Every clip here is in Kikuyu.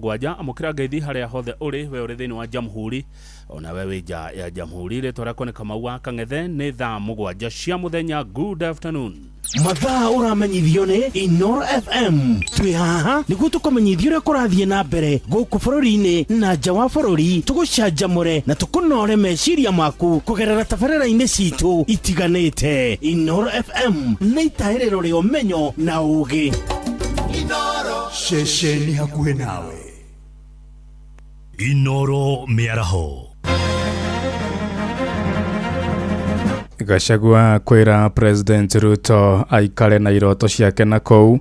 Mũgwanja. Amũkĩra ngeithi harĩa hothe ũrĩ, we ũrĩ thĩinĩ wa Jamhuri ona we wĩ nja ya Jamhuri. Rĩtwa rĩakwa nĩ Kamau wa Kang'ethe. Nĩ thaa 7 cia mũthenya. Good afternoon. Mathaa ũramenyithio nĩ Inoro FM. Twĩ haha nĩguo tũkũmenyithie ũrĩa kũrathiĩ na mbere gũkũ bũrũri-inĩ na nja wa bũrũri, tũgũcanjamũre na tũkũnore meciria maku kũgerera tabarĩra-inĩ citũ itiganĩte. Inoro FM nĩ itahĩrĩro rĩa ũmenyo na ũũgĩ. Ceceni hakuhĩ nawe. Inoro Mĩaraho. Gachagua kwĩra President Ruto aikare na iroto ciake na kũu.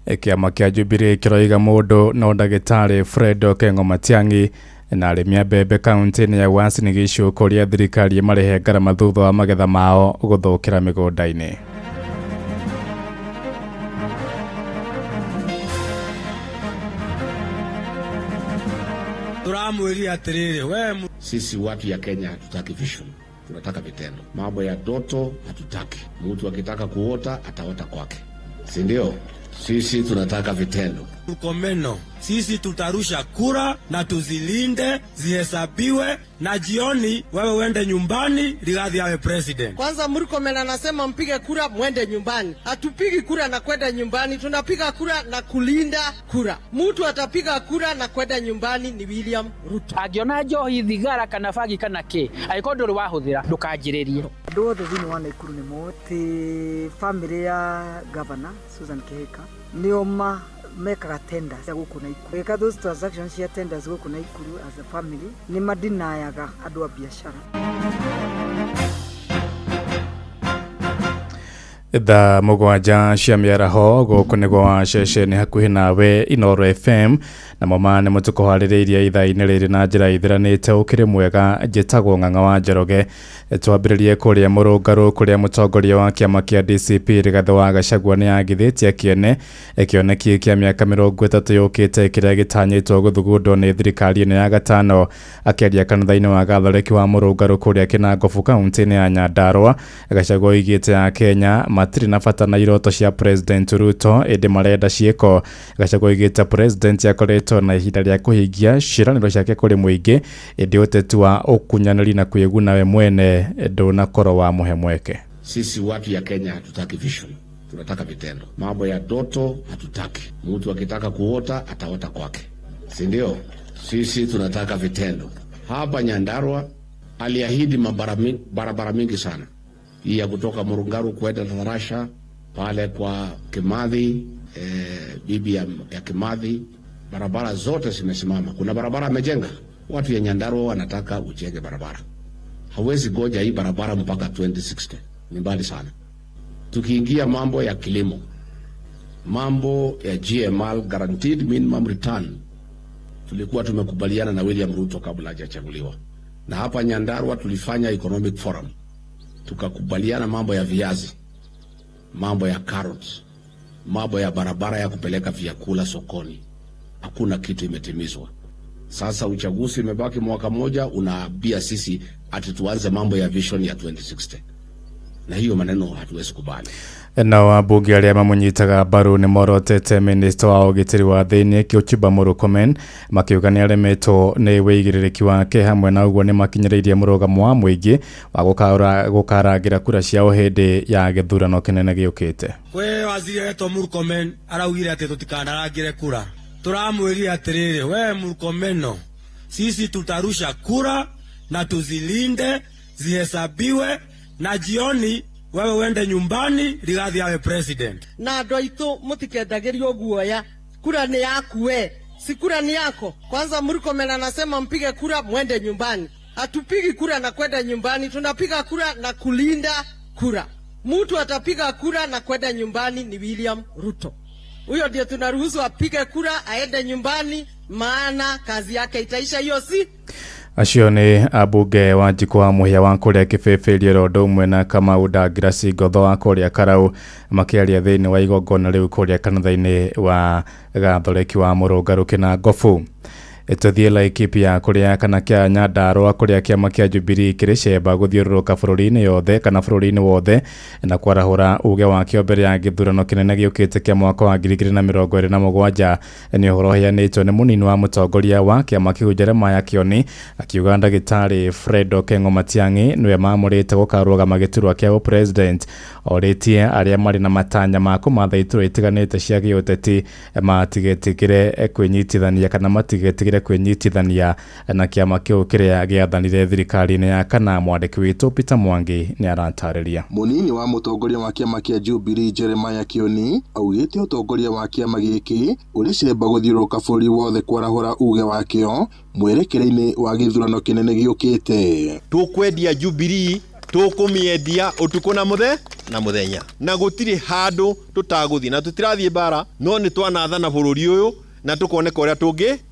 Kĩama kĩa Jubilee kĩroiga mũndũ no ndagĩtarĩ Fred Okengo Matiang'i. Na arĩmi a mbembe kaunti-inĩ ya Uasin Gishu kũria thirikari ĩmarĩhe ngarama thutha wa magetha mao gũthũkĩra mĩgũnda-inĩ. Turamwĩrire atĩrĩrĩ we Sisi watu ya Kenya hatutaki vision, tunataka vitendo. Mambo ya ndoto hatutaki. Mtu akitaka kuota ataota kwake, si ndio? Sisi tunataka vitendo. Murkomen, sisi tutarusha kura na tuzilinde zihesabiwe, na jioni wewe uende nyumbani, Rigathi awe president. Kwanza Murkomen anasema mpige kura mwende nyumbani. Hatupigi kura na kwenda nyumbani, tunapiga kura na kulinda kura. Mtu atapiga kura na kwenda nyumbani ni William Ruto. Angĩona njohi, thigara kana bangi kana kĩ, angĩkorwo ndũrĩ wahũthĩra, ndũkanjĩrĩrie. Andũ othe thĩinĩ wa Naikuru nĩ moĩ atĩ family ya governor Susan Kihika nĩo ma mekaga tenders cia gũkũ Naikuru. Gĩka those transactions cia tenders gũkũ Naikuru as a family nĩ madinayaga andũ a biacara. Thaa 7 cia mĩaraho gũkũ nĩ gwa ceceni hakuhĩ nawe Inoro FM, namo ma nĩ mũtũkũharĩrĩirie ithaa-inĩ rĩrĩ na njĩra ithiranĩte. Ũkĩrĩ mwega, njĩtagwo Ng'ang'a wa Njoroge. Twambĩrĩrie kũrĩa Mũrũngarũ, kũrĩa mũtongoria wa kĩama kĩa DCP Rigathĩ wa Gachagua nĩ agithĩtie kĩene kĩoneki kĩa mĩaka 30 yũkĩte kĩrĩa gĩtanyĩtwo gũthugundwo nĩ thirikari ĩno ya gatano. Akĩaria kanitha-inĩ wa Gatholeki wa Mũrũngarũ kũrĩa Kĩnangobu kaunti-inĩ ya Nyandarua, Gachagua oigĩte a Kenya matirĩ na bata na iroto cia President Ruto ĩndĩ marenda ciĩko. Gachagua oigĩte President akoretwo na ihinda rĩa kũhingia ciĩranĩro ciake kũrĩ mũingĩ, ĩndĩ ũteti wa ũkunyanĩri na kwĩguna we mwene ndũnakorwo wa mũhe mweke. Sisi watu ya Kenya hatutaki vision, tunataka vitendo. Mambo ya ndoto hatutaki. Mtu akitaka kuota ataota kwake, si ndio? Sisi tunataka vitendo. Hapa Nyandarua aliahidi barabara mingi sana, hii ya kutoka Murungaru kwenda Tarasha pale kwa Kimathi, bibi ya Kimathi, barabara zote zimesimama. Kuna barabara amejenga. Watu ya Nyandarua wanataka ujenge barabara. Hawezi goja hii barabara mpaka 2060. Ni mbali sana. Tukiingia mambo ya kilimo, mambo ya GMR, guaranteed minimum return, tulikuwa tumekubaliana na William Ruto kabla hajachaguliwa. Na hapa Nyandarua tulifanya economic forum, tukakubaliana mambo ya viazi, mambo ya carrots, mambo ya barabara ya kupeleka vyakula sokoni. Hakuna kitu imetimizwa. Sasa uchaguzi imebaki mwaka moja, unaambia sisi ati tuanze mambo ya vision ya 2060. Na hiyo maneno hatuwezi kubali. Nao ambunge arĩa mamũnyitaga mbaru nĩ morotete minista wa ũgitĩri wa thĩinĩ Kipchumba Murkomen, makiuga nĩ aremetwo nĩ wĩigĩrĩrĩki wake, hamwe na ũguo nĩ makinyĩrĩirie mũrũgamo wa mũingĩ wa gũkarangĩra kura ciao hĩndĩ ya gĩthurano kĩnene gĩũkĩte. Kwĩ waziri aretwo Murkomen araugire atĩ tũtikanarangĩre kura. Turamwĩrire atĩrĩrĩ, we Murkomen, sisi tutarusha kura na tuzilinde zihesabiwe, na jioni wewe uende nyumbani, Rigathi awe president. Na andũ aitũ mũtikendagĩrio guoya, kura nĩ yaku we, si kura ni yako. Kwanza Murkomen anasema mpige kura mwende nyumbani. Hatupigi kura na kwenda nyumbani, tunapiga kura na kulinda kura. Mtu atapiga kura na kwenda nyumbani ni William Ruto. Huyo ndiye tunaruhusu apige kura aende nyumbani, maana kazi yake itaisha hiyo si. Acio nĩ ambunge wa Njikũ wa Mũhĩa wa kũrĩa Kĩbĩbĩrie ũndũ ũmwe na Kamau Ndangirasi Ngotho wa kũrĩa Karau, makĩaria thĩinĩ wa igongona rĩu kũrĩa kanitha-inĩ wa Gatholeki wa Mũrũngarũ Kĩnangobu. Tũthiĩ Laikipia kũrĩa kana kĩa Nyandarũa kũrĩa kĩama kĩa Jubilee kĩrĩ cemba gũthiũrũrũka bũrũri-inĩ yothe kana bũrũri-inĩ wothe na kwarahũra uge wakĩo mbere ya gĩthurano kĩnene gĩũkĩte kĩa mwaka wa 2027. Nĩ ũhoro ũheanĩtwo nĩ mũnini wa mũtongoria wa kĩama kĩu Jeremiah Kioni, akiuga ndagĩtarĩ Fred Okengo Matiang'i nĩwe maamũrĩte gũkarũgama gĩturwa kĩa ũpresident. Orĩtie arĩa marĩ na matanya ma kũmatha iturwa itiganĩte cia gĩũteti matigetigĩre kwĩnyitithania kana matigetigĩre kwĩnyitithania na kĩama kĩu kĩrĩa gĩathanire thirikari-inĩ ya kana. Mwandĩki witũ Peter Mwangi nĩ aratarĩria. Mũnini wa mũtongoria wa kĩama kĩa Jubilee Jeremiah Kioni augĩte ũtongoria wa kĩama gĩkĩ ũrĩ cemba gũthiũrũrũka bũrũri wothe kwarahũra uge wakĩo mwerekera-inĩ wa gĩthurano kĩnene gĩũkĩte. Tũkwendia Jubilee, tũkũmĩendia ũtukũ na na mũthenya, na gũtirĩ handũ tũtagũthiĩ, na tũtirathiĩ mbara, no nĩ twanathana bũrũri ũyũ na tukoneka ũrĩa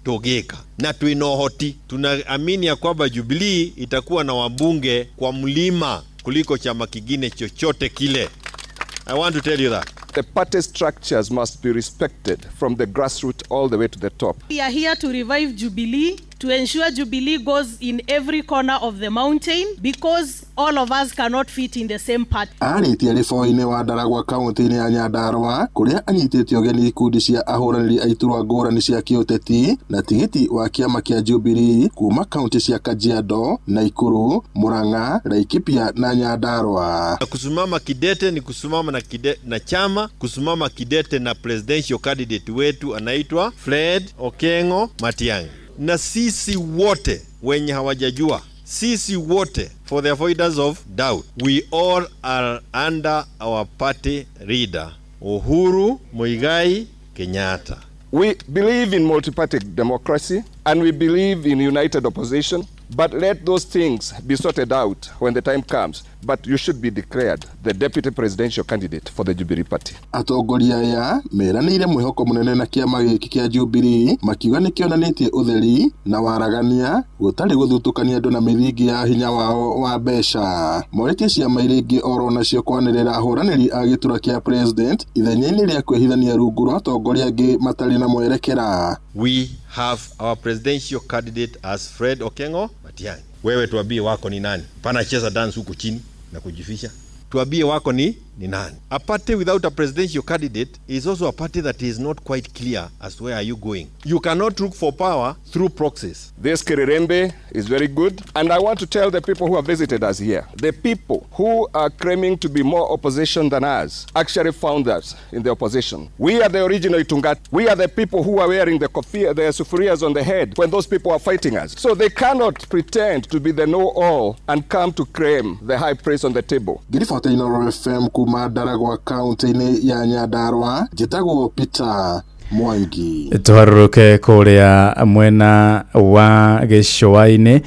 tũngĩka na twĩna ũhoti. Tunaamini ya kwamba Jubilee itakuwa na wabunge kwa mlima kuliko chama kingine chochote kile. I want to tell you that. The party structures must be respected from the grassroots all the way to the top. We are here to revive Jubilee, to ensure Jubilee goes in every corner of the mountain, because all of us cannot fit in the same party. Arĩtie rĩboi-inĩ wa Ndaragwa kaunti-inĩ ya Nyandarũa kũrĩa anyitĩte ũgeni ikundi cia ahũranĩri a iturwa ngũrani cia kĩũteti na tigiti wa kĩama kĩa Jubilee kuma kaunti cia Kajiado, Naikuru, Murang'a, Laikipia na Nyandarũa. Kusimama kidete ni kusimama na na chama, kusimama kidete na presidential candidate wetu anaitwa Fred Okengo Matiang'i. Na sisi wote wenye hawajajua, sisi wote for the avoidance of doubt, we all are under our party leader Uhuru Muigai Kenyatta. We believe in multi-party democracy and we believe in united opposition, but let those things be sorted out when the time comes. But you should be declared the deputy presidential candidate for the Jubilee Party. Atongoria aya meranĩire mwĩhoko mũnene na kĩama gĩkĩ kĩa Jubilee, makiuga nĩ kĩonanĩtie ũtheri na waragania gũtarĩ gũthutũkania andũ na mĩthingi ya hinya wao wa mbeca. Morĩtie ciama iria ingĩ oro nacio kwanĩrĩra ahũranĩri a gĩturwa kĩa president ithenya-inĩ rĩa kwĩhithania rungu rwa atongoria angĩ matarĩ na mwerekera. We have our presidential candidate as Fred Okengo Matiang'i. Wewe tuambie wako ni nani? Pana cheza dance huko chini na kujifisha. Tuambie wako ni nani? A party without a presidential candidate is also a party that is not quite clear as to where are you going. You cannot look for power through proxies. This Kirerembe is very good, and I want to tell the people who have visited us here, the people who are claiming to be more opposition than us actually found us in the opposition. We are the original Itungati. We are the people who are wearing the kofia, the sufurias on the head when those people are fighting us. So they cannot pretend to be the know-all and come to claim the high praise on the table. Ngiribota Inooro FM kuma Ndaragwa kaunti-inĩ ya Nyandarũa, njĩtagwo Peter Mwangi. Tũharũrũke kũrĩa mwena wa gĩcũa-inĩ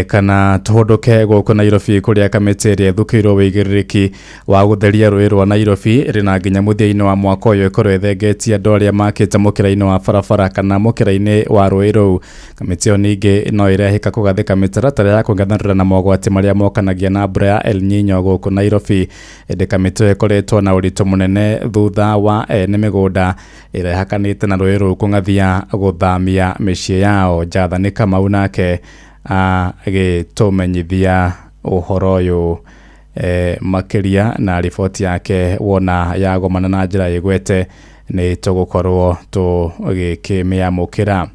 kana tũhũndũke gũkũ Nairobi kũrĩa kamĩtĩ ĩrĩa ĩthukĩirwo wĩigĩrĩrĩki wa gũtheria rũĩ rwa Nairobi ĩrĩ na nginya mũthia-inĩ wa mwaka ũyũ ĩkorwo ĩthengetie andũ arĩa makĩte mũkĩra-inĩ wa barabara kana mũkĩra-inĩ wa rũĩ rũu. Kamĩtĩ ĩyo ningĩ no ĩrehĩka kũgathĩka mĩtaratara ya kũng'ethanĩra na mogwati marĩa mokanagia na mbura ya El Nino gũkũ Nairobi. Ĩndĩ kamĩtĩ ĩyo ĩkoretwo na ũritũ mũnene thutha wa ene mĩgũnda ĩrĩa ĩhakanĩte na rũĩ rũu kũng'athia gũthamia mĩciĩ yao. Jathani Kamau nake agĩtũmenyithia ũhoro ũyũ makĩria na riboti yake wona yagomana na njĩra ĩgwete nĩ tũgũkorwo tũgĩkĩmĩamũkĩra.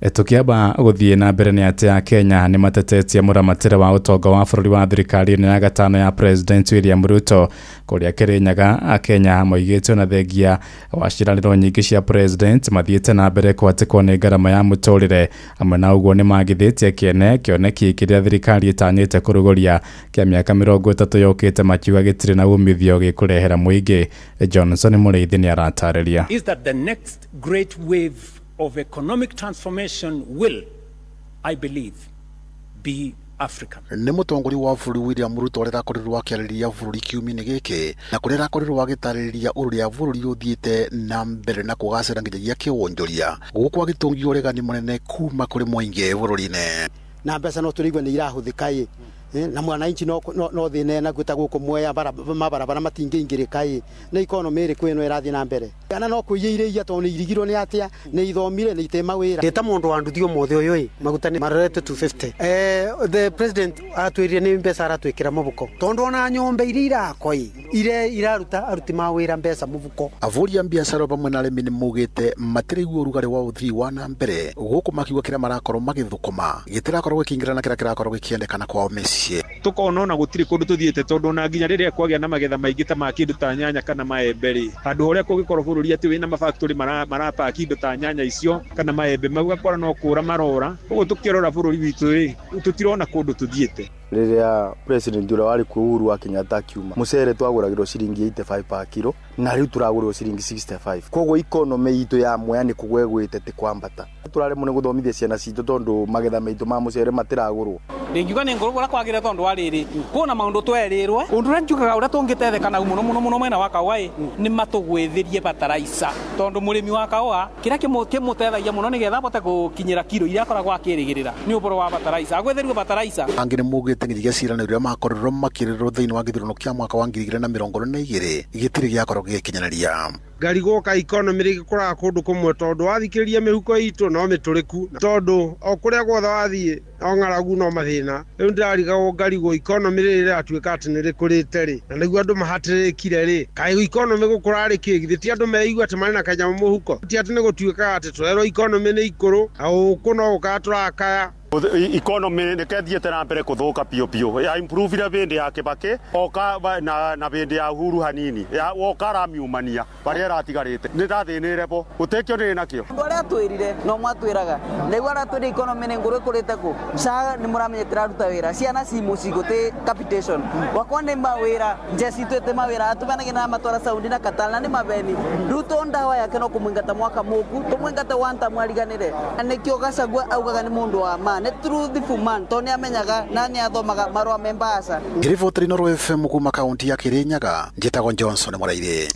Tũkĩamba gũthiĩ na mbere nĩ atĩ Akenya nĩ matetetie mũramatĩre wa ũtonga wa bũrũri wa thirikari ĩno ya gatano ya President William Ruto kũrĩa Kĩrĩnyaga. Akenya moigĩte ona thengia wa ciĩranĩro nyingĩ cia President mathiĩte na mbere kwatĩkwo nĩ ngarama ya mũtũrĩre. Hamwe na ũguo nĩ magithĩtie kĩene kĩoneki kĩrĩa thirikari ĩtanyĩte kũrũgũria kĩa mĩaka 30 yũkĩte, makiuga gĩtirĩ na umithio gĩkũrehera mũingĩ. Johnson Mũrĩithi nĩ aratarĩria. Is that the next great wave of economic transformation will, I believe, be African. Nĩ mũtongoria wa bũrũri William Ruto ũrĩa arakorirwo akĩarĩria bũrũri kiumia-inĩ gĩkĩ na kũrĩa arakorirwo agĩtarĩria ũrĩa bũrũri ũthiĩte na mbere na kũgacĩra nginyagia kĩwonjoria gũkũ agĩtũngio ũregani mũnene kuma kũrĩ mũingĩ bũrũri-inĩ. Na mbeca no tũrĩigua nĩ irahũthĩka ĩ Na mwananchi no thina naguo ta guku Mwea mabarabara matingĩingĩrĩka ĩ nĩ economy ĩrĩkũ ĩno ĩrathiĩ na mbere kana no kũiyĩire tondũ nĩ irigirwo nĩ atĩa nĩ ithomire nĩ itema wĩra ndĩta mũndũ wa nduthi ũmũthĩ ũyũ ĩ maguta nĩ marorete 250. The president aratwĩrire nĩ mbeca aratwĩkĩra mũbuko tondũ ona nyũmba iria irakwa ĩ ire iraruta aruti ma wĩra mbeca mũbuko. Avũri a biacara vamwe na arĩmi nĩ maugĩte matiraigua ũrugarĩ wa ũthii wa na mbere gũkũ makiuga kĩrĩa marakorwo magĩthũkũma gĩtirakorwo gĩkĩingĩrana kĩrĩa kĩrakorwo gĩkĩendekana kwao mĩciĩ. Tukona ona gutiri kundu tuthiite tondu ona nginya riria kwagia na magetha maingi ta ma kindu ta nyanya kana maembe ri handu haria kungikorwo bururi ati wina mafactory marapaki indo ta nyanya icio kana maembe mau gakora no kura marora uguo tukirora bururi witu ri tutirona kundu tuthiite. Riria president uria wari kuo Uhuru wa Kenyatta akiuma mucere twaguragirwo ciringi 85 per kilo na riu turagurwo ciringi 65 koguo economy itu ya Mwea ni kugwa ĩgwĩte ti kwambata. Turaremwo ni guthomithia ciana citu tondu magetha maitu ma mucere matiragurwo. Ndingiuga ni nguru uria kwagire tondu wa riri kuna maundu twerirwe undu uria njugaga uria tungitetheka nau muno muno muno mwena wa kaua ĩ ni matugwithirie bataraitha tondu murimi wa kaua kiria kimutethagia muno nigetha abote gukinyira kiro iria akoragwo akirigirira ni uboro wa bataraitha agwithirio bataraitha. Angĩ nĩ maugĩte nginyagia ciĩranĩro iria makorirwo makĩrĩrwo thĩinĩ wa gĩthurano kĩa mwaka wa 2022 gĩtirĩ gĩakorwo gĩgĩkinyanĩria. Ngari gwoka economy rĩgĩkũraga kũndũ kũmwe tondũ wathikĩrĩria mĩhuko itũ no mĩtũrĩku tondũ o kũrĩa guothe wathiĩ o ng'aragu no mathĩna. Rĩu ndĩrarigagwo ngarigwo economy rĩrĩ rĩratuĩka atĩ nĩ rĩkũrĩte rĩ na nĩguo andũ mahatĩrĩrĩkire rĩ kaĩ economy gũkũra rĩ kĩ githĩ ti andũ meigua atĩ marĩ na kanyamũ mũhuko ti atĩ nĩ gũtuĩkaga atĩ tũrerwo economy nĩ ikũrũ na ũkũ no gũkaya tũrakaya. Economy nĩ kethiĩte na mbere kũthũka piũ piũ ya improve ira bindi ya Kibaki oka na bindi ya Uhuru hanini ya woka aramiumania baria ĩratigarĩte nĩ ndathĩnĩre bo gũtikio nĩ nakĩo. Andũ arĩa twĩrire no matwĩraga nĩguo aratwĩra economy nĩ ngũrũ ĩkũrĩte kũ SHA nĩ mũramenya tĩraruta wĩra ciana ci mũciĩ gũtĩ capitation wakwa nĩ mawĩra njeci twĩte mawĩra atũmenagia na matwara Saudi na Qatar na nĩ mabeni Ruto ndawa yake no kũmũingata mwaka mũku tũmũingate one term ariganĩre na nĩkĩo Gachagua augaga nĩ mũndũ wa ma nĩ truthful man to nĩ amenyaga na nĩ athomaga marũa me mbaca. Ngĩribotera Inooro FM kuma kaunti ya Kirinyaga njĩtagwo Johnson Mũraire.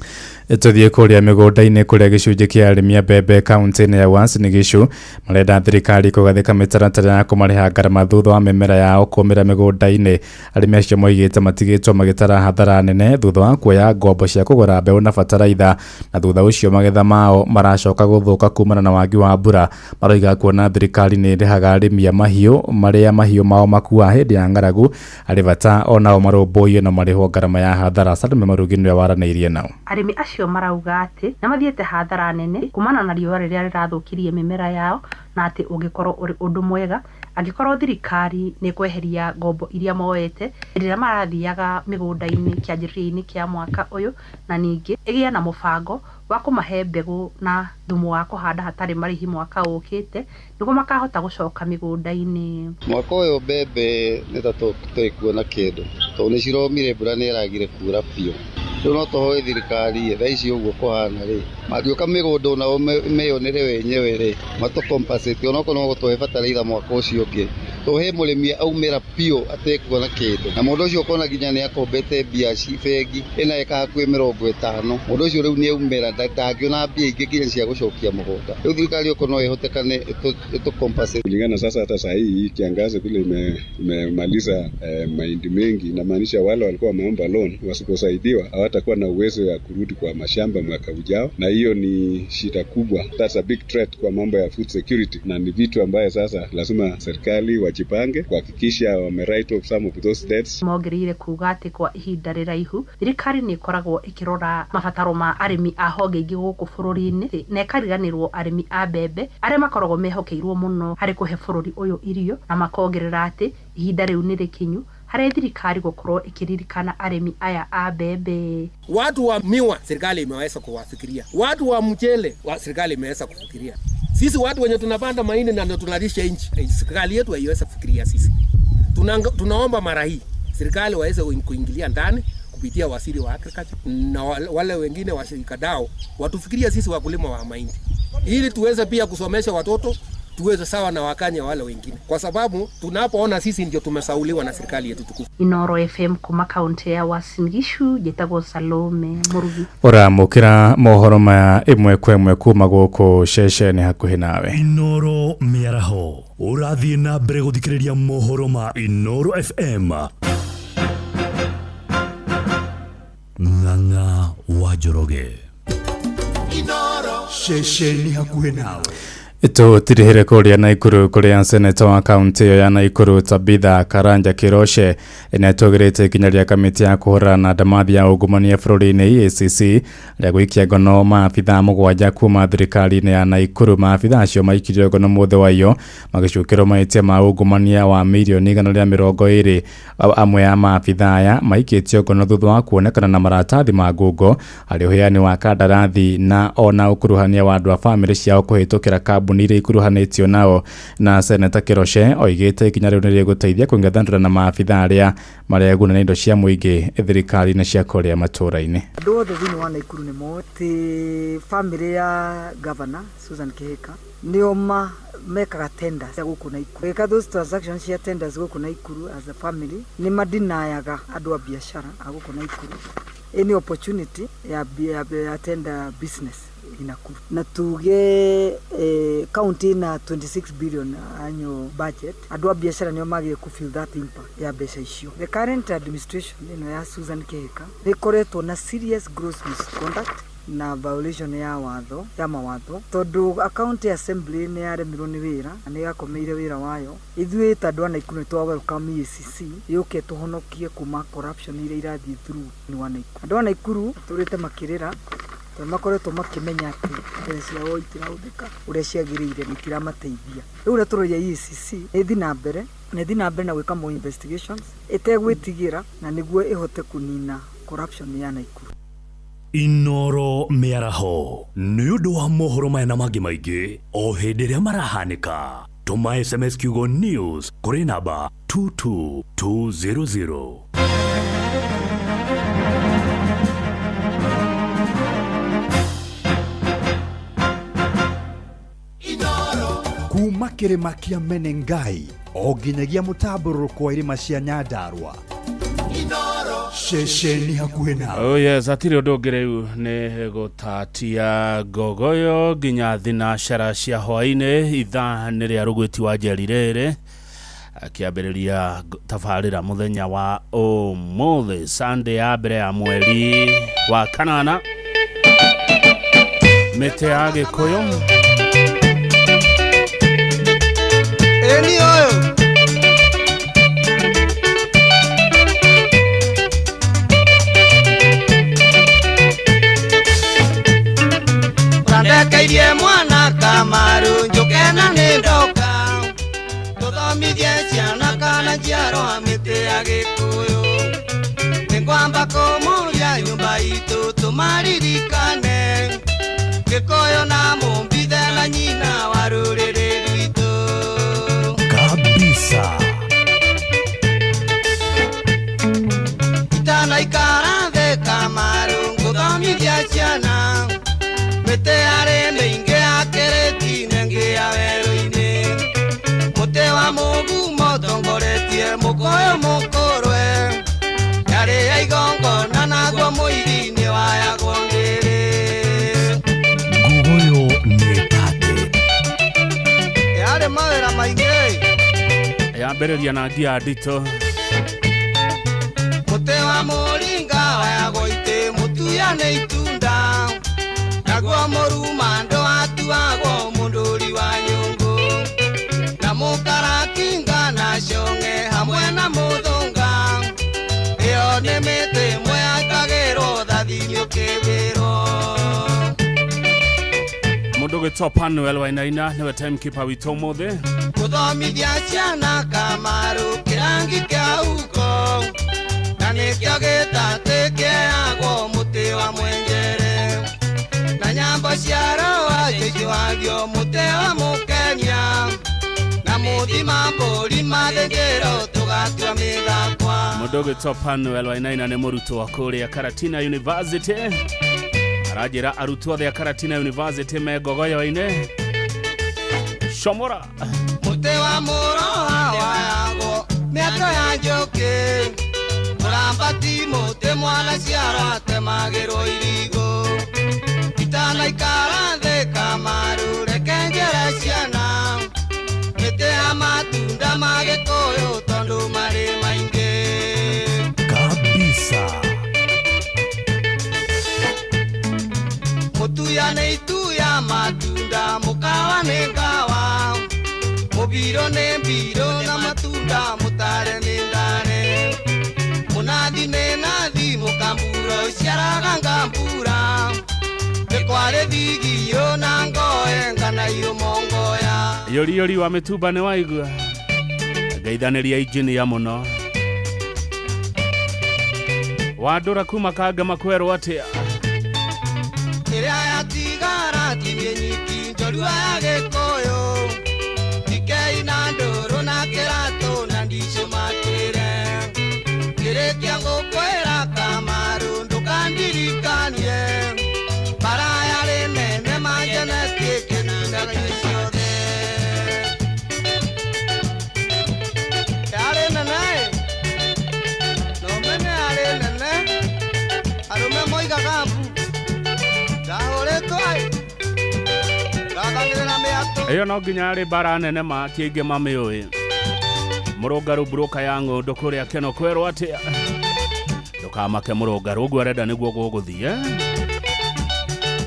Tũthiĩ kũrĩa mĩgũnda-inĩ kũrĩa gĩcunjĩ kĩa arĩmi a mbembe kaunti-inĩ ya Uasin Gishu marenda thirikari kũgathĩka mĩtaratara ya kũmarĩha ngarama thutha wa mĩmera yao kũmĩra mĩgũnda-inĩ. Arĩmi acio moigĩte matigĩtwo magĩtara hathara nene thutha wa kuoya ngombo cia kũgũra mbeũ na bataraitha na thutha ũcio magetha mao maracoka gũthũka kumana na wagi wa mbura. Maroiga kuona thirikari nĩ ĩrĩhaga arĩmi a mahiũ marĩa mahiũ mao makua hĩndĩ ya ng'aragu arĩ bata onao marũmbũiyo na marĩhwo ngarama ya hathara. Salome Marugi nĩwe waranĩirie nao. Arĩmi acio marauga atĩ nĩ mathiĩte hathara nene kumana na riũa rĩrĩa rĩrathũkirie mĩmera yao na atĩ ũngĩkorwo ũrĩ ũndũ mwega angĩkorwo thirikari nĩ kweheria ngombo iria moete rĩrĩa marathiaga mĩgũnda-inĩ kĩanjĩrĩria-inĩ kĩa mwaka ũyũ na ningĩ ĩgĩe na mũbango wa kũmahe mbegũ na thumu wa kũhanda hatarĩ marĩhi mwaka ũkĩte nĩguo makahota gũcoka mĩgũnda-inĩ. Mwaka ũyũ mbembe nĩ ta tũtarĩ kuona kĩndũ tondũ nĩ ciromire mbura nĩ ĩragire kura biũ. Rĩu no tũhoe thirikari thaa ici ũguo kũhana rĩ mangĩũka mĩgũnda onao meyonere wenyewe rĩ matũ compensate onokorwo no gũtũhe bataraitha mwaka ũcio ũngĩ tũhe mũrĩmi aumĩra biũ atekuona kĩndũ na mũndũ ũcio ũkona nginya nĩ akombete mbia bengi ĩna eka hakuhĩ 50 mũndũ ũcio rĩu nĩ aumĩra ndangĩona mbia ingĩ nginya cia gũcokia mũgũnda. Rĩu thirikari okorwo no ĩhotekane ĩtũ compensate kulingana. Sasa hata saa hii kiangazi vile imemaliza mahindi mengi, inamaanisha wale walikuwa wameomba loan wasiposaidiwa hawatakuwa na uwezo ya kurudi kwa mashamba mwaka ujao, na hiyo ni shida kubwa. That's a big threat kwa mambo ya food security, na ni vitu ambayo sasa lazima serikali wajipange kuhakikisha wame write off some of those debts. Mongereire kuga atĩ kwa ihinda rĩraihu thirikari nĩ ĩkoragwo ĩkĩrora mabataro ma arĩmi a honge ingĩ gũkũ bũrũri-inĩ na ĩkariganĩrwo arĩmi a mbembe arĩa makoragwo mehokeirwo mũno harĩ kũhe bũrũri ũyũ irio na makongerera atĩ ihinda rĩu nĩ rĩkinyu harĩ thirikari gũkorwo ĩkĩririkana arĩmi aya a mbembe. Watu wa miwa serikali imeweza kuwafikiria, watu wa mchele wa serikali imeweza kufikiria. Sisi watu wenye tunapanda mahindi na tunalisha nchi, serikali yetu haiweza kufikiria sisi. Tunaomba mara hii serikali waweze kuingilia ndani kupitia waziri wa agriculture na wale wengine washirikadau watufikiria sisi wakulima wa mahindi ili tuweze pia kusomesha watoto, tuweze sawa na Wakenya wale wengine, kwa sababu tunapoona sisi ndio tumesauliwa na serikali yetu tukufu. Inoro FM kuma kaunti ya Uasin Gishu, njĩtagwo Salome Murugi. Ũramũkĩra mohoro maya ĩmwe kwa ĩmwe kuma gũkũ ceceni hakuhĩ nawe. Inoro mĩaraho ũrathiĩ na mbere gũthikĩrĩria mohoro ma Inoro FM. Ng'ang'a wa Njoroge. Inoro ceceni hakuhĩ nawe. Tũtirihire kũrĩa Naikuru kũrĩa seneta wa kaunti ĩyo ya Naikuru Tabitha Karanja Kiroshe nĩatũgĩrĩte ikinya rĩa kamĩtĩ ya kũhũrana na ndamathi ya ungumania bũrũri-inĩ EACC rĩa gũikia ngono maabithaa 7 kuma thirikari-inĩ ya Naikuru. Maabithaa acio maikirio ngono mũthĩ wa iyo magĩcukĩrwo mahĩtia ma ungumania wa mirioni 120. Amwe a maabithaa aya maikĩtio ngono thutha wa kuonekana na maratathi ma ngungo harĩ ũheani wa kandarathi na ona ũkuruhania wa andũ a bamĩrĩ ciao kũhĩtũkĩra kambuni iria ikuruhanĩtio nao. Na seneta Kiroshe oigĩte ikinya rĩu nĩrĩgũteithia kũng'ethanĩra na maabithaa arĩa mareguna na indo cia mũingĩ thirikari-inĩ cia kũrĩa matũũra-inĩ. Andũ othe thĩinĩ wa Naikuru nĩ moĩ atĩ bamĩrĩ ya governor Susan Kihika nĩo mekaga tenders cia gũkũ Naikuru. Gĩka those transactions cia tenders gũkũ Naikuru as a family nĩ madinayaga andũ a biacara a gũkũ Naikuru any opportunity ya tender business in Nakuru. Na tuge county na 26 billion annual budget, andũ a biacara nĩo magĩrĩire ku feel that impact ya mbeca icio. The current administration ĩno ya Susan Kihika nĩkoretwo na serious gross misconduct na violation ya watho ya mawatho, tondu county assembly nĩ yaremirwo nĩ wĩra na nĩ yakomeire wĩra wayo. Ithuĩ ta andũ a Naikuru nĩ twa welcome EACC yũke tũhonokie kuma corruption iria irathiĩ through nĩ wa Naikuru. Andũ a Naikuru tũrĩte makĩrĩra tondũ makoretwo makĩmenya atĩ mbeca ciao itirahũthĩka ũrĩa ciagĩrĩire na itiramateithia. Rĩu ũrĩa tũroria EACC nĩ ĩthiĩ na mbere na ĩthiĩ na mbere na gwĩka more investigations ĩtegwĩtigĩra na nĩguo ĩhote kũnina corruption ya Naikuru. Inoro mĩaraho nĩ ũndũ wa mohoro maya na mangĩ maingĩ o hĩndĩ ĩrĩa marahanĩka. Tũma SMS kiugo news kũrĩ namba 22200. Kuma kĩrĩma kĩa Menengai o nginyagia mũtambũrũko wa irĩma cia Nyandarua. Ceceni hakuhĩ nawe. Oh yes, hatirĩ ũndũ ũngĩ rĩu nĩ gũtatia ngogoyo nginya thinacara cia hwaĩ-inĩ. Ithaa nĩ rĩa Rũgwĩti wa Njeri rĩrĩ akĩambĩrĩria tabarĩra mũthenya wa ũmũthĩ, Sunday ya mbere ya mweri wa kanana. Mĩtĩ ya Gĩkũyũ ĩni ũyũ Ndekeirie mwana Kamaru njuke na nĩ ndoka tũthomithie ciana kana njiarwa mĩtĩ ya Gĩkũyũ. Nĩngwamba kũmũria nyũmba itũ tũmaririkane Gĩkũyũ na mũmbithe na nyina wa rũrĩrĩ rwitũ kabisa. Itanaikara thĩ Kamaru ngũthomithia ciana mĩtĩ yarĩ mĩingĩ ya kĩrĩti-inĩ ĩngĩ ya werũ-inĩ. Mũtĩ wa mũgumo ũtongoretie mũkũyũ mũkũrwe yarĩ ya igongona naguo mũigi-inĩ wayagwo ndĩrĩ. Ngugoyo nĩ tate yarĩ mawĩra maingĩ yambĩrĩria na ngia nditũ. Mũtĩ wa mũringa wayagwo itĩ mũtuya nĩ itunda naguo mũrumando watuagwo mũndũri wa nyũngũ na mũkarakinga na cong'e hamwe na mũthũnga. Ĩyo nĩ mĩtĩ ĩmwe yakagĩrwo thathi-inĩ ũkĩwĩrwo. Mũndũ ũgwĩtwo Panuel Wainaina nĩwe timekeeper witũ ũmũthĩ. Gũthomithia ciana Kamaru kĩrangi kĩa huko na nĩkĩo gĩtatĩ kĩheagwo mũtĩ wa mwenjere na nyambo cia roa ciicũhagio mũtĩ wa mũkenia na mũthima mbũri mathĩnjĩrwo tũgatua mĩthakwa. Mũndũ ũgwĩtwo Panuel Wainaina nĩ mũrutwo wa kũrĩa Karatina University. Aranjĩra arutwo othe a Karatina University me ngogoyo-inĩ. Shomora Mũtĩ wa mũroha wayagwo mĩatũ ya njũkĩ Mũrambati mũtĩ mwana ciaro atemagĩrwo irigũ Itanaikara thĩ Kamaru reke njĩre ciana Mĩtĩ ya matunda ma Gĩkũyũ tondũ marĩ maingĩ Kabisa. Mũtuya nĩ ituya matunda mũkawa nĩ ngawa Mũbiro nĩ mbiro na matunda mũtare nĩ ndare Mũnathi nĩ nathi mũkambura ũciaraga ngambura Nĩ kwarĩ thigio na ngoe ngana iũmongoya Yori yori wa mĩtumba nĩ waigua Ngeithanĩria injinia mũno Wandũra kuma Kangema kwerwo atĩa Ĩrĩa yatigara tinie nyiki njorua ya Gĩkũyũ Ikei na ndũrũ na kĩratũ na ndicũ matwĩre Kĩrĩkia ngũkwĩra Kamaru ndũkandirikanie Bara yarĩ nene manjenetie kĩnungaga ciothe Yarĩ nene no mene yarĩ nene arũme moigaga mbu ndahũrĩtwo ĩ ngathanĩrĩra mĩatũ Ĩyo no nginya yarĩ mbara nene ma ti aingĩ mamĩũĩ Mũrũngarũ mburũka ya ng'ũndũ kũrĩa Keno kwerwo atĩa Ndũkamake mũrũngarũ ũguo arenda nĩguo gũgũthiĩ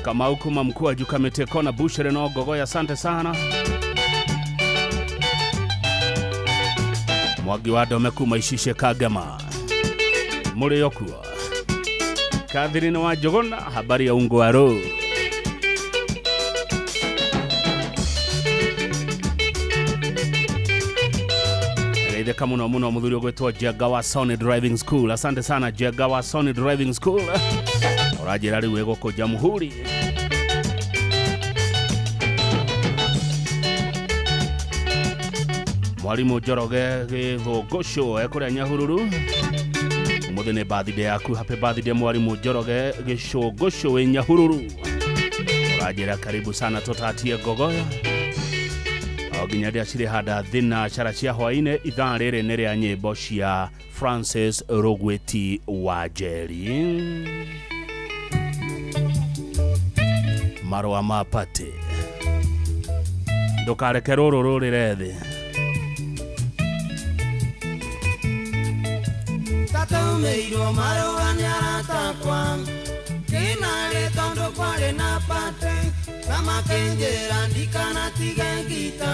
Kamau kuma Mkwaju Kamĩtĩ Kona Bushere no Ngogoya asante sana Mwangi wa Ndome kuma Icice Kangema Mũrĩ okuo Catherine wa Njũgũna habari ya Ungwaro Geithĩka mũno mũno mũthuri ũgwĩtwo Jenga wa Sony Driving School. Asante sana Jenga wa Sony Driving School. Ũranjĩra rĩu ĩgũkũ Jamhuri. Mwalimu Njoroge Gĩthũngũcũ ekũrĩa Nyahururu. Ũmũthĩ nĩ birthday yaku. Happy birthday Mwalimu Njoroge Gĩcũngũcũ wĩ Nyahururu. Ũranjĩra karibu sana tũtatie Ngogoyo. O nginya rĩrĩa cirĩ handa thina cara cia hwaĩ-inĩ ithaa rĩrĩ nĩ rĩa nyĩmbo cia Francis Rũgwĩti wa Njeri Marũa ma Pate Ndũkareke rũrũ rũrĩre thĩ Tatũmĩirwo marũa nĩ arata akwa Kĩnarĩ tondũ kwarĩ na pate Kamakenjera ndikanatige ngita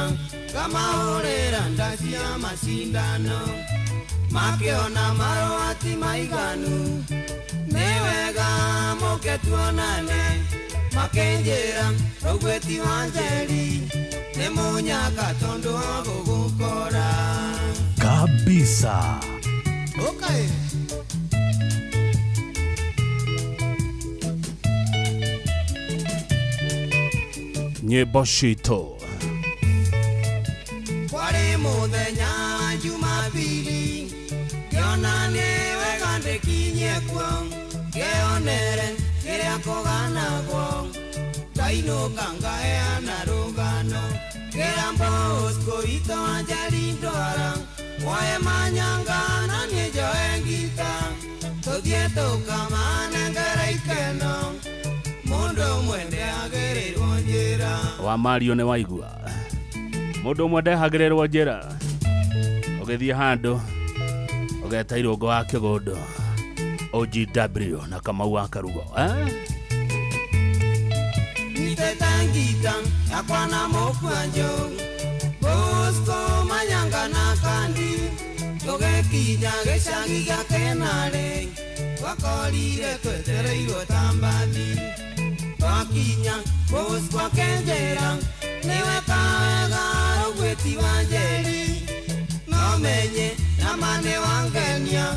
Kamahũrĩra nda cia macindano Makĩona marũa ti maiganu Nĩ wega mũke tuonane Makenjera Rũgwĩti wa Njeri Nĩ mũnyaka tondũ wa gũgũkora Kabisa. Okay. Nyĩmbo citũ Kwarĩ mũthenya Jumapili Ngĩona nĩ wega ndĩkinyie kuo Ngĩonere kĩrĩa kũganagwo Ndainũka ngaheana rũgano Ngĩra Bosco witũ wa Njeri ndwara Woe manyanga na niĩ njoe ngita Tũthiĩ tũkamanengera ikeno Mũndũ ũmwe ndeagĩrĩrwo njĩra wa Mario nĩ waigua Mũndũ ũmwe ndehagĩrĩrwo njĩra Ũgĩthiĩ handũ ũgeta Irũngũ wa Kĩgũndũ OGW na Kamau wa Karugo Nyitĩte ngita yakwa na mũkwanjũ Bosco manyanga na kandi Tũgĩkinya gĩcagi gĩa Kĩnarĩ Twakorire twetereirwo ta mbathi Twakinya Bosco akĩnjĩra Nĩwe kawega Rũgwĩti wa Njeri No menye nama nĩ wangenia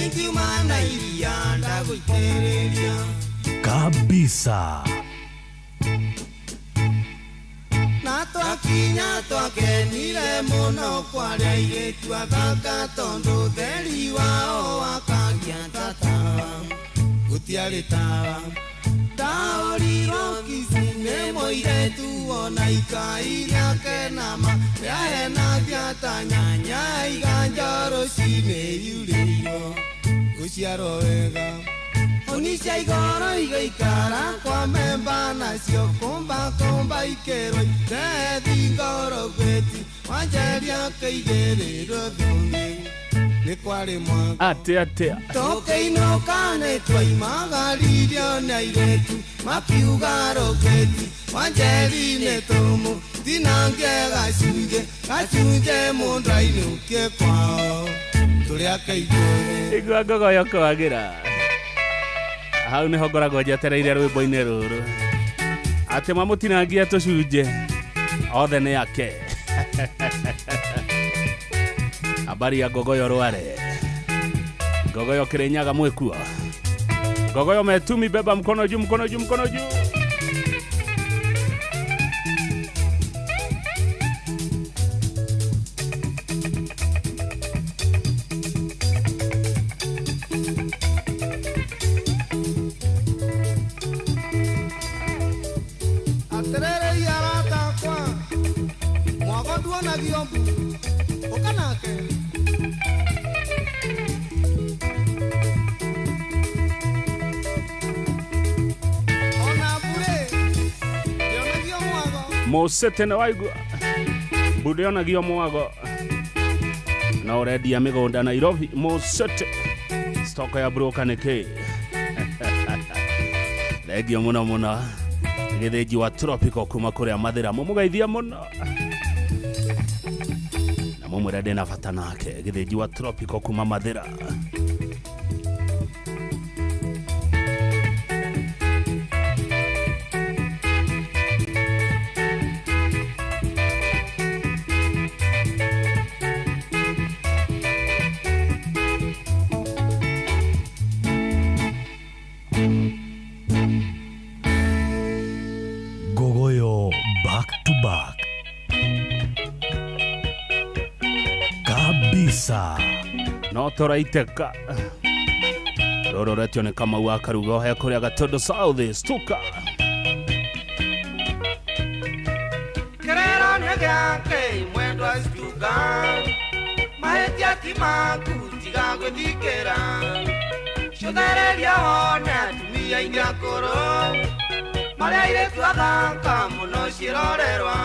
Ingiuma na iria ndagũitĩrĩria Kabisa. Na twakinya twakenire mũno kwarĩa airĩtu athaka tondũ ũtheri wao wakagia ta tawa gũtiarĩ tawa. Ndaũrirwo Kisii nĩ mũirĩtu ona ikai rĩake nama rĩahenagia ta nyanya iganja rũcinĩ yurĩirwo gũciarwo wega. Hũni cia igoro igaikara kwa memba nacio kũmba kũmba ikerwo itethi ngoro gwĩti wanjeria kĩigĩrĩrwo thũngĩ nĩ kwarĩ mwaka Atä atä. Tũkĩinũka nĩ twoimagaririo nĩ airĩtu makiuga rũgĩti Wanjeri nĩ tũmũ tinange gacunjĩ gacunjĩ mũndũ ainũkie kwao tũrĩa keigũrĩ. Igua ngogoyo kwagĩra hau nĩho ngoragwo njetereire rwĩmbo-inĩ rũrũ atĩ mamũtinangie tũcunjĩ othe nĩ ake. Habari ya Ngogoyo Rware, Ngogoyo Kirinyaga mwekua, Ngogoyo Metumi, beba mkono juu, mkono juu, mkono juu. Atĩrĩrĩ arata akwa mwago nduonagio mbu ũka nake. Ona mbure ndĩonagio mwago. Mũcĩtĩ nĩ waigua mbundĩonagio mwago na ũrendia mĩgũnda Nairobi. Mũcĩtĩ stoko ya broker nĩ kĩ? Thengio mũno mũno gĩthĩnji wa tropical kuma kũrĩa Mathĩra, mũmũgeithia mũno na mũmwĩre ndĩna bata nake. Gĩthĩnji wa tropical kuma Mathĩra. Ngogoyo back to back kabisa. No tũraitĩka rũrũ retio nĩ Kamau wa Karugo he kũrĩa Gatũndũ South Stuka. Kĩrĩro nĩ gĩake mwendwa Stuka mahĩtia ti maku tiga gwĩthikĩra cũthereria wone atumia aingĩ akũrũ marĩa airĩtu athaka mũno ciĩrorerwa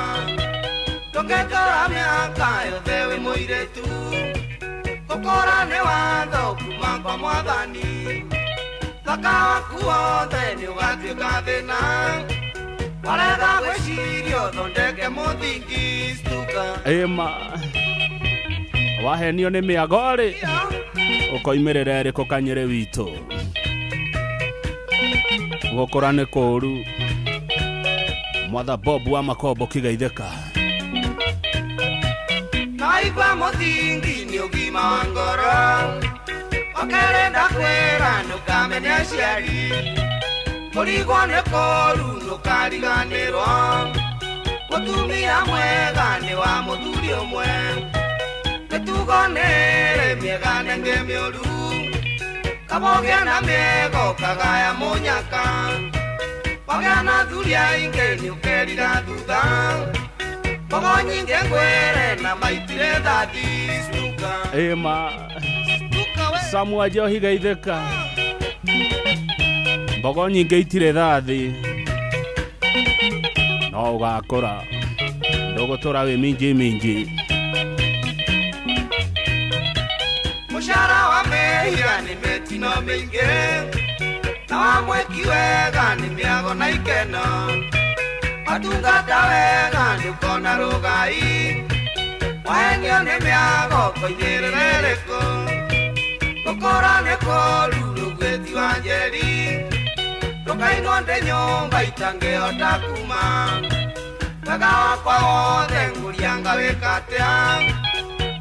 ndũngĩtũra mĩaka yothe wĩ mũirĩtu gũkũra nĩ watho kuma kwa mwathani thaka waku wothe nĩ ũgatuĩka thĩna warega gwĩciria ũthondeke mũthingi Stuka. Ĩma wahenio nĩ mĩago rĩ ũkoimĩrĩra ĩrĩkũ kanyĩrĩ witũ gũkũra nĩ kũũru. Mwatha Bob wa Makombo kĩgeithĩka. Naigua mũthingi nĩ ũgima wa ngoro ũkerĩ ndakwĩra ndũkamene aciari kũrigwo nĩ kũũru ndũkariganĩrwo mũtumia mwega nĩ wa mũthuri ũmwe mĩtugo nĩrĩ mĩega na ĩngĩ mĩũru kamũgĩa na mĩega ũkagaya mũnyaka wagĩa na athuri aingĩ nĩ ũkerira thutha mbogo nyingĩ ngwĩre na maitire thathi Stuka. Ĩma Samu Njohi geithĩka mbogo nyingĩ itirĩ thathi no ũgakũra ndũgũtũra wĩ minji minji. Mũcara wa mehia nĩ mĩtino mĩingĩ na wa mwĩki wega nĩ mĩago na ikeno watungata wega nĩ ũkona rũgai wahenio nĩ mĩago koigĩrĩra ĩrĩkũ gũkũra nĩ kũũru rũgwĩti wa njeri ndũkainwo ndĩ nyũmba itangĩhota kuma wega wakwa wothe ngũria ngawĩka atĩa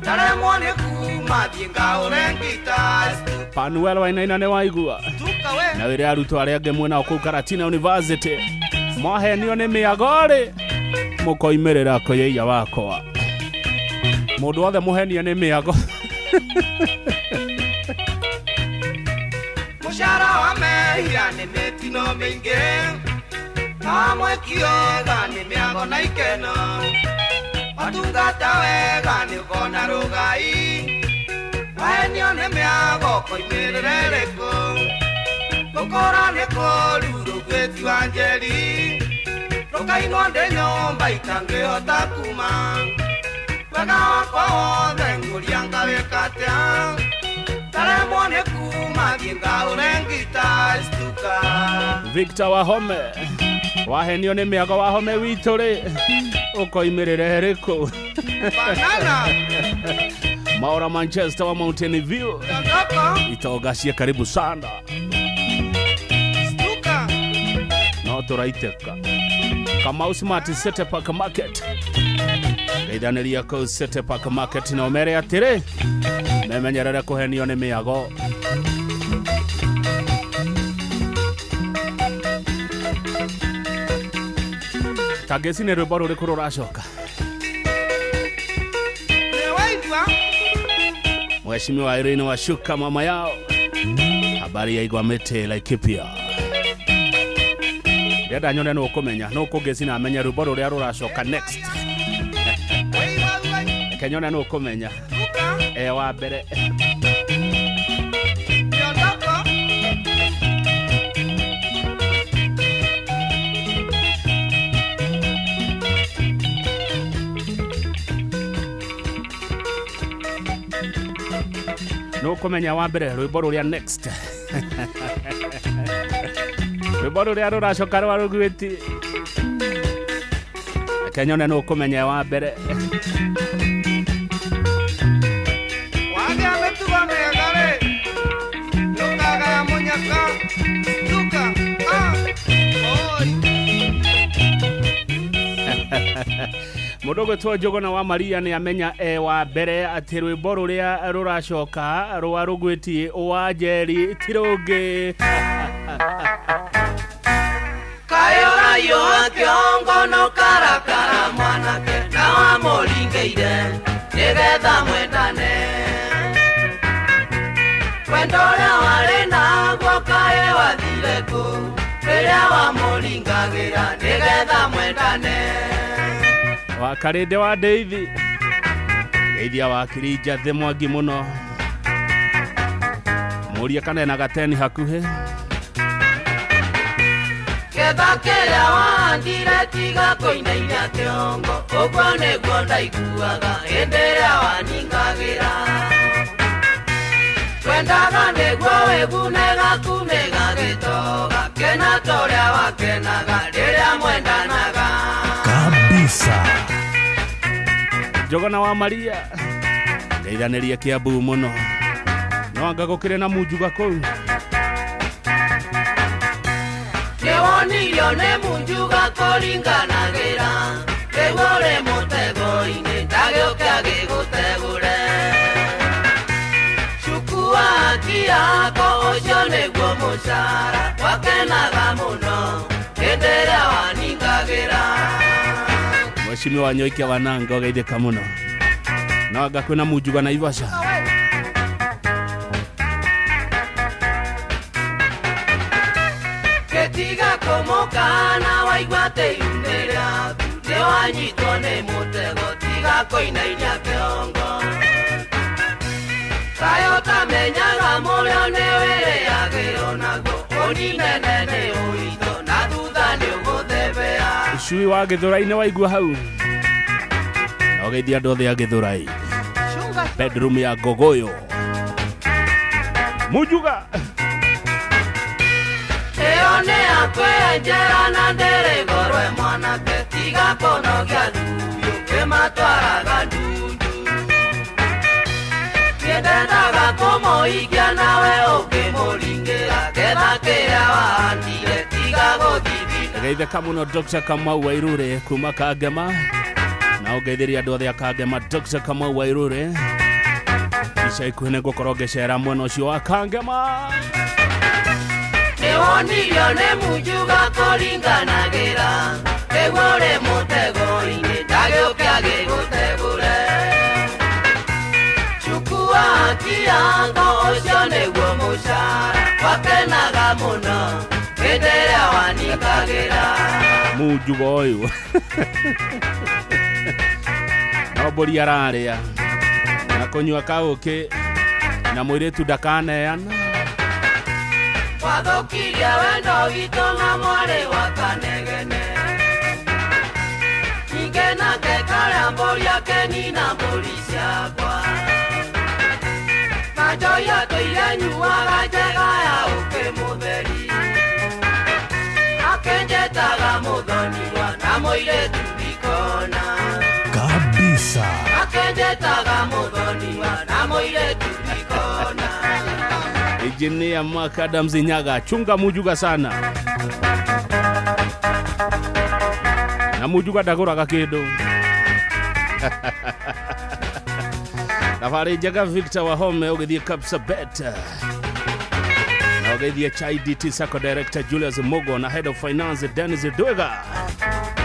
ndaremwo nĩ kuma thiĩ ngaũre ngita. Panuel Wainaina nĩ waigua na wĩre arutwo arĩa angĩ mwena kũu Karatina University mwahenio nĩ mĩago rĩ mũkoimĩrĩra kũyĩia wakwa mũndũ wothe mũhenie nĩ mĩago. Mũcara wa mehia nĩ mĩtino mĩingĩ na mwekioga nĩ mĩago na ikeno watungata wega nĩ ũkona rũgai wahenio nĩ mĩago koimĩrĩre rĩkũ gũkũra nĩ kũru rũgwĩti wa njeri rũkainwo ndĩ nyũmba itangĩhota kuma wega wakwa wothe ngũria ngawĩka atĩa ndaremwo nĩ kuma thiĩ ngaũre ngita stuka. Victor Wahome wahenio nĩ mĩago Wahome witũ rĩ ũkoimĩrĩre rĩkũ Banana. Maura Manchester wa Mountain View itogacie karibu sana Stuka. No tũraitĩka Kamau Smart City Park Market geithanĩria kũu City Park Market na ũmere atĩrĩ memenyerere kũhenio nĩ mĩago. Tangeci nĩ rwĩmbo rũrĩkũ rũracoka? Mheshimiwa Irene Washuka mama yao habari ya igwa mĩtĩ Laikipia ndĩrenda nyone nũ ũkũmenya nũ ũkũngeci na amenye rwĩmbo rũrĩa rũracoka next. Reke nyone nũ ũkũmenya e wa mbere. Nũ ũkũmenya wa mbere rwĩmbo rũrĩa next. Rwĩmbo rũrĩa rũracoka rwa rũgwĩti reke nyone nũ ũkũmenya wa mbere. Wagĩa mĩtugo mĩega rĩ ndũkagaya mũnyaka stuka. Mũndũ ũgwĩtwo Njũgũna wa Maria nĩ amenya e wa mbere atĩ rwĩmbo rũrĩa rũracoka rwa rũgwĩti wa Njeri ti rũngĩ. Kayũrayũ kĩongo no karakara mwanake na wamũringĩire nĩgetha mwendane wendo ũrĩa warĩ naguo kaĩ wathire kũ rĩrĩa wamũringagĩra nĩgetha mwendane. Wakarĩndĩ wa Ndeithi geithia wakiri Njathĩ Mwangi mũno mũrie kana ena gateni hakuhĩ. Ketha kĩrĩa wahandire tiga kũinainia kĩongo ũguo nĩguo ndaiguaga hĩndĩ ĩrĩa waningagĩra twendaga nĩguo wĩgune gaku nĩ gagĩtoga kena ta ũrĩa wakenaga rĩrĩa mwendanaga kabisa. Njũgũna wa Maria ngeithanĩria Kiambu mũno no anga gũkĩrĩ na munjuga kũu. Nĩwonirio nĩ munjuga kũringanagĩra rĩu ũrĩ mũtego-inĩ ndagĩũke agĩgũtegũre cukua haki yako ũcio nĩguo mũcara wakenaga mũno hĩndĩ ĩrĩa waningagĩra. Mheshimiwa Nyoike Wananga ũgeithĩka mũno no anga kwĩna munjuga Naivasha. Gĩtiga kũmũkana waigua atĩ ihu-inĩ rĩaku nĩwanyitwo nĩ mũtego tiga kũinainia kĩongo kaĩ ũtamenyaga mũrĩo nĩwĩrĩagĩrwo naguo ũninene nĩ ũitho na thutha nĩũgũthebea. Cui wa Gĩthũrai-inĩ waigua hau na ũgeithia andũ othe a Gĩthũrai bedroom ya Ngogoyo munjuga ĩyo nĩ yakwenjera na ndĩrĩ gorwe mwanake tiga kũnogia thubiũ kĩmatwaraga ndundu nĩndendaga kũmũikia nawe ũkĩmũringĩra ketha kĩrĩa wahandire tiga gũthithina. Geithĩka mũno Dr. Kamau Wairure kuma Kangema na ũngeithĩria andũ othe a Kangema. Dr. Kamau Wairure ica ikuhĩ nĩngũkorwo ngĩcera mwena ũcio wa Kangema. Nĩwonirio nĩ munjuga kũringanagĩra rĩu ũrĩ mũtego-inĩ ndagĩũke agĩgũtegũre chukua haki yako Ũcio nĩguo mũcara wakenaga mũno hĩndĩ ĩrĩa wanikagĩra. Munjuga ũyũ no mbũri ararĩa na kũnyua kaũkĩ na mũirĩtu ndakaneana. Wathũkirie wendo witũ na mwarĩ wa Kanegene. Ningĩ nake karĩa mbũri akenina mbũri ciakwa. Na njohi atũire nyuaga njega ya ũkĩ mũtheri. Akenjetaga mũthoniwa na mũirĩtu ndikona. Kabisa. Akenjetaga mũthoniwa na mũirĩtu ndikona. Engineer Mark Adams Nyaga, chunga Mujuga sana. Na Mujuga ndagũraga kĩndũ. Thabarĩ njega Victor Wahome ũgĩthiĩ Kapsabet. Na ũgĩthiĩ Chai DT Sacco Director Julius Mugo na Head of Finance Dennis Dwega.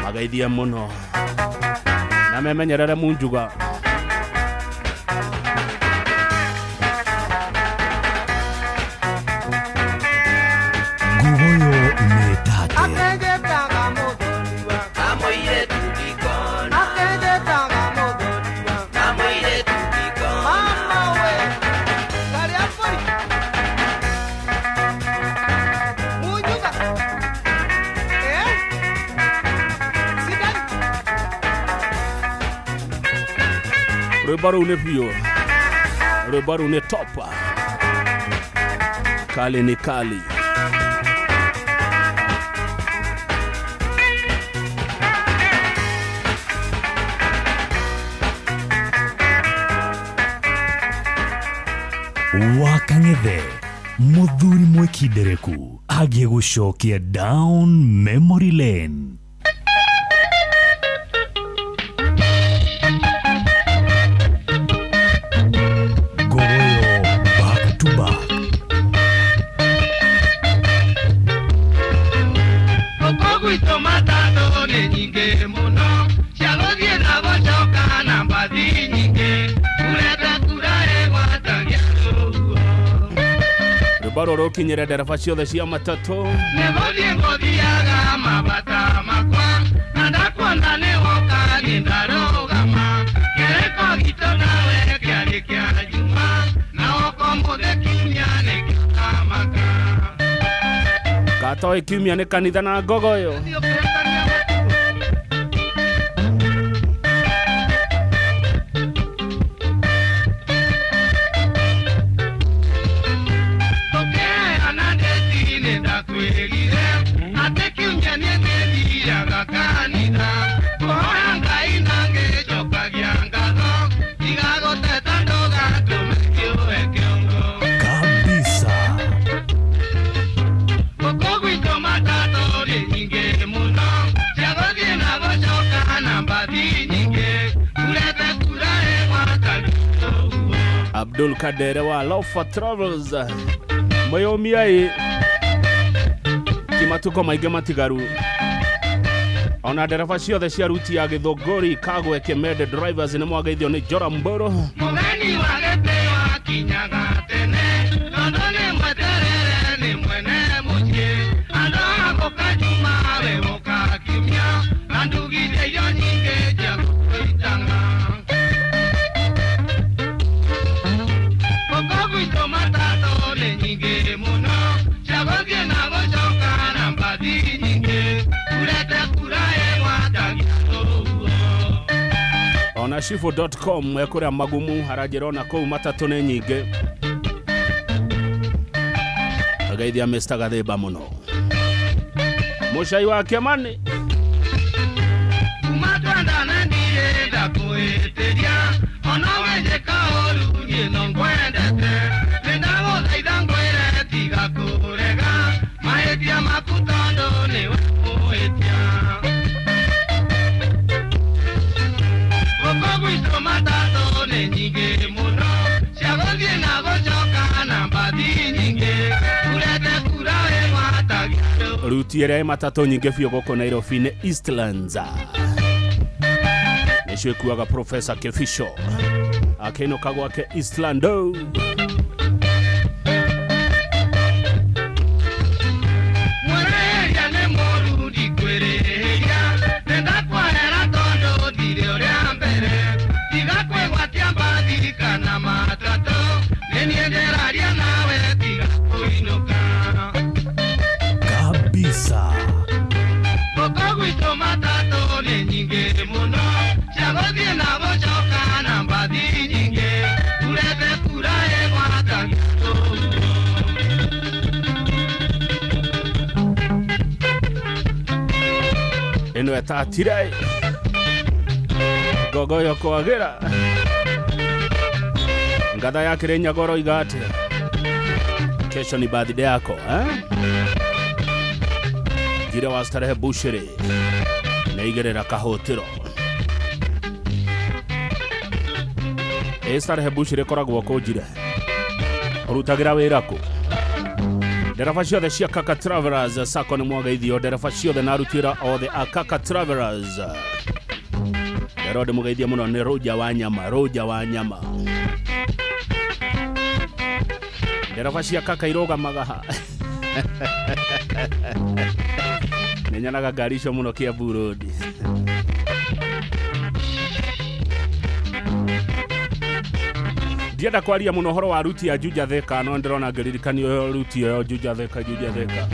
Magaithie mũno. Na memenyerere Munjuga. Ngugoyo nĩ tate. Akenjetaga mũthoniwa na mũirĩtu ndikona. Akenjetaga mũthoniwa na mũirĩtu ndikona. Mama we, karĩa mbũri. Munjuga. Sidari. Rwĩmbo rũu nĩ biũ. Rwĩmbo rũu nĩ topa. Kali ni kali. Wakang'ethe mũthuri mwĩkindereku agiĩ gũcokia down memory lane. Ngogoyo back to back. Gũkũ gwitũ matatũ nĩ nyingĩ mũno cia gũthiĩ na gũcoka na mbathi nyingĩ urete kura ĩgwatagia rũhuho. Rwĩmbo rũrũ rũkinyĩre ndereba ciothe cia matatũ. Nĩ gũthiĩ ngũthiaga mabata makwa na ndakuona nĩ woka niĩ ndarũgama kĩrĩko gitũ nawe kĩarĩ kĩa Juma na woka ũmũthĩ kiumia nĩ kĩamaka. Gatoĩ kiumia nĩ kanitha na ngogoyo. Tũkĩheana ndĩti nĩ ndakwĩrire atĩ kiumia niĩ nĩthiaga kanitha kũhoya Ngai na ngĩcokagia ngatho tiga gũteta ndũgatũme kĩũe kĩongo. Kabisa. Gũkũ gwitũ matatũ nĩ nyingĩ mũno cia gũthiĩ na gũcoka na mbathi nyingĩ urete kura ĩgwatagia rũhuho. Abdul Kadere wa Lofa Travels mwĩyũmiei ti matuko maingĩ matigaru. Ona ndereba ciothe cia ruti ya Gĩthũngũri Kagwe Kĩmende Drivers nĩ mwageithio nĩ Jora Mboro. Mũgeni wa gĩtĩo akinyaga tene tondũ nĩ mweterere nĩ mwene mũciĩ andũ a gũka Juma we gũka kiumia na ndugithia irio nyingĩ cia gũitanga. Gũkũ gwitũ matatũ nĩ nyingĩ mũno cia gũthiĩ na gũcoka na mbathi nyingĩ urete kura ĩgwatagia rũhuho. Ona shifu.com ekũrĩa magumu aranjĩra ona kũu matatũ nĩ nyingĩ. Ageithia Mr. Gathimba mũno. Mũcai wa Kĩamani. Kuma twendana ndirĩ ndakwĩtĩria ona ũngĩnjĩka ũru niĩ no ngwendete nĩndagũthaitha ngwĩre tiga kũrega mahĩtia maku tondũ nĩwe mũhĩtia. Gũkũ gwitũ matatũ nĩ nyingĩ mũno cia gũthiĩ na gũcoka na mbathi nyingĩ urete kura ĩgwatagia rũhuho. Ruti ĩrĩa ĩ matatũ nyingĩ biũ gũkũ Nairobi nĩ Eastlands. Nĩcio ĩkuaga Professor Kefisho akĩinũka gwake Eastlando. na matatũ nĩ niĩ ndĩraria nawe tiga kũinũka Kabisa. Gũkũ gwitũ matatũ nĩ nyingĩ mũno cia gũthiĩ na gũcoka na mbathi nyingĩ urete kura ĩgwatagia tũguo. Ĩno ĩtatire ngogoyo kwagĩra ngatha ya Kĩrĩnyaga ũroiga atĩa? Kesho ni birthday yako eh? Njire wa starehe bushiri na igĩrĩra kahũtĩro. Ĩ starehe bushiri ĩkoragwo kũ Njire? Ũrutagĩra wĩra kũ? Ndereba ciothe cia Kaka Travelers Sacco nĩ mwageithio. Ndereba ciothe na aruti wĩra othe a Kaka Travelers. Ndero ndĩmũgeithie mũno nĩ Rũja wa Nyama, Rũja wa Nyama. Ndereba cia Kaka irũgamaga ha? Nĩ nyonaga ngari icio mũno Kiambu Road. Ndienda kwaria mũno ũhoro wa ruti ya Juja Thika, no ndĩrona ngĩririkanio ruti ĩyo Juja Thika, Juja Thika.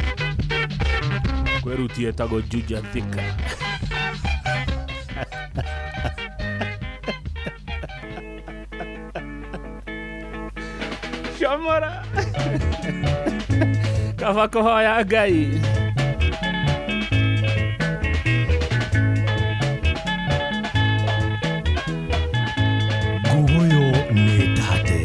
Kwĩ ruti ĩtagwo Juja Thika. Comora. Kaba kũhoya Ngai. Ngogoyo nĩ tate.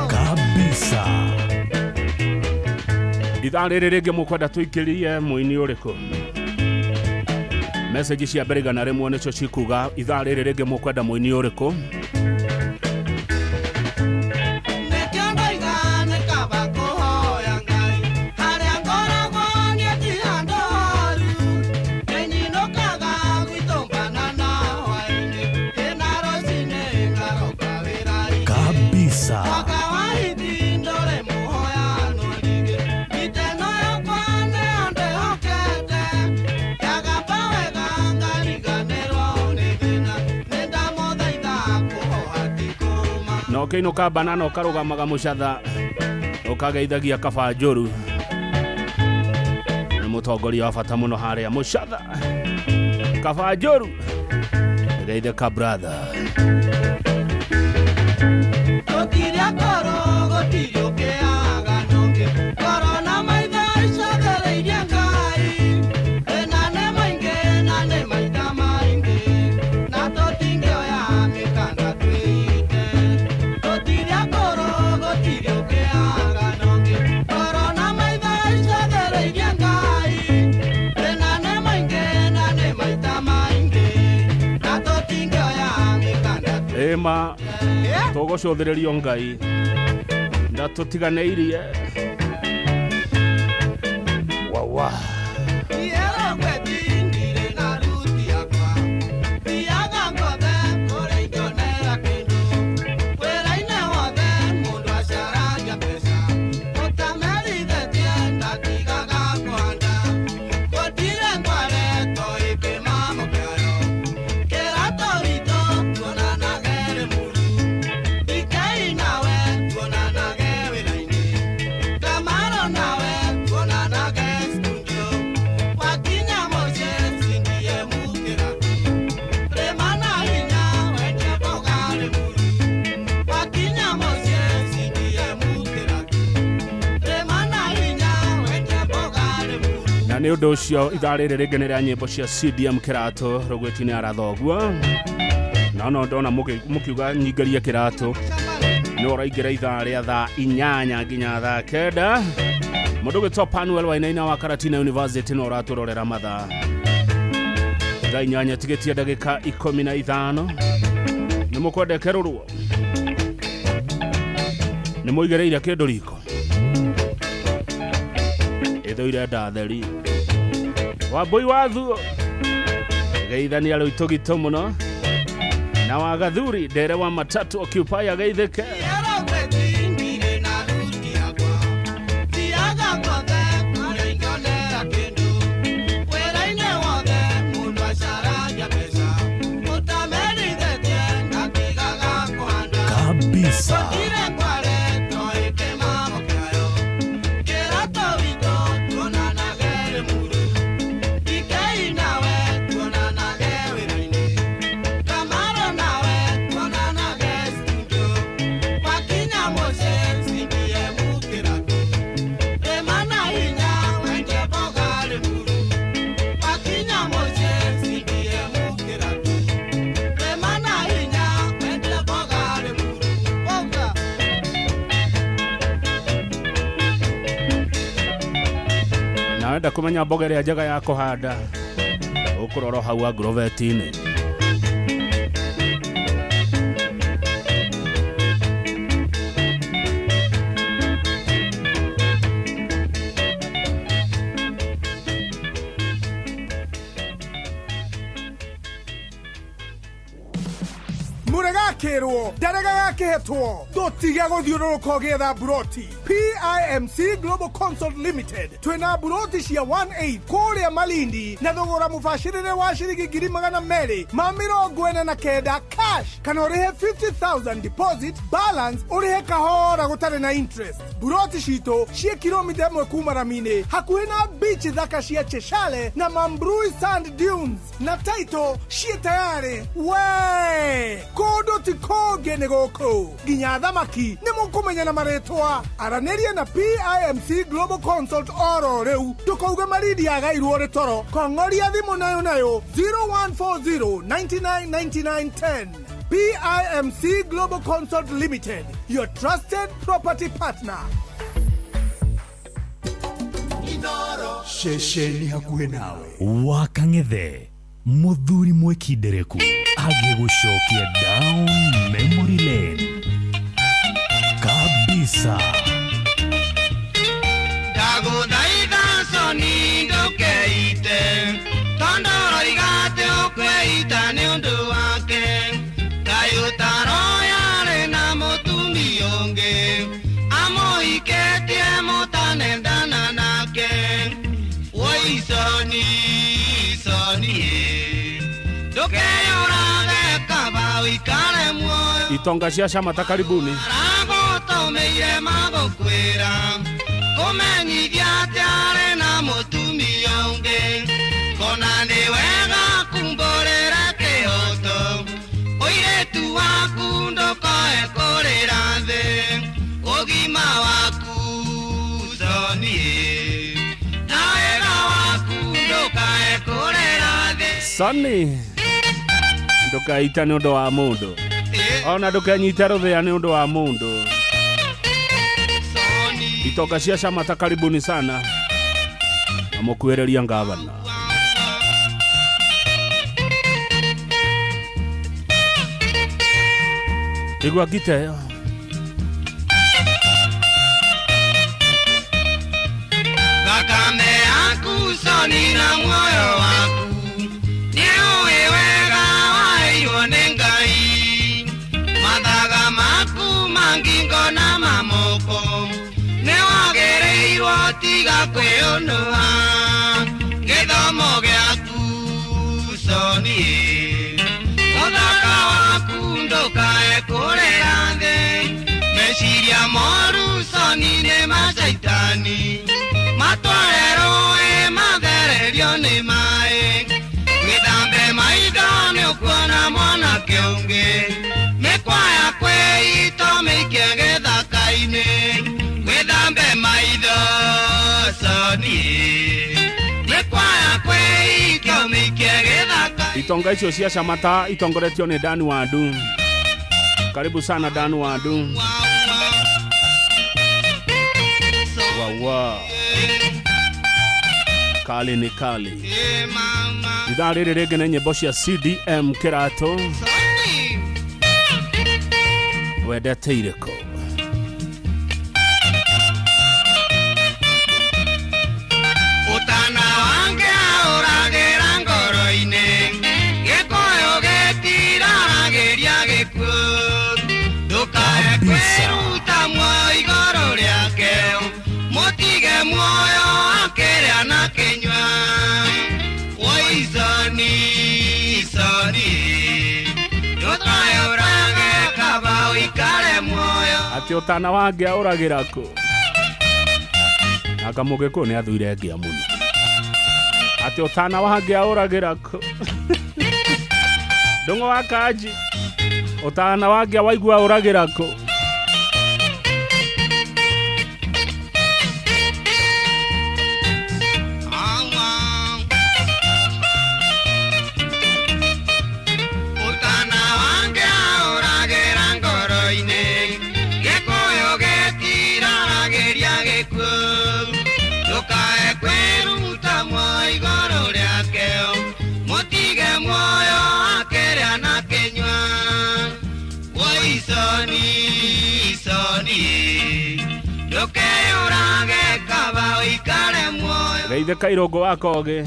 Kabisa. Ithaa rĩrĩ rĩngĩ mũkwenda tũikĩrie mũini ũrĩkũ? Message cia mbere 100 nĩcio cikuga ithaa rĩrĩ rĩngĩ mũkwenda mũini ũrĩkũ? Kabisa. Na ũkĩinũka banana ũkarũgamaga mũcatha ũkageithagia kaba njũru. Nĩ mũtongoria wa bata mũno harĩa mũcatha kaba njũru geithe ka brother. Ema tũgũcũthĩrĩrio Ngai ndatũtiganĩirie wawa. Nĩ ũndũ ũcio ithaa rĩrĩ rĩngĩ nĩ rĩa nyĩmbo cia CDM Kĩratũ rũgwĩti-inĩ arathoguo na no ndona mũkiuga nyingĩrie Kĩratũ nĩ ũraingĩra ithaa rĩa thaa 8 nginya thaa 9. Mũndũ ũgĩtwo Panuel Wainaina wa Karatina University no ũratũrorera mathaa. Thaa 8 tigĩtie ndagĩka 15. Nĩ mũkwendekerũrwo. Nĩ mũigĩrĩire kĩndũ riko. Ĩthũire ndatheri. Wambui wathuo. Geithania rũitũ mũno. Na wagathuri ndere wa matatu occupy ageithĩke. Kabisa. Wenda kumenya mboga ĩrĩa njega ya kũhanda ũkũrora hau agrovet-inĩ. Mũregakĩrwo ndarega gakĩhetwo ndũtige gũthiũrũrũka ũgĩetha buroti. PIMC Global Consult Limited twĩna buroti cia 18 kũrĩa Malindi na thogora mũbacĩrĩre wa ciringi 249,000 cash kana ũrĩhe 50,000 deposit balance ũrĩhe kahora gũtarĩ na interest. Buroti citũ ciĩ kilomita 1 kuma rami-inĩ hakuhĩ na beach thaka cia Cheshale na Mambrui Sand Dunes na title ciĩ tayarĩ. We kũndũ ti kũngĩ nĩ gũkũ nginya thamaki nĩ mũkũmenya na marĩtwa. Aranĩria na PIMC Global Consult oro rĩu ndũkauge Malindi yagairwo rĩ toro. Kong'oria thimũ nayo nayo 0140 99 99 10. PIMC Global Consult Limited, your trusted property partner. Ceceni hakuhĩ nawe. Wakang'ethe mũthuri mwĩkindereku agĩgũcokia down memory lane kabisa. Ndagũthaitha Soni ndũkeite tondũ ũroiga atĩ ũkweita nĩ ũndũ wake. Kaĩ ũtaroyarĩ na mũtumia ũngĩ amũhikĩtie mũtanendana nake. Woi Soni, Soni ndũkeyũrage kaba ũikare muoyo. Itonga cia Shamata karibuni. Aragũtũmĩire magũkwĩra kũmenyithia atĩ arĩ na mũtumia ũngĩ. Kona nĩ wega kumbũrĩra kĩhoto ũirĩtu waku ndũkoe kũrĩra thĩ ũgima waku Soni na wega waku ndũkae kũrĩra thĩ. Soni ndũkaita nĩ ũndũ wa mũndũ ona ndũkenyite rũthĩa nĩ ũndũ wa mũndũ. Itonga cia Shamata karibuni sana na mũkuĩrĩria ngavana. Igua gite thakame yaku Soni na muoyo waku nĩũĩ wega waheirwo nĩ Ngai. Mathaga maku ma ngingo na mamoko nĩwagĩrĩirwo tiga kwĩũnũha. Gĩthomo gĩaku Soni ũthaka waku ndũkae kũrĩra thĩ. Meciria moru Soni nĩ macaitani matware rũĩ mathererio nĩ maĩ. Wĩthambe maitho nĩ ũkuona mwanake ũngĩ mĩkwa ya kwĩito mĩikie gĩthaka-inĩ. Wĩthambe maitho Soni mĩkwa ya kwĩito mĩikie gĩthaka. Itonga icio cia Shamata itongoretio nĩ Dani Wandu. Karibu sana Dani Wandu. Wawa. Kali ni kali. Ithaa rĩrĩ rĩngĩ nĩ nyĩmbo cia CDM Kĩratũ. Wendete irĩkũ? Utana wange aũragĩra ngoro-inĩ, gĩkũyũ gĩtiraragĩria gĩkuũ. Ndũkae kwĩruta muoyo igũrũ rĩake, mũtige muoyo akĩrĩa na kĩnyua. Woi soni, soni, ndũkae ũrage kaba ũikare muoyo. Atĩ ũtana wange aũragĩra kũ? Anga mũgĩkũyũ nĩ athũire ngĩa mũno. Atĩ ũtana wange aũragĩra kũ? Ndũng'ũ wa Kanji, ũtana wange waigua aũragĩra kũ? Utana wange aũragĩra ngoro-inĩ, gĩkũyũ gĩtiraragĩria gĩkuũ. Ndũkae kwĩruta muoyo igũrũ rĩake, mũtige muoyo akĩrĩa na kĩnyua. Woi soni, soni, ndũkeyũrage kaba ũikare muoyo. Geithĩka Irũngũ wa Kogĩ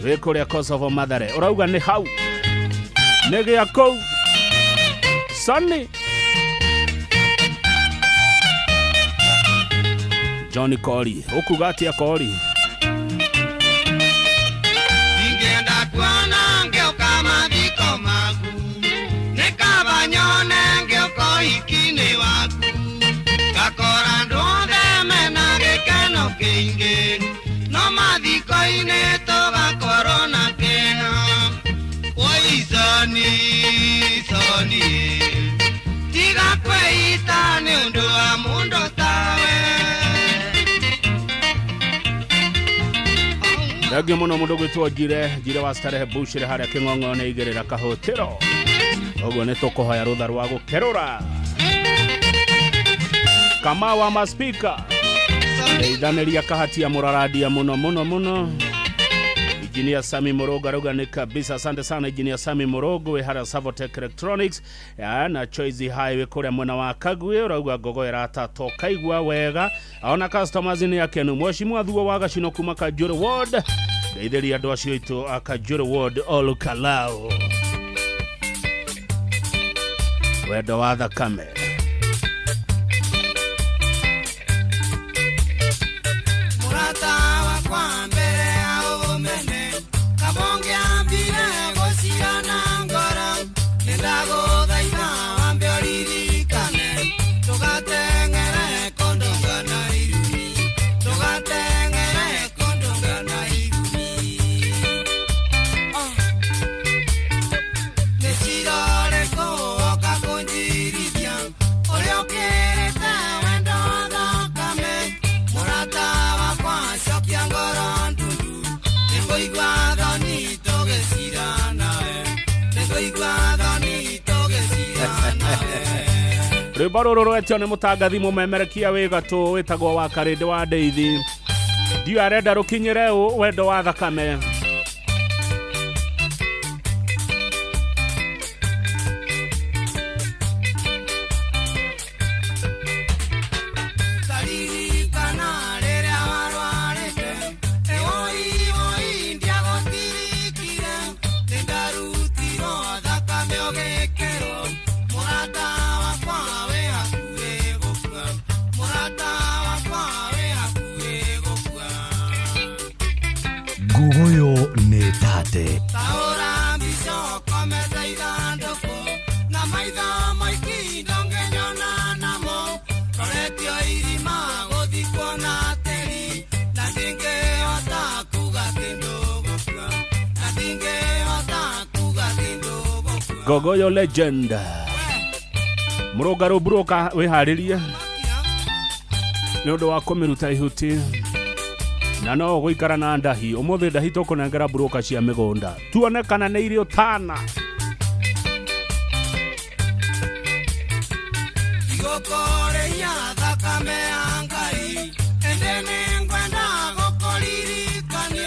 wĩ kũrĩa Kosovo Mathare, ũrauga nĩ hau nĩ gĩa kũu Soni. John Kori, ũkuga atĩa Kori? Ingĩenda kuona ngĩũka mathiko maku, nĩ kaba nyone ngĩũka ũhiki-inĩ waku. Ngakora andũ othe mena gĩkeno kĩingĩ, no mathiko-inĩ tũgakorwo na kĩeha. Woi soni, soni, tiga kwĩita nĩ ũndũ wa mũndũ tawe. Thengio mũno mũndũ gwĩtwo Njire, Njire wa Starehe Bushire harĩa Kĩng'ong'o nĩ igĩrĩra kahũtĩro. Ũguo nĩ tũkũhoya rũtha rwa gũkerũra. Kama wa maspika ndeithanĩria kahatia mũrarandia mũno mũno mũno. Engineer Sami Morogo arauga nĩ kabisa. Asante sana Engineer Sami Morogo wĩ harĩa Savotech Electronics ya, na Choice Highway kũrĩa mwena wa Kagwe. Ũrauga ngogo ĩratata ũkaigua wega, ona customers nĩ akenu. Mheshimiwa Thuo wa Gacino kuma Kajũrĩ Ward, ndeithĩria andũ acio aitũ a Kajũrĩ Ward Olukalao. Wendo wa thakame. Mũrata wakwa mbere ya ũmene, kabonge ambire gũcirana ngoro. Nĩndagũthaitha wambe ũririkane, ndũgateng'ere kũndũnga na irumi, ndũgateng'ere kũndũnga na irumi. Nĩ cira ũrĩkũ woka kũnjirithia, ũrĩa ũkĩrĩte wendo wa thakame. Mũrata wakwa cokia ngoro ndundu, nĩngũigua thoni tũgĩcira nawe, nĩngũigua thoni tũgĩcira nawe. Rwĩmbo rũrũ rwetio nĩ mũtangathi mũmemerekia wĩ gatũ wĩtagwo wa Karĩndĩ wa Ndeithi. Ndiũ arenda rũkinyĩre ũ wendo wa thakame. Taririkana rĩrĩa warwarĩte, ĩwoi woi ndiagũtirikire, nĩndarutirwo thakame ũgĩkĩrwo. Mũrata wakwa wĩ hakuhĩ gũkua, mũrata wakwa wĩ hakuhĩ gũkua. Ngogoyo nĩ tate. Taũra mbica ũkomete ithandũkũ, na maitho maiki ndũngĩnyona namo. Roretio irima gũthikwo na tĩri, na ndingĩhota kuga kĩndũ gũkua, na ndingĩhota kuga kĩndũ gũkua. Ngogoyo legend. Mũrũngarũ mburoka wĩharĩrie nĩ ũndũ wa kũmĩruta ihuti na no ũgũikara na ndahi. Ũmũthĩ ndahi tũkũnengera mburoka cia mĩgũnda, tuone kana nĩ irĩ ũtana. Igũkũrĩhia thakame ya Ngai, ĩndĩ nĩngwenda gũkũririkania.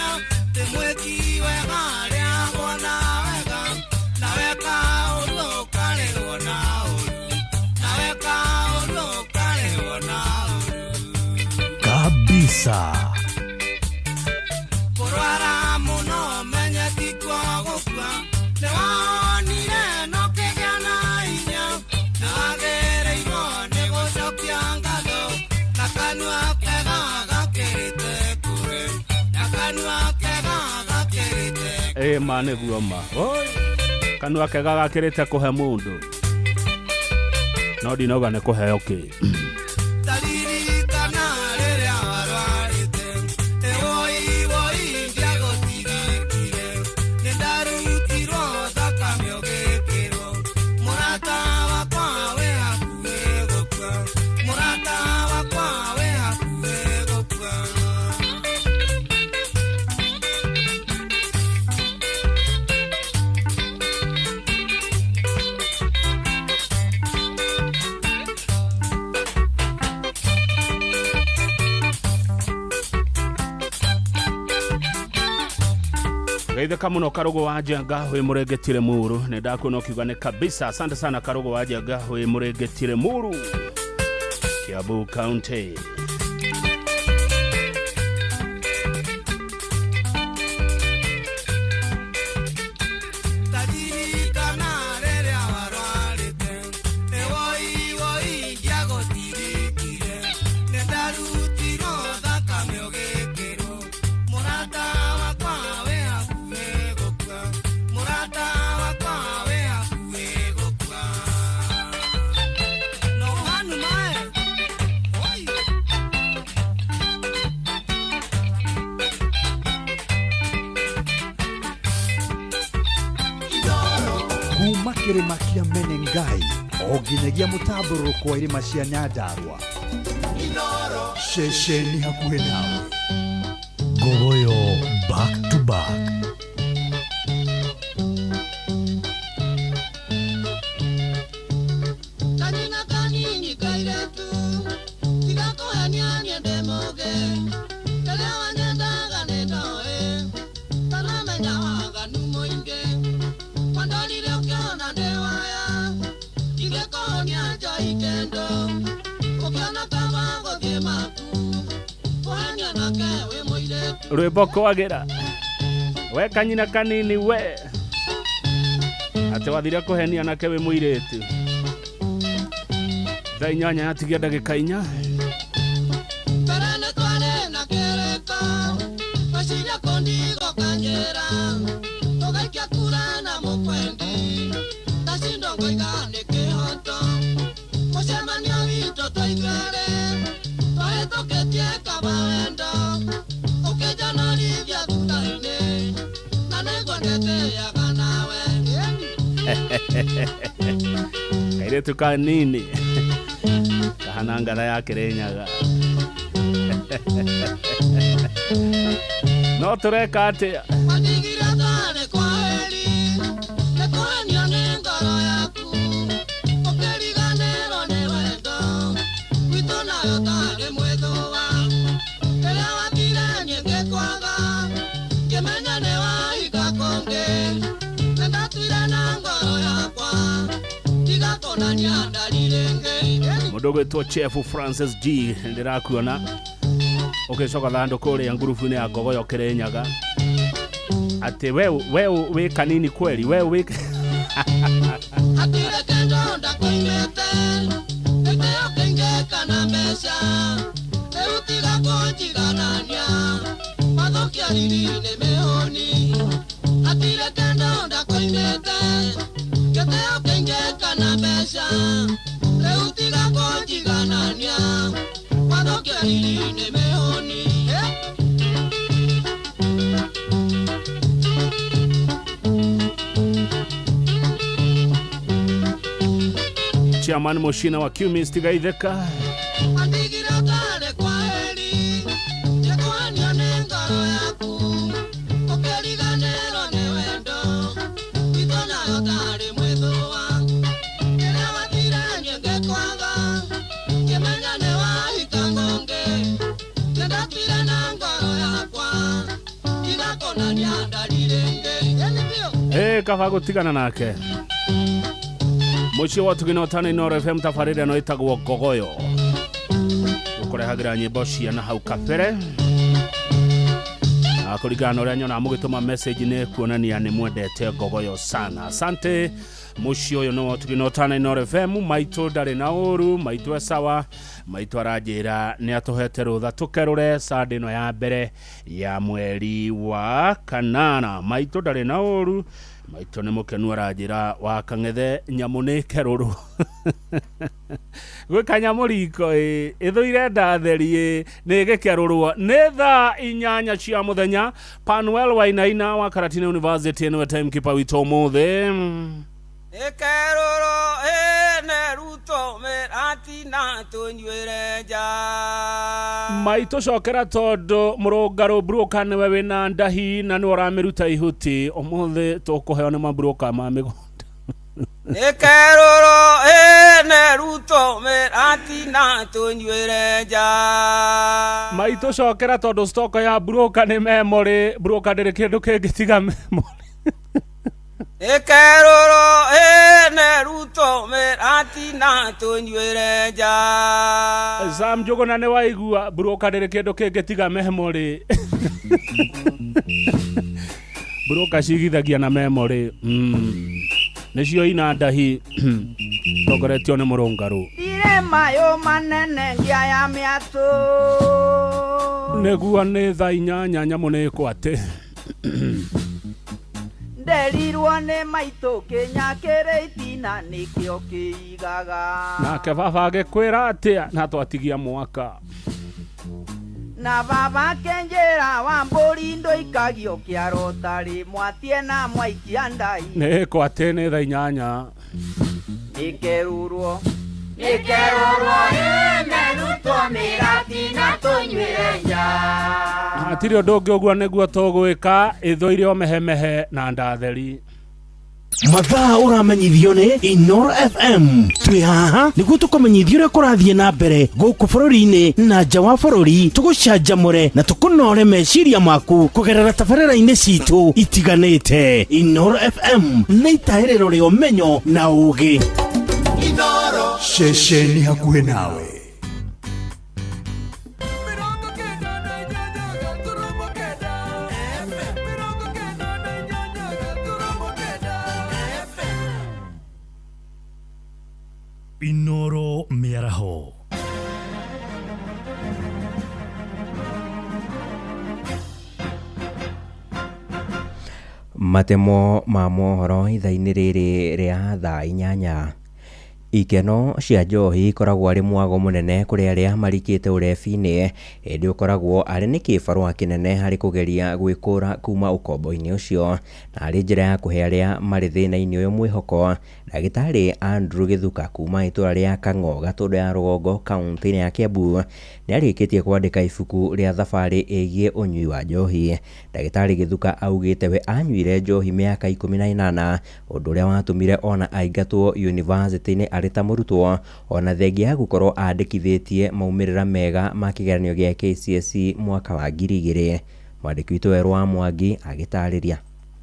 Kabisa. Kũrwara mũno menye ti kwa gũkua nĩwonire no kĩgĩa na hinya na wagĩrĩirwo nĩ gũcokia ngatho na kanua kega gakĩrĩte kure na kanua kega gakĩrĩte. Ĩ ma nĩguo ma. Oi, kanua kega gakĩrĩte kũhe mũndũ no ndinauga nĩ kũheo kĩ. Taririkana rĩrĩa warwarĩte ĩwoi woi ndiagũtirikire nĩndarutirwo thakame ũgĩkĩrwo mũrata wakwa wĩ hakuhĩ gũkua mũrata wakwa wĩ hakuhĩ gũkua. Geithĩka mũno Karũgũ wa Njenga wĩ mũrĩngĩtire muru nĩ ndakuona ũkiuga nĩ kabisa. Asante sana Karũgũ wa Njenga wĩ mũrĩngĩtire muru, Kiambu County. Taririkana rĩrĩa warwarĩte ĩwoi woi ndiagũtirikire nĩndarutirwo thakame ũgĩkĩrwo mũrata wakwa wĩ hakuhĩ gũkua mũrata wakwa wĩ hakuhĩ gũkua no hanu mae oi. Kuma kĩrĩma kĩa Menengai o nginyagia mũtambũrũko wa irĩma cia Nyandarua ceceni hakuhĩ nawe. Ngogoyo back to back. Kanina kanini kairetu tiga kũhenia niĩ ndĩ mũgĩ kĩrĩa wanyendaga nĩ ndoĩ taramenya waganu mũingĩ wandorire ũkĩona ndĩ waya ingĩkũhonia njoi kĩndũ ũkĩona kaba gũthiĩ maku kũhenia nake wĩ mũirĩtu. Rwĩmbo kwagĩra we kanyina kanini we atĩ wathire kũhenia nake wĩ mũirĩtu. Thaa 8 yatigia ndagĩka 4. Mbere nĩ twarĩ na kĩrĩko meciria kũndigo kanjĩra tũgaikia kura na mũkwendi ndacindo ngoiga nĩ kĩhoto mũcemanio witũ twaithuerĩ twahĩtũkĩtie kaba wendo ũkĩnjonorithia thutha-inĩ na nĩguo ndĩtĩaga nawe. Kairĩtu kanini kahana ngatha ya Kĩrĩnyaga. No tũreka atĩa? Wandigire tarĩ kwaheri nĩ kũhenio nĩ ngoro yaku ũkĩriganĩrwo nĩ wendo witũ nayo tarĩ mwĩthũa rĩrĩa wathire niĩ ngĩkwaga ngĩmenya nĩ wahika kũngĩ nĩndatuire na ngoro yakwa tiga kũnania ndari rĩngĩ. Mũndũ ũgwĩtwo Chef Francis G ndĩrakuona ũgĩcoka thandũ kũrĩa ngurubu-inĩ ya Ngogoyo Kĩrĩnyaga atĩ we wĩ kanini kweli we wĩ Hatirĩ kĩndũ ndakoimĩte gĩtĩo kĩingĩ kana mbeca rĩu tiga kũnjiganania mathũkia riri nĩ mĩhũni hatirĩ kĩndũ ndakoimĩte gĩtĩo kĩingĩ kana mbeca rĩu tiga kũnjiganania mathũkia riri nĩ mĩhũni. Chairman Mushina wa Cumis tigaitheka. Wandigire ũtarĩ kwaheri njĩkũhenio nĩ ngoro yaku ũkĩriganĩrwo nĩ wendo witũ nayo tarĩ mwĩthũa kĩrĩa wathire niĩ ngĩkwaga ngĩmenya nĩ wahika kũngĩ nĩndatuire na ngoro yakwa tiga kũnania ndari rĩngĩ. Kaba gũtigana nake. Mũciĩ wa Tugina Ũtana Inooro FM tabarĩra ĩno ĩtagwo Ngogoyo. Tũkũrehagĩra nyĩmbo cia na hau kabere na kũringana na ũrĩa nyonaga mũgĩtũma message nĩ kuonania nĩ mwendete Ngogoyo sana. Asante. Mũciĩ ũyũ nĩ wotugi na ũtana Inooro FM. Maitũ ndarĩ na ũru, maitũ e sawa, maitũ aranjĩra nĩ atũhete rũtha tũkerũre Sunday ĩno ya mbere ya mweri wa kanana. Maitũ ndarĩ na ũru, maitũ nĩ mũkenu, aranjĩra wa kang'ethe nyamũ nĩ kerũrũ gwĩ kanyamũ riko ĩ ĩthũire ndatheri ĩ nĩ gĩkerũrwo. Nĩ thaa 8 cia mũthenya. Panuel Wainaina wa Karatina University nĩwe timekeeper witũ ũmũthĩ. Ĩkerũrwo ĩne Ruto mĩratina tũnyuĩre nja. Maitũ cokera tondũ mũrũngarũ broker nĩwe wĩna ndahi na nĩwe ũramĩruta ihuti. Ũmũthĩ tũkũheo nĩ mabroker ma mĩgũnda. Ĩkerũrwo ĩne Ruto mĩratina tũnyuĩre nja. Maitũ cokera tondũ stock ya broker nĩ memory, broker ndĩrĩ kĩndũ kĩngĩ tiga memory. Ĩkerũrwo ĩne Ruto mĩratina tũnyuĩre nja. Sam Njũgũna nĩ waigua broker ndĩrĩ kĩndũ kĩngĩ tiga memory. Broker cigithagia na memory. Nĩcio ina ndahi tongoretio nĩ mũrũngarũ. Ire mayo manene ngia ya mĩatũ. Nĩguo nĩ thaa 8 nyamũ nĩ ĩkwatĩ. Nderirwo nĩ maitũ kĩnya kĩrĩ itina nĩkĩo kĩigaga. Nake baba agĩkwĩra atĩa na twatigia mwaka. Na baba akĩnjĩra wa mbũri ndũikagio kĩaro tarĩ mwatie na mwaikia ndai. Nĩ ĩkwatĩ nĩ thaa 8. Nĩkerũrwo nĩkerũrwo ĩne Ruto mĩratina tũnyuĩre nja. Hatirĩ ũndũ ũngĩ ũguo nĩguo tũgwĩka ĩthũire o mehemehe na ndatheri. Mathaa ũramenyithio nĩ Inooro FM. Twĩ haha nĩguo tũkũmenyithie ũrĩa kũrathiĩ na mbere gũkũ bũrũri-inĩ na nja wa bũrũri, tũgũcanjamũre na tũkũnore meciria maku kũgerera tabarĩra-inĩ citũ itiganĩte. Inooro FM nĩ itahĩrĩro rĩa ũmenyo na ũũgĩ. Ceceni hakuhĩ nawe. Inooro mĩaraho. Matemo ma mohoro ithaa-inĩ rĩrĩ rĩa thaa 8. Ikeno cia njohi ikoragwo arĩ mwago mũnene kũrĩ arĩa marikĩte ũrebi-inĩ, ĩndĩ ũkoragwo arĩ nĩ kĩbarũa kĩnene harĩ kũgeria gwĩkũra kuma ũkombo-inĩ ũcio, na arĩ njĩra ya kũhe arĩa marĩ thĩna-inĩ ũyũ mwĩhoko. Ndagĩtarĩ Andrew Gĩthuka kuma itũra rĩa Kang'o Gatũndũ ya Rũgongo kaunti-inĩ ya Kiambu nĩarĩkĩtie kwandĩka ibuku rĩa thabarĩ ĩgiĩ ũnyui wa njohi. Ndagĩtarĩ Gĩthuka augĩte we anyuire njohi mĩaka 18, ũndũ ũrĩa watũmire ona aingatwo yunivasĩtĩ-inĩ arĩ ta mũrutwo, ona thengia ya gũkorwo andĩkithĩtie maumĩrĩra mega ma kĩgeranio gĩa KCSE mwaka wa 2000. Mwandĩki witũ Werũ wa Mwangi agĩtarĩria.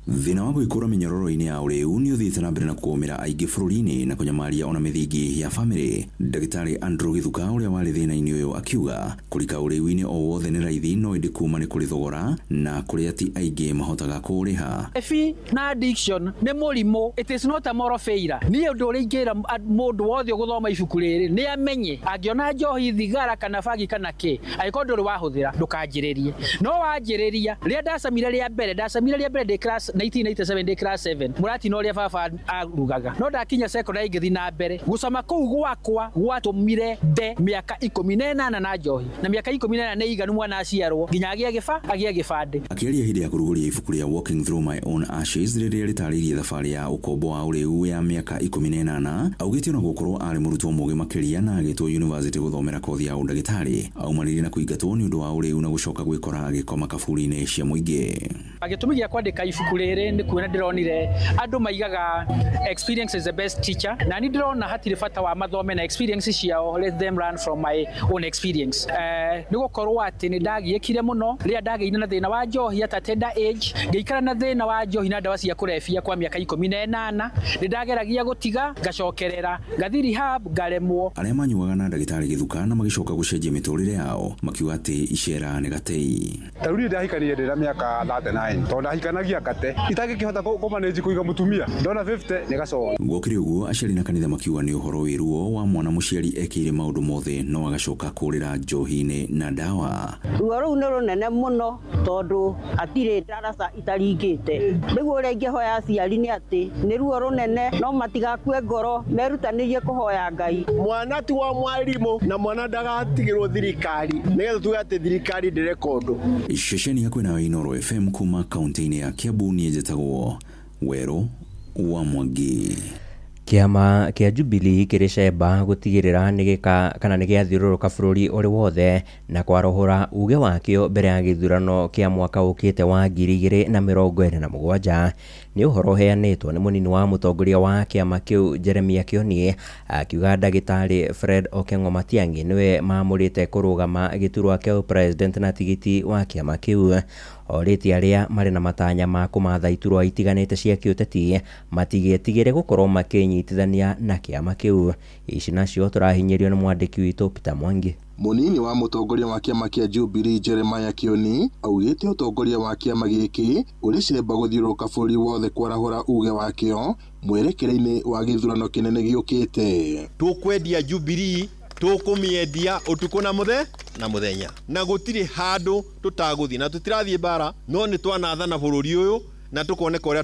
Thĩna wa gwĩkũra mĩnyororo-inĩ ya ũrĩu nĩ ũthiĩte na mbere na kũũmĩra aingĩ bũrũri-inĩ na kũnyamaria ona mĩthingi ya bamĩrĩ. Ndagĩtarĩ Andrew Gĩthuka ũrĩa warĩ thĩna-inĩ ũyũ akiuga kũrika ũrĩu-inĩ o wothe nĩ raithi no ĩndĩ kuma nĩ kũrĩ thogora na kũrĩa ti aingĩ mahotaga kũũrĩha. Ebi na addiction nĩ mũrimũ, it is not a moral failure. Niĩ ũndũ ũrĩa ingĩra mũndũ wothe ũgũthoma ibuku rĩrĩ nĩ amenye angĩona njohi, thigara kana bangi kana kĩ, angĩkorwo ndũrĩ wahũthĩra ndũkanjĩrĩrie. No wanjĩrĩria, rĩrĩa ndacamire rĩa mbere, ndacamire rĩa mbere ndĩ class 1987 ndĩ class 7, mũratina ũrĩa baba arugaga, no ndakinya secondary ngĩthiĩ na mbere gũcama kũu gwakwa gwatũmire nde mĩaka 18 na njohi, na mĩaka 18 nĩ iganu mwana aciarwo nginya agĩe gĩbandĩ. Akĩaria hĩndĩ ya kũrugũria ibuku rĩa Walking Through My Own Ashes rĩrĩa rĩtarĩirie thabarĩ ya ũkombo wa ũrĩu ya mĩaka 18, augĩte ona gũkorwo arĩ mũrutwo mũũgĩ makĩria na agĩtwo university gũthomera kothi ya ũndagĩtarĩ, aumanire na kũingatwo nĩ ũndũ wa ũrĩu na gũcoka gwĩkora agĩkoma kaburi-inĩ cia mũingĩ. Gĩtũmi gĩa kwandĩka ibuku rĩrĩ nĩ kuona ndĩronire andũ maigaga experience is the best teacher, na ni ndĩrona hatirĩ bata wa mathome na experience ciao, let them learn from my own experience. Nĩ gũkorwo atĩ nĩ ndagiĩkire mũno rĩrĩa ndagĩire na thĩna wa njohi at a tender age, ngĩikara na thĩna wa njohi na ndawa cia kũrebia kwa mĩaka 18. Nĩ ndageragia gũtiga, ngacokerera, ngathiĩ rehab, ngaremwo. Arĩa manyuaga na ndagĩtarĩ Gĩthuka na magĩcoka gũcenjia mĩtũrĩre yao makiuga atĩ icera nĩ gatei. Ta rĩu niĩ ndahikanirie ndĩna mĩaka 39 tondũ ndahikanagia ngate itangĩkĩhota kũmanage kũiga mũtumia, ndona 50 nĩ gacoa. Gũkĩrĩ ũguo, aciari na kanitha makiuga nĩ ũhoro wĩ ruo wa mwana mũciari ekĩire maũndũ mothe no agacoka kũrĩra njohi-inĩ na ndawa. Ruo rũu nĩ rũnene mũno tondũ hatirĩ ndaraca itaringĩte. Rĩu ũrĩa ingĩhoya aciari nĩ atĩ nĩ ruo rũnene no matigakue ngoro, merutanĩrie kũhoya Ngai. Mwana ti wa mwarimũ na mwana ndagatigĩrwo thirikari nĩgetha tuge atĩ thirikari ndĩreka ũndũ. Ceceni ya kwĩnawe Inooro FM kuma kaunti-inĩ ya Kiambu, niĩ njĩtagwo Werũ wa Mwangi. Kĩama kĩa Jubilee kĩrĩ cemba gũtigĩrĩra nĩgĩka kana nĩgĩathiũrũrũka bũrũri ũrĩ wothe na kwarahũra uge wakĩo mbere ya gĩthurano kĩa mwaka ũkĩte wa 2027. Nĩ ũhoro ũheanĩtwo nĩ mũnini wa mũtongoria wa kĩama kĩu Jeremiah Kioni, akiuga ndagĩtarĩ Fred Okengo Matiang'i nĩwe maamũrĩte kũrũgama gĩturwa kĩa president na tigiti wa kĩama kĩu. Orĩtie arĩa marĩ na matanya ma kũmatha iturwa itiganĩte cia kĩũteti matigetigĩre gũkorwo makĩnyitithania na kĩama kĩu. Ici nacio tũrahinyĩrio nĩ mwandĩki witũ Peter Mwangi. Mũnini wa mũtongoria wa kĩama kĩa Jubilee Jeremiah Kioni augĩte ũtongoria wa kĩama gĩkĩ ũrĩ cemba gũthiũrũrũka bũrũri wothe kwarahũra uge wakĩo mwerekera-inĩ wa gĩthurano kĩnene gĩũkĩte. Tũkwendia Jubilee, tũkũmĩendia ũtukũ na na mũthenya, na gũtirĩ handũ tũtagũthiĩ, na tũtirathiĩ mbara, no nĩ twanathana bũrũri ũyũ na tukoneka ũrĩa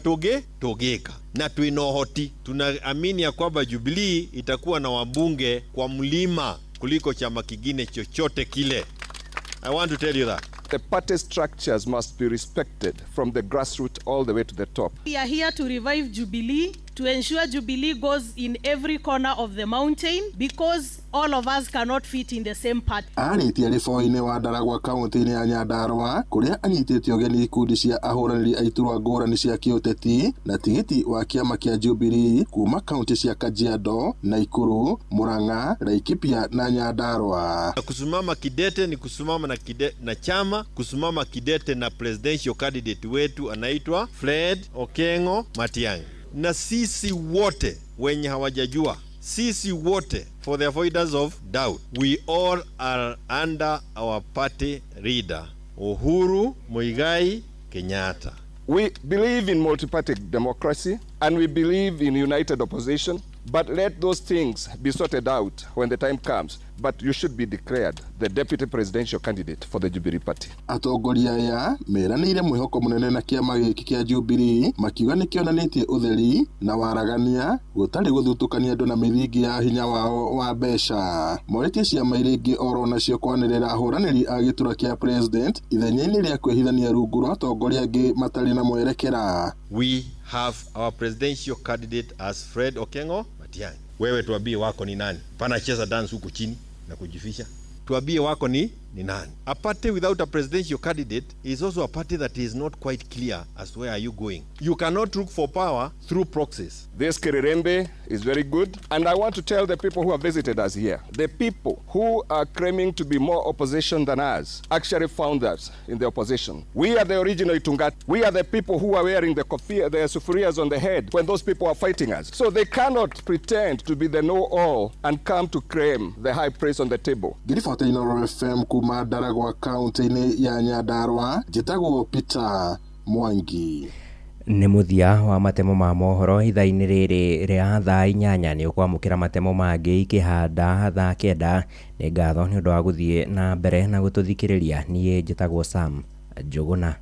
tũngĩka na twĩna ũhoti. Tunaamini ya kwamba Jubilee itakuwa na wabunge kwa mlima kuliko chama kingine chochote kile. I want to tell you that. The party structures must be respected from the grassroots all the way to the top. We are here to revive Jubilee, to ensure Jubilee goes in every corner of the mountain, because all of us cannot fit in the same party. Arĩtie rĩboi-inĩ wa Ndaragwa kaunti-inĩ ya Nyandarua kũrĩa anyitĩte ũgeni ikundi cia ahũranĩri a iturwa ngũrani cia kĩũteti na tigiti wa kĩama kĩa Jubilee kuma kaunti cia Kajiado, Nakuru, Murang'a, Laikipia na Nyandarua. Kusimama kidete ni kusimama na na chama, kusimama kidete na presidential candidate wetu anaitwa Fred Okengo Matiang'i. Na sisi wote wenye hawajajua, sisi wote for the avoidance of doubt, we all are under our party leader Uhuru Muigai Kenyatta. We believe in multi-party democracy and we believe in united opposition, but let those things be sorted out when the time comes. But you should be declared the deputy presidential candidate for the Jubilee Party. Atongoria aya meranĩire mwĩhoko mũnene na kĩama gĩkĩ kĩa Jubilee makiuga nĩkĩonanĩtie ũtheri na waragania gũtarĩ gũthutũkania andũ na mĩthingi ya hinya wao wa mbeca. Morĩtie ciama iria ingĩ oro nacio kwanĩrĩra ahũranĩri a gĩturwa kĩa president ithenya-inĩ rĩa kwĩhithania rungu rwa atongoria angĩ matarĩ na mwerekera. We have our presidential candidate as Fred Okengo Matiang'i. Wewe tuambie wako ni nani? Pana cheza dance huko chini na kujifisha. Tuambie wako ni nani? A party without a presidential candidate is also a party that is not quite clear as to where are you going. You cannot look for power through proxies. This Kererembe is very good, and I want to tell the people who have visited us here, the people who are claiming to be more opposition than us actually found us in the opposition. We are the original Itungati. We are the people who are wearing the kofia, the sufurias on the head when those people are fighting us. So they cannot pretend to be the know-all and come to claim the high praise on the table. Ngiribota Inooro FM kuma Ndaragwa kaunti-inĩ ya Nyandarua, njĩtagwo Peter Mwangi. Nĩ mũthia wa matemo ma mohoro ithaa-inĩ rĩrĩ rĩa thaa 8. Nĩ ũkwamũkĩra matemo mangĩ ikĩhanda thaa 9. Nĩ ngatho nĩ ũndũ wa gũthiĩ na mbere na gũtũthikĩrĩria. Niĩ njĩtagwo Sam Njũgũna.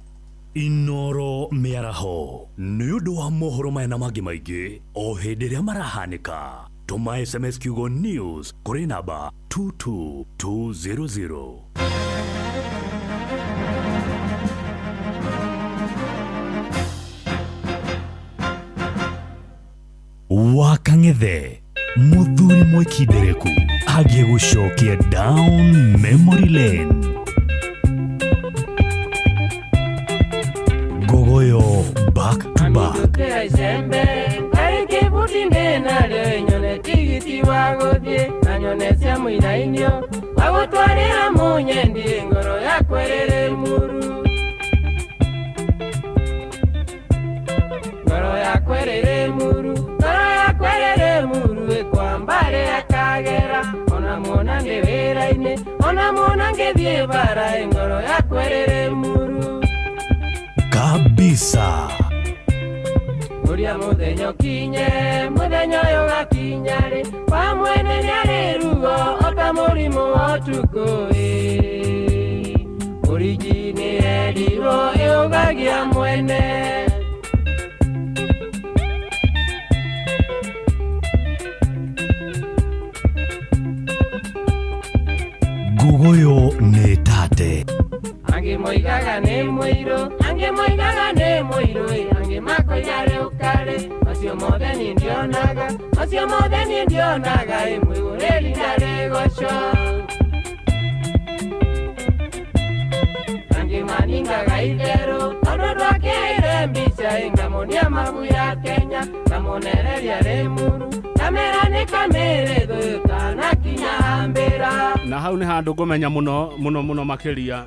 Inooro mĩaraho nĩ ũndũ wa mohoro maya na mangĩ maingĩ o hĩndĩ ĩrĩa marahanĩka. Tũma SMS kiugo news kũrĩ namba 22200. Wakang'ethe mũthuri mwĩkindereku agĩgũcokia down memory lane. Gogoyo back Bank. Icembe ngarĩki buti ndĩnarĩo nyone tigiti wa gũthiĩ na nyone cia mũinainio wa gũtwarĩra mũnyendi ngoro yakwa ĩrĩ muru ngoro yakwa ĩrĩ muru ngoro yakwa ĩrĩ muru ĩkwambare akagera ona muona ndĩ wĩra-inĩ ona muona ngĩthiĩ bara ngoro yakwa ĩrĩ muru kabisa. Uria muthenya ũkinye muthenya ũyũ ũgakinya rĩ wa mwene nĩarĩ ruo ota mũrimũ wa ũtukũ ĩ ũrigi nĩyerirwo ĩũgagia mwene. Nguguyo nĩ tate. Angĩ moigaga nĩ mũirũ angĩ moigaga nĩ mũirũ angĩ makoiga rĩ ũkarĩ macio mothe niĩ ndionaga macio mothe niĩ ndionaga ĩ mwĩgũrĩri ndarĩ goco angĩ maningaga itherũ tondũ ndwakĩire mbica ĩ ngamonia mabu ya Kenya ngamonereria Rĩmuru kamera nĩ kamĩrĩ thũ mbĩra. Na hau nĩ handũ ngũmenya mũno mũno mũno makĩria.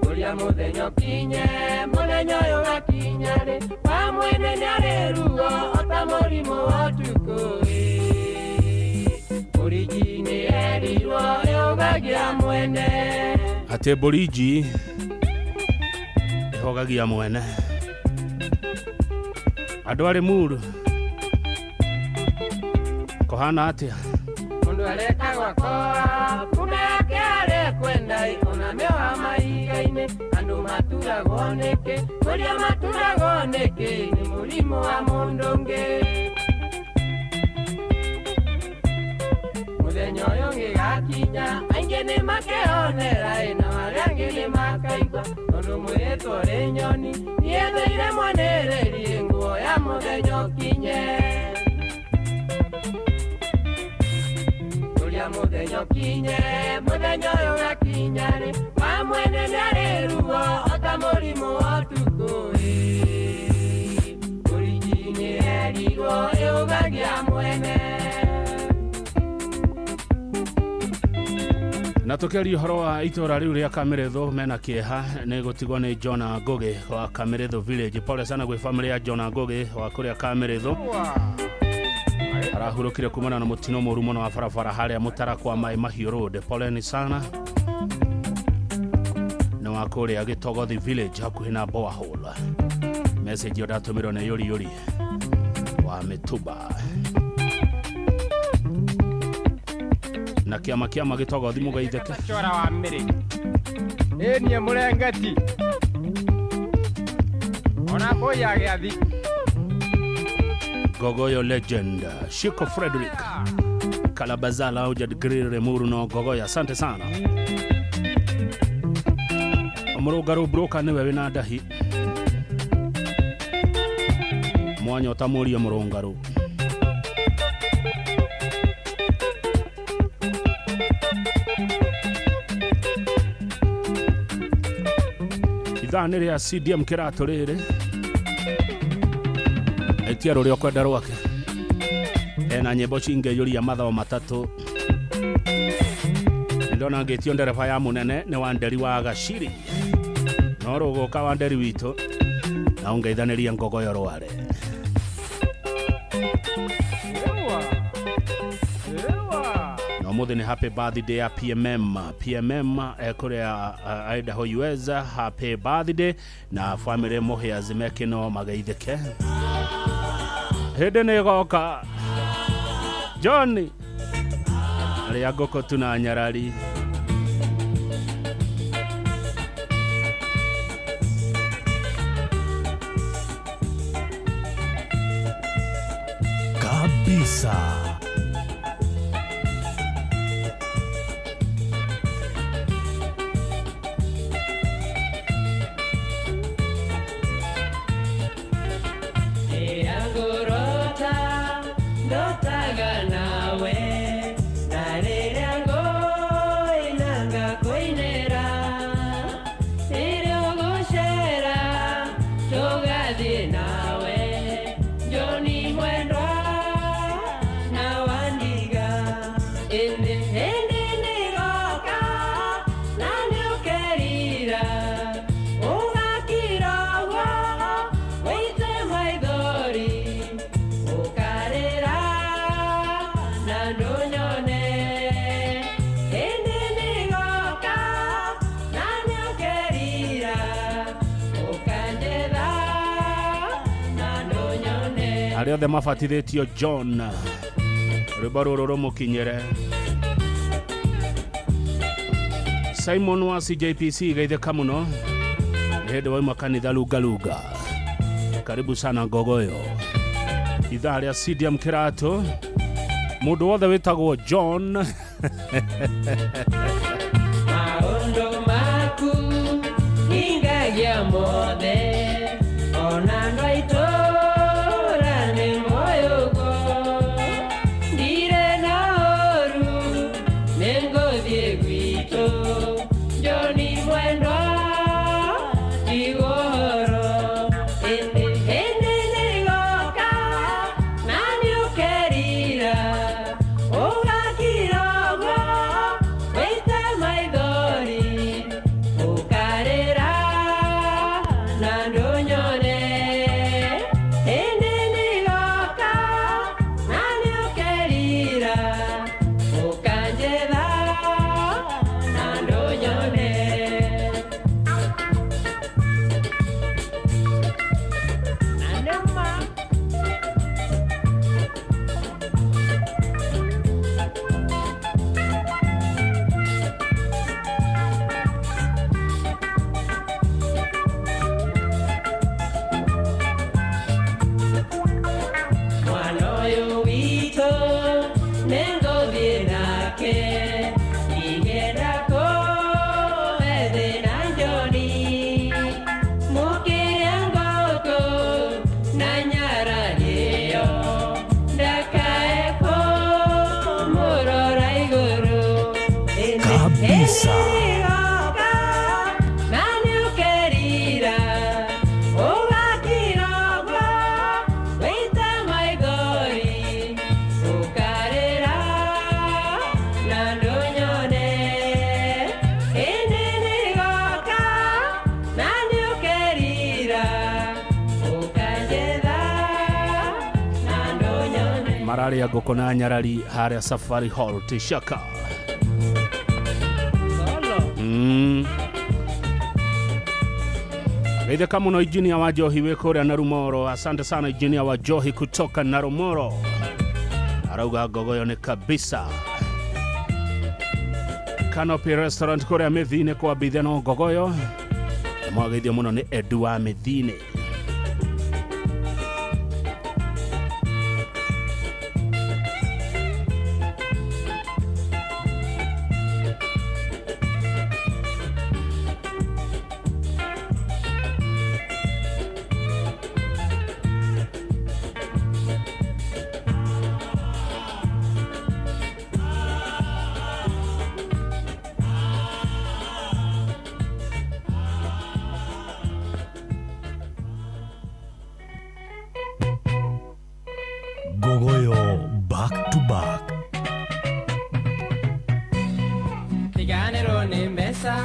Ũrĩa mũthenya ũkinye mũthenya ũyũ ũgakinya rĩ wa mwene nĩarĩ ruo ota mũrimũ wa ũtukũ ĩ ũrigi nĩyerirwo ĩũgagia mwene. Atĩ mbũrinji ĩhogagia mwene. Andũ arĩ muru kũhana atĩa? Mũndũ areka gwakoa punda yake arekwenda ona mĩoha mahiga-inĩ andũ maturagwo nĩkĩ kũrĩa maturagwo nĩkĩ nĩ mũrimũ wa mũndũ ũngĩ. Mũthenya ũyũ ũngĩgakinya aingĩ nĩmakeonera na arĩa angĩ nĩmakaigua tondũ mwĩrĩtwo ũrĩ nyoni niĩ thũire mwanĩrĩrie nguo ya mũthenya ũkinye. Mũthenya ũkinye mũthenya ũyũ ũgakinya rĩ wa mwene nĩarĩ ruo ota mũrimũ wa ũtukũ ĩ ũrigi nĩyerirwo ĩũgagia mwene. Na tũkĩaria ũhoro wa itũra rĩu rĩa Kamĩrĩthũ mena kĩeha nĩ gũtigwo nĩ Jona Ngũgĩ wa Kamĩrĩthũ village. Pole sana gwĩ famĩlĩ ya Jona Ngũgĩ wa kũrĩa Kamĩrĩthũ. Arahurũkire kumana na mũtino mũru mũno wa barabara harĩa Mũtarakwa Mai Mahiũ Road. Poleni sana. Nĩ wa kũrĩa Gĩtogothi village hakuhĩ na borehole. Message ĩyo ndatũmĩrwo nĩ Yũri Yũri wa Mĩtumba. Na kĩama kĩama Gĩtogothi mũgeithĩke. Chora wa mĩrĩ. Ĩ niĩ mũrengeti. Ona mbũi ya gĩathi. Gogoyo legend Shiko Frederick Kalabazala Ujad Remuru no Gogoyo, asante sana. Mũrũngarũ broker nĩwe wĩna ndahi mwanya ũtamũrie mũrũngarũ. Ithaa nĩ rĩa CDM kĩratũ rĩrĩ etia rũrĩa ũkwenda rwake ena nyĩmbo cingĩiyũria mathaa matatũ. Ndona ngĩtio ndereba ya mũnene nĩ Wanderi wa Gaciri no rũgũka Wanderi witũ na ũngeithanĩria Ngogoyo rware. Na ũmũthĩ nĩ happy birthday ya PMM PMM kũrĩa Idaho US. Happy birthday na family Mũhĩazi mekĩno mageithĩke. Hĩndĩ nĩ ĩgoka Johnny arĩa ngũkũ tu na nyarari. Kabisa. Nawe. Na arĩa othe mabatithĩtio John, rwĩmbo rũrũ rũmũkinyĩre. Simon wa CJPC geithĩka mũno, nĩ hĩndĩ wauma kanitha lungalunga. Karibu sana Ngogoyo. Ithaa rĩa CDM Kĩratũ, mũndũ wothe wĩtagwo John. Maũndũ maku hingagia mothe, ona andũ a itũũra nĩ moĩ ũguo. Ndirĩ na ũũru, nĩngũthiĩ gwitũ, John mwendwa, tigwo ũhoro. Ĩndĩ hĩndĩ nĩĩgoka, na nĩũkerira, ũgakira ũguo, wĩite maithori, ũkarĩra na ndũnyone. Hĩndĩ nĩĩgoka, na nĩũkerira, ũkanjetha na ndũnyone. Na nĩma. Mwana ũyũ witũ nĩngũthiĩ nake, ingĩenda kũhe thĩna John. Mũkĩrĩa ngũkũ na nyararĩo, ndakae kũmũrora igũrũ. Kabisa. Ĩndĩ nĩĩgoka, na nĩũkerira, ũgakira ũguo, wĩite maithori, ũkarĩra na ndũnyone. Hĩndĩ nĩĩgoka, na nĩũkerira, ũkanjetha na ndũnyone. Mararĩa ngũkũ na nyarari harĩa Safari Hall Tishaka. Geithĩka mũno injinia wa Njohi wĩ kũrĩa Narumoro. Asante sana injinia wa Njohi kutoka Narumoro. Arauga Ngogoyo nĩ kabisa. Canopy Restaurant kũrĩa Mĩthiinĩ kwa Mbithe no Ngogoyo. Mwageithio mũno nĩ Edu wa Mĩthiinĩ. Ngogoyo back to back. Ndiganĩrwo nĩ mbeca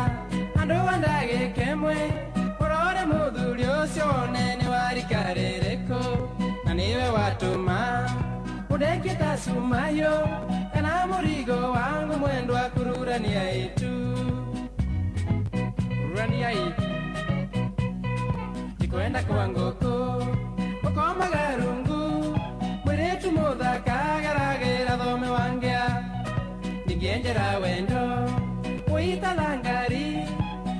andũ a ndagĩka ĩmwe, ũrore mũthuri ũcio wone nĩ wa rika rĩrĩkũ, na nĩwe watũma ũndekie ta cumayo, kana mũrigo wangu mwendwa kururania itu, rurania itu. Ndikwenda kwa ngũkũ ũkomaga rungu, mũirĩtu mũthaka ageragĩra thome wangĩa, ningĩenjera wendo ũitala ngari,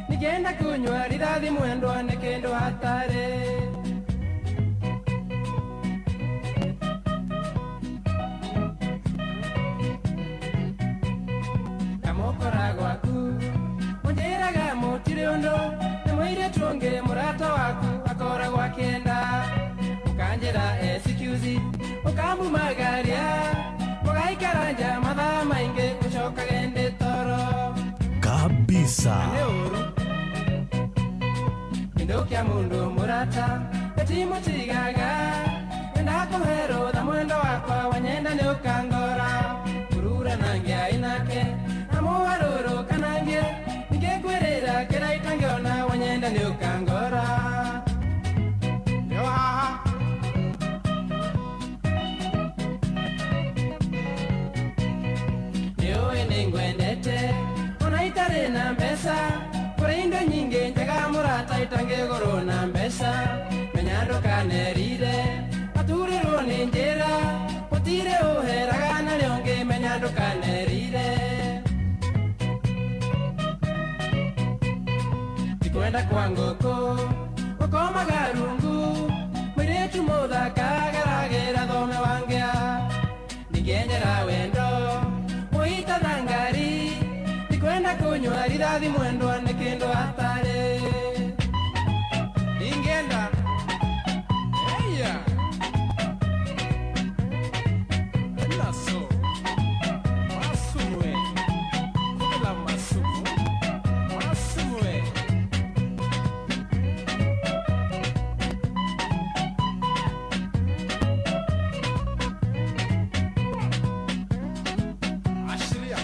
ningĩenda kunyua rithathi mwendwa nĩ kĩndũ hatarĩ. Kamũkora gwaku ũnjĩraga mũtirĩ ũndũ, nĩ mũirĩtu ũngĩ mũrata waku akoragwo akĩenda, ũkanjĩra excuse ũkamumagaria, mũgaikara nja mathaa maingĩ ũcokage ndĩ toro. Kabisa. Nĩ ũru kĩndũ kĩa mũndũ mũrata gĩtimũtigaga, wenda kũhe rũtha mwendo wakwa wanyenda nĩ ũkangora, kurura na ngĩa inake na mũharũrũka na ngĩ, ningĩkwĩrĩra kĩrĩa itangĩona wanyenda nĩ ũkangora. Nĩho haha. Nĩũĩ nĩngwendete ona itarĩ na mbeca, kũrĩ indo nyingĩ njega mũrata itangĩgũrwo na mbeca, menya ndũkanerire maturĩrwo nĩ wa ngũkũ ũkomaga rungu mũirĩtu mũthaka ageragĩra thome wa ngĩa ndingĩenjera wendo mũita na ngari ndikwenda kũnyua rithathi mwendwa nĩ kĩndũ hatarĩ ndingĩenda eya naso masumwe kula masumu masumwe. Ashiria.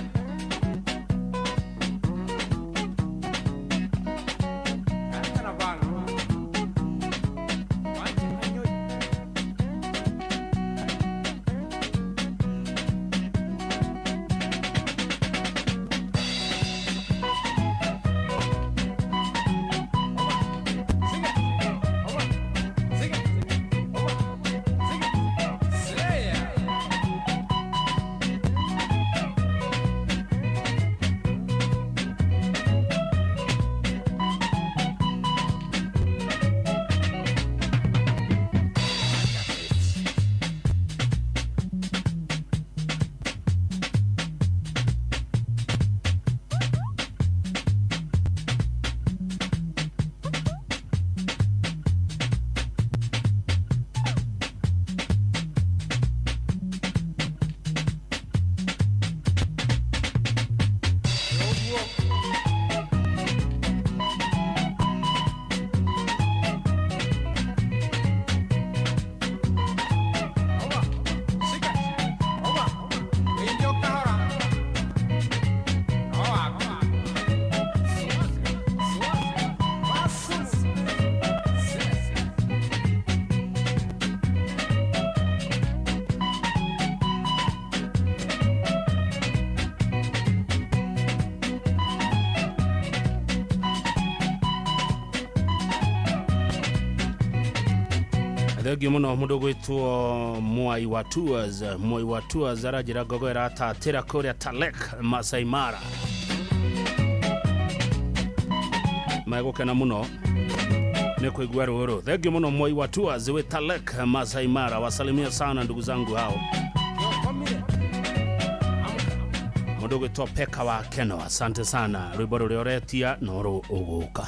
Thengio muno mundu gwitwo Mwai wa Tours. Mwai wa Tours aranjira ngogo iratatira kuria Talek Masai Mara. Megukena muno ni kuigua ruru. Thengio muno Mwai wa Tours we Talek Masai Mara. Wasalimia sana ndugu zangu hao. Mundu gwitwo Peka wa Keno, asante sana. Rwimbo ruria uretia noru uguka.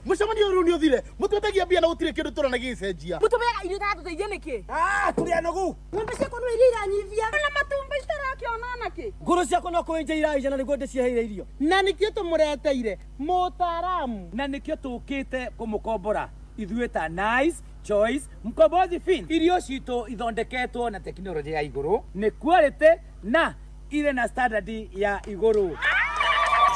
Mucemanio riu ni uthire mutwetagia mbia na gutire kindu turona gicenjia mutubeaga irio iratũteithia nĩkĩ? Tũrĩ anogu. Ng'ombe ciakwa no iria iranyivia na matumbĩ citarakĩona nakĩ. Ngũrũ ciakwa no kũenja iraenja na nĩguo ndĩciheire irio. Na nĩkĩo tũmũreteire mũtaaramu. Na nĩkĩo tũkĩte kũmũkombora ithuĩ ta Nice Choice Mkombozi Fin. Irio citũ ithondeketwo na tekinoronjĩ ya igũrũ, nĩ quality na irĩ na standard ya igũrũ.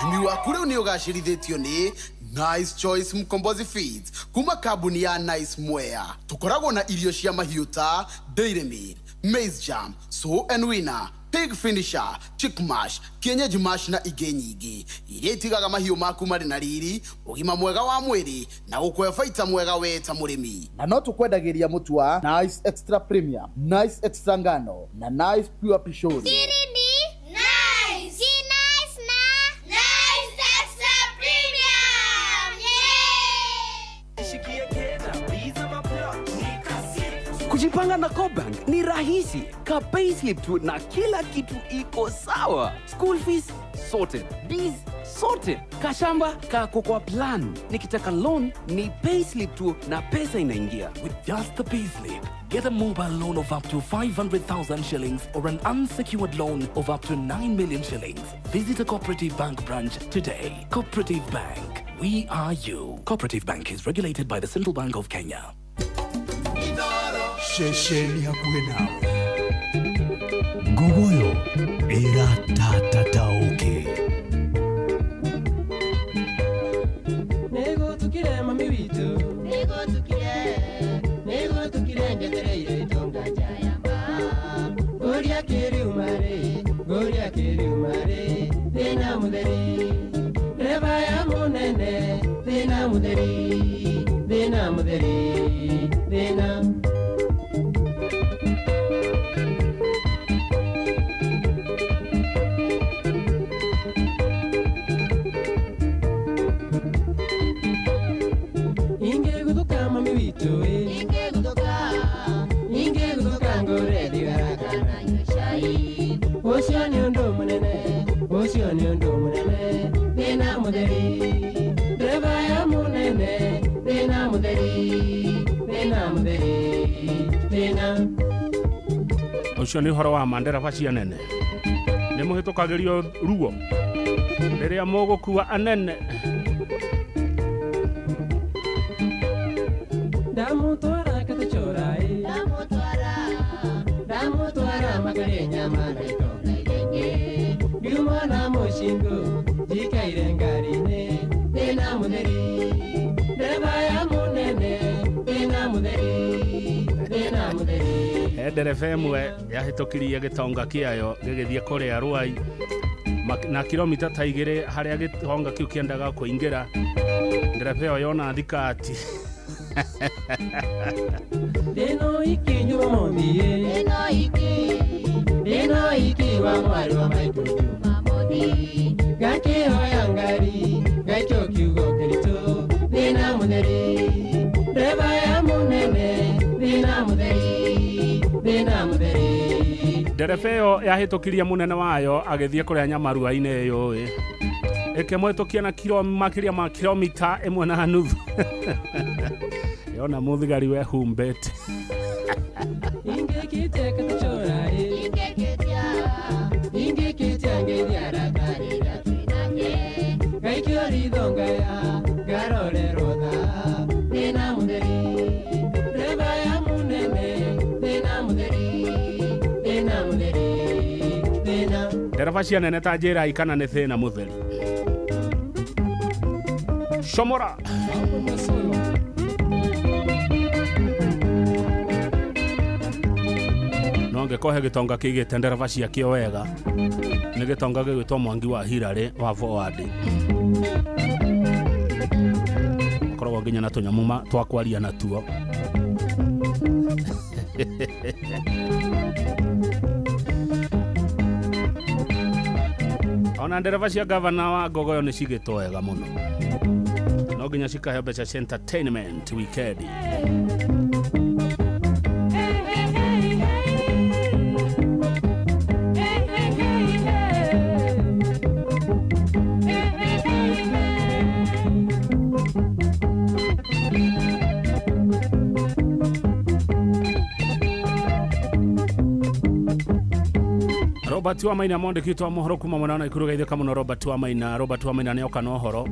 Ũrĩmi waku rĩu nĩ ũgacĩrithĩtio nĩ Nice Choice Mkombozi Feeds kuma kambuni ya Nice Mwea. Tũkoragwo na irio cia mahiũ ta Dairy Meal, Maize Jam, Sow and Winner, Pig Finisher, Chick Mash, Kienyeji Mash na ingĩ nyingĩ iria itigaga mahiũ maku marĩ na riri, ũgima mwega wa mwĩrĩ na gũkũhe baita mwega we ta mũrĩmi. Na no tũkwendagĩria mũtu wa Nice Extra Premium, Nice Extra Ngano na Nice Pure Pishori. Kujipanga na CoBank ni rahisi. Ka payslip tu na kila kitu iko sawa. School fees sorted, bills sorted, kashamba kako kwa plan. Nikitaka loan ni payslip tu na pesa inaingia. With just the payslip, get a mobile loan of up to 500,000 shillings or an unsecured loan of up to 9 million shillings. Visit a Cooperative Bank branch today. Cooperative Bank, we are you. Cooperative Bank is regulated by the Central Bank of Kenya. Ceceni hakuhĩ nawe. Ngogoyo ĩratatataũkĩ. Nĩgũtukire mami witũ, nĩgũtukire, nĩgũtukire njetereire itonga njayamba. Ngũria kĩriuma rĩ, ngũria kĩriuma rĩ, thĩna mũtheri, ndereba ya mũnene, thĩna mũtheri, thĩna mũtheri, thĩna. mũtheri ũcio nĩ ũndũ mũnene ũcio nĩ ũndũ mũnene thĩna mũtheri ndereba ya mũnene thĩna mũtheri thĩna mũtheri thĩna. Ũcio nĩ ũhoro wa ma ndereba cia nene nĩ mũhĩtũkagĩrio ruo rĩrĩa mũgũkua anene. Ndamũtwara Katachora ndamũtwara makarĩ nyama na itonga iria ingĩ ngiuma na mũcingo njikaire ngari-inĩ thĩna mũtheri ndereba ya mũnene thĩna mũtheri thĩna mũtheri. He ndereba ĩmwe yahĩtũkirie gĩtonga kĩayo gĩgĩthiĩ kũrĩa Ruai na kilomita ta 2 harĩa gĩtonga kĩu kĩendaga kũingĩra. Ndereba ĩyo yona thikati Ndĩno iki Jumamothi ndĩno iki wa mwarĩ wa maitũ Jumamothi ngakĩhoya ngari ngaikio kiugo kĩritũ thĩna mũtheri ndereba ya mũnene thĩna mũtheri thĩna mũtheri. Ndereba ĩyo yahĩtũkirie mũnene wayo agĩthiĩ kũrĩa nyamarua-inĩ ĩyo ĩ ĩkĩmũhĩtũkia na makĩria ma kilomita 1.5. Yona mũthigari wehumbĩte. Ingĩkĩtie Katachora ingĩkĩtia ngeithi arata rĩrĩa twĩnake ngaikio ritho ngaya ngarorerwo thaa thĩna mũtheri ndereba ya mũnene thĩna mũtheri thĩna mũtheri thĩna. Ndereba cia nene ta njĩrai kana nĩ thĩna mũtheri. Shomora. No ngĩkohe gĩtonga kĩigĩte ndereba ciakĩo wega nĩ gĩtonga gĩgwĩtwo Mwangi wa Hirarĩ wa Forward. Koragwo nginya na tũnyamũ twa kwaria natuo. Ona ndereba cia gavana wa Ngogoyo nĩ cigĩtwo wega mũno. No nginya cikaheo mbeca cia entertainment weekend. Robert wa Maina mwandĩki wa mohoro kuma mwena wa Nakuru geithĩka mũno. Robert wa Maina, Robert wa Maina nĩoka na ũhoro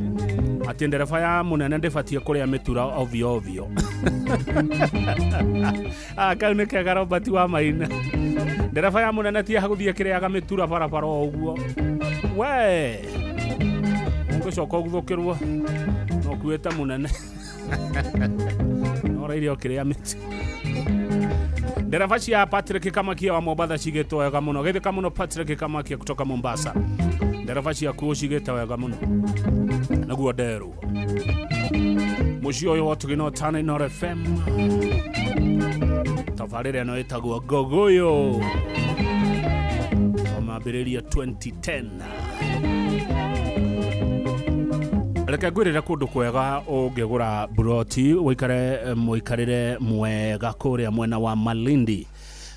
atĩ ndereba ya mũnene ndĩbatiĩ kũrĩa mĩtura ovyo ovyo. Kau nĩ kega Robert wa Maina. Ndereba ya mũnene ti gũthiĩ kĩrĩaga mĩtura barabara o ũguo. We ũngĩcoka ũguthũkĩrwo no ũkuĩte mũnene no ũraire ũkĩrĩa mĩtu. Ndereba cia Patrick Kamakia wa Mombatha cigĩtwo wega mũno. Geithĩka mũno Patrick Kamakia kutoka Mombasa. Ndereba ciaku cigĩte wega mũno naguo nderwo. Mũciĩ ũyũ wa Tugino Tana Inooro FM tabarĩra ĩno ĩtagwo Ngogoyo wamambĩrĩria 2010. Reke ngwĩrĩre kũndũ kwega ũngĩgũra buroti ũikare mũikarĩre mwega kũrĩa mwena wa Malindi.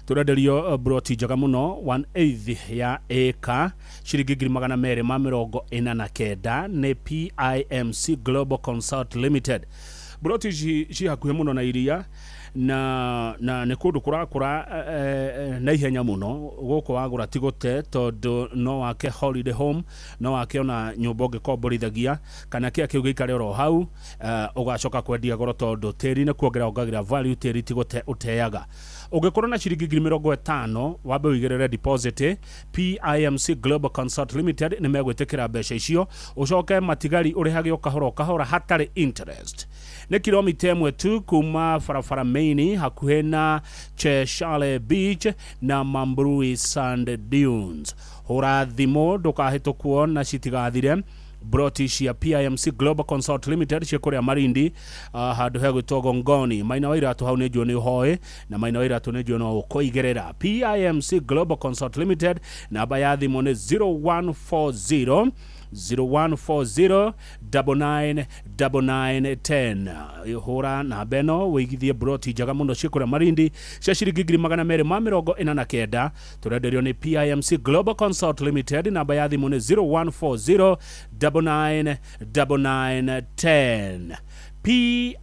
Tũrenderio buroti njega mũno 1/8 ya ĩka ciringi 249 nĩ PIMC Global Consult Limited. Buroti ici ci hakuhĩ mũno na iria na nĩ kũndũ kũrakũra na ihenya mũno. Gũkũ wagũra ti gũte tondũ no wake holiday home, no wake ona nyũmba ũngĩkomborithagia kana kĩa kĩu gĩikare oro hau, ũgacoka kwendia goro tondũ tĩri nĩ kuongerera ongagĩra value, tĩri ti gũte ũteaga. Ũngĩkorwo na ciringi 50,000 wambe ũigĩrĩre deposit, PIMC Global Consult Limited nĩ megwĩtĩkĩra mbeca icio, ũcoke matigari ũrĩhage o kahora o kahora hatarĩ interest. Nĩ kilomita 1 tu kuma barabara main hakuhĩ na Cheshale Beach na Mambrui Sand Dunes. Hũra thimũ ndũkahĩtũkwo na citigathire. Broti cia PIMC Global Consult Limited cia kũrĩa Malindi, handũ hegwĩtwo Gongoni. Maina wa Iratũ hau nĩ njũĩ nĩ ũhoĩ na Maina wa Iratũ nĩ njũĩ no ũkũigĩrĩra. PIMC Global Consult Limited namba ya thimũ nĩ 0140 0140 99 99 10. Hũra namba ĩno wĩigithie broti njega mũno ciĩ kũrĩa Malindi cia ciringi 249,000. Tũrenderio nĩ PIMC Global Consult Limited. Namba ya thimũ nĩ 0140 99 99 10. PIMC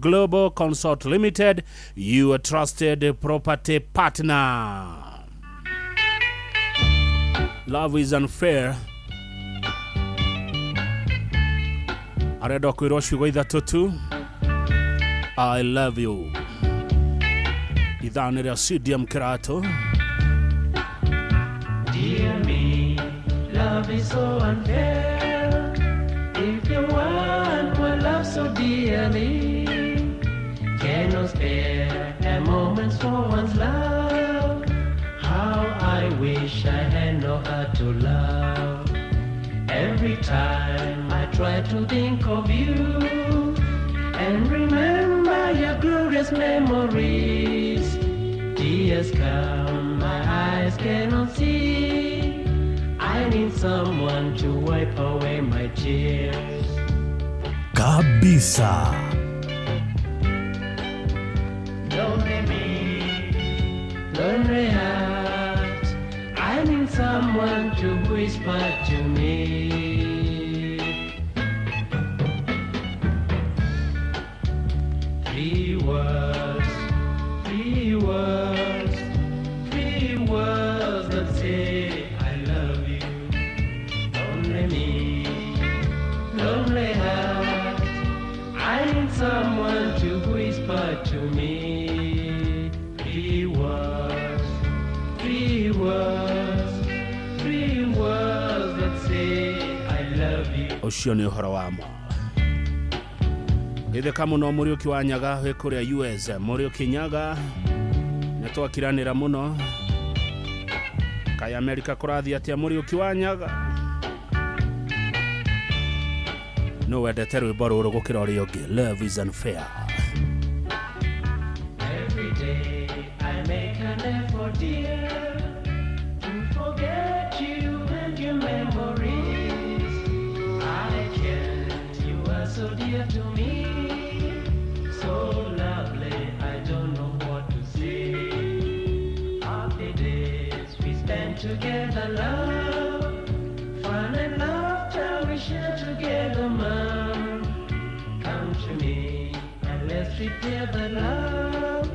Global Consult Limited, your trusted property partner. Love is unfair. Arenda kwĩrwo ciugo ithatũ tu, I love you. Ithaa nĩ rĩa CDM Kĩratũ. Dear me, love is so unfair. If you want one love so dearly, cannot spare a moment for one's love. How I wish I had no heart to love. Every time I try to think of you and remember your glorious memories, tears come, my eyes cannot see. I need someone to wipe away my tears. Kabisa. Lonely me, lonely heart, I need someone to whisper to me. Three words, three words, three words that say I love you. Lonely me, lonely heart, I need someone to whisper to me. Three words, three words, three words that say I love you. Ũcio nĩ ũhoro wa ma. Githĩka mũno Mũriũki wa Nyaga wĩ kũrĩa US. Mũriũki Nyaga nĩ twakiranĩra mũno. Kaĩ Amerika kũrathiĩ atĩa Mũriũki wa Nyaga? No wendete rwĩmbo rũrũ gũkĩra ũrĩa ũngĩ. Love is unfair. Every day I make an effort, dear, to forget you and your memories. I can't, you are so dear to me, so lovely, I don't know what to say. Happy days we spend together, love, fun and laughter we share together, mom. Come to me and let's repair the love,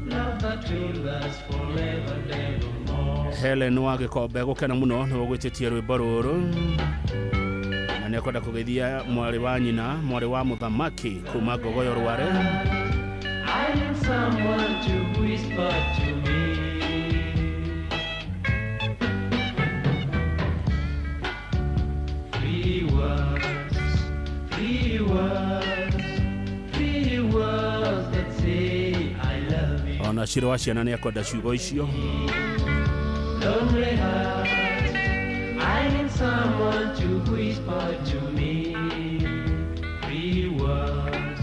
love that will last forever and evermore. Helen wa Gĩkombe gũkena mũno nĩ ũgwĩtĩtie rwĩmbo rũrũ na nĩ ekwenda kũgeithia mwarĩ wa nyina, mwarĩ wa mũthamaki kuma Ngogoyo Rware. I need someone to whisper to me. Three words, three words, three words that say I love you. Ona Ciro wa ciana nĩ ekwenda ciugo icio. Lonely heart, I need someone to whisper to me. Three words,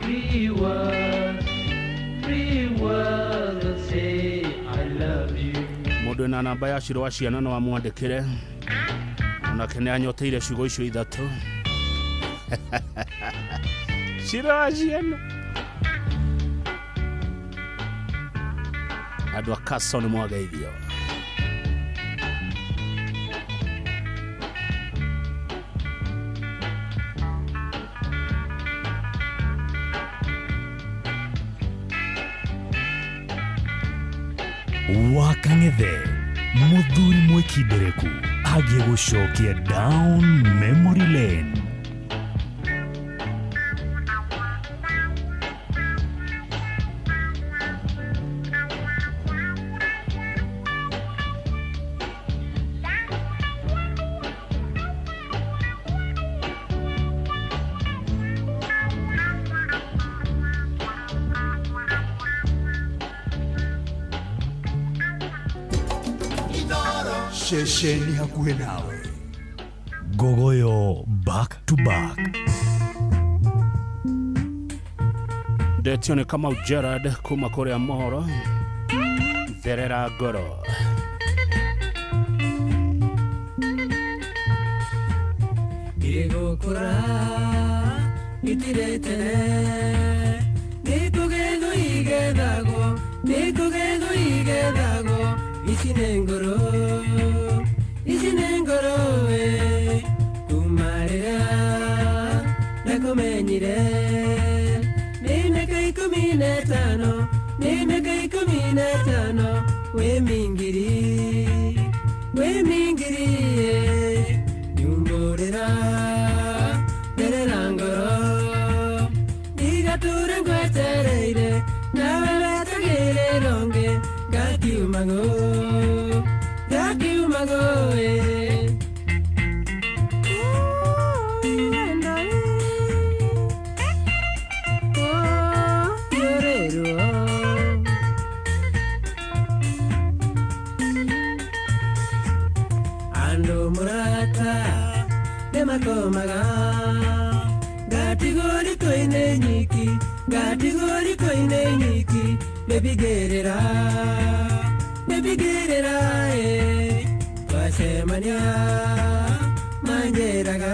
three words, three words that say I love you. Mũndũ wĩna namba ya Ciro wa ciana no amwandĩkĩre, onake nĩ anyoteire ciugo icio ithatũ. Ciro wa ciana. Andũ a Kaso nĩ mwageithio. Wakang'ethe mũthuri mwĩkindereku agĩgũcokia down memory lane. Ceceni hakuhĩ nawe. Ngogoyo back to back. Ndetio nĩ Kamau Gerard kuma kũrĩa Mohoro. Therera ngoro. Igũkũra itiretene nĩkũgethwo igethagwo nĩkũgethwo igethagwo ici nĩ ngoro ici nĩ ngoro we kuma rĩrĩa ndakũmenyire nĩ mĩaka 15 nĩ mĩaka 15 wĩ mingiri nyumbũrĩra nderera ngoro ndigatũre ngwetereire nawe wetagĩrĩrwo ngĩ ngakiuma ngũ ĩ. Andũ mũrata nĩmakomaga ngatigwo riko-inĩ nyiki ngatigwo riko-inĩ nyiki nĩbigĩrĩra nĩbigĩrĩra ĩ twacemania manjĩraga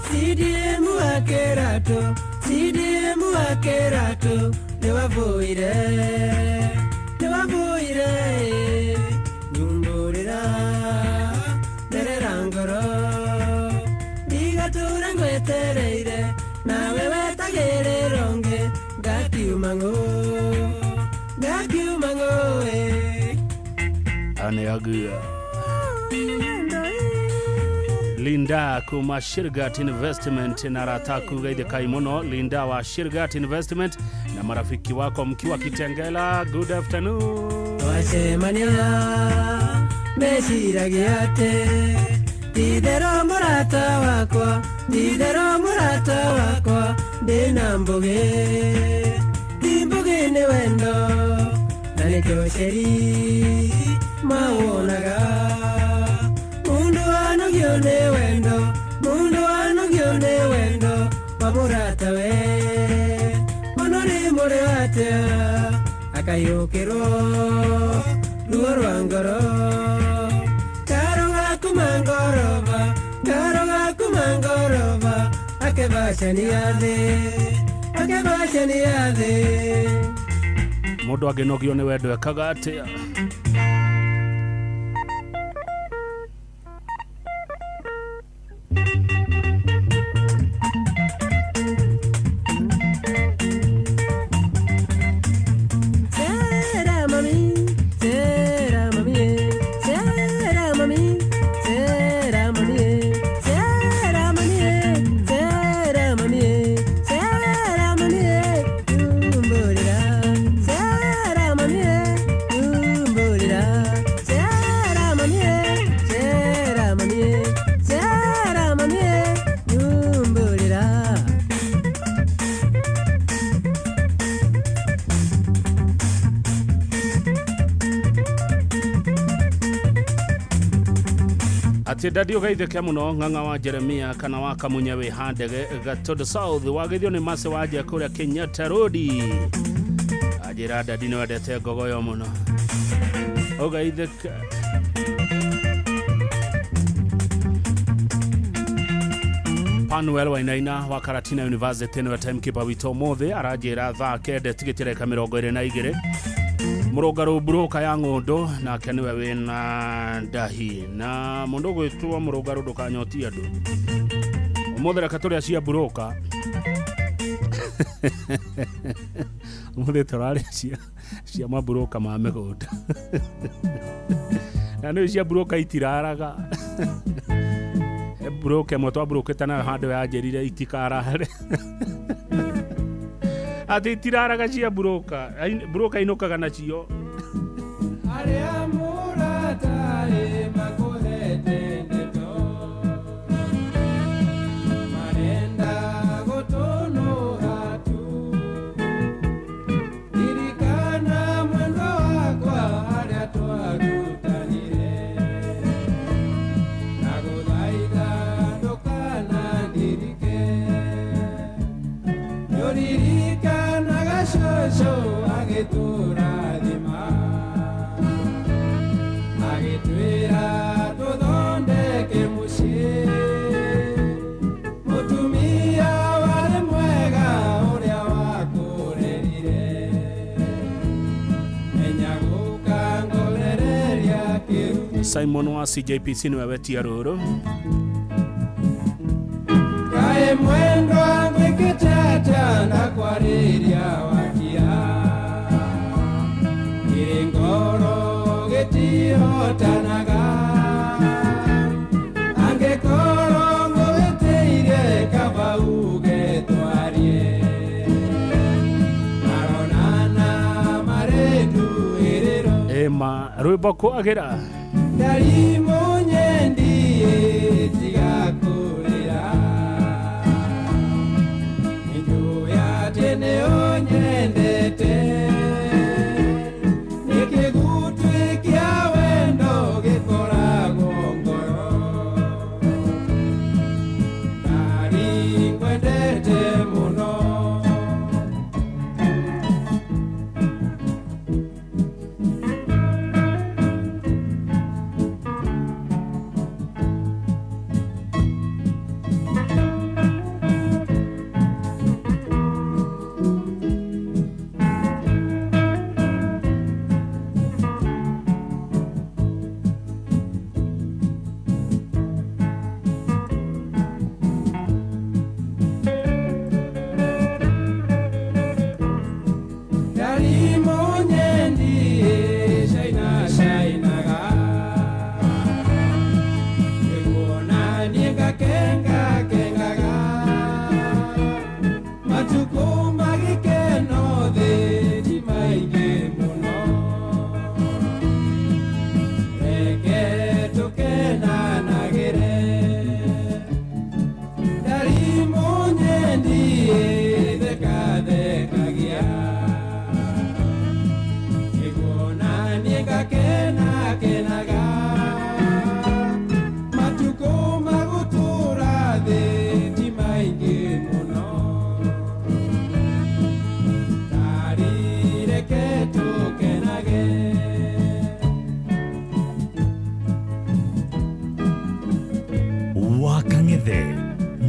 CDM wa Kĩratũ CDM wa Kĩratũ nĩwabũire nĩwabũire ĩ nyumbũrĩra nderera ngoro ndigatũre ngwetereire nawe wetagĩrĩrwo ngĩ ngakiuma ngũ ĩ. Aneagia Linda kuma Shirgat Investment na rataku gaithe kai muno. Linda wa Shirgat Investment na marafiki wako mkiwa Kitengela, good afternoon. Twacemania meciragia atĩ ti-itherũ mũrata wakwa ti-itherũ mũrata wakwa ndĩna mbũgĩ ti mbũgĩ nĩ wendo na nĩkĩo ceri mawonaga mundu anogio nĩ wendo mundu anogio nĩ wendo wa mũratawe mũno nĩ mũrĩ atĩa akayũkĩrwo ruo rwa ngoro karo gaku mangoroba karo gaku mangoroba akebacania thĩ akebacania thĩ. Mũndũ angĩnogio nĩ wendo ekaga atĩa? Sera mami, sera mami, sera mami, sera mami, sera mami, sera mami, sera mami, nyumbũrĩra, sera mami, nyumbũrĩra, sera mami, sera mami, sera mami, nyumbũrĩra. Atĩ ndathi ũgeithĩke mũno ng'ang'a wa Jeremia kana wa Kamunye wĩ Handege Gatondo South wageithio nĩ Mase wa nja kũrĩa Kenyatta Road. Anjĩra ndadi nĩ wendete ngogoyo mũno ũgeithĩke. Panuel Wainaina wa Karatina University nĩwe timekeeper witũ ũmũthĩ aranjĩra thaa 9 tigĩtĩre 22 mũrũngarũ mburoka ya ng'ũndũ nake nĩwe wĩna ndahi na mũndũ ũgwĩtwo mũrũngarũ ndũkanyotie andũ ũmũthĩ reke tũrĩa cia mburoka ũmũthĩ tũrarĩa cia mamburoka ma mĩgũnda na nĩ cia mburoka itiraraga mburoka ĩmwe twamburũkĩte nayo handũ yanjĩrire itikarare atĩ itiraraga cia mburoka mburoka inũkaga nacio. Arĩa mũrata ĩ makũhete ndeto marenda gũtũnũha tu ririkana mwendwa wakwa harĩa twarutanire ndagũthaitha ndũkanandirike nĩũririkanaga cũcũ agĩtũrathima agĩtwĩra tũthondeke mũciĩ. Simon wa CJPC niwe wetia rũrũ. Kae mwendwa ngwĩkĩte na kwarĩria wakia kĩrĩ ngoro gĩtihotanaga angĩkorwo ngũhĩtĩire kaba uge twarie maronana marĩ nduĩrĩro ema rwĩmbo kwagĩra Ndarimu nyendi tiga kũrĩra nĩnjũĩ atĩ nĩũnyendete nĩkĩgutĩ kĩa wendo gĩkoragwo ngoro ndari ngwendete mũno.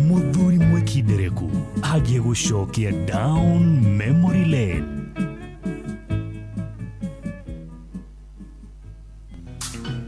Muthuri mwikindereku agiĩ gũcokia down memory lane.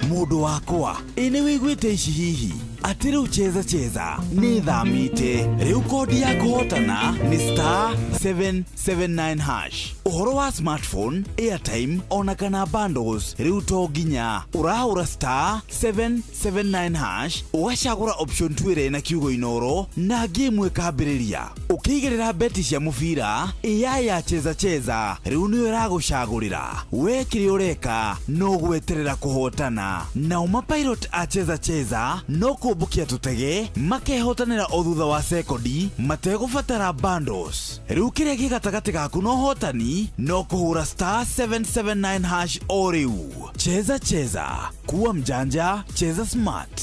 Mũndũ wakwa ĩ nĩ wĩiguĩte ici hihi atĩ rĩu cheza cheza nĩ thamĩte rĩu kodi ya kũhotana nĩ star 779 hash ũhoro wa smartphone airtime ona kana bundles rĩu to nginya ũrahũra star 779 hash ũgacagũra option 2 ĩrĩa ĩna kiugo inoro na game ĩkambĩrĩria ũkĩigĩrĩra beti cia mũbira AI ya cheza cheza rĩu nĩyo ĩragũcagũrĩra we kĩrĩa ũreka no gweterera kũhotana nao mapilot a cheza cheza no kũmbũkia tũtege makehotanĩra o thutha wa sekondi mategũbatara bundles rĩu kĩrĩa gĩ gatagatĩ gaku na ũhotani no kũhũra star 779 hash o rĩu. Cheza cheza kuwa mjanja, cheza smart.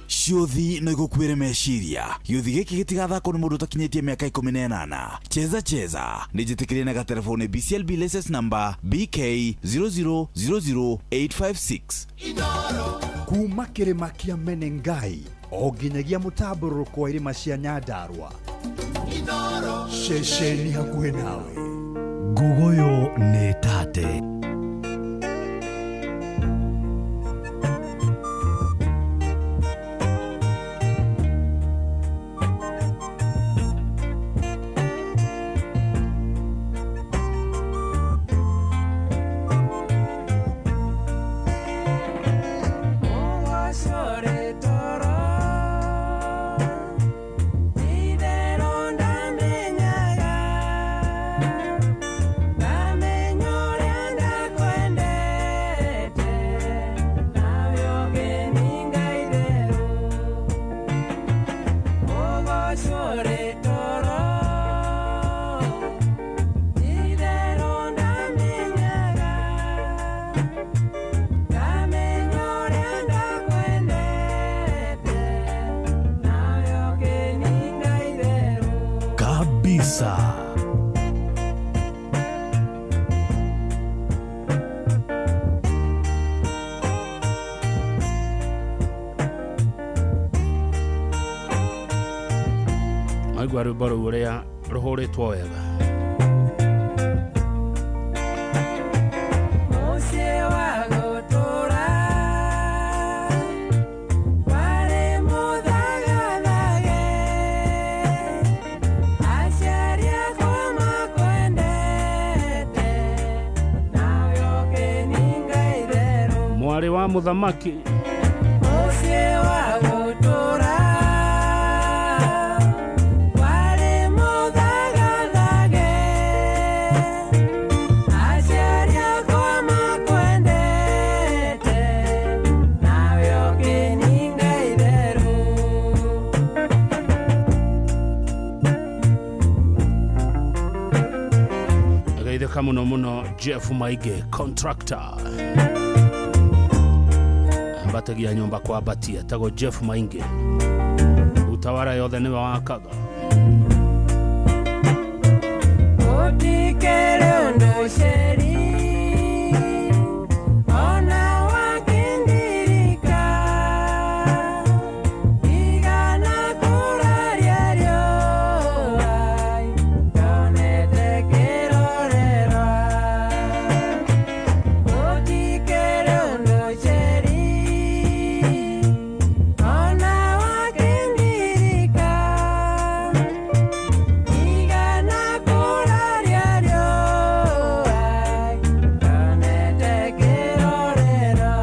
Ciũthi no igũkuĩre meciria gĩũthi gĩkĩ gĩtigathakwo nĩ mũndũ ũtakinyĩtie mĩaka 18. Cheza cheza nĩ njĩtĩkĩrie na gatelefoni BCLB license number BK 0000856. Kuma kĩrĩma kĩa Menengai o nginyagia mũtambũrũko wa irĩma cia Nyandarua ceceni hakuhĩ nawe. Nguguyu nĩ tate. Kabisa. Maigua rwĩmbo rũu ũrĩa rũhũrĩtwo wega. Mũciĩ wa gũtũra Wa mũthamaki. Mũciĩ wa gũtũũra warĩ mũthagathage, aciari akwa makwendete, nawe ũkĩninga itherũ. Geithĩka mũno mũno Jeff Maingĩ contractor ambatagia nyũmba kwambatia tagwo Jeff Maingĩ utawara yothe nĩwe wakaga. Gũtikĩrĩ ũndũ ceri, ona wakĩndirika, ndigana kũraria riũa, nyonete kĩrorerwa. Gũtikĩrĩ ũndũ ceri, ona wakĩndirika, ndigana kũraria riũa, nyonete kĩrorerwa.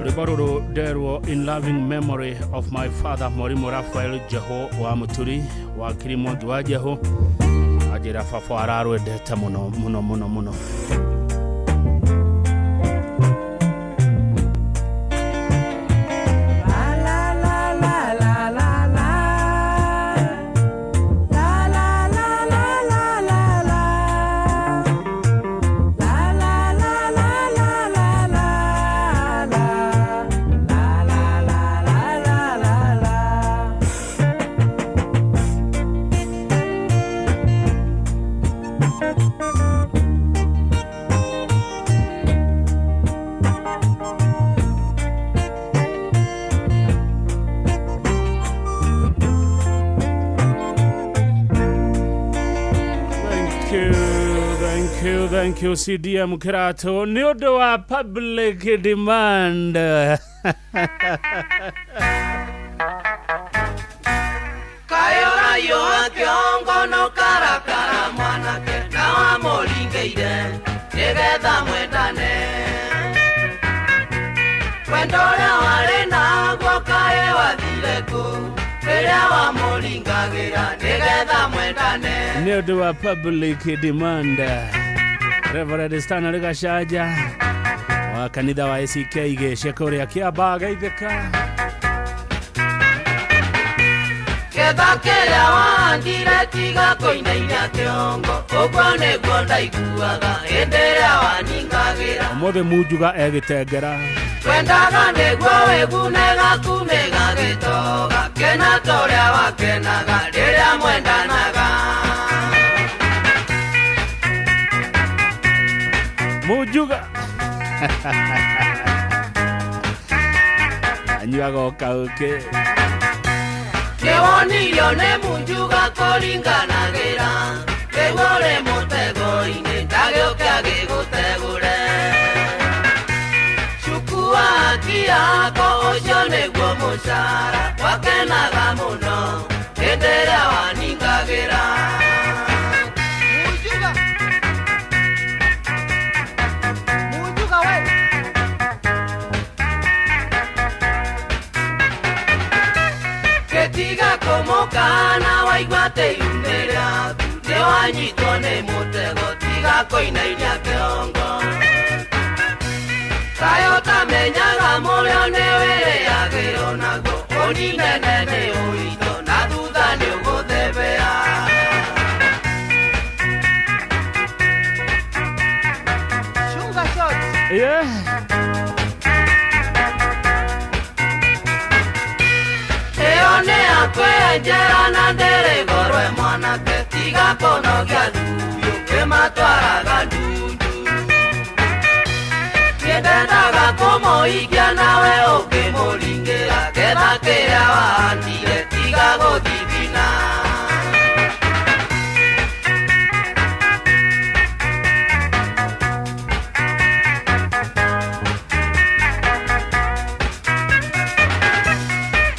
Rwĩmbo rũrũ nderwo in loving memory of my father Mwalimu Raphael Jeho wa Mũturi wakiri Mwangi wa Jeho anjĩra baba ararwendete mũno mũno mũno mũno. La la la la la la. La la la la la la la. La la la la la la la la. La la la la la la la. Thank you, thank you, thank you CDM Kirato nĩ ũndũ wa public demand. Kayorayo kĩongo no karakara mwanake na wamũringĩire nĩgetha mwendane wendo ũrĩa warĩ naguo kaĩ wathire kũ rĩrĩa wamũringagĩra nĩgetha mwendane. Nĩ ũndũ wa public demand Reverend Stanley Gachanja wa kanitha wa ACK Gĩcia kũrĩa Kĩambaa geithĩka. Ketha kĩrĩa wahandire tiga kũinainia kĩongo ũguo nĩguo ndaiguaga hĩndĩ ĩrĩa waningagĩra. Ũmũthĩ Munjuga egĩtengera. Twendaga nĩguo wĩgune gaku nĩgagĩtoga kena ta ũrĩa wakenaga rĩrĩa mwendanaga. Munjuga anyuaga o kaũkĩ. Nĩwonirio nĩ Munjuga kũringanagĩra rĩu ũrĩ mũtego-inĩ ndagĩũke agĩgũtegũre. Cukua haki yako ũcio nĩguo mũcara wakenaga mũno hĩndĩ ĩrĩa waningagĩra. Munjuga. Munjuga we. Gĩtiga kũmũkana waigua atĩ iumĩ rĩaku nĩwanyitwo nĩ mũtego tiga kũinainia kĩongo. Kaĩ ũtamenyaga mũrĩo nĩwĩrĩagĩrwo naguo ũninene nĩ ũritũ na thutha nĩũgũthebea. Chunga shot. Yeah. Ĩyo nĩ yakwenjera na ndĩrĩ goro mwanake tiga kũnogia thubiũ kĩmatwaraga ndundu. Niĩ ndendaga kũmũikia nawe ũkĩmũringĩra ketha kĩrĩa wahandire tiga gũthithina.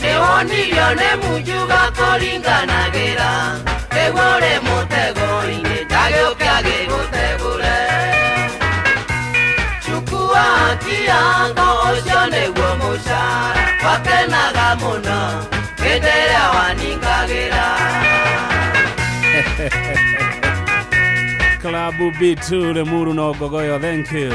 Nĩwonirio nĩ Munjuga kũringanagĩra nĩguo ũrĩ mũtego-inĩ ndagĩũke agĩgũtegũre. Mũno hĩndĩ ĩrĩa waningagĩra. Klabu B2 Lemuru no Gogoyo, thank you.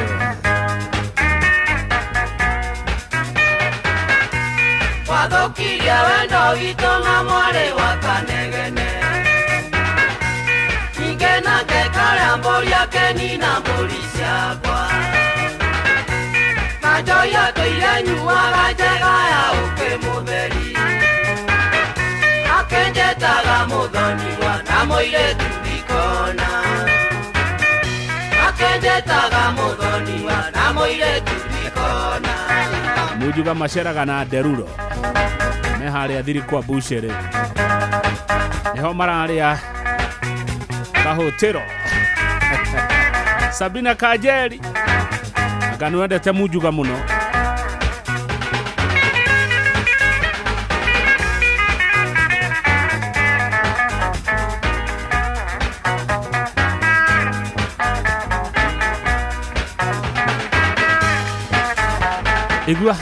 Wathũkirie wendo witũ na mwarĩ wa Kanegene. Ningĩ nake karĩa mbũri akenina mbũri ciakwa. Na njohi atũire nyuaga njega ya ũkĩ mũtheri. Akenjetaga mũthoniwa na mũirĩtu ndikona. Akenjetaga mũthoniwa na mũirĩtu ndikona. Mujuga maceraga na nderuro me harĩa thiri kwa bucere nĩho mararĩa kahũtĩro. Sabina Kajeri anga nĩwendete Mujuga mũno. Igua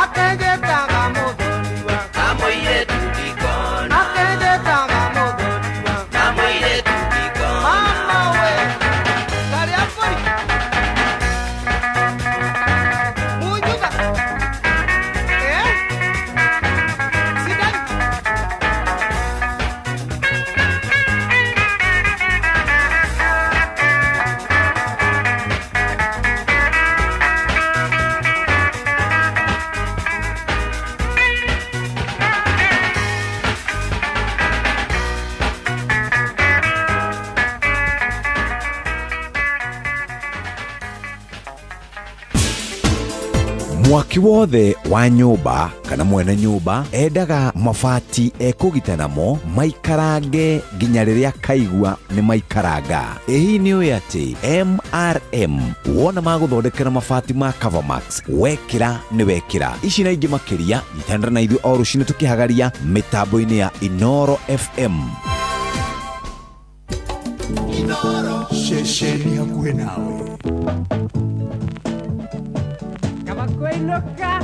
Akenjetaga mũthoniwa na mũirĩtu ndikona. Akenjetaga mũthoniwa na mũirĩtu ndikona. Mama we karĩa mbũri Mujuga Sidani. Mwaki wothe wa nyũmba kana mwene nyũmba endaga mabati ekũgita namo maikarange nginya rĩrĩa kaigua nĩ maikaranga. Ĩ hihi nĩ ũĩ atĩ MRM wona magũthondekera mabati ma Covermax wekĩra nĩ wekĩra. Ici na ingĩ makĩria nyitanĩra na ithuĩ o rũcinĩ tũkĩhagaria mĩtambo-inĩ ya Inoro FM. Ceceni hakuhĩ nawe. Kaba kwĩinũka.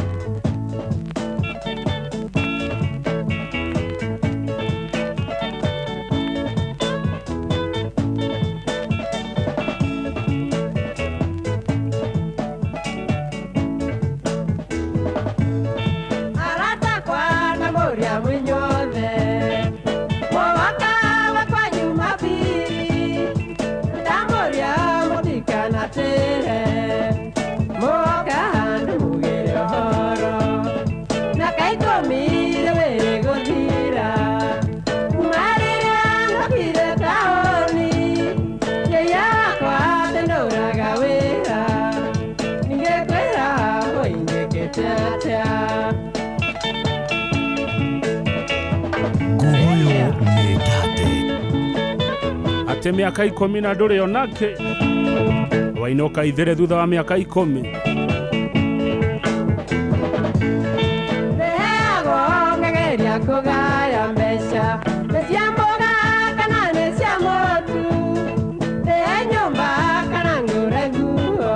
Aratakwa na mũrĩa mwĩnyothe mũwaka wakwa Jumapili ndamũrĩa mũtikanatĩre mũoka handũ mugĩre ũhoro na kaikũmire wĩrĩ gũthira kuma rĩrĩa ndokire taũni nyũia wakwa tĩndũraga wĩra ningĩ kwĩra ũinĩkĩte atĩa. Gogoyo nĩ tate. Atĩ mĩaka 10 na ndũrĩ onake wainũka ithere thutha wa mĩaka 10. Nĩheagwo ngageria kũgaya mbeca nĩ cia mboga kana nĩ cia mũtu nĩhe nyũmba kana ngũre nguo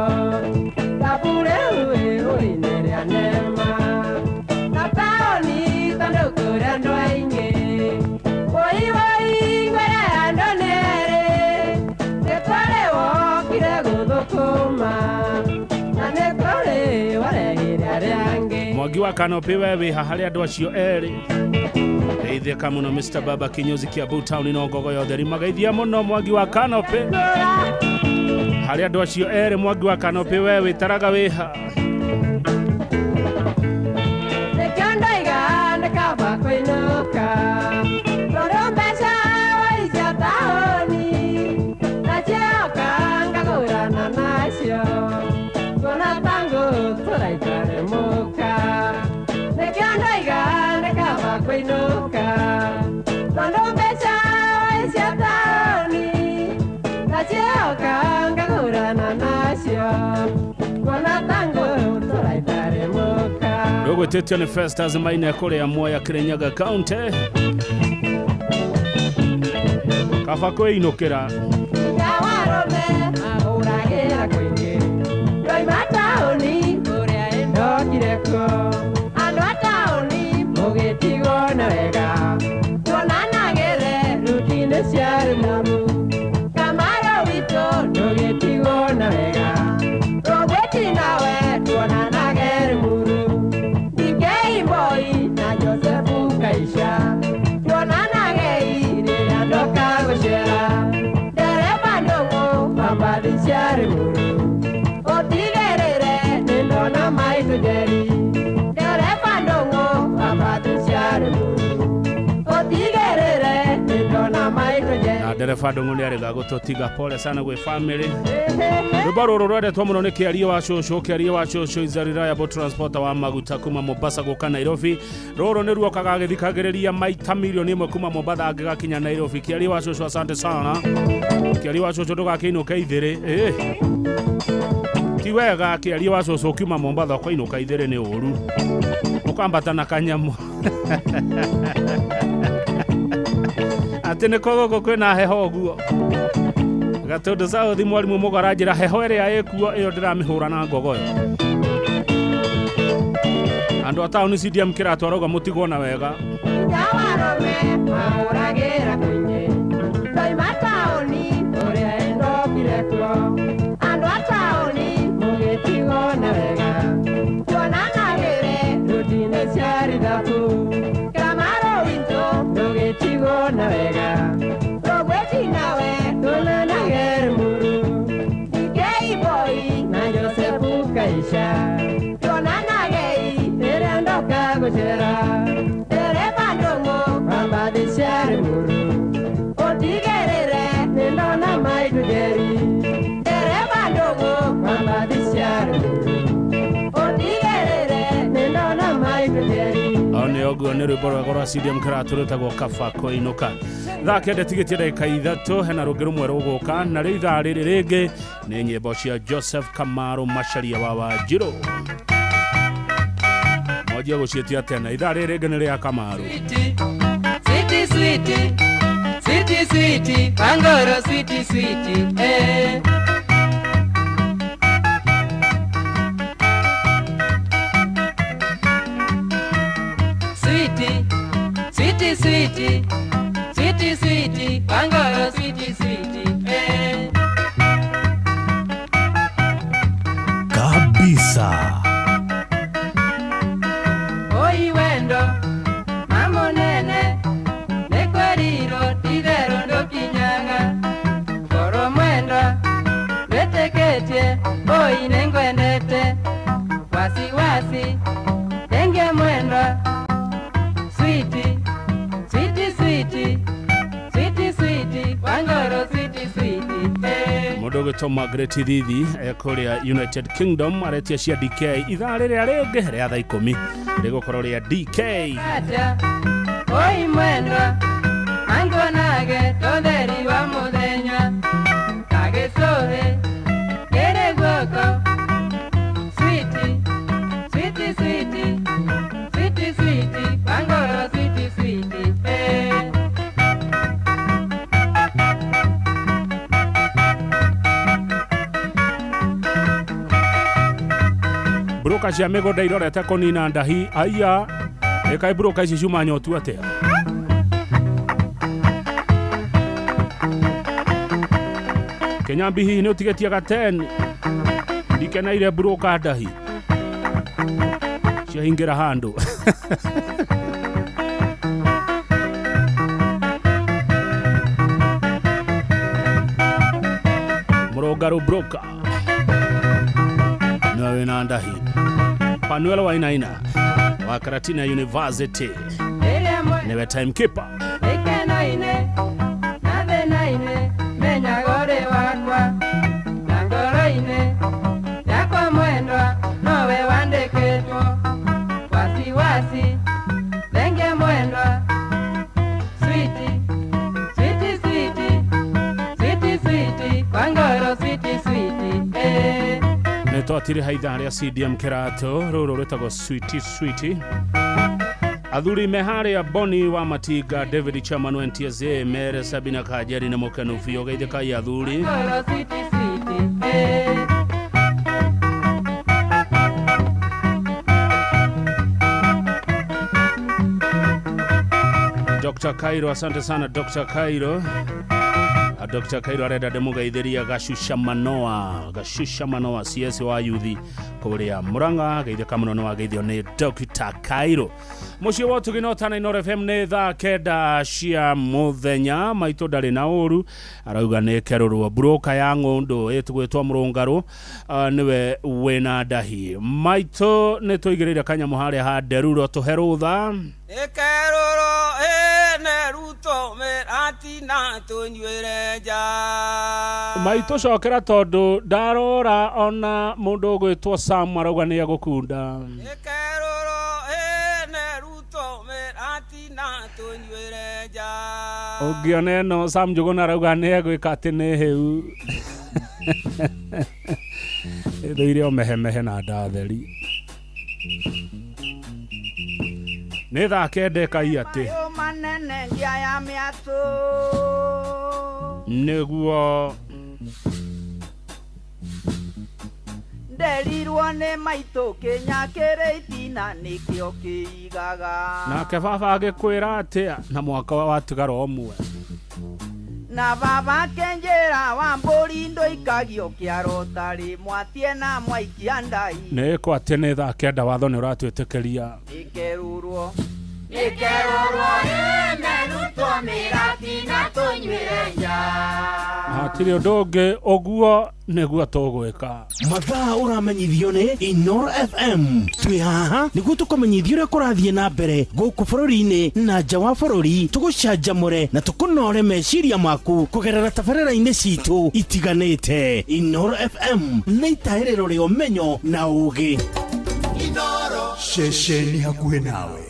thabu rĩu ĩhũri-inĩ rĩa nema na taũni tondũ kũrĩ andũ aingĩ woi woi ngwĩre andũ nĩ erĩ nĩ kũrĩ wokire gũthũkũma na nĩ kũrĩ waregire arĩa angĩ. Mwangi wa Kanopi we wĩha harĩ andũ acio erĩ. Geithĩka mũno Mr. Baba kinyozi Kiambu town no Ngogoyo theri mageithia mũno Mwangi wa Kanopi harĩ andũ acio erĩ. Mwangi wa Kanopi we wĩtaraga wĩha. Nĩkĩo ndoiga nĩ kaba kũinũka tondũ mbeca waicia taũni nacioka ngagũrana nacio kuona ta ngũtũra itarĩ mũka. Nĩkĩo ndoiga nĩ kaba kũinũka tondũ mbeca waicia taũni nacioka ngagũrana nacio kuona ta ngũtũra itarĩ mũka. Rũgwĩtĩtio nĩ Festus Maina kũrĩa Mwea Kirinyaga County. Kaba kwĩinũkĩra. Ngawarũme ahũragĩra kũingĩ ndoima taũni ndokire kuo andũ a taũni mũgĩtigwo na wega tuonanagĩre rutinĩ cia Rĩmuru Kamaro witũ ndũgĩtigwo na wega Rũgwĩti nawe tuonanage Rĩmuru DK Moi na Josefu Kaisha tuonanagei rĩrĩa ndoka gũcera ndereba ndũng'ũ wa mbathi cia Rĩmuru ũtigĩrĩre nĩ ndona maitũ Njeri ndereba ndũng'ũ wa mbathi cia Rĩmuru ũtigĩrĩre nĩ ndona maitũ Njeri Na ndereba ndũng'ũ nĩ arĩga gũtũtiga pole sana gwĩ family. Rwĩmbo rũrũ rwendetwo mũno nĩ Kĩarie wa Cũcũ. Kĩarie wa Cũcũ is a reliable transporter wa maguta kuma Mombasa gũka Nairobi. Rũrũ nĩ ruokaga agĩthikagĩrĩria maita milioni ĩmwe kuma Mombasa angĩgakinya Nairobi. Kĩarie wa Cũcũ, asante sana. Kĩarie wa Cũcũ, ndũgakĩinũke ithĩrĩ. Ti wega Kĩarie wa Cũcũ ũkiuma Mombasa ũkainũka ithĩrĩ nĩ ũru, ũkambata na kanyamũ atĩ nĩ kũgũkũ kwĩna heho ũguo. Gatũndũ South mwarimũ Mũgara njĩra heho ĩrĩa ĩkuo ĩyo ndĩramĩhũra na ngogoyo. Andũ a taũni CDM kĩratwarauga mũtigwo na wega. Nyawarũme mahũragĩra kũingĩ ndoima taũni ũrĩa ĩndokire kuo andũ a taũni mũgĩtigwo na wega tuonanagĩre rutinĩ cia rithabu Kamaro witũ ndũgĩtigwo na wega Rũgwĩti nawe tuonanage Rĩmuru DK Boy na Josefu Kaisha tuonanagei rĩrĩa ndoka gũcera ndereba ndũng'ũ wa mbathi cia Rĩmuru ũtigĩrĩre nĩ ndona maitũ Njeri ndereba ndũng'ũ wa mbathi cia Rĩmuru ũtigĩrĩre nĩ ndona maitũ Njeri. Nĩ ũguo nĩ rwĩmbo rwega rwa CDM kĩratũ rwĩtagwo Kaba Kũinũka. Thaa kenda tigĩtie ndagĩka ithatũ hena rũngĩ rũmwe rũgũka na rĩu ithaa rĩrĩ rĩngĩ nĩ nyĩmbo cia Joseph Kamaru Macharia wa Wanjirũ. Mwanjia gũciĩtia tene ithaa rĩrĩ rĩngĩ nĩ rĩa Kamaru. Sweetie, sweetie, sweetie, sweetie, Wangoro, sweetie, sweetie, eh. Sweetie, sweetie, sweetie, sweetie, sweetie, Wangoro, sweetie, sweetie, eh. Kabisa. Oi wendo, mamonene, nekweriro tithero ndokinyaga ngoro mwendwa ndweteketie oi nengwendete wasiwasi enge mwendwa sweetie, sweetie, sweetie, sweetie, sweetie, Wangoro, sweetie, sweetie, eh. Mũndũ ũgwĩtwo Margaret Thithi kũrĩa United Kingdom aretia cia DK ithaa rĩrĩa rĩngĩ rĩa thaa ikũmi rĩgũkorwo rĩa DK. Atia, oi mwendwa angonage totheri wa mũthenya kagĩcũhĩ kĩrĩ guoko sweetie, sweetie, sweetie, sweetie, sweetie, Wangoro, sweetie, sweetie, eh. Mburuka cia mĩgũnda irorete kũnina ndahi aiya ĩkaĩ mburuka ici ciuma nyotu atĩa. Kĩnyambi hihi nĩ ũtigĩtie gateni ndikeneire mburuka ndahi ciahingĩra handũ. Mũrũngarũ broker nĩwe wĩna ndahi. Panuel Wainaina wa Karatina University Rĩrĩa mwe nĩwe timekeeper. ikeno-inĩ na thĩna-inĩ menyaga ũrĩ wakwa na ngoro-inĩ yakwa mwendwa nowe wandĩkĩtwo wasiwasi thenge mwendwa sweetie, sweetie, sweetie, sweetie, sweetie, Wangoro, sweetie, sweetie, eh. Nĩ twatiriha ithaa rĩa CDM kĩratũ rũrũ rwĩtagwo Sweetie Sweetie. Athuri me harĩa Boni wa Matinga, David Chairman wa NTSA, Mere Sabina Kajeri na mũkenu biũ geithĩkai athuri. Wangoro, sweetie, sweetie, eh. Dr. Cairo, asante sana Dr. Cairo. Dr. Cairo arenda ndĩmũgeithĩria Gashusha Manoa, Gashusha Manoa CS wa yuthi kũrĩa Murang'a. Geithĩka mũno nĩ wageithio nĩ Dr. Cairo. Mũciĩ wa ũtugi no tana Inooro FM nĩ thaa 9 cia mũthenya. Maitũ ndarĩ na ũru, arauga nĩ kerũrwo broka ya ng'ũndũ ĩtũgwĩtwo mũrũngarũ, nĩwe wĩna ndahi. Maitũ nĩ tũigĩrĩire kanyamũ harĩa ha nderuro tũhe rũtha. Ĩkerũrwo ĩne ruto mĩratina tũnyuĩre nja. Maitũ cokera tondũ ndarora ona mũndũ ũgwĩtwo Sam arauga nĩ egũkunda. Ĩkerũrwo ĩne ruto mĩratina tũnyuĩre nja. Ũngĩona ĩno Sam Njũgũna arauga nĩ egwĩka atĩ nĩ hĩu. Ĩthũire o mehemehe na ndatheri. Nĩ thaa 9 kai atĩ manene ngia ya mĩatũ nĩguo nderirwo nĩ maitũ kĩnya kĩrĩ itina nĩkĩo kĩigaga. Nake baba agĩkwĩra atĩa na mwaka watigara ũmwe. Na baba kenjera wa mbũri ndũikagio kĩaro tarĩ mwatie na mwaikia ndai. Nĩ kwa atĩ nĩ thaa 9 watho nĩ ũratwĩtĩkĩria. Ĩkerũrwo ĩkerũrwo ĩne rutwo mĩratina tũnyuĩre nja. Hatirĩ ũndũ ũngĩ ũguo nĩguo tũgwĩka. Mathaa ũramenyithio nĩ Inooro FM. Twĩ haha nĩguo tũkũmenyithie ũrĩa kũrathiĩ na mbere gũkũ bũrũri-inĩ na nja wa bũrũri, tũgũcanjamũre na tũkũnore meciria maku kũgerera tabarĩra-inĩ citũ itiganĩte. Inooro FM nĩ itahĩrĩro rĩa ũmenyo na ũũgĩ. Ceceni hakuhĩ nawe.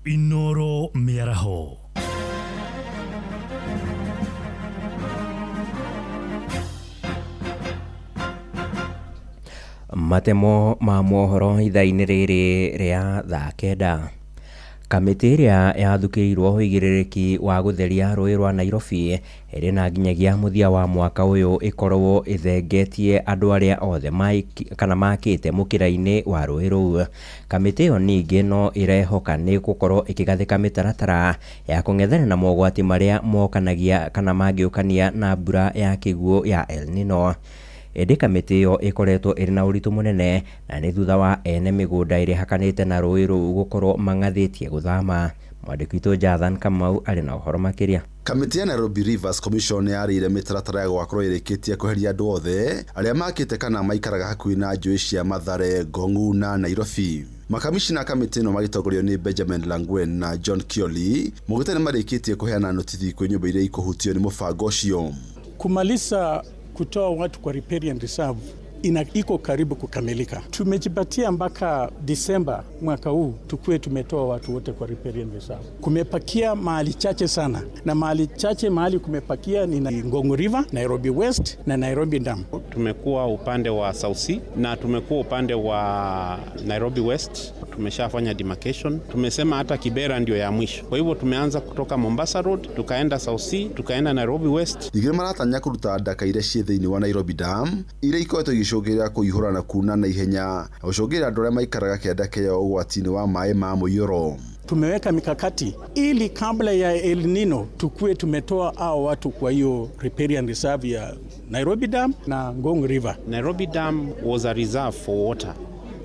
Inooro mĩaraho. Matemo ma mohoro ithaa-inĩ rĩrĩ rĩa thaa 9. Kamĩtĩ ĩrĩa yathukĩirwo ũigĩrĩrĩki wa gũtheria rũĩ rwa Nairobi ĩrĩ na nginyagia mũthia wa mwaka ũyũ ĩkorwo ĩthengetie andũ arĩa othe kana makĩte mũkĩra-inĩ wa rũĩ rũu. Kamĩtĩ ĩyo ningĩ no ĩrehoka nĩ gũkorwo ĩkĩgathĩka mĩtaratara ya kũng'ethana na mogwati marĩa mokanagia kana mangĩũkania na mbura ya kĩguũ ya El Nino. Ĩndĩ kamĩtĩ ĩyo ĩkoretwo ĩrĩ na ũritũ mũnene na nĩ thutha wa ene mĩgũnda ĩrĩa ĩhakanĩte na rũĩ rũu gũkorwo mang'athĩtie gũthama. Mwandĩki witũ Jathan Kamau arĩ na ũhoro makĩria. Kamĩtĩ ya Nairobi Rivers Commission yarĩire mĩtaratara ya gwakorwo ĩrĩkĩtie kweheria andũ othe arĩa makĩte kana maikaraga hakuhĩ na njũĩ cia Mathare, Ngong'u na Nairobi. Makamishina kamĩtĩ ĩno magĩtongorio nĩ Benjamin Langwen na John Kioli maugĩte nĩ marĩkĩtie kũheana notithi kwĩ nyũmba iria ikũhutio nĩ mũbango ũcio. Kumaliza kutoa watu kwa riparian reserve iko karibu kukamilika. Tumejipatia mpaka Disemba mwaka huu tukue tumetoa watu wote kwa riparian reserve. Kumepakia mahali chache sana, na mahali chache mahali kumepakia ni Ngong River, Nairobi West na Nairobi Dam. Tumekuwa upande wa South C na tumekuwa upande wa Nairobi West. Tumeshafanya demarcation. Tumesema hata Kibera ndio ya mwisho. Kwa hivyo tumeanza kutoka Mombasa Road, tukaenda South C, tukaenda Nairobi West. Ningĩ maratanya kũruta ndaka iria ciĩ thĩinĩ wa Nairobi Dam iria ikoretwo igĩcũngĩrĩria kũihũra na kuna na ihenya na gũcũngĩrĩria andũ arĩa maikaraga kĩanda kĩo ũgwati-inĩ wa maĩ ma mũiyũro. Tumeweka mikakati ili kabla ya El Nino tukue tumetoa hao watu kwa hiyo riparian reserve ya Nairobi Dam na Ngong River. Nairobi Dam was a reserve for water,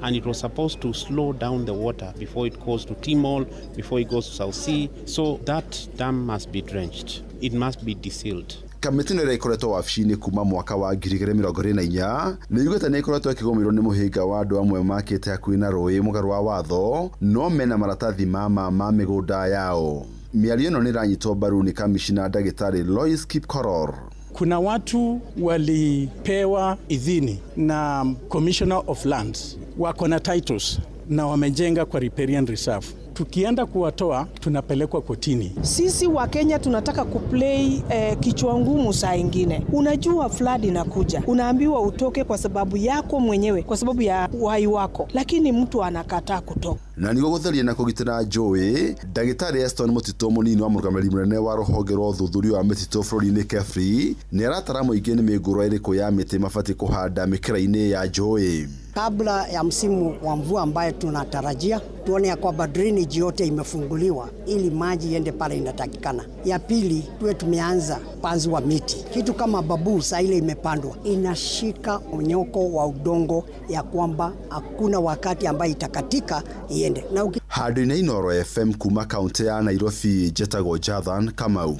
and it was supposed to slow down the water before it goes to Timol, before it goes to South Sea. So that dam must be drenched. It must be desealed. Kamĩtĩ ĩno ĩrĩa ĩkoretwo wabici-inĩ kuma mwaka wa 2024 nĩ yugĩte nĩ ĩkoretwo ĩkĩgũmĩrwo nĩ mũhĩnga wa andũ amwe makĩte hakuhĩ na rũĩ mũgarũ wa watho no mena maratathi ma ma ma mĩgũnda yao. Mĩario ĩno nĩ ĩranyitwo mbaru nĩ kamishina ndagĩtarĩ Lois Kipkoror. Kuna watu walipewa idhini na Commissioner of Lands, wako na titles na wamejenga kwa riparian reserve. Tukienda kuwatoa tunapelekwa kotini. Sisi wa Kenya tunataka kuplay kichwa ngumu saa ingine. Unajua flood inakuja, unaambiwa utoke kwa sababu yako mwenyewe, kwa sababu ya uhai wako, lakini mtu anakataa kutoka. Na nĩguo gũtheria na kũgitĩra njũĩ, ndagĩtarĩ Eston Mũtitũ, mũnini wa mũrũgamĩrĩri mũnene wa rũhonge rwa ũthuthuria wa mĩtitũ bũrũri-inĩ KEFRI, nĩ aratara mũingĩ nĩ mĩngũrwa ĩrĩkũ ya mĩtĩ mabatiĩ kũhanda mĩkĩra-inĩ ya njũĩ. Kabla ya msimu wa mvua ambayo tunatarajia, tuone ya kwamba drainage yote imefunguliwa ili maji iende pale inatakikana. Ya pili, tuwe tumeanza upanzi wa miti. Kitu kama babu saa ile imepandwa inashika unyoko wa udongo ya kwamba hakuna wakati ambayo itakatika iende. Na Handũ-inĩ Inooro FM kuma kaunti ya Nairobi, njetagwo Jathan Kamau.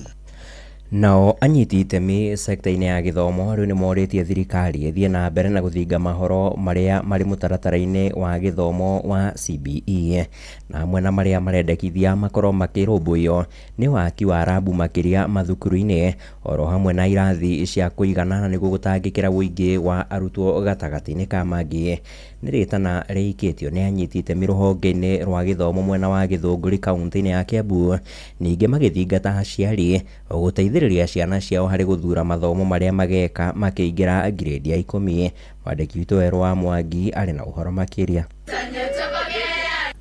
Nao anyiti itemi sekta-inĩ ya gĩthomo rĩu nĩ morĩtie thirikari ĩthiĩ na mbere na gũthinga mahoro marĩa marĩ mũtaratara-inĩ wa gĩthomo wa CBE, na hamwe na marĩa marendekithia makorwo makĩrũmbũiyo nĩ waki wa rabu makĩria mathukuru-inĩ, oro hamwe na irathi cia kũigana nĩguo gũtangĩkĩra ũingĩ wa arutwo gatagatĩ-inĩ ka mangĩ. Nĩ rĩtana rĩikĩtio nĩ anyiti itemi rũhonge-inĩ rwa gĩthomo mwena wa Gĩthũngũri kaunti-inĩ ya Kiambu, ningĩ magĩthingata aciari gũteithĩrĩria ciana ciao harĩ gũthura mathomo marĩa mageka makĩingĩra ngirĩndi ya 10. Mwandĩki witũ Werũ wa Mwangi arĩ na ũhoro makĩria.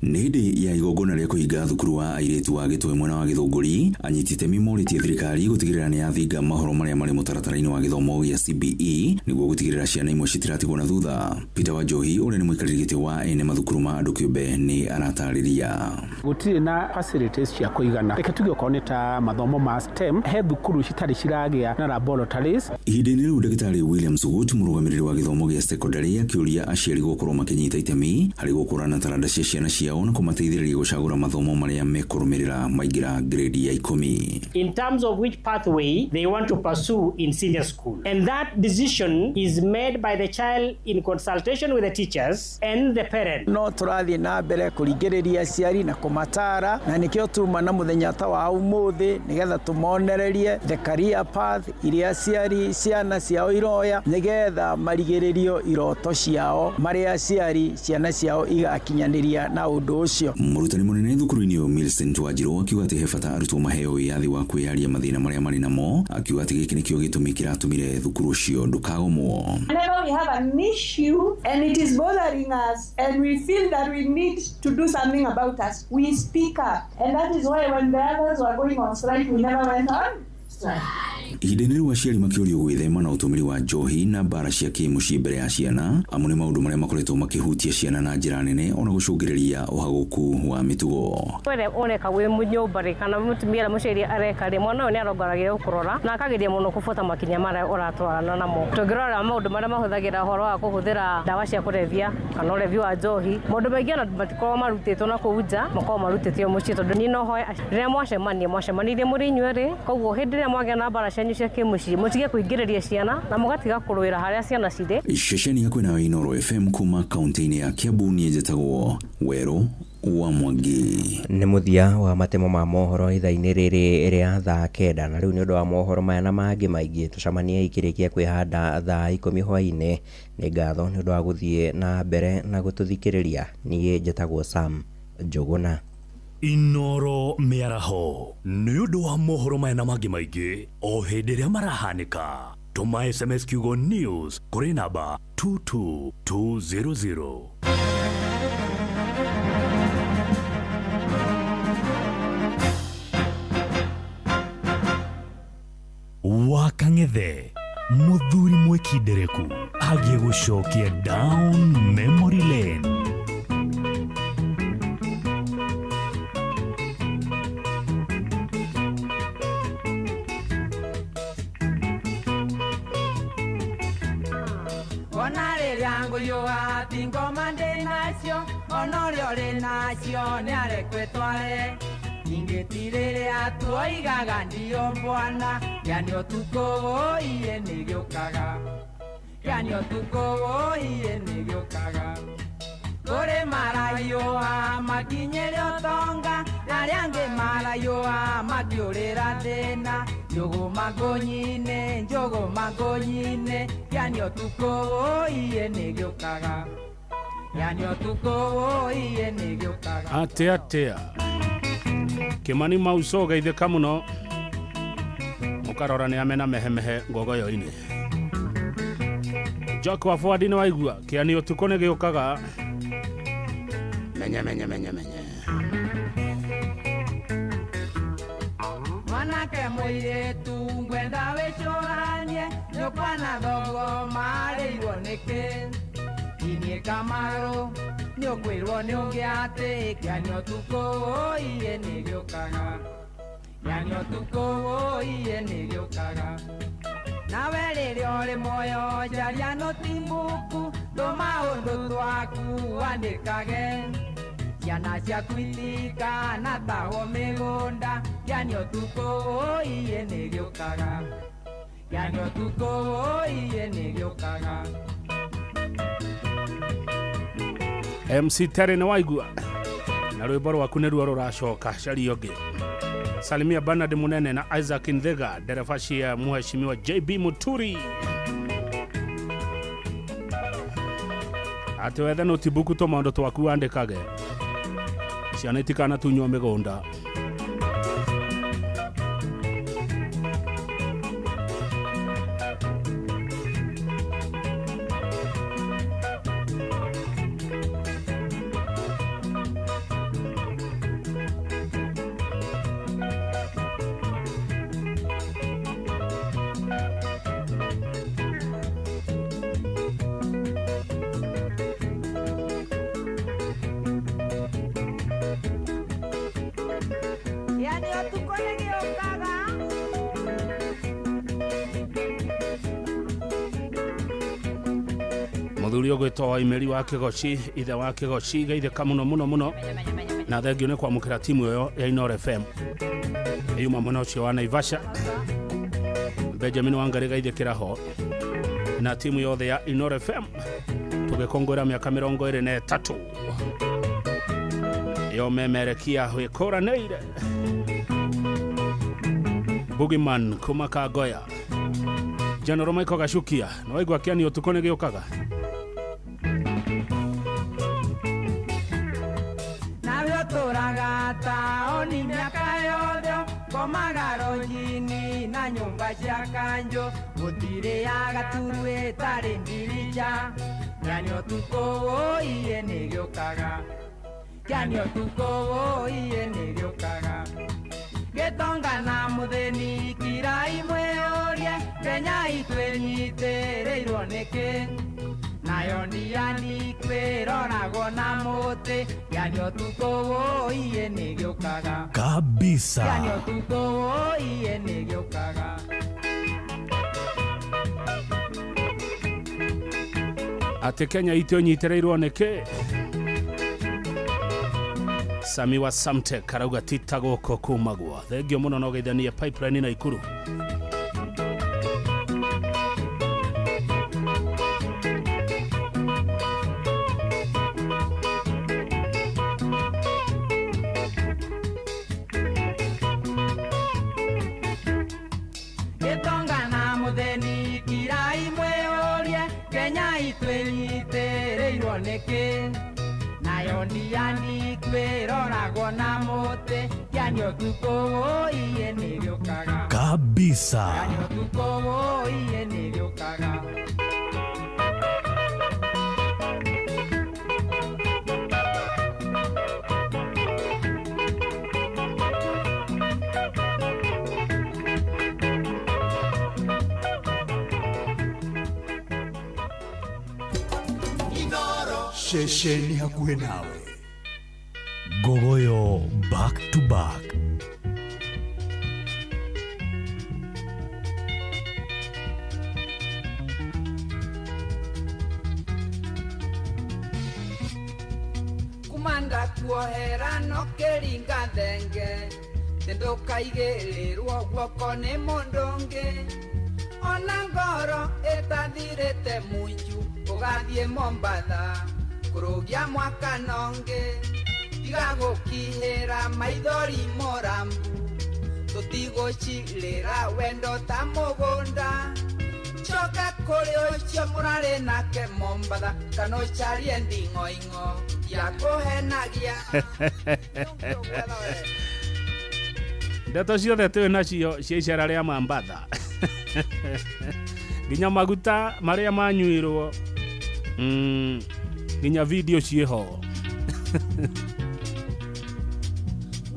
Nĩ hĩndĩ ya igongona rĩa kũhinga thukuru wa airĩtu wa Gĩtwe mwena wa Gĩthũngũri, anyiti itemi morĩtie thirikari gũtigĩrĩra nĩ yathinga mahoro marĩa marĩ mũtaratara-inĩ wa gĩthomo gĩa CBE nĩguo gũtigĩrĩra ciana imwe citiratigwo na thutha. Peter Wanjohi ũrĩa nĩ mũikarĩri gĩtĩ wa ene mathukuru ma andũ kĩũmbe nĩ aratarĩria. Gũtirĩ na facilities cia kũigana. Reke tuge okorwo nĩ ta mathomo ma STEM, he thukuru citarĩ ciragĩa na laboratories. Ihinda-inĩ rĩu Ndagĩtarĩ William Sugut, mũrũgamĩrĩri wa gĩthomo gĩa secondary, akĩũria aciari gũkorwo makĩnyita itemi harĩ gũkũrana taranda cia ciana ciao na kũmateithĩrĩria gũcagũra mathomo marĩa mekũrũmĩrĩra maingĩra grade ya 10. In terms of which pathway they want to pursue in senior school. And that decision is made by the child in consultation with the teachers and the parent. No tũrathiĩ na mbere kũringĩrĩria aciari na kũmatara, na nĩkĩo tuma na mũthenya ta wa ũmũthĩ nĩgetha tũmonererie the career path iria aciari ciana ciao iroya nĩgetha marigĩrĩrio iroto ciao marĩa aciari ciana ciao igakinyanĩria na ũndũ ũcio. Mũrutani mũnene thukuru-inĩ ũyũ Millicent Wanjiru akiuga atĩ he bata arutwo maheo wĩyathi wa kwĩyaria mathĩna marĩa marĩ namo, akiuga atĩ gĩkĩ nĩkĩo gĩtũmi kĩratũmire thukuru ũcio ndũkagomwo. Whenever we have an issue and it is bothering us and we feel that we need to do something about us, we speak up. And that is why when the others were going on strike, we never went on strike. Ihinda-inĩ rĩu aciari makĩũrio gwĩthema na ũtũmĩri wa njohi na mbara cia kĩmũciĩ mbere ya ciana, amu nĩ maũndũ marĩa makoretwo makĩhutia ciana na njĩra nene ona gũcũngĩrĩria ũhagũku wa mĩtugo. Ũrĩa ũreka wĩ nyũmba rĩ, kana mũtumia ũrĩa mũciari areka rĩ, mwana ũyũ nĩ arongoragia gũkũrora na akageria mũno kũbuata makinya marĩa ũratwarana namo. Tũngĩrora maũndũ marĩa mahũthagĩra ũhoro wa kũhũthĩra ndawa cia kũrebia kana ũrebi wa njohi, maũndũ maingĩ ona matikoragwo marutĩtwo na kũu nja, makoragwo marutĩtwo mũciĩ, tondũ niĩ no hoe rĩrĩa mwacemania mwacemanirie mũrĩ inyuerĩ, koguo hĩndĩ ĩrĩa mwagĩa na mbara cianyu cia kĩmũciĩ mũtige kũingĩrĩria ciana na mũgatiga kũrũĩra harĩa ciana cirĩ. Ceceni ya kwĩna Inooro FM kuma kaunti-inĩ ya Kiambu, niĩ njĩtagwo Werũ wa Mwangi. Nĩ mũthia wa matemo ma mohoro ithaa-inĩ rĩrĩ rĩa thaa 9, na rĩu nĩ ũndũ wa mohoro maya na mangĩ maingĩ tũcemanie ikĩrĩkia kwĩhanda thaa 10 hwaĩ-inĩ. Nĩ ngatho nĩ ũndũ wa gũthiĩ na mbere na gũtũthikĩrĩria. Niĩ njĩtagwo Sam Njũgũna. Inooro mĩaraho nĩ ũndũ wa mohoro maya na mangĩ maingĩ o hĩndĩ ĩrĩa marahanĩka. Tũma SMS kiugo news kũrĩ namba 22200. Wakang'ethe mũthuri mwĩkindereku agiĩ gũcokia down memory lane. Ona rĩrĩa ngũiyũa ti ngoma ndĩ nacio, ona ũrĩa ũrĩ nacio nĩarekwo tware. Ningĩ ti rĩrĩa tuoigaga ndio bwana, yani ũtukũ wũiye nĩgĩũkaga, yani ũtukũ wũiye nĩgĩũkaga. Kũrĩ maraiyũa makinyĩre ũtonga, na arĩa angĩ maraiyũa makĩũrĩra thĩna. Njũgũma ngũnyinĩ, njũgũma ngũnyinĩ, yani ũtukũ wũiye nĩgĩũkaga, yani ũtukũ wũiye nĩgĩũkaga. Atĩa atĩa Kimani Mauso geithĩka mũno ũkarora nĩ amena mehemehe ngogoyo-inĩ. Jack wa Ford nĩ waigua kĩani ũtukũ nĩ gĩũkaga. Menye menye menye menye. Mwanake mũirĩtu ngwenda wĩcũranie nyũkwa na thogo marĩirwo nĩkĩ inie kamarũ nĩũkwĩrwo nĩ ũngĩ atĩ kĩani ũtukũ iĩ nĩgĩũkaga kĩani ũtukũ iĩ nĩgĩũkaga nawe rĩrĩa ũrĩ muoyo caria nũtimbuku tũmaũndũ twaku wandĩkage ciana ciaku itikanatahwo mĩgũnda kĩani ũtukũ iĩ nĩgĩũkaga kĩani ũtukũ iĩ nĩgĩũkaga. MC Terry nĩ waigua na rwĩmbo rwaku nĩruo rũracoka caria ũngĩ. Salimia Bernard Munene na Isaac Ndega dereva cia mheshimiwa JB Muturi. Atĩ wethe notibuku tũmaũndũ twaku wandĩkage ciana itikanatunywo mĩgũnda. Muthuri ũgwĩtwo Imeri wa Kĩgoci ithe wa Kĩgoci geithĩka mũno mũno mũno na thengio nĩ kwamũkĩra timu ĩyo ya Inooro FM yuma mwena ũcio wa Naivasha. Benjamin Wangari geithĩkĩra ho na timu yothe ya Inooro FM tũgĩkũngũĩra mĩaka 23 yo memerekia wĩkũranĩire. Boogeyman kuma Kagoya General Michael Gacukia nĩ waigua kĩani ũtukũ nĩgĩũkaga. Taoni miaka yothe komaga ronjini na nyũmba cia kanjũ gũtirĩaga turu ĩtarĩ ndirica kĩani ũtukũ iĩ nĩgĩũkaga kĩani ũtukũ iĩ nĩgĩũkaga gĩtonga na mũthĩni kirai mwĩũrie Kenya itũ ĩnyitĩrĩirwo nĩkĩ nayo ndiani kwĩroragwo na mũtĩ kĩani ũtukũ iĩ nĩgĩũkaga kabisa kĩani ũtukũ iĩ nĩgĩũkaga. Atĩ Kenya itũ ĩnyitĩrĩirwo nĩkĩ? Sami wa Samtek arauga ti ta gũkũ kumagwo. Thengio mũno no geithanie pipeline na Ikuru. Nayo ndiani kwĩroragwo na mũtĩ kĩani ũtukũ iĩ nĩgĩũkaga kabisa kĩani ũtukũ iĩ nĩgĩũkaga. Ceceni hakuhĩ nawe. Gogoyo back to back. Kumanda kuohera no kĩringa thenge ndũkaigĩrĩrwo guoko nĩ mũndũ ũngĩ ona ngoro ĩtathirĩte munju ũgathiĩ Mombatha kũrũgia mwaka nongĩ tiga gũkihĩra maithori morambu tũtigũcirĩra wendo ta mũgũnda coka kũrĩ ũcio mũrarĩ nake Mombatha kana ũcarie nding'oing'o ya kũhenagia. Ndeto ciothe twĩ nacio cia icera rĩa Mambatha nginya maguta marĩa manyuirwo nginya video ciĩho.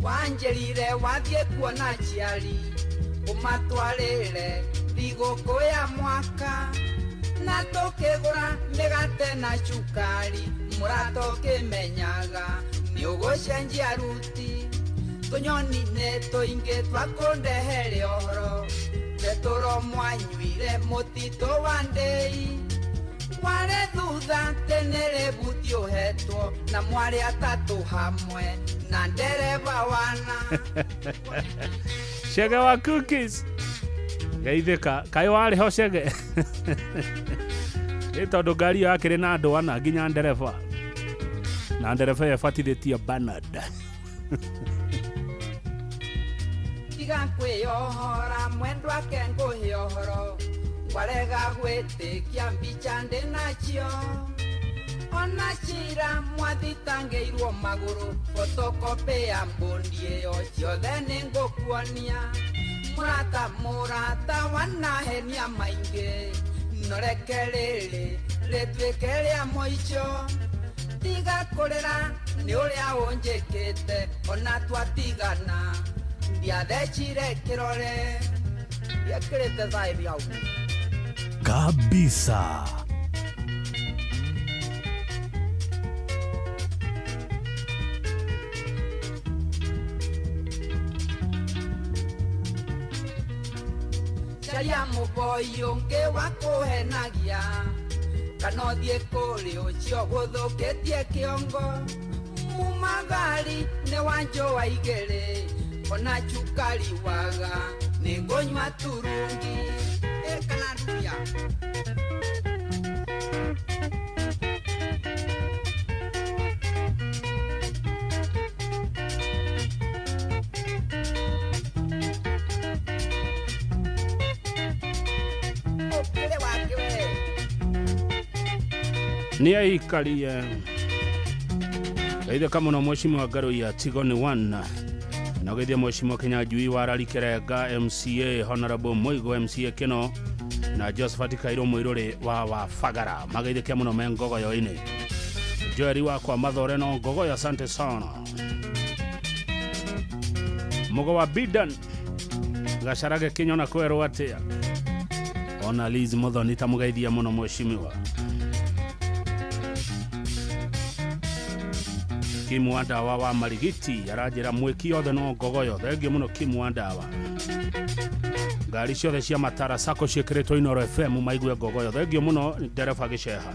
Wanjĩrire wathiĩ kuona aciari ũmatwarĩre thigũkũ ya mwaka na tũkĩgũra mĩgate na cukari mũrata ũkĩmenyaga nĩ ũgũcenjia ruti tũnyoni nĩ tũingĩ twakũndehere ũhoro tetũro mwanyuire mũtitũ wa ndĩi warĩ thutha tene rĩbuti ũhetwo na mwarĩ atatũ hamwe na ndereba wana. Chege wa cookies geithĩka kaĩ warĩ ho Chege ĩ tondũ ngari ĩyo yakĩrĩ na andũ ana nginya ndereba na ndereba ĩyo ĩbatithĩtie Bernard. Tiga kwĩyohora mwendwa ake ngũhe ũhoro warega gwĩtĩkia mbica ndĩ nacio ona cira mwathitangĩirwo magũrũ photocopy ya mbũndi ĩyo ciothe nĩ ngũkuonia mũrata mũrata wanahenia maingĩ noreke rĩrĩ rĩtuĩke rĩa mũico tiga kũrĩra nĩ ũrĩa ũnjĩkĩte ona twatigana ndiathecire kĩrore ndiekĩrĩte thaĩri hau kabisa. Caria mũboi ũngĩ wa kũhenagia kana ũthiĩ kũrĩ ũcio gũthũkĩtie kĩongo mumagari nĩ wanjũa igĩrĩ ona cukari waga nĩ ngũnyua turungi kana ndubia. Nĩ aikarie geithĩka mũno mheshimiwa Ngaruiya Tigoni 1 na geithia mheshimiwa Kinyanjui wa Rari Kerenga MCA Honorable Muigo MCA Kino na Josephat Kairo Muiruri wa Wabagara mageithĩke mũno me ngogoyo-inĩ. Joeri wakwa Mathore no ngogoyo, asante sana. Mugo wa Bidan Gacarage Kinyona kwerwo atĩa ona Liz Muthoni ta mũgeithia mũno mheshimiwa. Kimu wa ndawa wa Marigiti aranjĩra mwĩki yothe no ngogoyo, thengio mũno Kimu wa ndawa. Ngari ciothe cia Matara Sacco ciĩkĩrĩtwo Inooro FM maigue ngogoyo, thengio mũno ndereba Gĩceha.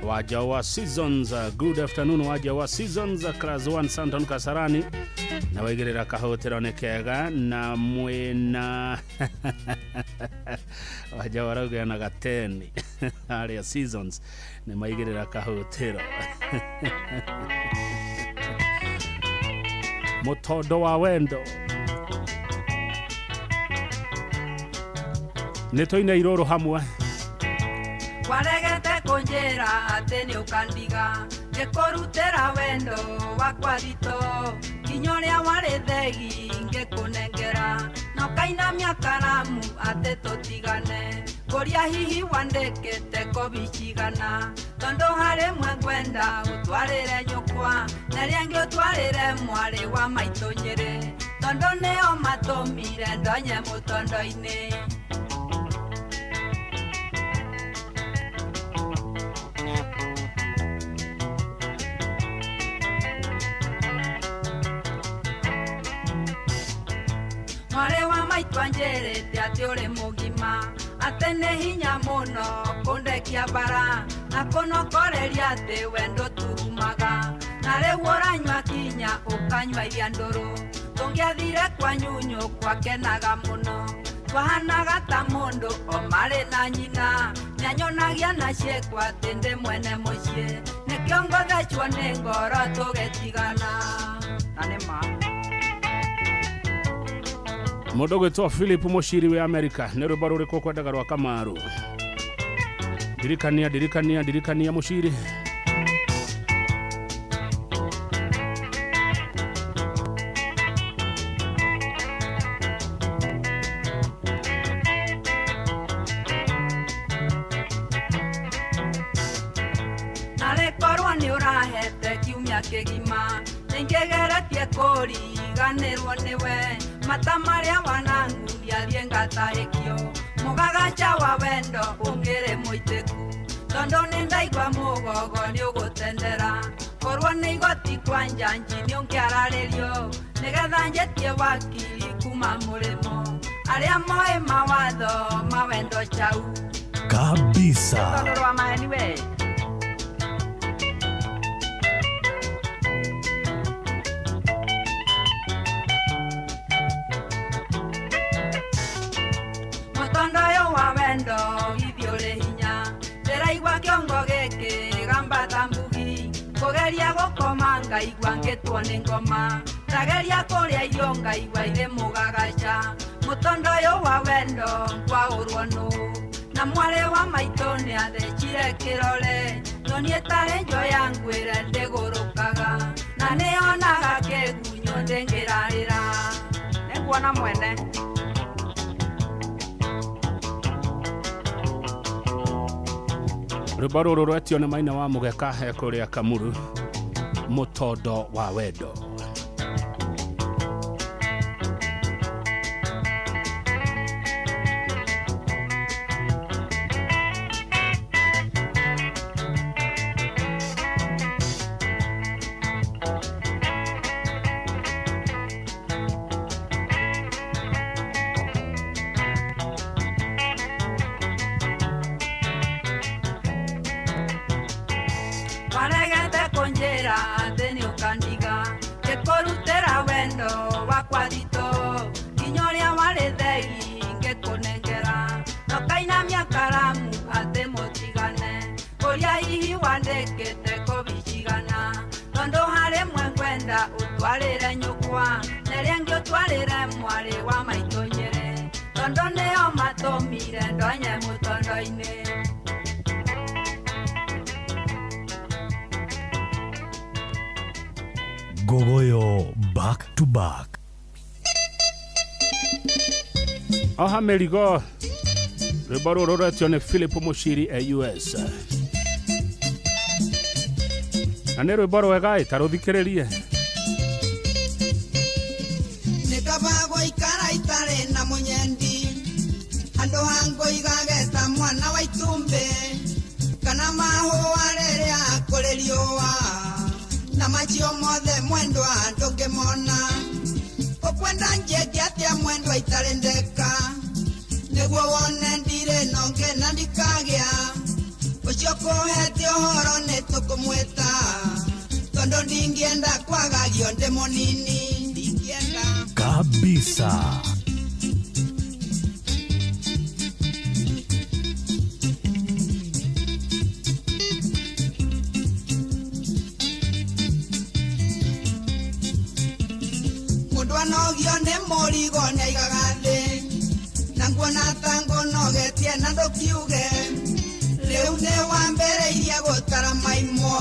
Waja wa Seasons, good afternoon waja wa Seasons class 1 Santon Kasarani na waigĩrĩra kahũtĩro nĩ kega na mwĩna waja warauga na gateni arĩa Seasons nĩ maigĩrĩra kahũtĩro. Mũtondo wa wendo nĩ tũine irũrũ hamwe. Waregete kũnjĩra atĩ nĩ ũkandiga ngĩkũrutĩra wendo wakwa thito kinya ũrĩa warĩ thegi ngĩkũnengera na ũkainamia karamu atĩ tũtigane kũria hihi wandĩkĩte kobi cigana tondũ harĩ mwe ngwenda ũtwarĩre nyũkwa na ĩrĩa ĩngĩ ũtwarĩre mwarĩ wa maitũ Nyĩrĩ tondũ nĩo matũmire ndonye mũtondo-inĩ. Mwarĩ wa maitũ anjĩrĩte atĩ ũrĩ mũgima atĩ nĩ hinya mũno kũndekia bara na kũnokoreria atĩ wendo turumaga na rĩu ũranyua kinya ũkanyua iria ndũrũ tũngĩathire kwa nyunyu kwakenaga mũno twahanaga ta mũndũ o marĩ na nyina nĩanyonagia na ciĩko atĩ ndĩ mwene mũciĩ nĩkĩo ngothecwo nĩ ngoro tũgĩtigana na nĩ ma. Mũndũ gwĩtwo Philip Mũciri wa America nĩ rwĩmbo rũrĩkũ kwendaga rwa Kamaru? Ndirikania ndirikania ndirikania Mũciri. kĩgima nĩngĩgeretie kũriganĩrwo nĩwe mata marĩa wananguria thiĩ ngatahĩkio mũgagaca wa wendo ũkĩrĩ mũitĩku tondũ nĩndaigua mũgogo nĩũgũtendera korwo nĩ igoti kwa njanji nĩũngĩararĩrio nĩgetha njĩtie wakiri kuma mũrĩmo arĩa moĩ mawatho ma wendo chau Kabisa. Tondũ rwa maheni we. Mũtondo ũyũ wa wendo githĩ ũrĩ hinya ndĩraigua kĩongo gĩkĩ gambata mbugi kũgeria gũkoma ngaigua ngĩtwo nĩ ngoma ndageria kũrĩa irio ngaigua irĩ mũgagaca mũtondo ũyũ wa wendo ngwaũrwo nũ na mwarĩ wa maitũ nĩathecire kĩrore nyoni ĩtarĩ njoya ngwĩre ndĩgũrũkaga na nĩyonaga kĩgunyũ ndĩngĩrarĩra nĩnguona mwene. Rwĩmbo rũrũ rwetio nĩ Maina wa Mũgeka he kũrĩa Kamuru, mũtondo wa wendo. Waregete kũnjĩra atĩ nĩũkandiga ngĩkũrutĩra wendo wakwa thitũ nginya ũrĩa warĩ thegi ngĩkũnengera nokainamia karamu atĩ mũtigane kũrĩa hihi wandĩkĩte kobi cigana tondũ harĩ mwe ngwenda ũtwarĩre nyũkwa na ĩrĩa ĩngĩ ũtwarĩre mwarĩ wa maitũ Nyĩrĩ tondũ nĩo matũmire ndonye mũtondo-inĩ. Gogoyo back to back. Oha mĩrigo, rwĩmbo rũrũ rwetio nĩ Philip Mũciri e US na nĩ rwĩmbo rwega ĩ ta rũthikĩrĩrie. Nĩ kaba gũikara itarĩ na mũnyendi handũ ha ngũigage ta mwana wa itumbĩ kana mahũa rĩrĩa kũrĩ riũa na macio mothe mwendwa ndũngĩmona ũkwenda njĩke atĩa mwendwa itarĩ ndeka nĩguo wone ndirĩ nonge na ndikagĩa ũcio kũhete ũhoro nĩ tũkũmwĩta tondũ ndingĩenda kwagagio ndĩ mũnini ndingĩenda. Kabisa. Mũndũ anogio nĩ mũrigo nĩaigaga thĩ na nguona ta ngũnogetie na ndũkiuge rĩu nĩ wambĩrĩirie gũtara maimwo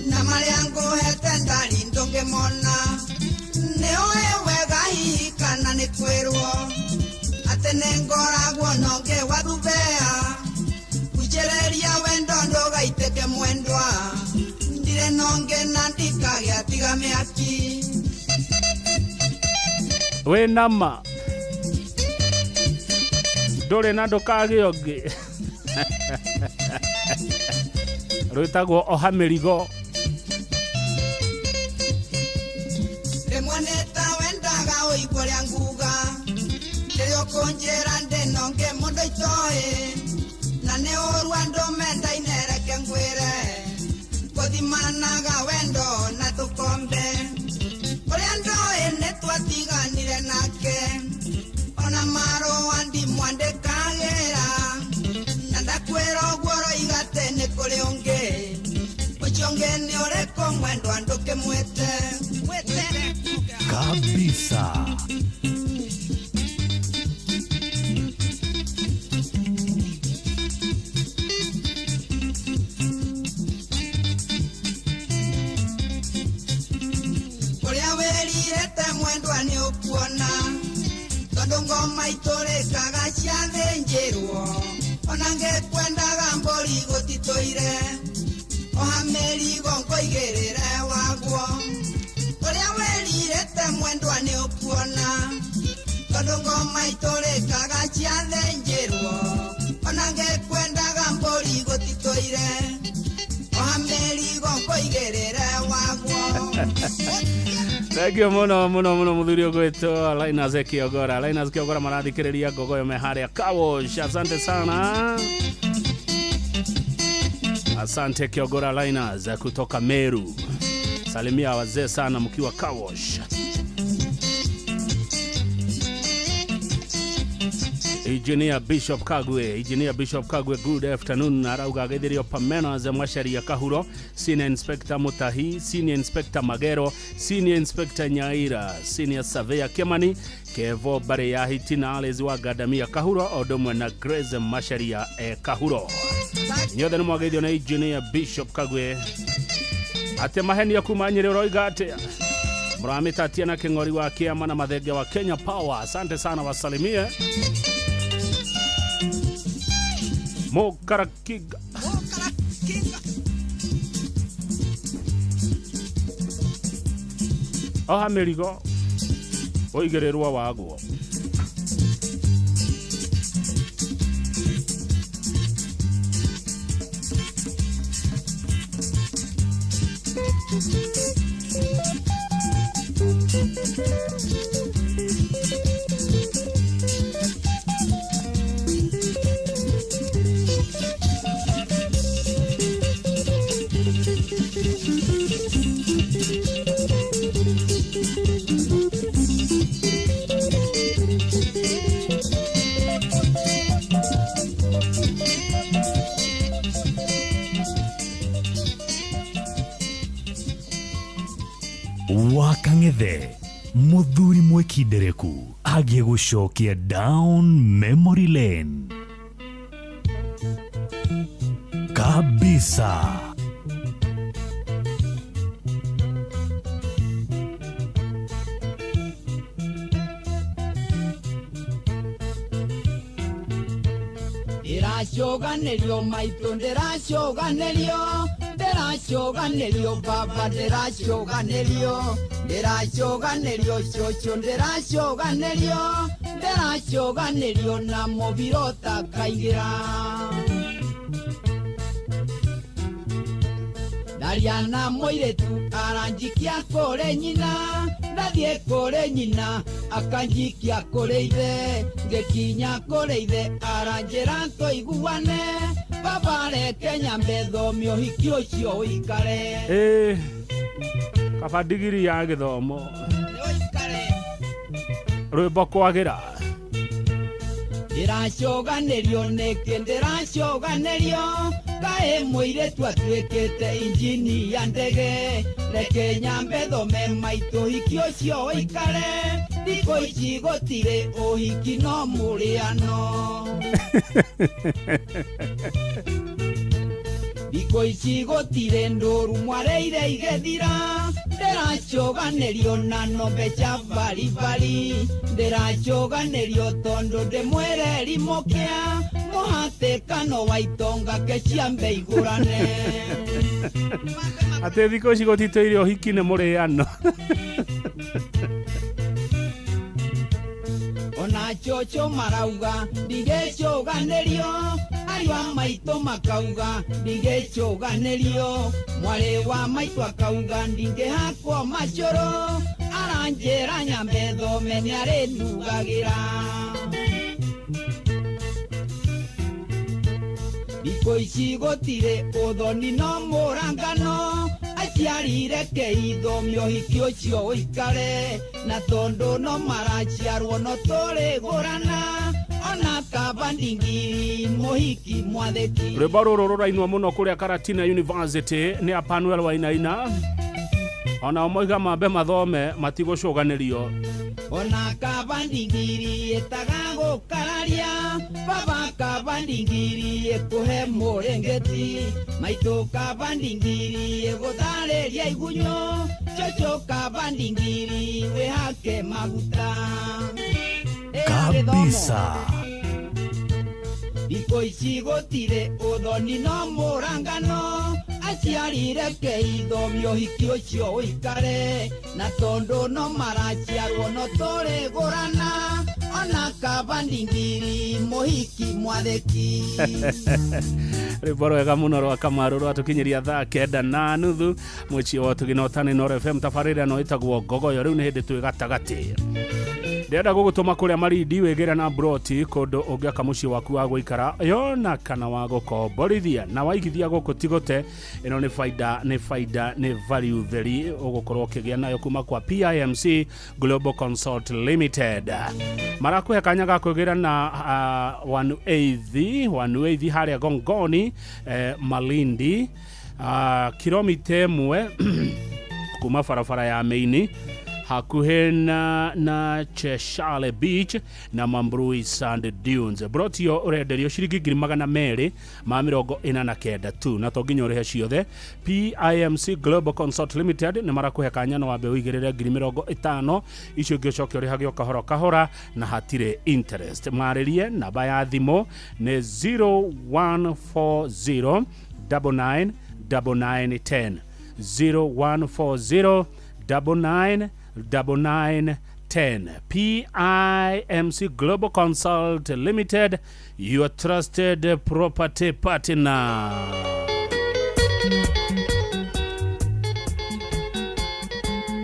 na marĩa ngũhete ndari ndũngĩmona nĩũĩ wega hihi kana nĩ kwĩrwo atĩ nĩngoragwo nongĩ wathubea gucĩrĩria wendo ndũgaitĩke mwendwa ndirĩ nongĩ na ndikagĩa tiga mĩaki. Wĩ nama ndũrĩ na ndũkagĩa ũngĩ rwĩtagwo oha mĩrigo. Rĩmwe nĩ ta wendaga ũigue ũrĩa nguga rĩrĩa ũkũnjĩra ndĩ nongĩ mũndũ itoĩ na nĩ ũru andũ mendaine reke ngwĩre gũthimanaga wendo na tũkombe ũrĩa ndoĩ nĩ twatiganire nake ona marũa ndimwandĩkagĩra na ndakwĩra ũguo ũroiga atĩ nĩ kũrĩ ũngĩ ũcio ũngĩ nĩ ũrĩkũ mwendwa ndũkĩmwĩte. Kabisa. Ũrĩa wĩrirĩte mwendwa nĩ ũkuona tondũ ngoma itũrĩkaga ciathĩnjĩrwo ona ngĩkwendaga mbũri gũtitũire Oha mĩrigo ngũigĩrĩre waguo. Ũrĩa wĩrirĩte mwendwa nĩ ũkuona. Tondũ ngoma itũrĩkaga ciathĩnjĩrwo. Ona ngĩkwendaga mbũri gũtitũire. Oha mĩrigo ngũigĩrĩre waguo. Thank you muno muno muno muthuri ũgwĩtwo Linus Kiogora. Linus Kiogora marathikĩrĩria ngogoyo me harĩa Kawosh. Asante sana. Asante Kiogora Linus kutoka Meru. Salimia wazee sana mkiwa Kawosh. Engineer Bishop Kagwe, Engineer Bishop Kagwe, good afternoon. Arauga ageithirio Pamena za Mwasharia Kahuro, Senior Inspector Mutahi, Senior Inspector Magero, Senior Inspector Nyaira, Senior Surveyor Kemani, Kevo Bare ya Hitina Alezi wa Gadamia Kahuro, Odomwe na Grace Masharia Kahuro. Nyothe nĩ mwageithio na Engineer Bishop Kagwe. Ate mahenia kuma Nyĩrĩ ũroiga atĩa? Mũramĩtatia na kĩng'ori wa kĩama na mathenge wa Kenya Power. Asante sana, wasalimie. Mokarakiga. Oha mĩrigo ũigĩrĩrwo waguo. Wakang'ethe muthuri mwikindereku agĩgũcokia down memory lane kabisa. Ndĩracũganĩrio maitũ, ndĩracũganĩrio, ndĩracũganĩrio baba, ndĩracũganĩrio, ndĩracũganĩrio cũcũ, ndĩracũganĩrio, ndĩracũganĩrio na mũbira ũtakaingĩra. Ndaria na mũirĩtu aranjikia kũrĩ nyina, ndathiĩ kũrĩ nyina akanjikia kũrĩ ithe, ngĩkinya kũrĩ ithe aranjĩra tũiguane, baba reke nyambe thome ũhiki ũcio ũikare. Kaba ndigiri ya gĩthomo rwĩmbo kwagĩra. Ndĩracũganĩrio nĩkĩ, ndĩracũganĩrio, kaĩ mũirĩtu atuĩkĩte injini ya ndege, reke nyambe thome maitũ ũhiki ũcio ũikare, thikũ ici gũtirĩ ũhiki no mũrĩano. Thikũ ici gũtirĩ ndũru mwareire igĩthira, ndĩracũganĩrio na nombe cia baribari, ndĩracũganĩrio tondũ ndĩmwĩreri mũkĩa, mũhatĩkano wa itonga ke ciambe igũrane. Atĩ thikũ ici gũtitũire ũhiki nĩ mũrĩano. Ona cũcũ marauga ndigĩcũganĩrio, ariũ a maitũ makauga ndigĩcũganĩrio, mwarĩ wa maitũ akauga ndingĩhakwo macũrũ, aranjĩra nyambe thome nĩarĩndugagĩra. Thikũ ici gũtirĩ ũthoni no mũrangano, aciari reke ithome ũhiki ũcio ũikare, na tondũ no maraciarwo no tũrĩgũrana, ona kaba ndingiri mũhiki mwathĩki. Rwĩmbo rũrũ rũrainwo mũno kũrĩa Karatina University nĩ a Panuel Wainaina. Ona moiga mambe mathome matigũcũganĩrio. Ona kaba ndingiri ĩtaga gũkararia, baba kaba ndingiri ĩkũhe mũrĩngĩti, maitũ kaba ndingiri ĩgũtharĩria igunyũ, cũcũ kaba ndingiri wĩhake maguta. Kabisa. Thikũ ici gũtirĩ ũthoni no mũrangano, Aciari reke ithomio ũhiki ũcio ũikare na tondũ no maraciarwo no tũrĩgũrana ona kaba ndingiri mũhiki mwathĩki. Rwĩmbo rwega mũno rwa Kamaru rwatũkinyĩria thaa 9:30 mũciĩ wa ũtugi na ũtani Inooro FM. Tabarĩra ĩno ĩtagwo Ngogoyo. Rĩu nĩ hĩndĩ twĩ gatagatĩ, ndĩrenda gũgũtũma kũrĩa Marindi wĩgĩre na broti kũndũ ũngĩaka mũciĩ waku wa gũikara yona kana wa gũkomborithia na waigithia gũkũ tigote. Ĩno nĩ faida, nĩ faida, nĩ value theri ũgũkorwo ũkĩgĩa nayo kuma kwa PIMC Global Consult Limited. Marakũhe kanya ga kwĩgĩra na 1/8 1/8 harĩa Gongoni, Malindi, kilomita 1 kuma barabara ya Maini, hakuhĩ na Cheshale Beach na Mambrui Sand Dunes. Broti ĩyo ũrenderio ciringi 249,000 tu, na to nginya ũrĩhe ciothe. PIMC Global Consult Limited nĩ marakũhe kanya no wambe ũigĩrĩre 50,000, icio ingĩ ũcoke ũrĩhage o kahora kahora na hatirĩ interest. Marĩrie, namba ya thimũ nĩ 0140 99 99 10, 0140 99 99 10. PIMC Global Consult Limited, your trusted property partner.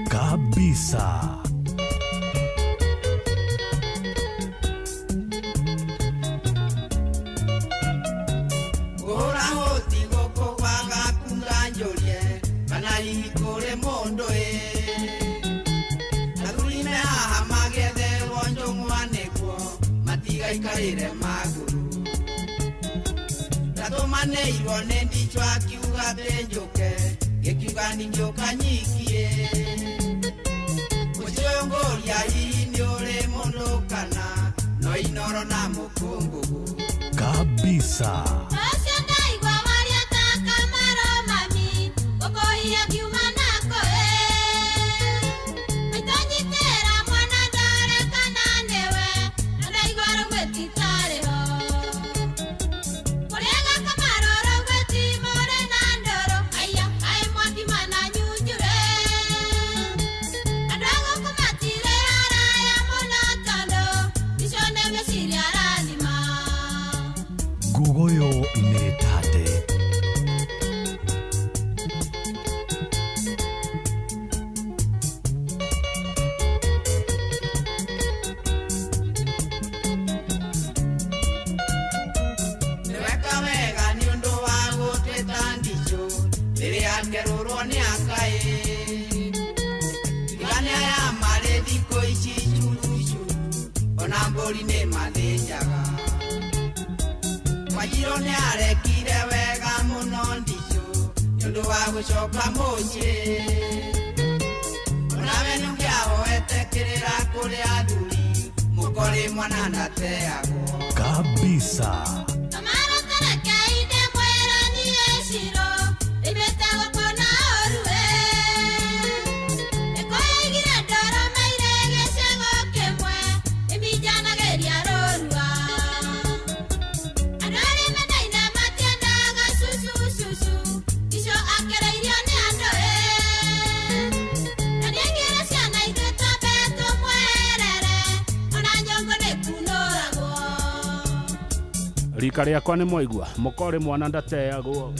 Kabisa. Ngũra hũti gũkũ gwagaku nganjũrie kana hihi kũrĩ mũndũ ĩ athuri me haha magetherwo njũng'wa nĩguo matigaikarĩre magũrũ. Ndatũmanĩirwo nĩ ndichwa akiuga atĩ njũke, ngĩkiuga ningĩũka nyikie. Mũciĩ ũyũ ngũria hihi nĩ ũrĩ mũndũ kana no Inooro na mũkũngũgũ. Kabisa. Ũcio ndaigua waria ta Kamaro mami, gũkũhia ngiuma nako ĩ. Maitũ nyitĩra mwana ndore kana nĩwe, na ndaigua rũgwĩti tarĩ ho. Mũrĩega Kamaro rũgwĩti mũrĩ na ndũrũ, haiya kaĩ mwaki mananyunjure. Andũ a gũkũ matirĩ haraya mũno tondũ icio nĩ meciria arathima. Ngogoyo nĩ tate. Nĩweka wega nĩ ũndũ wa gũtwĩta ndicũ rĩrĩa akerũrwo nĩ akaĩ. Tigane aya marĩ thikũ ici curucuru ona mbũri nĩ mathĩnjaga. Wanjirũ nĩ arekire wega mũno ndicũ nĩ ũndũ wa gũcoka mũciĩ. Onawe nĩũngĩahoete kĩrĩra kũrĩ athuri mũkorĩ mwana ndateagwo. Kabisa. Kamaro tareke inde mwĩra niĩ Ciro, rimĩte gũkũ na ũru ĩ. Nĩkũyaigire ndũrũme irĩ gĩcego kĩmwe, ĩminjanagĩria rũrua. Andũ arĩa mendaine matiendaga cucu cucu, icio akereirio nĩ andũ ĩ. Na nĩaingĩre ciana ithuĩ twambe tũmwerere, ona nyũngũ nĩkunũragwo. Rika rĩakwa nĩ mwaigua mũkorĩ mwana ndateagwo.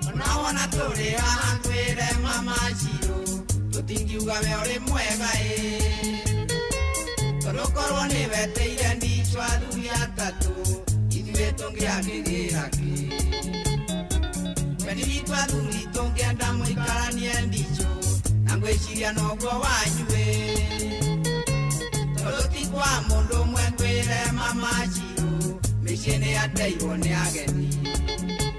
Ona wona tũrĩ haha twĩre mama Ciro tũtingiuga we ũrĩ mwega ĩ tondũ korwo nĩ wetĩire ndicwa athuri atatũ ithuĩ tũngĩagĩrĩra kĩ. Wendi witũ athuri tũngĩenda mũikaranie ndicũ na ngwĩciria noguo wanyu ĩ tondũ ti kwa mũndũ ũmwe ngwĩre mama Ciro mĩciĩ nĩ yateirwo nĩ ageni.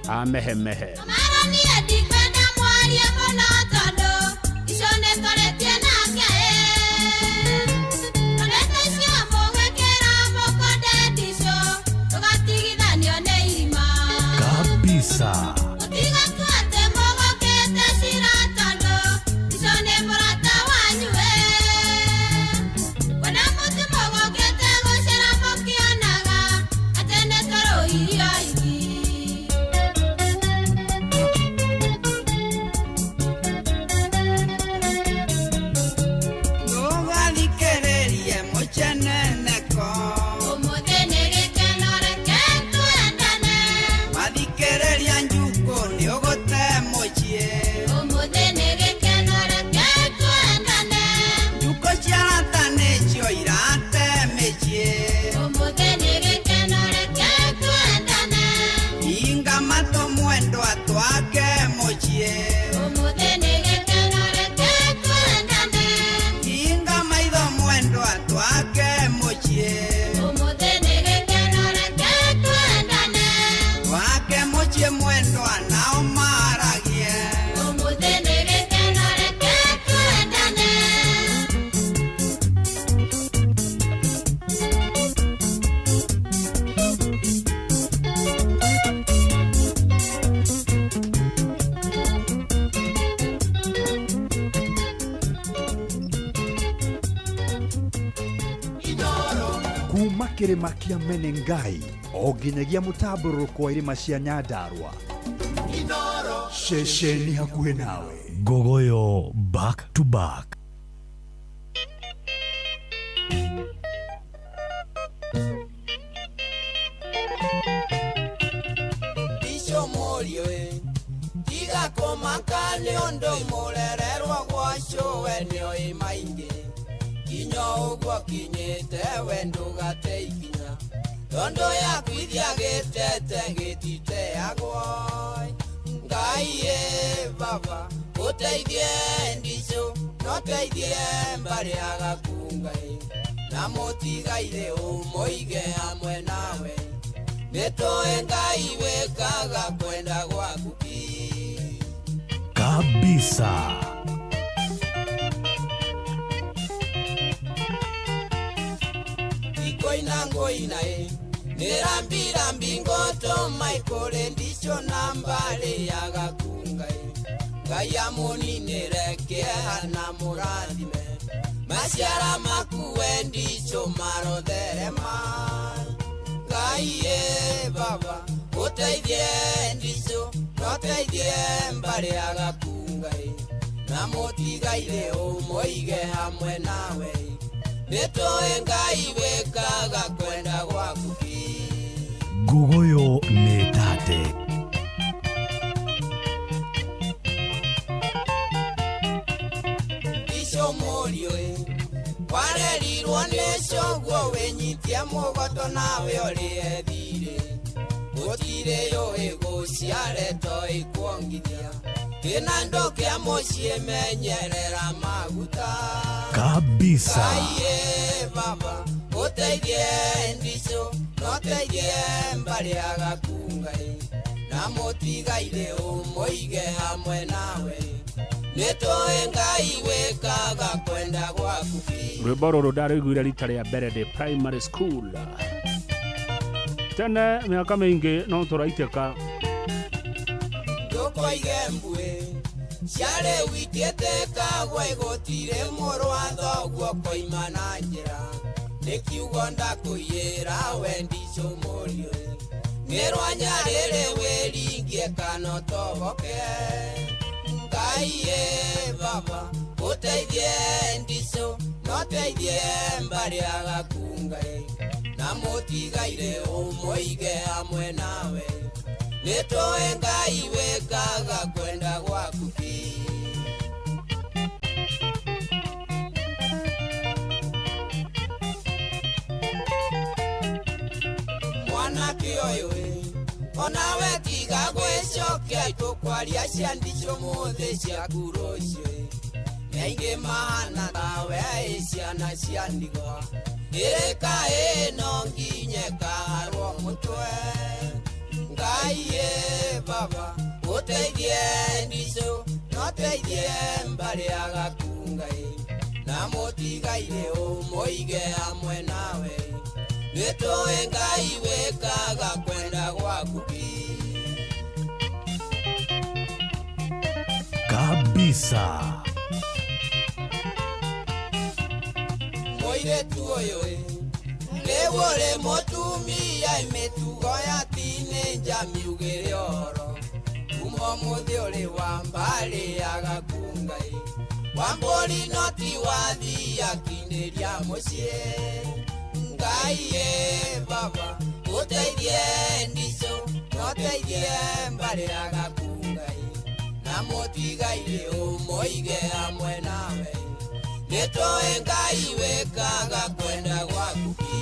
Amehemehe. Kamaro niĩ ndikwenda mwarie mũno tondũ icio nĩ twarĩtie nake ĩ. Ndeto icio mũgwĩkĩra mũkonde ndicũ tũgatigithanio nĩ irima. Kabisa. Mũtigatua atĩ mũgũkĩte cira tondũ icio nĩ mũrata wanyu. mũciĩ mwendwa nao maragie. Ũmũthĩ nĩ gĩkeno reke twendane. Kuma kĩrĩma kĩa Menengai o nginyagia mũtambũrũko wa irĩma cia Nyandarua, ceceni hakuhĩ nawe. Ngogoyo back to back. Icio mũriũ ĩ, tiga kũmaka nĩ ũndũ mũrererwo gwa cũwe nĩoĩ maingĩ. Kinya ũguo kinyĩte we ndũgate ikinya, tondũ yaku ithiagĩtete gĩtiteagwo. Ngai ĩ baba ũteithie ndicũ no teithie mbarĩ ya gaku Ngai, na mũtigaire ũmũige hamwe nawe. Nĩtũĩ Ngai wĩkaga kwenda gwaku ki. Kabisa. Ikoina ngoina ĩ, nĩrambirambi ngoto maikũrĩ ndico na mbarĩ ya gaku Ngai. Ngai amũninĩre kĩeha na mũrathime, maciara maku we ndico marotherema. Ngai ĩ baba ũteithie ndico no teithie mbarĩ ya gaku Ngai, na mũtigaire ũmũige hamwe nawe. Nĩtũĩ Ngai wĩkaga kwenda gwaku ki. Ngogoyo nĩ tate. Icio mũriũ ĩ, warerirwo nĩ cũguo wĩnyitie mũgoto nawe ũrĩe thirĩ. Gũtirĩ yũĩ gũciare to ĩkuongithia, kĩna ndũ kĩa mũciĩ menyerera maguta. Kabisa. Ngai ĩ baba ũteithie ndicũ no teithie mbarĩ ya gaku Ngai, na mũtigaire ũmũige hamwe nawe. Nĩtũĩ Ngai wĩkaga kwenda gwaku ki. Rwĩmbo rũrũ ndarũiguire rita rĩa mbere ndĩ primary school tene mĩaka mĩingĩ no tũraitĩka. Ndũkoige mbuĩ ciarĩ witĩte kagwe gũtirĩ mũrũ wa thoguo koima na njĩra, nĩ kiugo ndakũiyĩra we ndicũ mũriũ. Nĩ rwa nyarĩrĩ wĩringie kana ũtoboke. Ngai ĩ baba ũteithie ndicũ no teithie mbarĩ ya gaku Ngai, na mũtigaire ũmũige hamwe nawe. Nĩtũĩ Ngai wĩkaga kwenda gwaku ki. Mwanake ũyũ ĩ, onawe tiga gwĩcokia tũkwaria cia ndicũ mũthĩ ciaku rũciũ ĩ. Nĩ aingĩ mahana tawe ĩ ciana cia ndigwa, ĩrĩka ĩno nginye ĩkaharwo mũtwe. Ngai ĩ baba ũteithie ndicũ no teithie mbarĩ ya gaku Ngai, na mũtigaire ũmũige hamwe nawe. Nĩtũĩ Ngai wĩkaga kwenda gwaku ki. Kabisa. Mũirĩtu ũyũ ĩ, rĩu ũrĩ mũtumia mĩtugo ya tinĩnja miugĩre ũhoro. Kuma ũmũthĩ ũrĩ wa mbarĩ ya gaku Ngai, wa mbũri no ti wa thia kinyĩria mũciĩ. Ngai ĩ baba ũteithie ndicũ no teithie mbarĩ ya gaku Ngai, na mũtigaire ũmũige hamwe nawe. Nĩtũĩ Ngai wĩkaga kwenda gwaku ki.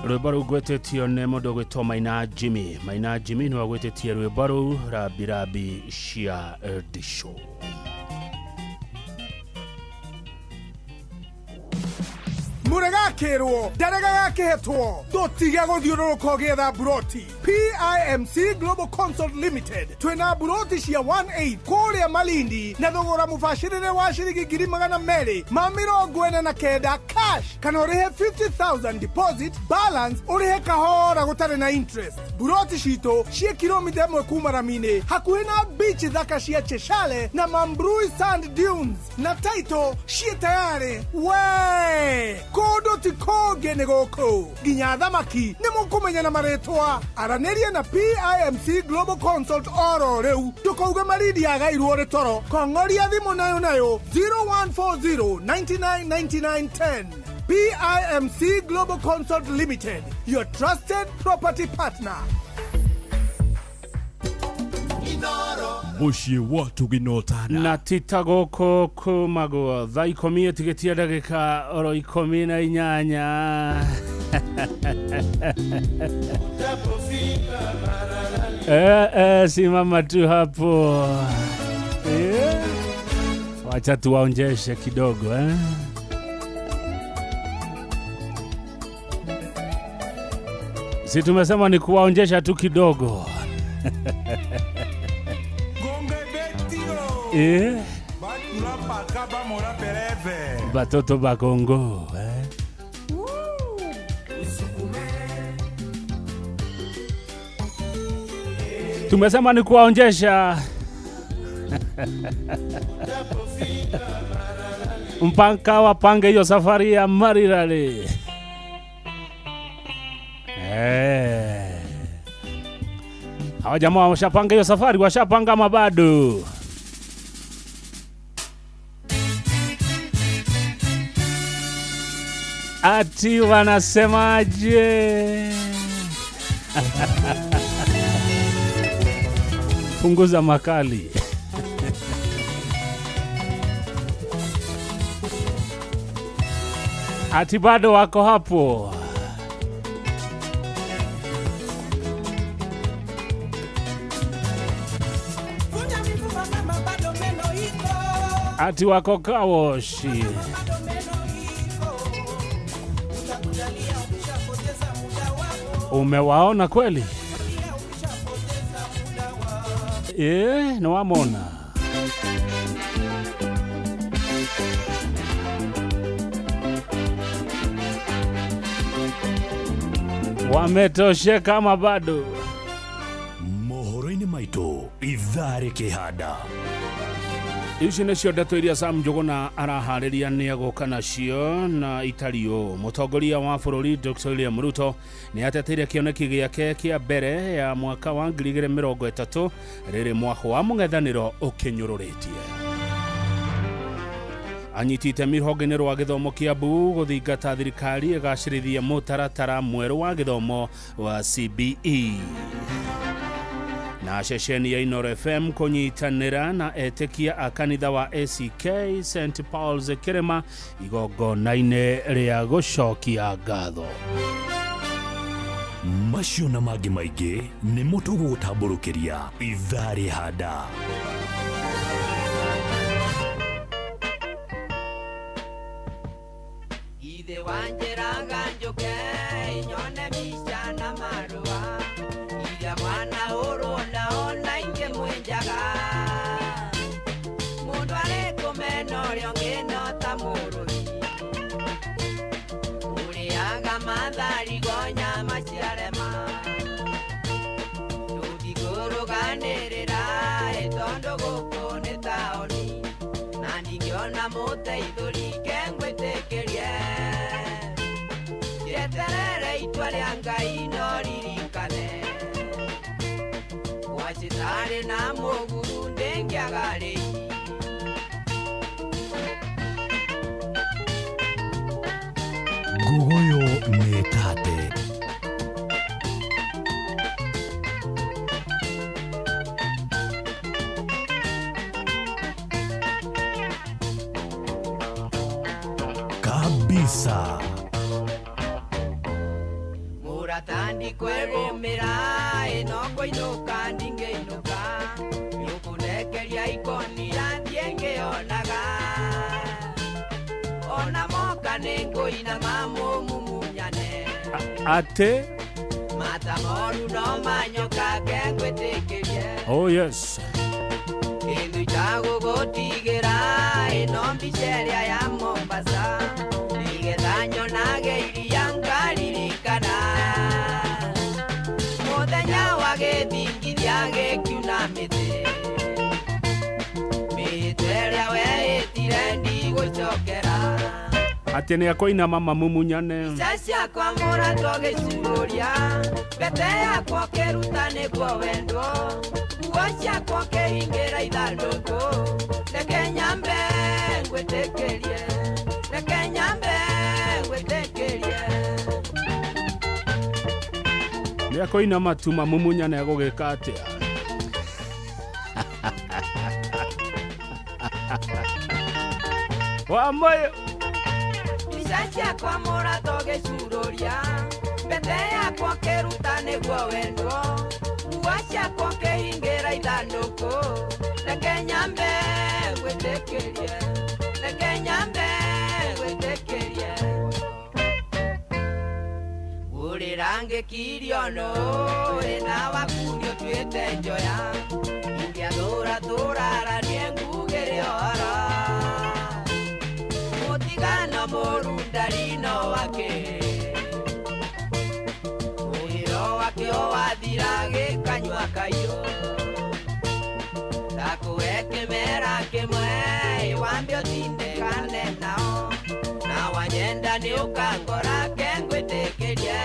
Rwĩmbo rũu ngwĩtĩtio nĩ mũndũ ũgwĩtwo Maina Jimmy. Maina Jimmy nĩwe ũgwĩtĩtie rwĩmbo rũu rambirambi cia ndicũ. Mũregakĩrwo ndarega gakĩhetwo ndũtige gũthiũrũrũka ũgĩetha mburoti. PIMC Global Consult Limited twĩna mburoti cia 18 kũrĩa Malindi na thogora mũbacĩrĩre wa ciringi 249,000 cash kana ũrĩhe 50,000 deposit balance ũrĩhe kahora gũtarĩ na interest. Mburoti citũ ciĩ kilomita 1 kuma rami-inĩ hakuhĩ na beach thaka cia Cheshale na Mambrui Sand Dunes na title ciĩ tayarĩ. We kũndũ ti kũngĩ nĩ gũkũ nginya thamaki nĩ mũkũmenya na marĩtwa. Aranĩria na PIMC Global Consult oro rĩu ndũkauge Malindi yagairwo rĩ toro. Kong'oria thimũ nayo nayo 0140 99 99 10. PIMC Global Consult Limited, your trusted property partner. Mũciĩ wa tũginotana na tita gũkũ kumagwo thaa 10 ĩtigĩtie ndagĩka oro 18. Simama tu hapo. Wacha tuwaonjeshe kidogo. Si tumesema ni kuwaonjesha tu kidogo. Batoto ba Kongo. Tumesema ni kuwaonjesha. Mpaka wapange hiyo safari ya Marirale. Hawa jamaa washapanga hiyo safari, washapanga mabado. Ati wanasemaje? Punguza makali. Ati bado wako hapo. Ati wako kawoshi. Umewaona kweli? Nawamona. Wametoshe kama bado. Mohoro-inĩ maitũ ithaa rĩkĩhanda. Ici nĩcio ndeto iria Sam Njuguna araharĩria nĩ egũka nacio na itario. Mũtongoria wa bũrũri Dr. William Ruto nĩ ateteire kĩoneki gĩake kĩa mbere ya mwaka wa 2030 rĩrĩ mwaka wa mũng'ethanĩro ũkĩnyũrũrĩtie. Anyiti itemi rũhonge-inĩ rwa gĩthomo Kiambu gũthingata thirikari ĩgacĩrithie mũtaratara mwerũ wa gĩthomo wa CBE. Na ceceni ya Inoro FM kũnyitanĩra na etĩkia a kanitha wa ACK St Paul's Kĩrĩma igongona-inĩ rĩa gũcokia ngatho. Macio na mangĩ maingĩ nĩmo tũgũgũtambũrũkĩria ithaa rĩhanda. Ithe wanjĩraga njũke nyone mbica na marũa iria mwana ũrũona ona ingĩ mwĩnjaga mũndũ arĩ kũmena ũrĩa ũngĩ no ta mũrũthi ũrĩaga matharigo nyama ciarema tũtikũrũganĩrĩra ĩ tondũ gũkũ nĩ taũni na ndingĩona mũteithũri ke ngwĩtĩkĩrie rĩeterere itua rĩa Ngai no ririkane wacitari na mũguru ndĩngĩaga rĩi. Nguguyo nĩ tate. Kabisa. Ndikwĩgũmĩra ĩno kũinũka ndingĩinũka nĩũkũndekeria ikoni yathiĩ ngĩonaga ona moka nĩngũinama mũmumunyane Ate mata moru no manyoka ngwĩtĩkĩrie. Oh yes. Kĩndũ itagũgũtigĩra ĩno mbica ĩrĩa ya Mombasa nĩgetha nyonage iria ngaririkana mũthenya wa gĩthingithia gĩkiuna mĩtĩ mĩtĩ ĩrĩa weĩtire ndigũcokera. Atĩ nĩ akũinama mamumunyane. Mbica ciakwa mũratwo gĩcuria mbete yakwa ũkĩruta nĩguo wendwo nguo ciakwa ũkĩhingĩra ithandũkũ reke nyambe ngwĩtĩkĩrie reke nyambe ngwĩtĩkĩrie. Nĩ akũinama tu mamumunyane agũgĩka atĩa? Wamoyo. Mbica ciakwa mũratwo gĩcuria mbete yakwa ũkĩruta nĩguo wendwo nguo ciakwa ũkĩhingĩra ithandũkũ reke nyambe ngwĩtĩkĩrie reke nyambe ngwĩtĩkĩrie. Ngũrĩra ngĩkirio nũĩ na waku nĩũtuĩte njoya ingĩathũra tũraranie ngugĩre ũhoro mũtigano mũru ndarino wake mũhĩro wake wathira gĩkanyua kaiyũ ndakũhe kĩmera kĩmwe wambe ũtindĩkane nao na wanyenda nĩũkangora ke ngwĩtĩkĩrie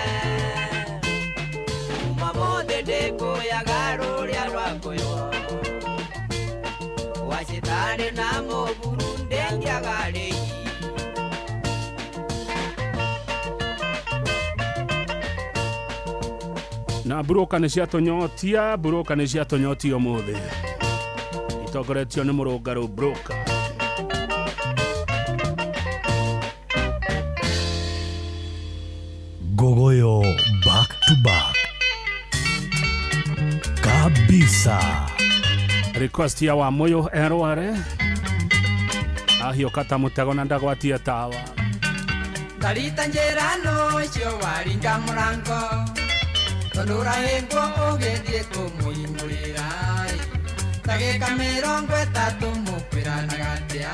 kuma mũthĩ ndĩkũyaga rũrĩa rwakũywo wacĩtarĩ na mũburu ndĩngĩaga rĩi. Na buroka nĩ ciatũnyotia, buroka nĩ ciatũnyotia ũmũthĩ itongoretio nĩ mũrũngarũ broka. Gogoyo back to back kabisa. Request ya Wamoyo erware ahiũka ta mũtego na ndagwatie tawa. Ndarita njĩra no ũcio waringa mũrango tondũ ũrahĩngwo ũgĩthiĩ kũmũhingũrĩra ndagĩka 30 mũkwĩranaga atĩa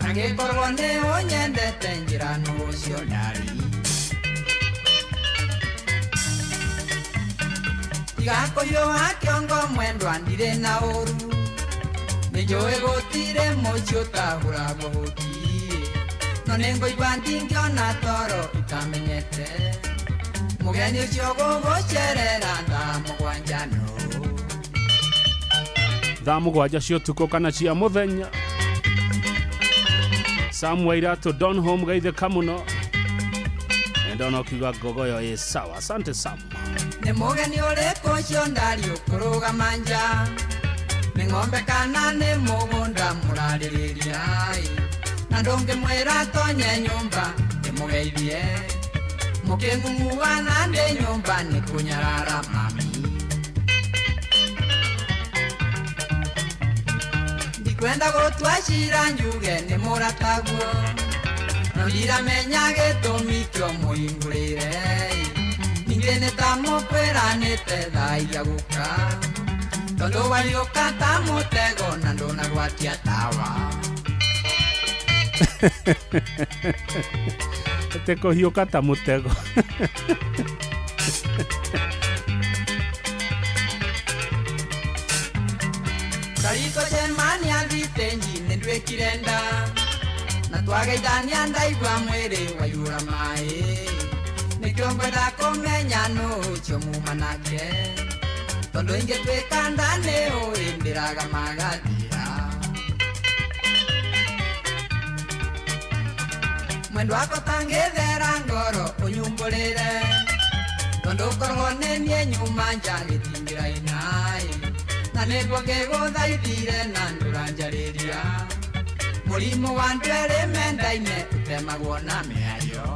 angĩkorwo nĩ ũnyendete njĩra no ũcio ndari tiga kũhiũha kĩongo mwendwa ndirĩ na ũru nĩnjũĩ gũtirĩ mũciĩ ũtahũragwo hũti no nĩngũigua ndingĩona toro itamenyete mũgeni ũcio gũgũcerera thaa mũgwanja no Thaa 7 cia ũtukũ kana cia mũthenya. Sam Wairatu Donholm geithĩka mũno ndona ũkiuga ngogoyo ĩ sawa. Asante Sam. Nĩ mũgeni ũrĩkũ ũcio ndari ũkũrũgama nja nĩ ng'ombe kana nĩ mũgũnda mũrarĩrĩria na ndũngĩmwĩra tonye nyũmba ndĩmũgeithie mũkĩng'ung'uana ndĩ nyũmba nĩ kũnyarara mami ndikwenda gũtua cira njuge nĩ mũrataguo no ndiramenya gĩtũmi kĩo mũhingũrĩre ningĩ nĩ ta mũkwĩranĩte thaa iria gũka tondũ wariũka ta mũtego na ndũnagwatia tawa. Atĩ kũhiũka ta mũtego. Tariko cemania thitenji nĩ nduĩkire nda na twageithania ndaigua mwĩrĩ waiyũra maĩ nĩkĩo ngwenda kũmenya nũ ũcio muma nake tondũ ingĩtuĩka nda nĩ ũĩ ndĩraga magathira mwendwa wakwa tangĩthera ngoro ũnyumbũrĩre tondũ korwo nĩ niĩ nyuma nja gĩtingĩraina na nĩguo ngĩgũthaithire na ndũranjarĩria mũrimũ wa andũ erĩ mendaine ũtemagwo na mĩario.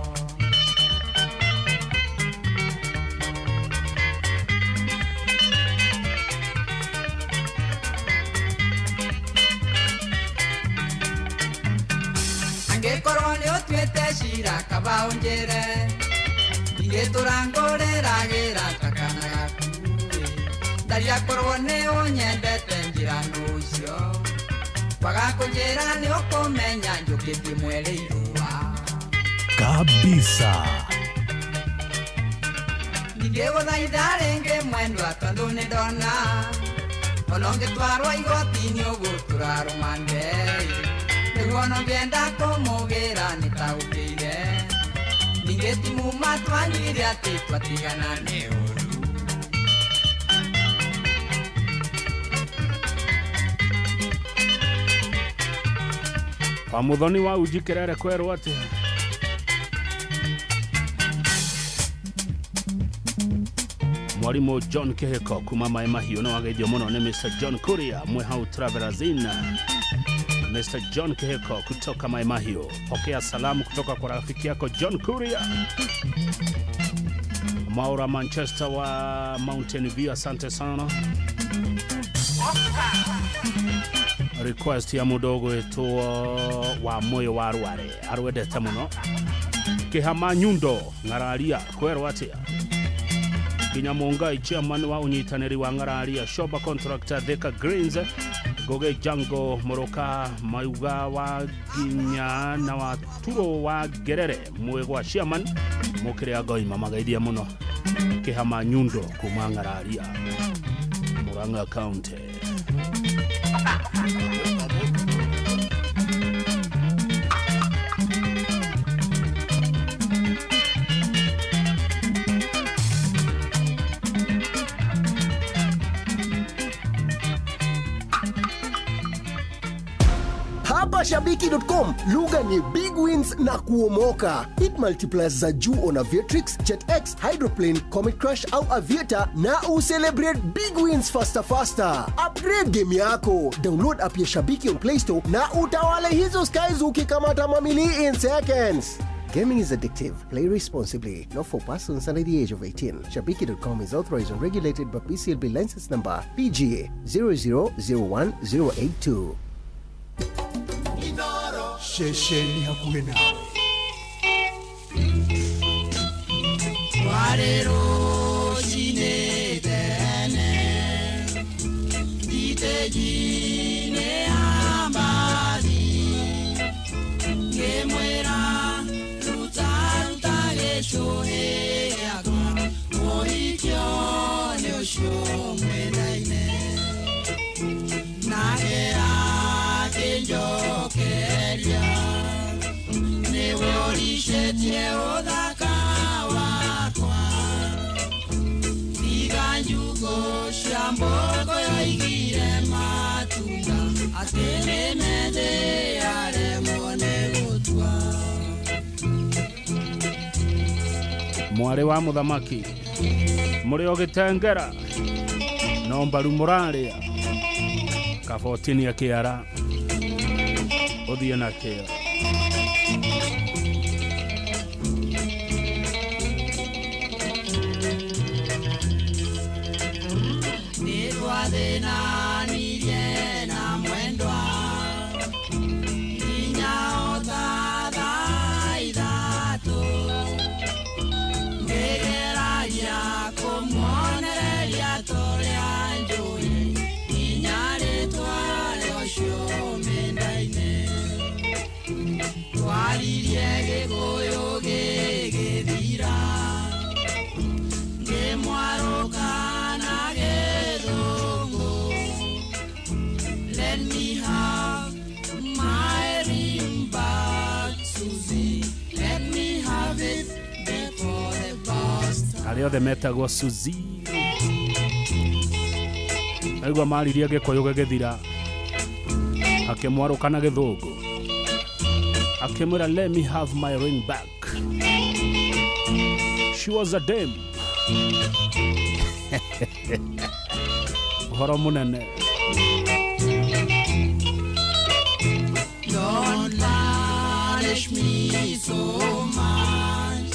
Angĩkorwo nĩ ũtuĩte cira kaba ũnjĩre ndingĩtũra ngũrĩragĩra ta kana gaku ndaria korwo nĩ ũnyendete njĩra nũcio kwaga kũnjĩra nĩ ũkũmenya njũkĩtie mwere irũa kabisa. Ndingĩgũthaitha rĩngĩ mwendwa tondũ nĩ ndona ona ũngĩtwarwo igoti-inĩ ũgũtũra rũmande nĩguo ona ũngĩenda kũmũgĩra nĩtaũkĩire ningĩ ti muma twanyire atĩ twatigana nĩ ũru. Wa muthoni wa uji kerere kwerwo atia? Mwalimu John Kihiko kuma Mai Mahiũ nĩ wageithio mũno nĩ Mr. John Kuria mwe hau Travelers Inn. Mr. John Kihiko kutoka Mai Mahiũ, pokea salamu kutoka kwa rafiki yako John Kuria. Maura Manchester wa Mountain View, asante sana. Request ya mudogo wetu wa moyo wa Rware arwendete muno Kihama Nyundo Ng'araria kwerwo atia? Kinya Mungai chairman wa unyitanĩri wa Ng'araria Shoba contractor Thika Greens Goge Jango Moroka Mauga wa Ginya na wa Turo wa Gerere mwegwa chairman mukire ngoima magaithia muno Kihama Nyundo kuma Ng'araria Murang'a County. Hapa Shabiki.com lugha ni big wins na kuomoka. Hit multipliers za juu on Aviatrix, JetX, Hydroplane, Comet Crash au Aviator na ucelebrate big wins faster faster. Upgrade game yako. Download app ya Shabiki on Play Store na utawale hizo skies ukikamata mamili in seconds. Gaming is addictive. Play responsibly. Not for persons under the age of 18. Shabiki.com is authorized and regulated by PCLB license number PGA 0001082. Ceceni hakuhĩ nawe. Twarĩ rũcinĩ tene thitĩnji-inĩ ya mbathi ngĩmwĩra ruta ruta gĩcũhĩ gĩakwa mũhikio nĩ ũcio mwendaine nake akĩnjokeria nĩwe ũricetie ũthaka wakwa tiga njukũ cia mbũkũ yoigire matunda atĩ nĩ methĩ aremwo nĩ gũtua. Mwarĩ wa mũthamaki mũrĩ o gĩtengera no mbaru mũrarĩa kabotinia kĩara ũthiĩ na kĩo. Nĩtwathĩnanirie na mwendwa nginya o ta thaa ithatũ ngĩgeragia kũmuonereria torĩa njũĩ nginya rĩtwa rĩa ũcio mendaine twaririe gĩkũyũ gĩgĩthira ngĩmwarũka na gĩthũngũ. Let me have my ring back, Susie. Let me have it before the bus. Arĩa othe metagwo Suzy aigua maririe gĩkũyũ gĩgĩthira akĩmwarũka na gĩthũngũ akĩmwĩra let me have my ring back. She was a dame. Ũhoro mũnene. Don't punish me so much.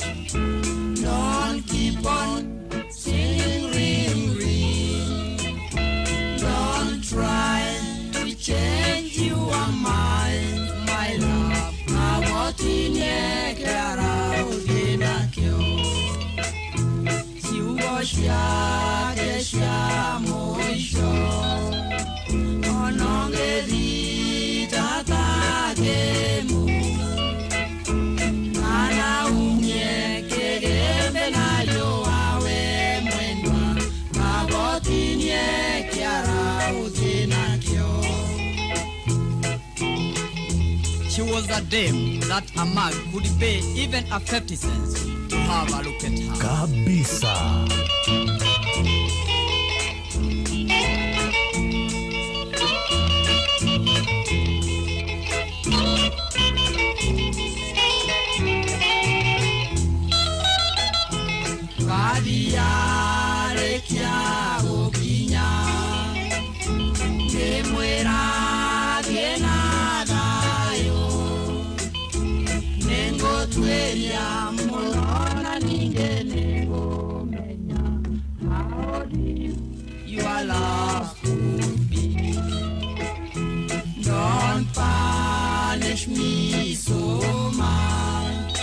Don't keep on singing ring ring. Don't try to change your mind, my love. I Ciake cia mũico ona ngĩthita ta kĩmũ kana umie kĩgĩmbe na riũa we mwendwa kabotinie kĩara ũthiĩ nakĩo. She was a dame that a man could pay even a 50 cents to have a look at her. Kabisa. Bathiarĩkia gũkinya ngĩmwĩra thiĩ na thayũ nĩngũtuĩria mũno na ningĩ nĩngũmenya how deep your love could be. Don't punish me so much.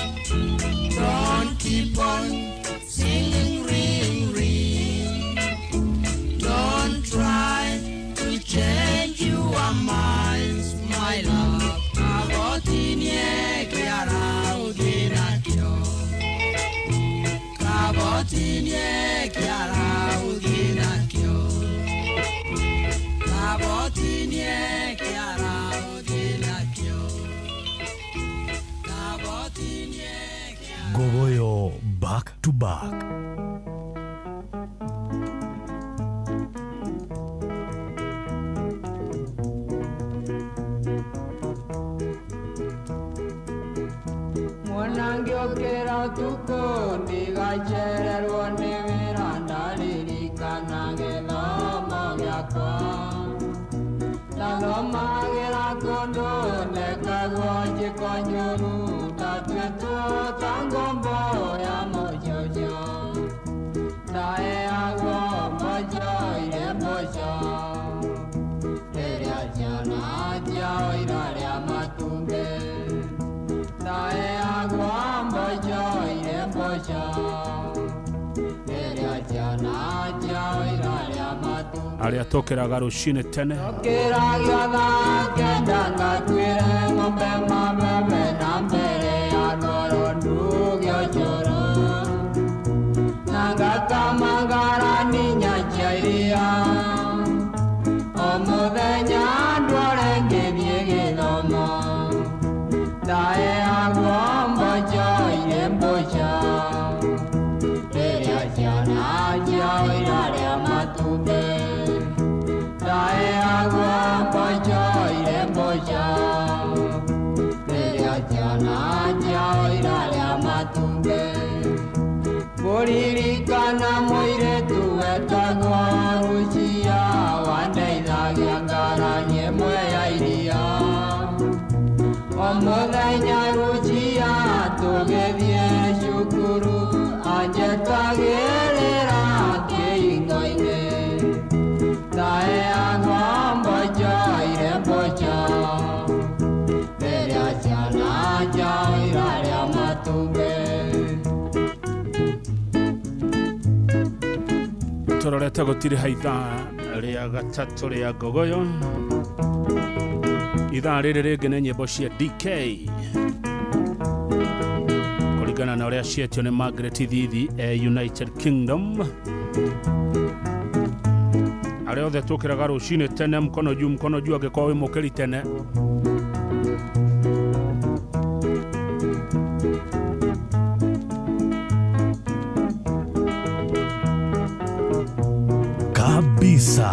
Don't keep on singing ring ring. Don't try to change your minds, my love. Kabotinie kĩara ũthiĩ nakĩo. Kabotinie kĩara ũthiĩ nakĩo. Kabotinie kĩara ũthiĩ nakĩo. Kabotinie. Ngogoyo back to back. Mwana ngĩũkĩra ũtukũ ndigacererwo nĩ wĩra ndaririkana gĩthomo gĩakwa ndathomagĩra kũndũ nekagwo njĩko njũru ndatuĩtwo ta ngombo ya mũcũcũ ndaheagwo mboco irĩ mboco rĩrĩa ciana ciao irarĩa matumbĩ ndaheagwo mboco irĩ mboco rĩrĩa ciana ciao irarĩa matumbĩ. Arĩa tũkĩraga rũcinĩ tene Kĩragio thaa kenda ngatuĩre ng'ombe mabebe na mbere ya ndwaro nduge ũcũrũ na ngakama ngarani cia iria o mũthenya ndware ngĩthiĩ gĩthomo ndaheagwo mboco irĩ mboco rĩrĩa ciana ciao irarĩa matumbĩ ndaheagwo mboco irĩ mboco rĩrĩa ciana ciao irarĩa matumbĩ. Ngũririkana mũirĩtu wetagwo Rucia wandeithagia ngarani ĩmwe ya iria o mũthenya Rucia tũgĩthiĩ cukuru anjetagĩrĩra kĩhingo-inĩ ndaheagwo mboco irĩ mboco rĩrĩa ciana ciao irarĩa matumbĩ. Tũrorete gũtirĩha ithaa rĩa gatatũ rĩa ngogoyo ithaa rĩrĩ rĩngĩ nĩ nyĩmbo cia DK kũringana na ũrĩa cietio nĩ Margaret Thithi e United Kingdom. Arĩa othe tũkĩraga rũcinĩ tene mkono juu mkono juu angĩkorwo wĩ mũkĩri tene. Kabisa.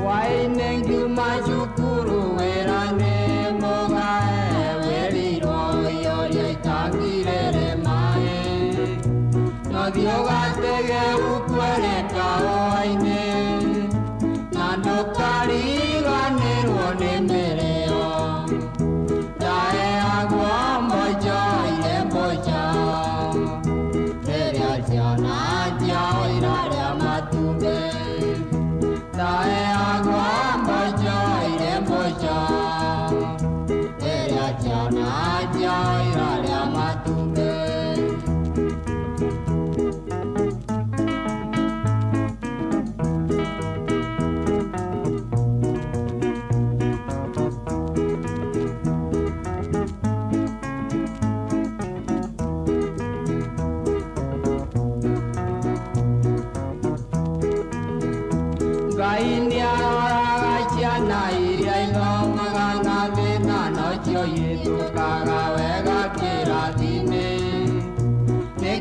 Waine ngiuma cukuru wĩra nĩ mũgae wĩrirwo ũiyũrie itangi rĩrĩ maĩ nothiĩ ũgatege ũkwere kahũa-inĩ na ndũkariganĩrwo nĩ mĩrĩo ndaheagwo mboco irĩ mboco rĩrĩa ciana ciao irarĩa matumbĩ.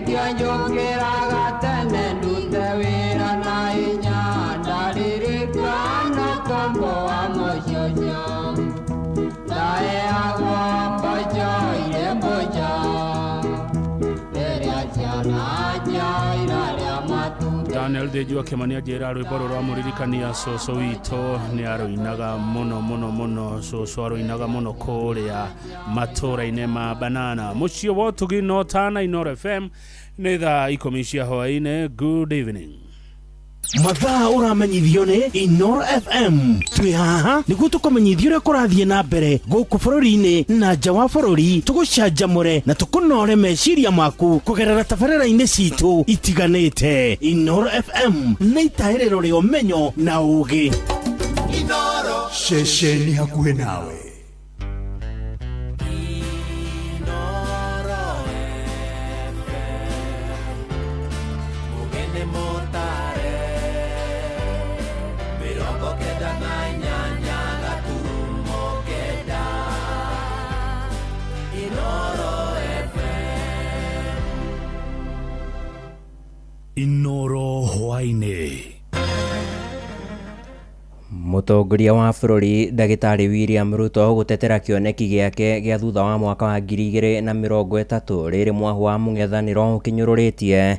Nĩkĩo njũkĩraga tene ndute wĩra na hinya, ndaririkana tombo wa mũcũcũ, ndaheagwo mboco irĩ mboco, rĩrĩa ciana irarĩa matumbĩ. Daniel Thĩnju akĩmania njĩra rwĩmbo rũrũ rwamũririkania cũcũ witũ nĩ arũinaga mũno mũno mũno. Cũcũ arũinaga mũno kũrĩa matũra-inĩ ma Banana. Mũciĩ wa ũtugi no Tana Inooro FM. Nĩ thaa 10 cia hwaĩ-inĩ. Good evening. Mathaa ũramenyithio nĩ Inooro FM. Twĩ haha nĩguo tũkũmenyithia ũrĩa kũrathiĩ na mbere gũkũ bũrũri-inĩ na nja wa bũrũri, tũgũcanjamũre na tũkũnore meciria maku kũgerera tabarĩra-inĩ citũ itiganĩte. Inooro FM nĩ itahĩrĩro rĩa ũmenyo na ũgĩ. Ceceni hakuhĩ nawe. Mugene motare 98 gaturumo 9 Inooro FM. Inooro hwaĩ-inĩ. Mũtongoria wa bũrũri ndagĩtarĩ William Ruto gũtetera kĩoneki gĩake gĩa thutha wa mwaka wa 2030 rĩrĩ mwahu wa mũng'ethanĩro ũkĩnyũrũrĩtie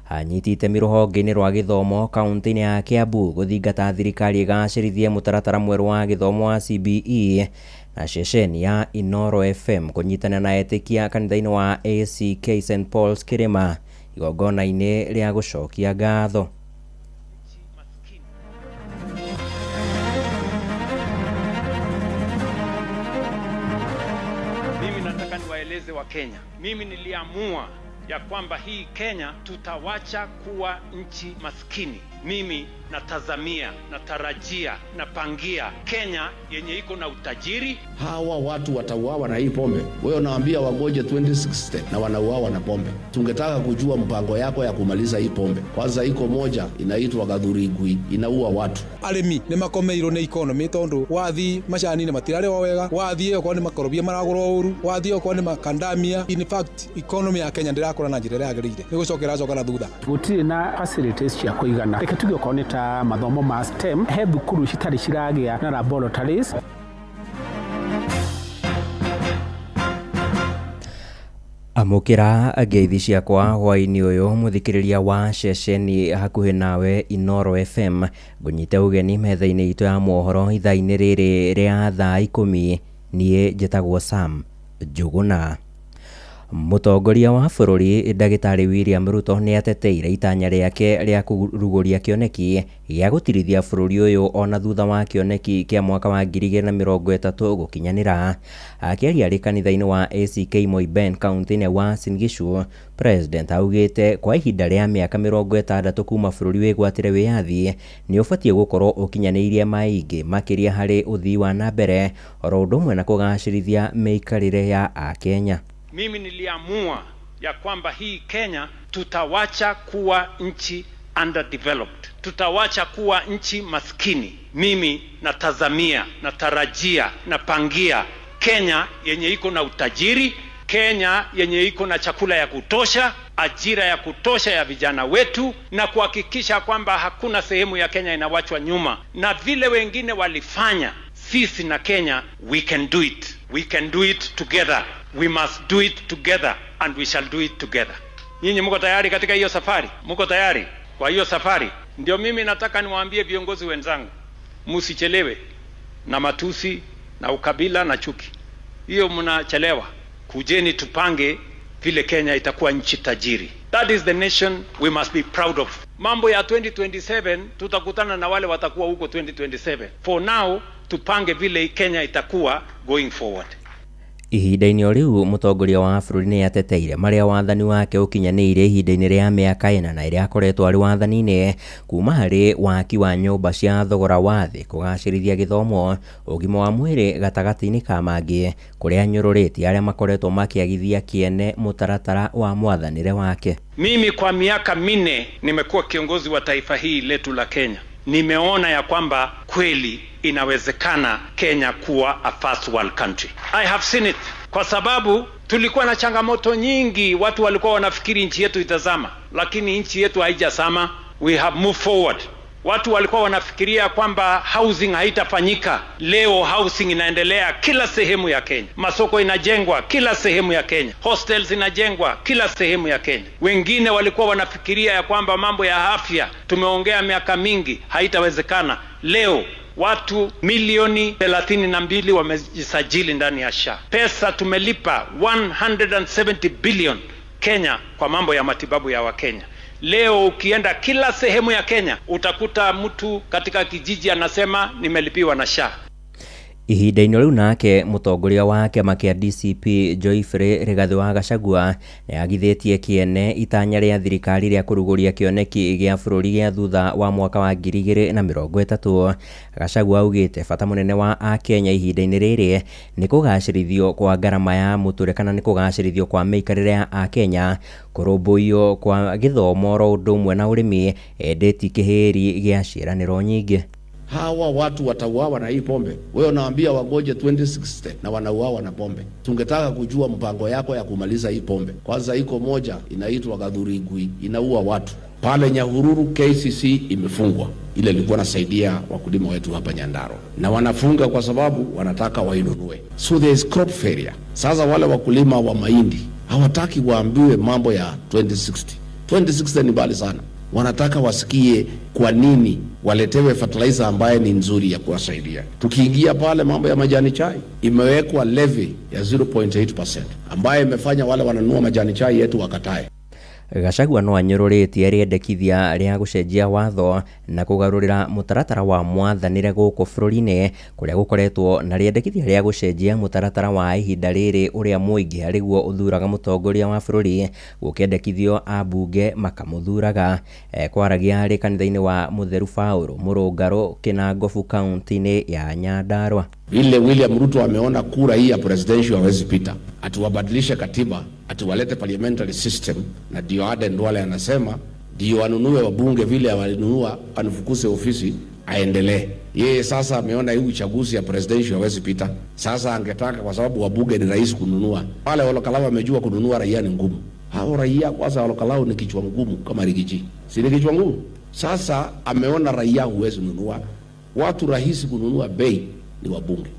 anyiti itemi rũhonge-inĩ rwa gĩthomo kaunti-inĩ ya Kiambu gũthingata thirikari ĩgacĩrithie mũtaratara mwerũ wa gĩthomo wa CBE na ceceni ya Inooro FM kũnyitana na etĩkia kanitha-inĩ wa ACK St Paul's Kĩrĩma igongona-inĩ rĩa gũcokia ngatho. Mimi nataka niwaeleze wa Kenya, mimi niliamua ya kwamba hii Kenya tutawacha kuwa nchi maskini. Mimi natazamia, natarajia, napangia Kenya yenye iko na utajiri. Hawa watu watauawa na hii pombe. Wewe unawaambia wagoje 2060 na wanauawa na pombe. Tungetaka kujua mpango yako ya kumaliza hii pombe. Kwanza iko moja inaitwa Gathurigui, inaua watu. Arĩmi nĩ makomeirwo nĩ economy tondũ wathi macani-inĩ matirarĩwa wega, wathi okorwo nĩ makorobia maragũrwo ũru, wathi okorwo nĩ makandamia. In fact, economy ya Kenya ndĩrakũra na njĩra ĩrĩa yagĩrĩire, nĩ gũcoka ĩracoka na thutha. Gũtirĩ na facilities cia kũigana. Reke tuge okorwo nĩ ta mathomo ma STEM, he thukuru citarĩ ciragĩa na laboratories. Amũkĩra ngeithi ciakwa hwaĩ-inĩ ũyũ mũthikĩrĩria wa ceceni hakuhĩ nawe Inooro FM. Ngũnyite ũgeni metha-inĩ itũ ya mohoro ithaa-inĩ rĩrĩ rĩa thaa 10. Niĩ njĩtagwo Sam Njũgũna. Mũtongoria wa bũrũri ndagĩtarĩ William Ruto nĩ ateteire itanya rĩake rĩa kũrugũria kĩoneki gĩa gũtirithia bũrũri ũyũ ona thutha wa kĩoneki kĩa mwaka wa 2030 gũkinyanĩra. Akĩaria arĩ kanitha-inĩ wa ACK Moiben kaunti-inĩ wa Uasin Gishu, President augĩte kwa ihinda rĩa mĩaka 60 kuma bũrũri wĩgwatĩre wĩyathi nĩ ũbatiĩ gũkorwo ũkinyanĩirie maingĩ makĩria harĩ ũthii wa na mbere oro ũndũ ũmwe na kũgacĩrithia mĩikarĩre ya Akenya. Mimi niliamua ya kwamba hii Kenya tutawacha kuwa nchi underdeveloped, tutawacha kuwa nchi maskini. Mimi natazamia, natarajia, napangia Kenya yenye iko na utajiri, Kenya yenye iko na chakula ya kutosha, ajira ya kutosha ya vijana wetu, na kuhakikisha kwamba hakuna sehemu ya Kenya inawachwa nyuma. Na vile wengine walifanya, sisi na Kenya, we can do it. We can do it together. We must do it together and we shall do it together. Nyinyi mko tayari katika hiyo safari? Mko tayari kwa hiyo safari? Ndio mimi nataka niwaambie viongozi wenzangu, msichelewe na matusi na ukabila na chuki. Hiyo mnachelewa. Kujeni tupange vile Kenya itakuwa nchi tajiri. That is the nation we must be proud of. Mambo ya 2027 tutakutana na wale watakuwa huko 2027. For now tupange vile Kenya itakuwa going forward. Ihinda-inĩ o rĩu mũtongoria wa bũrũri nĩ ateteire marĩa wathani wake ũkinyanĩire ihinda-inĩ rĩa mĩaka 4 na ĩrĩa akoretwo arĩ wathani-inĩ, kuma harĩ waki wa nyũmba cia thogora wa thĩ, kũgacĩrithia gĩthomo, ũgima wa mwĩrĩ gatagatĩ-inĩ ka mangĩ, kũrĩa anyũrũrĩtie arĩa makoretwo makĩagithia kĩene mũtaratara wa mwathanĩre wake. Mimi kwa miaka 4 nimekuwa kiongozi wa taifa hii letu la Kenya. Nimeona ya kwamba kweli inawezekana Kenya kuwa a first world country. I have seen it. Kwa sababu Tulikuwa na changamoto nyingi, watu walikuwa wanafikiri nchi yetu itazama, lakini nchi yetu haijazama. We have moved forward. Watu walikuwa wanafikiria kwamba housing haitafanyika. Leo housing inaendelea kila sehemu ya Kenya, masoko inajengwa kila sehemu ya Kenya, hostels inajengwa kila sehemu ya Kenya. Wengine walikuwa wanafikiria ya kwamba mambo ya afya, tumeongea miaka mingi, haitawezekana. Leo watu milioni 32 wamejisajili ndani ya SHA. Pesa tumelipa 170 billion Kenya kwa mambo ya matibabu ya Wakenya. Leo ukienda kila sehemu ya Kenya utakuta mtu katika kijiji anasema nimelipiwa na SHA. Ihinda-inĩ rĩu nake mũtongoria wa kĩama kĩa DCP Geoffrey Rigathĩ wa Gachagua nĩ agithĩtie kĩene itanya rĩa thirikari rĩa kũrugũria kĩoneki gĩa bũrũri gĩa thutha wa mwaka wa 2030. Gachagua augĩte bata mũnene wa akenya ihinda-inĩ rĩrĩ nĩ kũgacĩrithio kwa ngarama ya mũtũrĩre kana nĩ kũgacĩrithio kwa mĩikarĩre ya akenya, kũrũmbũiyo kwa gĩthomo oro ũndũ ũmwe na ũrĩmi, ĩndĩ ti kĩhĩri gĩa ciĩranĩro nyingĩ. Hawa watu watauawa na hii pombe. Wewe unawaambia wagoje 2060 na wanauawa na pombe. Tungetaka kujua mpango yako ya kumaliza hii pombe. Kwanza iko moja inaitwa Gathurigui, inaua watu pale Nyahururu. KCC imefungwa, ile ilikuwa nasaidia wakulima wetu hapa Nyandarua, na wanafunga kwa sababu wanataka wainunue. So there is crop failure. Sasa wale wakulima wa mahindi hawataki waambiwe mambo ya 2060. 2060 ni mbali sana, wanataka wasikie kwa nini waletewe fertilizer ambaye ni nzuri ya kuwasaidia. Tukiingia pale mambo ya majani chai, imewekwa levy ya 0.8% ambaye imefanya wale wananunua majani chai yetu wakatae. Gachagua no anyũrũrĩtie rĩendekithia rĩa gũcenjia watho na kũgarũrĩra mũtaratara wa mwathanĩre gũkũ bũrũri-inĩ kũrĩa gũkoretwo na rĩendekithia rĩa gũcenjia mũtaratara wa ihinda rĩrĩ ũrĩa mũingĩ arĩguo ũthuraga mũtongoria wa bũrũri gũkĩendekithio ambunge makamũthuraga. Kwaragia arĩ kanitha-inĩ wa Mũtheru Paũlũ Mũrũngarũ Kĩnangobu kaunti-inĩ ya Nyandarua. Vile William Ruto ameona kura hii ya presidential hawezi pita, atiwabadilishe katiba, atiwalete parliamentary system, na ndio Aden Duale anasema ndio wanunue wabunge vile walinunua, anifukuse ofisi aendelee. Yeye sasa ameona hii uchaguzi ya presidential hawezi pita. Sasa angetaka, kwa sababu wabunge ni rahisi kununua. Wale Olkalou wamejua kununua raia ni ngumu. Hao raia kwanza Olkalou ni kichwa ngumu kama Rigiji. Si ni kichwa ngumu? Sasa ameona raia huwezi nunua. Watu rahisi kununua bei ni wabunge.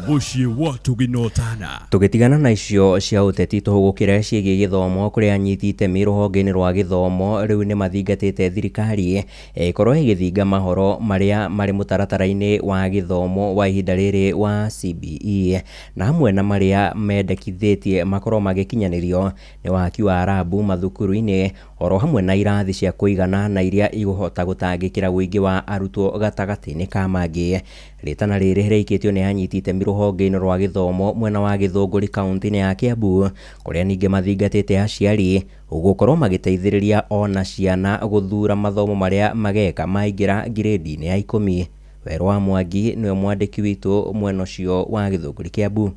Mũciĩ wa Tũginotana. Tũgĩtigana na icio cia ũteti tũhũgũkĩre ciĩgiĩ gĩthomo kũrĩa anyiti itemi rũhonge-inĩ rwa gĩthomo rĩu nĩ mathingatĩte thirikari ĩkorwo ĩgĩthinga mahoro marĩa marĩ mũtaratara-inĩ wa gĩthomo wa ihinda rĩrĩ wa CBE na hamwe na marĩa mendekithĩtie makorwo magĩkinyanĩrio nĩ waki wa rabu mathukuru-inĩ oro hamwe na irathi cia kũigana na iria igũhota gũtangĩkĩra ũingĩ wa arutwo gatagatĩ-inĩ ka mangĩ. Rĩtana rĩrĩ rĩikĩtio nĩ anyiti itemi rũhonge-inĩ rwa gĩthomo mwena wa Gĩthũngũri kaunti-inĩ ya Kiambu kũrĩa ningĩ mathingatĩte aciari gũkorwo magĩteithĩrĩria ona ciana gũthura mathomo marĩa mageka maingĩra ngirĩndi-inĩ ya 10. Werũ wa Mwangi nĩwe mwandĩki witũ mwena ũcio wa Gĩthũngũri Kiambu.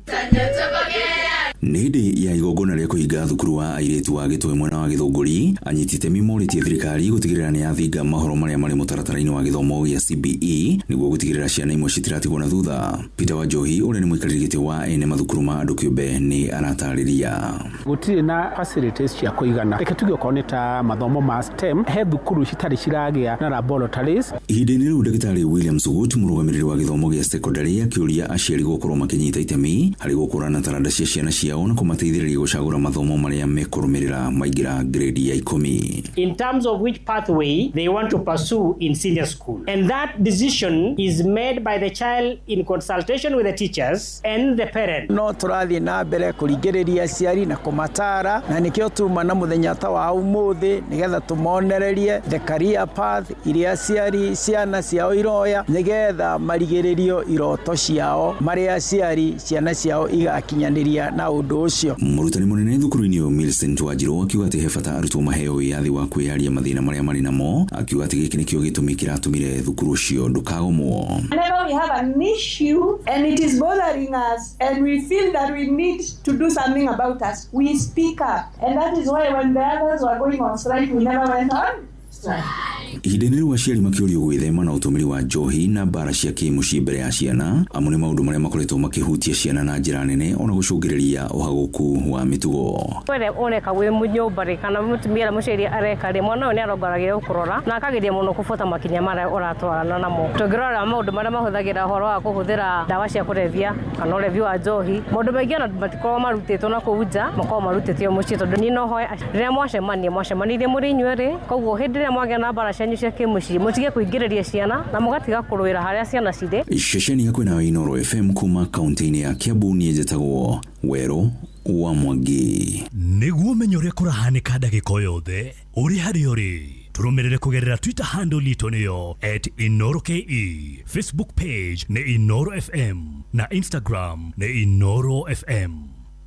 Nĩ hĩndĩ ya igongona rĩa kũhinga thukuru wa airĩtu wa Gĩtwe mwena wa Gĩthũngũri, anyiti itemi morĩtie thirikari gũtigĩrĩra nĩ yathinga mahoro marĩa marĩ mũtaratara-inĩ wa gĩthomo gĩa CBE nĩguo gũtigĩrĩra ciana imwe citiratigwo na thutha. Peter Wanjohi ũrĩa nĩ mũikarĩri gĩtĩ wa ene mathukuru ma andũ kĩũmbe nĩ aratarĩria. Gũtirĩ na facilities cia kũigana. Reke tuge okorwo nĩ ta mathomo ma STEM, he thukuru citarĩ ciragĩa na laboratories. Ihinda-inĩ rĩu Ndagĩtarĩ William Sugut mũrũgamĩrĩri wa gĩthomo gĩa secondary akĩũria aciari gũkorwo makĩnyita itemi harĩ gũkũrana taranda cia ciana ciao na kũmateithĩrĩria gũcagũra mathomo marĩa mekũrũmĩrĩra maingĩra grade ya 10. In terms of which pathway they want to pursue in senior school. And that decision is made by the child in consultation with the teachers and the parent. No tũrathiĩ na mbere kũringĩrĩria aciari na kũmatara, na nĩkĩo tuma na mũthenya ta wa ũmũthĩ nĩgetha tũmonererie the career path iria aciari ciana ciao iroya nĩgetha marigĩrĩrio iroto ciao marĩa aciari ciana ciao igakinyanĩria na ũndũ ũcio. Mũrutani mũnene thukuru-inĩ ũyũ Millicent Wanjiru akiuga atĩ he bata arutwo maheo wĩyathi wa kwĩyaria mathĩna marĩa marĩ namo, akiuga atĩ gĩkĩ nĩkĩo gĩtũmi kĩratũmire thukuru ũcio ndũkagomwo. Whenever we have an issue and it is bothering us and we feel that we need to do something about us, we speak up. And that is why when the others were going on strike, we never went on strike. Ihinda-inĩ rĩu aciari makĩũrio gwĩthema na ũtũmĩri wa njohi na mbara cia kĩmũciĩ mbere ya ciana, amu nĩ maũndũ marĩa makoretwo makĩhutia ciana na njĩra nene ona gũcũngĩrĩria ũhagũku wa mĩtugo. Ũrĩa ũreka wĩ nyũmba rĩ, kana mũtumia ũrĩa mũciari areka rĩ, mwana ũyũ nĩ arongoragia gũkũrora na akageria mũno kũbuata makinya marĩa ũratwarana namo. Tũngĩrora maũndũ marĩa mahũthagĩra ũhoro wa kũhũthĩra ndawa cia kũrebia kana ũrebi wa njohi, maũndũ maingĩ ona matikoragwo marutĩtwo na kũu nja, makoragwo marutĩtwo mũciĩ, tondũ niĩ no hoe rĩrĩa mwacemania mwacemanirie mũrĩ inyuerĩ, koguo hĩndĩ ĩrĩa mwagĩa na mbara cianyu cia kĩmũciĩ mũtige kũingĩrĩria ciana na mũgatiga kũrũĩra harĩa ciana cirĩ. Ceceni ya kwĩnawe Inooro FM kuma kaunti-inĩ ya Kiambu, niĩ njĩtagwo Werũ wa Mwangi. Nĩguo ũmenye ũrĩa kũrahanĩka ndagĩka o yothe ũrĩ harĩa ũrĩ, tũrũmĩrĩre kũgerera Twitter handle itũ nĩyo @InooroKE, Facebook page nĩ Inooro FM na Instagram nĩ Inooro FM.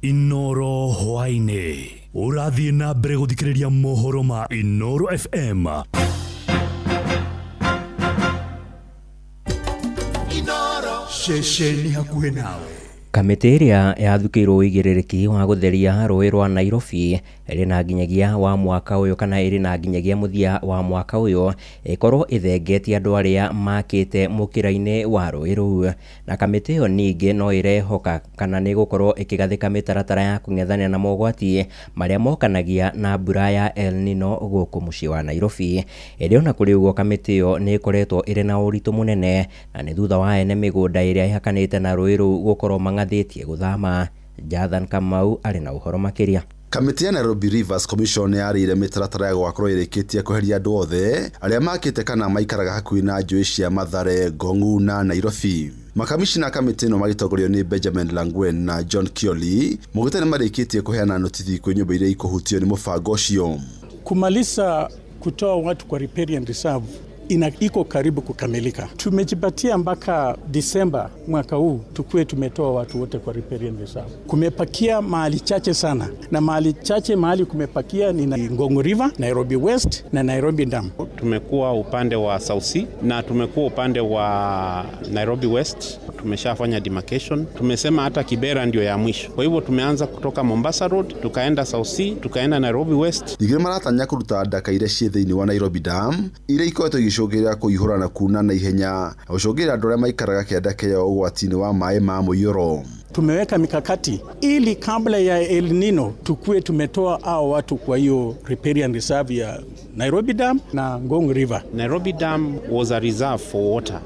Inooro hwaĩ-inĩ ũrathiĩ na mbere gũthikĩrĩria mohoro ma Inooro FM. Ceceni hakuhĩ nawe. Kamĩtĩ ĩrĩa yathukĩirwo ũigĩrĩrĩki wa gũtheria rũĩ rwa Nairobi ĩrĩ na nginyagia wa mwaka ũyũ kana ĩrĩ na nginyagia mũthia wa mwaka ũyũ ĩkorwo ĩthengetie andũ arĩa makĩte mũkĩra-inĩ wa rũĩ rũu. Na kamĩtĩ ĩyo ningĩ no ĩrehoka kana nĩ ĩgũkorwo ĩkĩgathĩka mĩtaratara ya kũng'ethanĩra na mogwati marĩa mokanagia na mbura ya El Nino gũkũ mũciĩ wa Nairobi. Ĩndĩ ona kũrĩ ũguo, kamĩtĩ ĩyo nĩ ĩkoretwo ĩrĩ na ũritũ mũnene na nĩ thutha wa ene mĩgũnda ĩrĩa ĩhakanĩte na rũĩ rũu gũkorwo mang'athĩtie gũthama. Jathan Kamau arĩ na ũhoro makĩria. Kamĩtĩ ya Nairobi Rivers Commission yarĩire mĩtaratara ya gwakorwo ĩrĩkĩtie kweheria andũ othe arĩa makĩte kana maikaraga hakuhĩ na njũĩ cia Mathare, Ngong'u na Nairobi. Makamishina a kamĩtĩ ĩno magĩtongorio nĩ Benjamin Langwen na John Kioli maugĩte nĩ marĩkĩtie kũheana notithi kwĩ nyũmba iria ikũhutio nĩ mũbango ũcio. Kumaliza kutoa watu kwa riparian reserve iko karibu kukamilika. Tumejipatia mpaka Disemba mwaka huu tukuwe tumetoa watu wote kwa riparian reserve. Kumepakia mahali chache sana, na mahali chache mahali kumepakia ni Ngong River, Nairobi West na Nairobi Dam. Tumekuwa upande wa South C na tumekuwa upande wa Nairobi West, tumeshafanya demarcation. Tumesema hata Kibera ndio ya mwisho. Kwa hivyo tumeanza kutoka Mombasa Road, tukaenda South C, tukaenda Nairobi West. Ningĩ maratanya kũruta ndaka iria ciĩ thĩinĩ wa Nairobi Dam iria ikoretwo igĩcũngĩrĩria kũihũra na kuna na ihenya na gũcũngĩrĩria andũ arĩa maikaraga kĩanda kĩo ũgwati-inĩ wa maĩ ma mũiyũro. Tumeweka mikakati ili kabla ya El Nino tukue tumetoa hao watu kwa hiyo riparian reserve ya Nairobi Dam na Ngong River. Nairobi Dam was a reserve for water,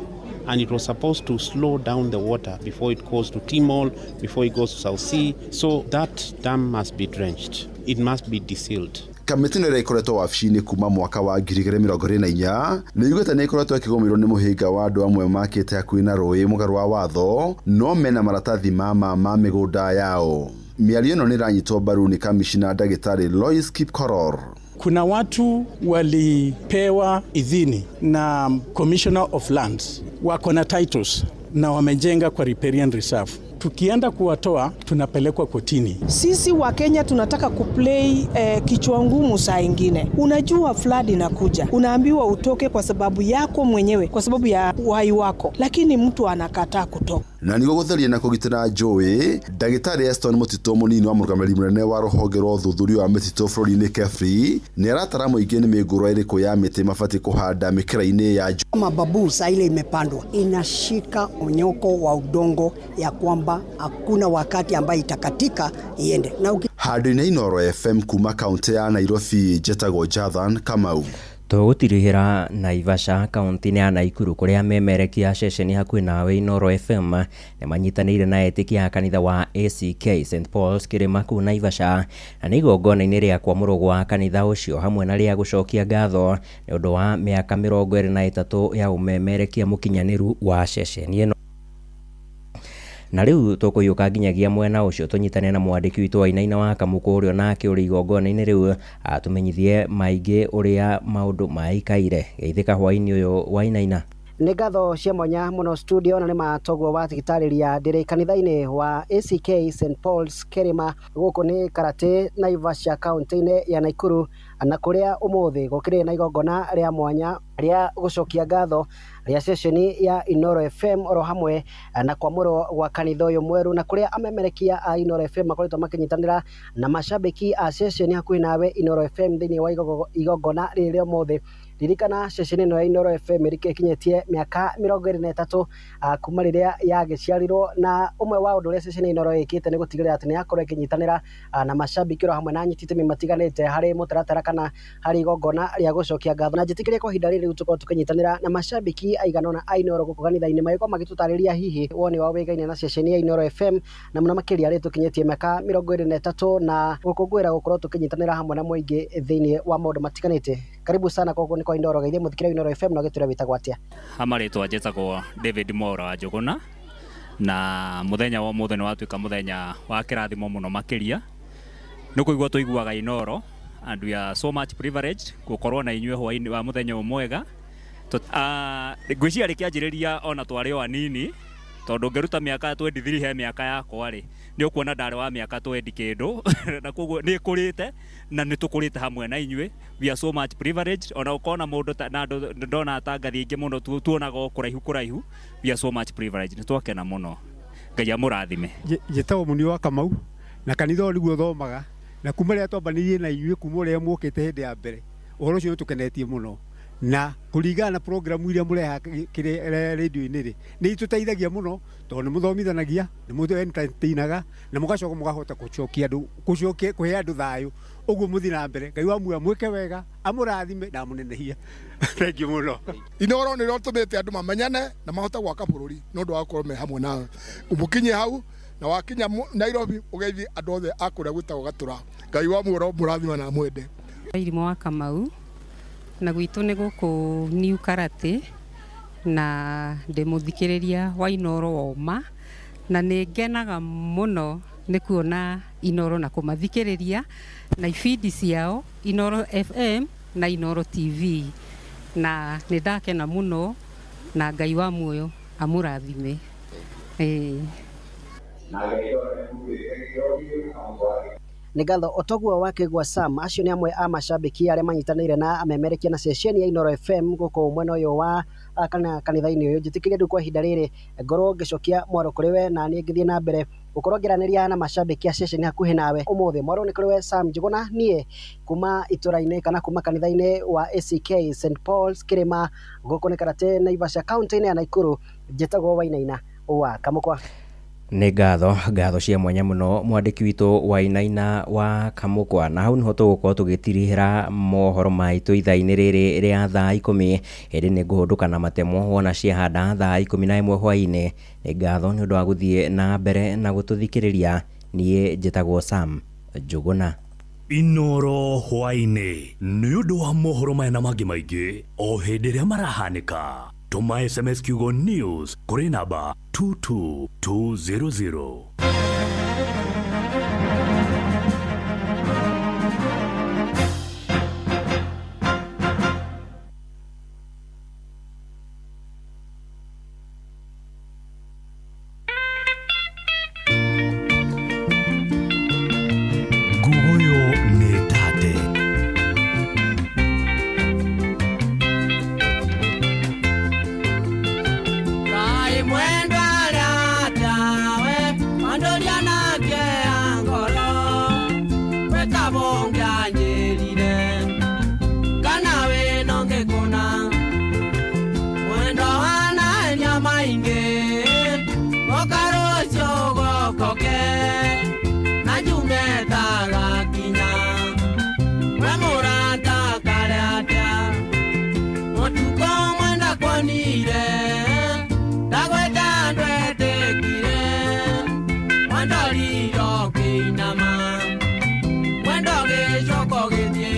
and it was supposed to slow down the water before it goes to Timol, before it goes to South Sea. So that dam must be drenched. It must be desealed. Kamĩtĩ ĩno ĩrĩa ĩkoretwo wabici-inĩ kuma mwaka wa 2024 nĩ yugĩte nĩ ĩkoretwo ĩkĩgũmĩrwo nĩ mũhĩnga wa andũ amwe makĩte hakuhĩ na rũĩ mũgarũ wa watho no mena maratathi ma ma ma mĩgũnda yao. Mĩario ĩno nĩ ĩranyitwo mbaru nĩ kamishina ndagĩtarĩ Lois Kipkoror. Kuna watu walipewa idhini na Commissioner of Lands, wako na titles na wamejenga kwa riparian reserve. Tukienda kuwatoa tunapelekwa kotini. Sisi wa Kenya tunataka kuplay kichwa ngumu saa ingine. Unajua flood inakuja, unaambiwa utoke kwa sababu yako mwenyewe, kwa sababu ya uhai wako, lakini mtu anakataa kutoka. Na nĩguo gũtheria na kũgitĩra njũĩ, ndagĩtarĩ Eston Mũtitũ mũnini wa mũrũgamĩrĩri mũnene wa rũhonge rwa ũthuthuria wa mĩtitũ bũrũri-inĩ KEFRI nĩ aratara mũingĩ nĩ mĩngũrwa ĩrĩkũ ya mĩtĩ mabatiĩ kũhanda mĩkĩra-inĩ ya njũĩ. Mababu saa ile imepandwa inashika unyoko wa udongo ya kwamba hakuna wakati ambaye itakatika iende na Handũ-inĩ Inooro FM kuma kaunti ya Nairobi, njĩtagwo Jathan Kamau. Tũgũtirihĩra Naivasha kaunti-inĩ ya Naikuru kũrĩa memerekia ceceni hakuhĩ nawe Inooro FM nĩ manyitanĩire na etĩkia a kanitha wa ACK St Paul's Kĩrĩma kũu Naivasha, na nĩ igongona-inĩ rĩa kwamũrwo gwa kanitha ũcio hamwe na rĩa gũcokia ngatho nĩ ũndũ wa mĩaka 23 ya ũmemerekia mũkinyanĩru wa ceceni ĩno. Na rĩu tũkũhiũka nginyagia mwena ũcio tũnyitane na mwandĩki witũ Wainaina wa Kamũkũ ũrĩa onake ũrĩ igongona-inĩ rĩu atũmenyithie maingĩ ũrĩa maũndũ maikaire. Geithĩka hwaĩ-inĩ ũyũ Wainaina. Nĩ ngatho cia mwanya mũno studio, na nĩ matoguo wa thigitarĩria ndĩrĩ kanitha-inĩ wa ACK St Paul's Kĩrĩma gũkũ nĩ Karate Naivasha kaunti-inĩ ya Naikuru, na kũrĩa ũmũthĩ gũkĩrĩ na igongona rĩa mwanya rĩa gũcokia ngatho rĩa ceceni ya Inooro FM oro hamwe na kwamũrwo gwa kanitha ũyũ mwerũ, na kũrĩa amemerekia a Inooro FM makoretwo makĩnyitanĩra na macambĩki a ceceni hakuhĩ nawe Inooro FM thĩinĩ wa igongona rĩrĩ rĩa ũmũthĩ. Ririkana ceceni ĩno ya Inooro FM ĩkinyĩtie mĩaka 23 kuma rĩrĩa yagĩciarirwo, na ũmwe wa ũndũ ũrĩa ceceni ya Inooro ĩkĩte nĩ gũtigĩrĩra atĩ nĩ yakorwo ĩkĩnyitanĩra na macambĩki oro hamwe na anyiti itemi matiganĩte harĩ mũtaratara kana harĩ igongona rĩa gũcokia ngatho. Na njĩtĩkĩrie kwa ihinda rĩrĩ rĩu tũkorwo tũkĩnyitanĩra na macambĩki aigana ũna a Inooro gũkũ kanitha-inĩ, magĩkorwo magĩtũtarĩria hihi woni wao wĩgaine na ceceni ya Inooro FM, na mũno makĩria rĩ tũkinyĩtie mĩaka 23 na gũkũngũĩra gũkorwo tũkĩnyitanĩra hamwe na mũingĩ thĩinĩ wa maũndũ matiganĩte. Karibu sana koguo nĩ kwa Inooro geithie mũthikĩria wa Inooro FM na ũgĩtwĩre wĩtagwo atĩa. Ha marĩtwa njĩtagwo David Mwaura wa Njũgũna, na mũthenya wa ũmũthĩ nĩ watuĩka mũthenya wa kĩrathimo mũno makĩria. Nĩ kũigua tũiguaga Inooro and we are so much privileged gũkorwo na inyuĩ hwaĩ-inĩ wa mũthenya ũyũ mwega. Ngwĩciria rĩkĩanjĩrĩria ona twarĩ o anini, tondũ ngĩruta mĩaka 23 he mĩaka yakwa rĩ, nĩ ũkuona ndarĩ wa mĩaka 20 kĩndũ na koguo nĩ ĩkũrĩte na nĩ tũkũrĩte hamwe na inyuĩ. We are so much privileged, ona ũkona mũndũ na andũ ndona atangathi aingĩ mũno tuonaga o kũraihu kũraihu. We are so much privileged, nĩ twakena mũno. Ngai amũrathime. Njĩtagwo Mũnio wa Kamau, na kanitha ũyũ nĩguo thomaga, na kuma rĩrĩa twambanĩirie na inyuĩ kuma ũrĩa mwokĩte hĩndĩ ya mbere, ũhoro ũcio nĩ ũtũkenetie mũno, na kũringana na programu iria mũrehaga rĩndiũ-inĩ rĩ, nĩ itũteithagia mũno tondũ nĩ mũthomithanagia, nĩ mũentertainaga, na mũgacoka mũkahota gũcokia andũ, gũcokia kũhe andũ thayũ. Ũguo mũthiĩ na mbere, Ngai wa muoyo amwĩke wega, amũrathime na amũnenehie. Thank you mũno. Inooro nĩ rĩo andũ mamenyane na mahote gwaka bũrũri nĩ ũndũ wa gũkorwo me hamwe nawe. Mũkinye hau na wakinya Nairobi ũgeithie andũ othe a kũrĩa gwĩtagwo Gatũra. Ngai wa muoyo mũrathime na amwende. Irimũ wa Kamau, na gwitũ nĩ gũkũ New Karate, na ndĩ mũthikĩrĩria wa Inooro woma, na nĩ ngenaga mũno nĩ kuona Inooro na kũmathikĩrĩria na ibindi ciao Inooro FM na Inooro TV, na nĩ ndakena mũno na Ngai wa muoyo amũrathime. Nĩ ngatho otoguo wakĩgwa Sam. Acio nĩ amwe a macambĩki arĩa manyitanĩire na amemerekia na ceceni ya Inooro FM gũkũ mwena ũyũ wa kana kanitha-inĩ ũyũ. Njĩtĩkĩrie rĩu kwa ihinda rĩrĩ ngorwo ngĩcokia mwaro kũrĩ we, na niĩ ngĩthiĩ na mbere gũkorwo ngĩaranĩria na macambĩki a ceceni hakuhĩ nawe ũmũthĩ. Mwaro nĩ kũrĩ we Sam Njũgũna, niĩ kuma itũra-inĩ kana kuma kanitha-inĩ wa ACK St Paul's Kĩrĩma gũkũ nĩ Karate Naivasha kaunti-inĩ ya Nakuru. Njĩtagwo Wainaina wa Kamũkwa. Nĩ ngatho cia mwanya mũno mwandĩki witũ Wainaina wa Kamũkwa. Na hau nĩho tũgũkorwo tũgĩtirihĩra mohoro maitũ ithaa-inĩ rĩrĩ rĩa thaa 10. Ĩndĩ nĩ ngũhũndũka na matemo wona ciahanda thaa 11 hwaĩ-inĩ. Nĩ ngatho nĩ ũndũ wa gũthiĩ na mbere na gũtũthikĩrĩria. Niĩ njĩtagwo Sam Njũgũna. Inooro hwaĩ-inĩ nĩ ũndũ wa mohoro maya na mangĩ maingĩ o hĩndĩ ĩrĩa marahanĩka. Tũma SMS kiugo news kũrĩ namba 22200. Nguguyo nĩ tate. Wendo gĩcoka gĩthiĩ.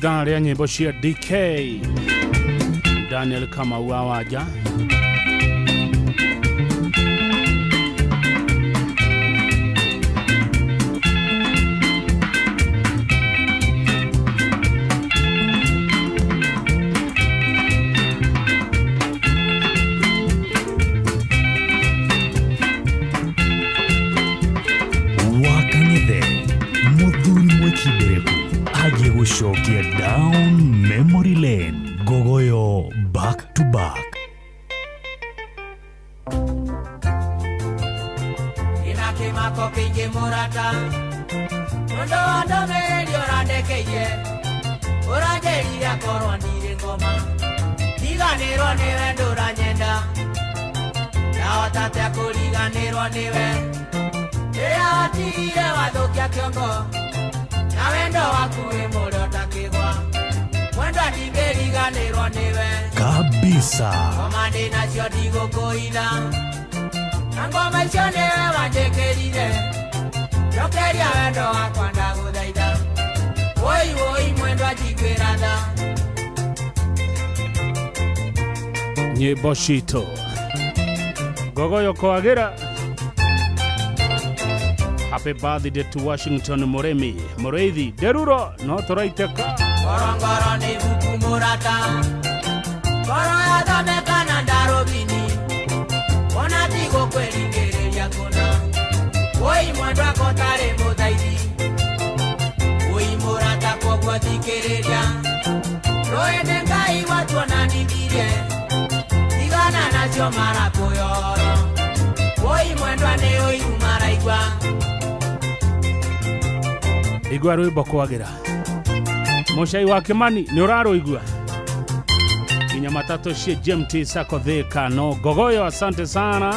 Ithaa rĩa nyĩmbo cia DK Daniel Kamau wa Wanja. Wakang'ethe muthuri mwĩkindĩrĩku agiĩ gũcokia down memory lane Ngogoyo back to back. Ina kĩmako kĩingĩ mũrata mũndũ wa ndũmĩrĩri ũrandekeirie ũranjĩrire akorwo ndirĩ ngoma ndiganĩrwo nĩwe ndũranyenda ndahota atĩa kũriganĩrwo nĩwe rĩrĩa watigire wathũkia kĩongo na wendo waku wĩ mũrĩ ũtakĩgwa mwendwa ndingĩriganĩrwo nĩwe kabisa. Ngoma ndĩ nacio ndigũkũitha na ngoma icio nĩwe wanjĩkĩrire njokeria wendo wakwa ndagũthaitha woi woi mwendwa njiguĩra tha. Nyĩmbo citũ Ngogoyo kwagĩra. Happy birthday to Washington Muremi Mureithi Deruro no tũraitĩka. Ngorongoro nĩ ibuku mũrata ngoro yathomeka na ndarũbini wona tigũkwĩringĩrĩria kũna woi mwendwa kotarĩ mũthaithi woi mũrata kwoguo thikĩrĩria rũĩ nĩ Ngai watuonanithirie tigana nacio marakũyoro woi mwendwa nĩ ũiru maraigua. Igua rwĩmbo kwagĩra Mũcai wa Kĩmani nĩ ũrarũigua nginya matatũ cie GMT Sacco Thika no Ngogoyo asante sana.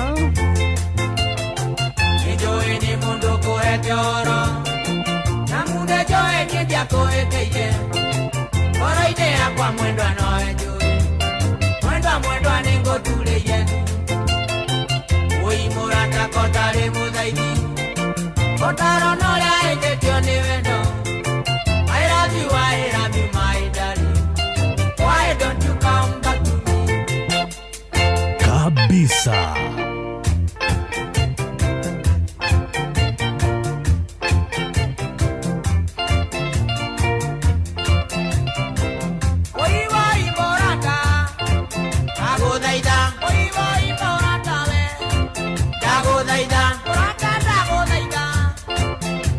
Nĩnjũĩ nĩ mũndũ kũhete ũhoro na mundu njũĩ niĩ ndiakũhĩtĩirie ngoro-inĩ yakwa mwendwa nowe njũĩ mwendwa mwendwa nĩngũturĩirie woi mũrata kotarĩ mũthaithi ũtarona ũrĩa ĩnjĩtio nĩ wendo. I love you, my darling. Why don't you come back to me? Kabisa. Oi woi morata, ndagũthaitha. Oi woi morata we, ndagũthaitha. Morata ndagũthaitha,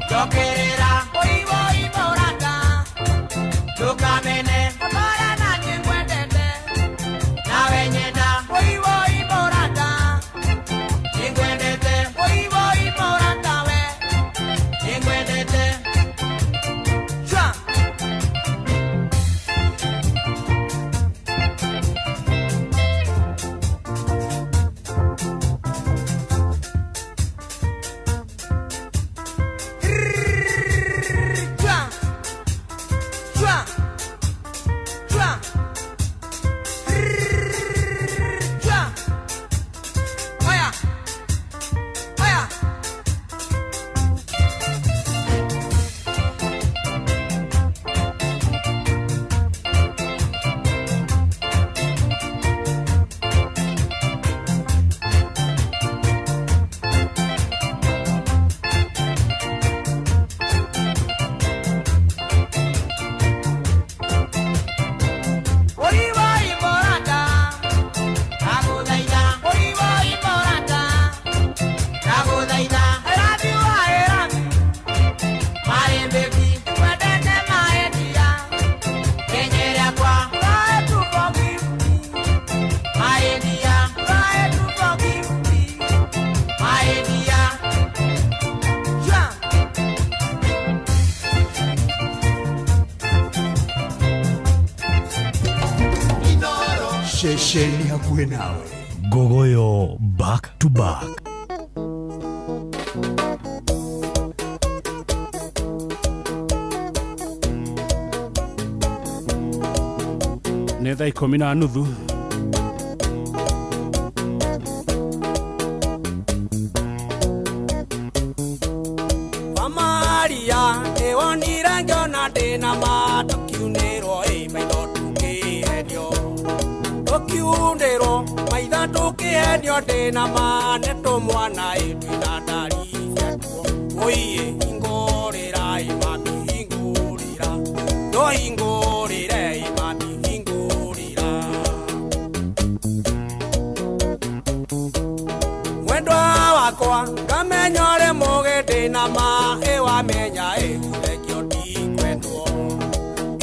njokerera. Oi woi morata, ndũkamene ũkora na niĩ ngwendete nawe nyenda. Oi woi morata, nĩngwendete. Oi woi morata we, nĩngwendete. Chwa. Chwa. Chwa. Chwa. Chwa. Oya. Oya. Oi woi morata, ndagũthaitha. Oi woi morata, ndagũthaitha. I love you, I love you. My baby, wendete my dear. Kenyera kwa, try to forgive me. My dear, try to forgive me. My dear. Chwa. Ceceni hakuhĩ nawe Ngogoyo back to back. Nĩ thaa 10:30. Wa Maria nĩwonire ngĩona ndĩna ma tũkiunĩrwo. Tũkiundĩrwo maitha tũkĩhenio ndĩna ma nĩ tũmwana ĩtwĩna ndari ciatuo. Ũiĩ hingũrĩra mami hingũrĩra, ndũhingũrĩre mami hingũrĩra. Mwendwa wakwa ngamenya ũrĩ mũgĩ ndĩna ma ĩwamenya ĩgũthekio tikwendwo.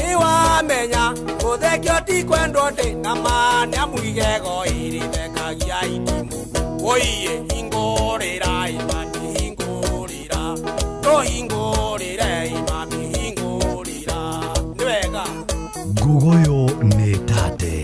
Ĩwamenya gũthekio tikwendwo ndĩna ma nĩamu igego ĩrĩthekagia itimũ. Ũiĩ hingũrĩra mami hingũrĩra, tũhingũrĩre mami hingũrĩra. Nĩ wega. Ngugoyo nĩ tate.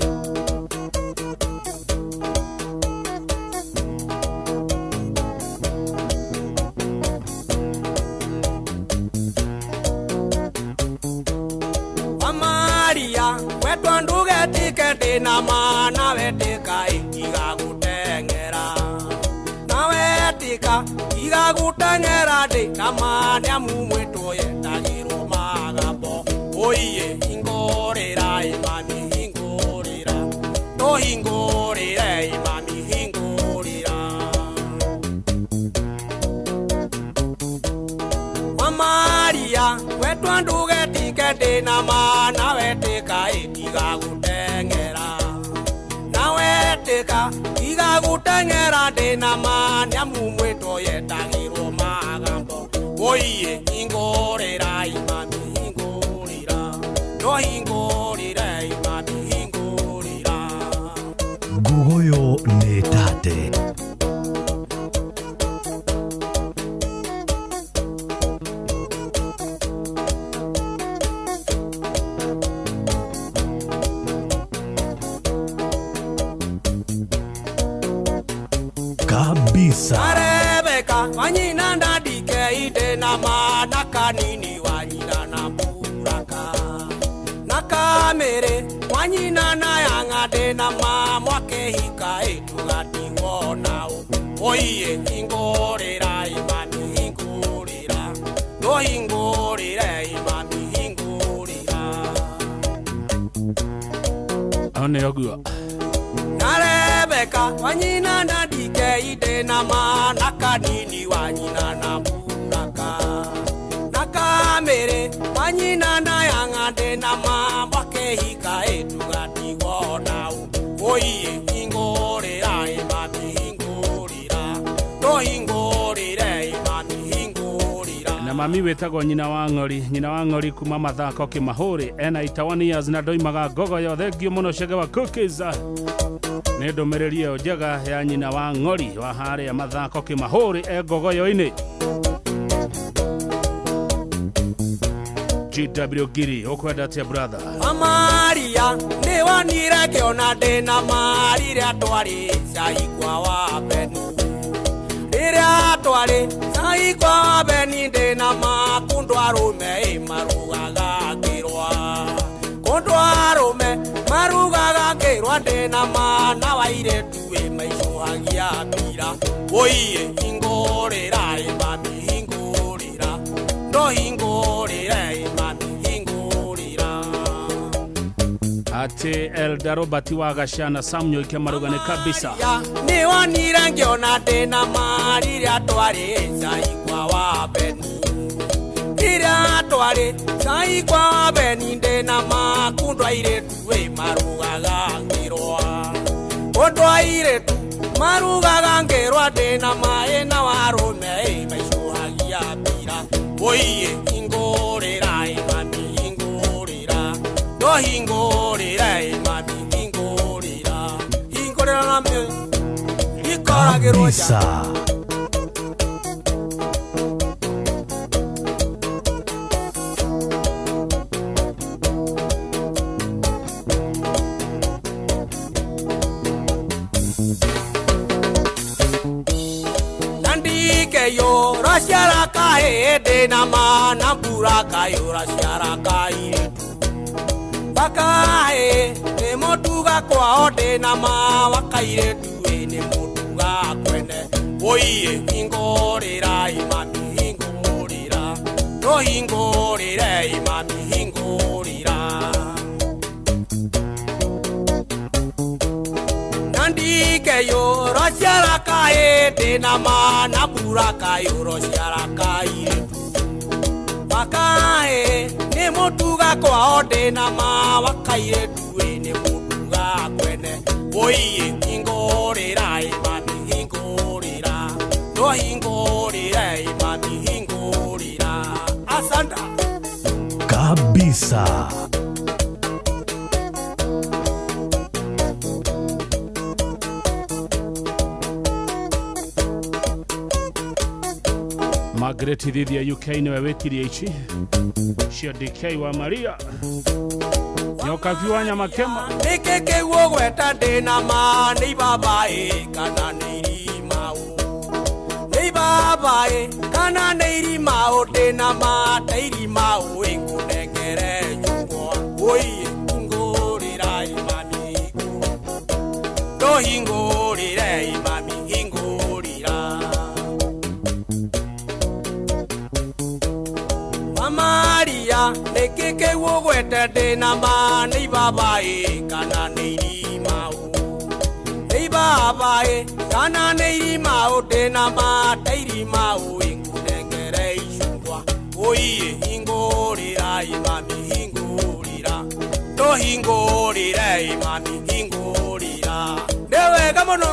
Maria wetwa ndugetike ndĩna ma nawe tĩka ĩtiga gũteng'era, nawe tĩka tiga gũteng'era ndĩna ma nĩamu mwĩtwo yetagĩrwo magambo. Ũiĩ hingũrĩra mami hingũrĩra, tũhingũrĩre mami hingũrĩra. Maria wetwa ndugetike ndĩna ma nawe tĩka ĩtiga gũteng'era, nawe tĩka tiga gũteng'era ndĩna ma nĩamu mwĩtwo yetagĩrwo magambo. Ũiĩ hingũrĩra mami hingũrĩra, ndũhingũrĩre mami hingũrĩra. Ngugoyo nĩ tate. Kabisa. Rebeka wanyina ndandike inde na ma na kanini wanyina na buraka na kamere wanyina na yang'ande na ma mwakehika ĩtũgatigwo nao. Ũiĩ hingũrĩra mami hingũrĩra, ndũhingũrĩre mami hingũrĩra. Aho nĩ ũguo. Na Rebeka wanyina ndandike inde na ma na kanini wanyina na buraka na kamere wanyina na yang'ande na ma mwakehika ĩtũgatigwo nao. Ũiĩ hingũrĩra mami hingũrĩra, ndũhingũrĩre mami hingũrĩra. Na mami wĩtagwo nyina wa ng'ori, nyina wa ng'ori kuma mathako kĩmahũrĩ ena 81 years na ndoimaga ngogoyo. Thengio mũno Chege wa Cookies nĩ ndũmĩrĩri ĩyo njega ya nyina wa ng'ori wa harĩa mathako kĩmahũrĩ e ngogoyo-inĩ. GW Giri ũkwenda atĩa brother? Maria nĩwonire ngĩona ndĩna ma rĩrĩa twarĩ cai kwa wa Beni, rĩrĩa twarĩ cai kwa wa Beni ndĩna ma kũndũ arũme ĩ marugaga ngĩrwa, kũndũ arũme marugaga ngĩrwa ndĩna ma na wairĩtu ĩ maicũhagia mbira. Ũiĩ hingũrĩra mami hingũrĩra, ndũhingũrĩre mami hingũrĩra. Ati Elda Robert wa Gashana Sam Nyoike marugane kabisa. Nĩwonire ngĩona ndĩna ma rĩrĩa twarĩ cai kwa wa Beni, rĩrĩa twarĩ cai kwa wa Beni ndĩna ma kũndũ airĩtu ĩ marugaga ngĩrwa, kũndũ airĩtu marugaga ngĩrwa ndĩna ma ĩna warũme ĩ maicũhagia mbira. Ũiĩ hingũrĩra mami hingũrĩra, ndũhingũrĩre mami hingũrĩra, hingũrĩra na ikoragĩrwo nja. Kabisa. Nandike yũra ciara kahĩĩ ndĩna ma na mbura kayũra ciara kairĩtu bakahĩĩ nĩ mũtuga kwao ndĩna ma wakairĩtu ĩ nĩ mũtuga kwene. Ũiĩ hingũrĩra mami hingũrĩra, ndũhingũrĩre mami hingũrĩra. Nandikeyũro ciaraka ĩndĩ na mana mbura kayũro ciaraka irĩtu wakaĩ nĩ mũtuga kwao ndĩ na ma wakairĩtu ĩ nĩ mũtuga kwene wũiĩ hingũrĩra ĩ mami hingũrĩra ndũhingũrĩre ĩ mami hingũrĩra asanda Kabisa. Margaret Thithia UK nĩwe wĩtirie ici cia DK wa Maria Nyoka wa Nyamakema nĩkĩ kĩu ũgweta ndĩ na ma nĩ ibaba ĩ kana nĩ irimau nĩ ibaba ĩ kana nĩ irimau ndĩ na ma ta irimau ĩ ngũnengere njungwa wũiĩ hingũrĩra ĩ mami ndũhingũrĩre ĩ mami hingũrĩra Maria nĩkĩ kĩu ũgwete ndĩ na ma nĩ ibaba ĩ kana nĩ irimau nĩ ibaba ĩ kana nĩ irimau ndĩ na ma ta irimau ĩ ngũnengere icungwa ũiĩ hingũrĩra ĩ mami hingũrĩra ndũhingũrĩre ĩ mami hingũrĩra nĩ wega mũno.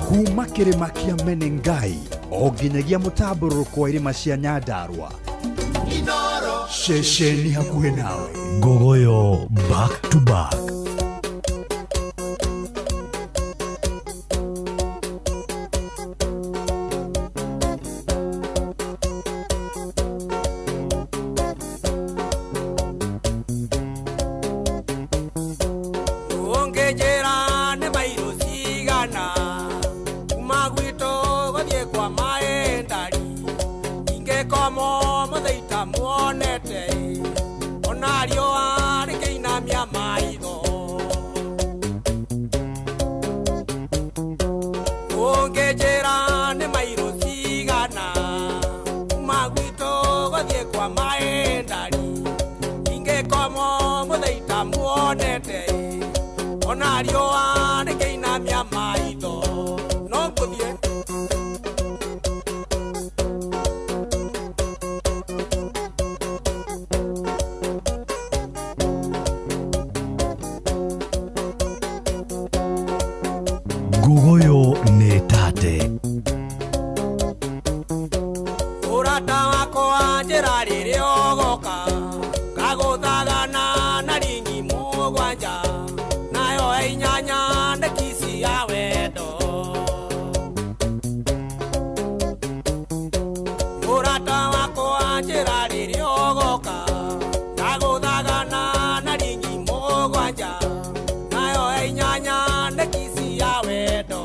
Kuma kĩrĩma kĩa Menengai o nginyagia mũtambũrũrũko wa irĩma cia Nyandarua ceceni hakuhĩ nawe. Ngogoyo back to back. Ũngĩnjĩra nĩ mairũ cigana kuma gwitũ gũthiĩ kwa maĩndari ingĩkomwo mũthaita muonete ona riũa rĩkĩinamia maitho. Ũngĩnjĩra nĩ mairũ cigana kuma gwitũ gũthiĩ kwa maĩndari ingĩkomwo mũthaita muonete ona riũa rĩkĩinamia maitho no ngũthiĩ. Ngogoyo nĩ tate. Ũrata wakwa njĩra rĩrĩa ũgoka ngagũthagana na ringi mũgwanja nayo inyanya ndekisi ya wendo. Ũrata wakwa njĩra rĩrĩa ũgoka ngagũthagana na ringi mũgwanja nayo inyanya ndekisi ya wendo.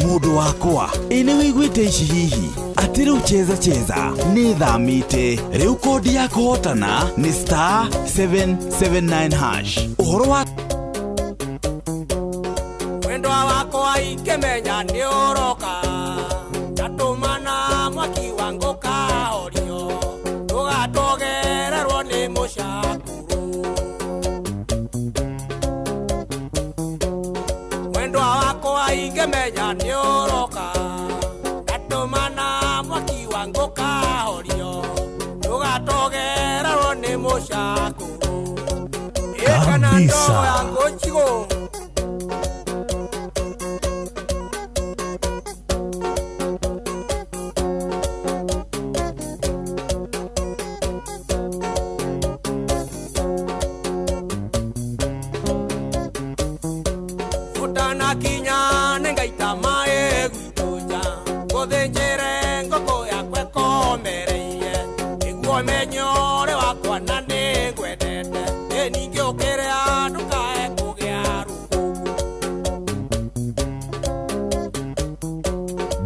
Mũndũ wakwa ĩ nĩ wĩiguĩte ici hihi atĩ rĩu cheza cheza nĩ thamĩte rĩu kodi ya kũhotana nĩ star 779 hash ũhoro wa Mwendwa wakwa ikĩmenya nĩ ũroka ndatũmana mwaki wa ngũkahorio ndũgatogererwo nĩ mũcakũrũ. Mwendwa wakwa ikĩmenya nĩ ũroka ndatũmana mwaki wa ngũkahorio ndũgatogererwo nĩ mũcakũrũ. Ĩkana Kabisa. ndogo ya ngũnjigũ. Ũtanakinya nĩngaita maĩ gwitũ nja ngũthĩnjĩre ngũkũ yakwa ĩkomereirie nĩguo menye ũrĩ wakwa na nĩngwendete ĩ ningĩ ũkĩrĩa ndũkae kũgĩa rũkũngũ.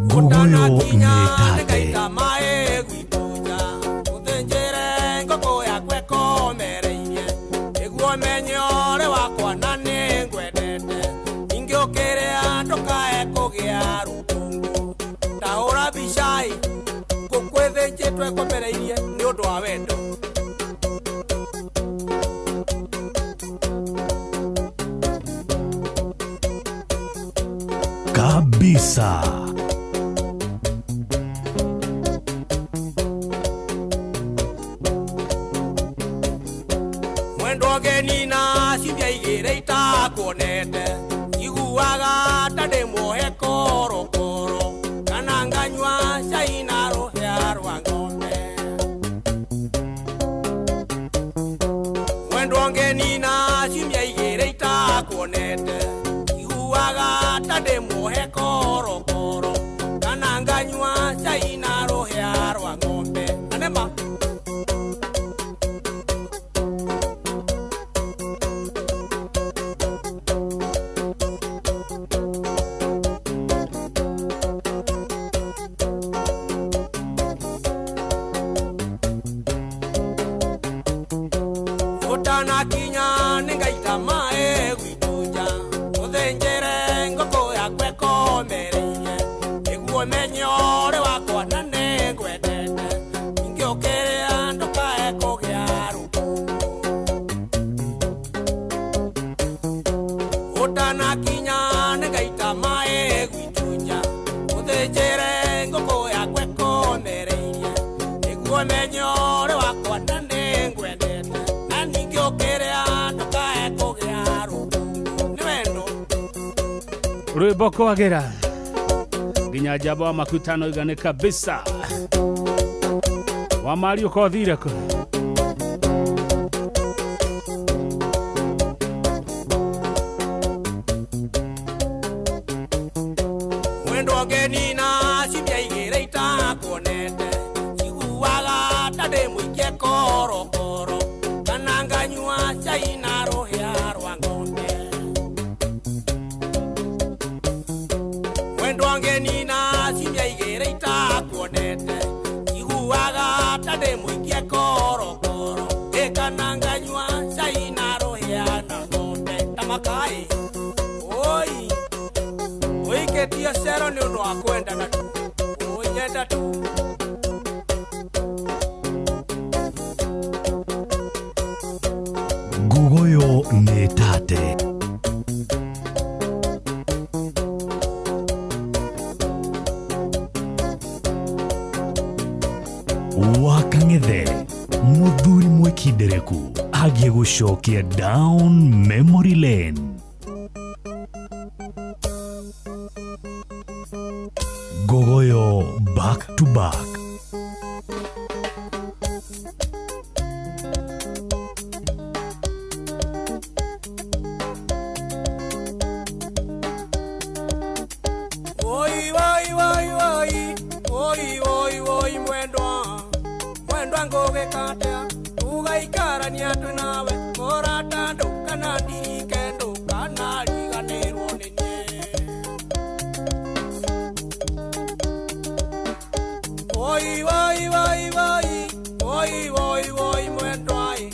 Ngogoyo nĩ tate. Nĩngaita maĩ gwitũ nja ngũthĩnjĩre ngũkũ yakwa ĩkomereirie Nĩguo menye ũrĩ wakwa na nĩngwendete Ingĩũkĩrĩa ndũkae kũgĩa rũkũngũ Ndahũra mbica-ĩ ngũkũ ĩthĩnjĩtwo ĩkomereirie nĩ ũndũ wa wendo. Kabisa. Mwendwa ngeni na ciumia igĩrĩ itakuonete Njiguaga ta ndĩ muohe korokoro kana nganyua cai na rũhĩa rwa ng'ombe. Mwendwa ngeni na ciumia igĩrĩ itakuonete Njiguaga ta ndĩ muohe korokoro kana nganyua cai na rũhĩa rwa ng'ombe. Na nĩ ma Ũtanakinya nĩngaita maĩ gwitũ nja ũthĩnjĩre ngũkũ yakwa ĩkomereirie nĩguo menye ũrĩ wakwa na nĩngwendete ingĩũkĩrĩa ndũkae kũgĩa rũkũngũ. Ũtanakinya nĩngaita maĩ gwitũ nja ũthĩnjĩre ngũkũ yakwa ĩkomereirie nĩguo menye ũrĩ wakwa na nĩngwendete na ningĩũkĩrĩa ndũkae kũgĩa rũkũngũ. Nĩ wendo. Rwĩmbo kwagĩra nginya njamba wa makutano igane kabisa wa Mario kothire kũ. Mwendwa ngeni na ciumia igĩrĩ itakuonete njiguaga ta ndĩ mũikie korokoro kana nganyua cai na rũhĩa rwa ng'ombe. Mwendwa ngeni na ciumia igĩrĩ itakuonete njiguaga ta ndĩ mũikie korokoro ĩ kana nganyua cai na rũhĩa na ng'ombe ta makai oi ũikĩtie cero nĩ ũndũ wa kwendana tu ũnyenda tu. Ngugoyo nĩ tate. Wakang'ethe mũthuri mwĩkindereku agiĩ gũcokia down memory lane. Ngogoyo back to back. Oi oi oi oi oi oi oi mwendwa mwendwa ngũgĩka atĩa tũgaikarania twĩ nawe mũrata ndũkana ndirike ndũkanariganĩrwo nĩ niĩ. Oi oi oi oi oi oi oi mwendwa ĩ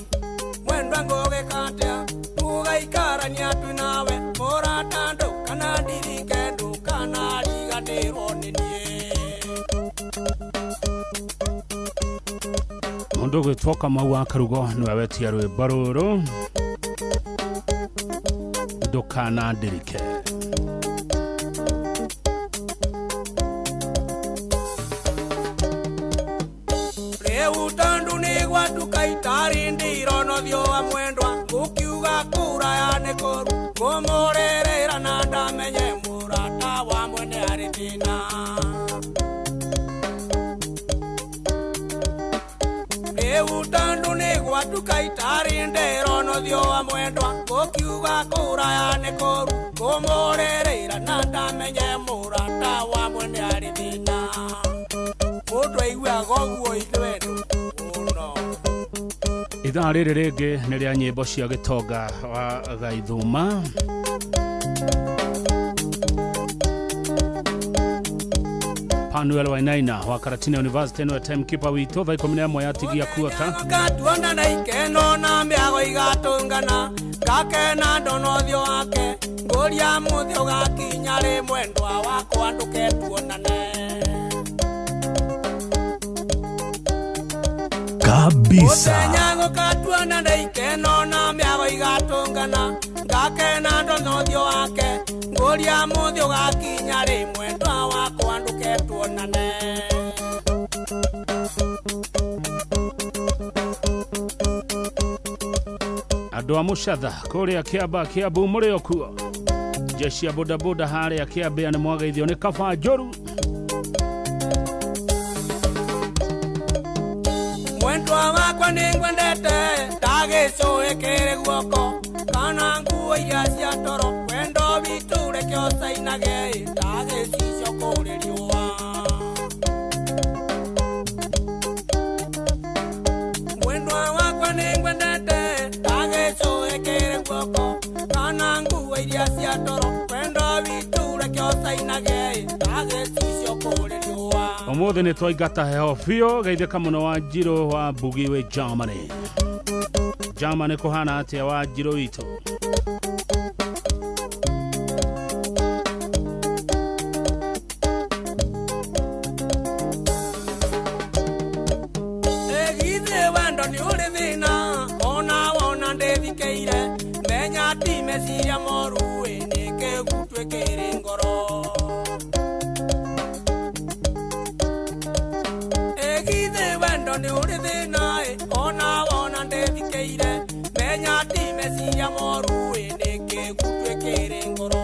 mwendwa ngũgĩka atĩa tũgaikarania twĩ nawe mũrata ndũkana ndirike ndũkanariganĩrwo nĩ niĩ. Mũndũ ũgwĩtwo Kamau wa Karugo nĩwe wetia rwĩmbo rũrũ ndũkanandirike. Rĩu tondũ nĩ gwatuka itarĩ ndirona ũthiũ wa mwendwa ngũkiuga kũraya nĩ kũru ngũmũrĩrĩra na ndamenye mũrata wa mwene arĩ thĩna. Rĩu tondũ nĩ gwatuka itarĩ ndirona ũthiũ wa mwendwa ngũkiuga kũraya nĩ kũru ngũmũrĩrĩra na ndamenye mũrata wa mwene arĩ thĩna. Mũndũ aiguaga ũguo ithuĩ ũno. Ithaa rĩrĩ rĩngĩ nĩ rĩa nyĩmbo cia gĩtonga wa Gaithuma. Panuel Wainaina wa Karatina University nĩwe timekeeper witũ thaa 11 yatigia kuota. Tuonana ikeno na mĩago igatũngana Ngakena ndona ũthiũ wake ngũria mũthĩ ũgakinya rĩ mwendwa wakwa ndũke tuonane. Kabisa. Mũthenya gũkatuonana ikeno na mĩago igatũngana ngakena ndona ũthiũ wake ngũria mũthĩ ũgakinya rĩ mwendwa wakwa ndũke tuonane. Andũ a Mũcatha kũrĩa Kĩamba Kĩambu mũrĩ o kuo. Jeshi ya bodaboda harĩa Kĩambĩa nĩ mwageithio nĩ kaba njũru. Mwendwa wakwa nĩngwendete ndagĩcũĩ kĩrĩ guoko kana nguo iria cia toro wendo witũ reke ũcainage ndagĩcicio kũrĩ riũa. Mwendwa wakwa nĩngwendete ndagĩcũĩ kĩrĩ guoko kana nguo iria cia toro wendo witũ reke ũcainage ndagĩcicio kũrĩ riũa. Ũmũthĩ nĩ twaingata heho biũ geithĩka mũno wa Njirũ wa Mbugi wĩ Germany. Germany kũhana atĩa wa Njirũ witũ? Ĩgithĩ wendo nĩ ũrĩ thĩna ona wona ndĩthikĩire menya ti meciria moru ĩ nĩkĩgutwĩkĩrĩ ngoro. Ĩgithĩ wendo nĩ ũrĩ thĩna ĩ ona wona ndĩthikĩire menya ti meciria moru ĩ nĩkĩgutwĩkĩrĩ ngoro.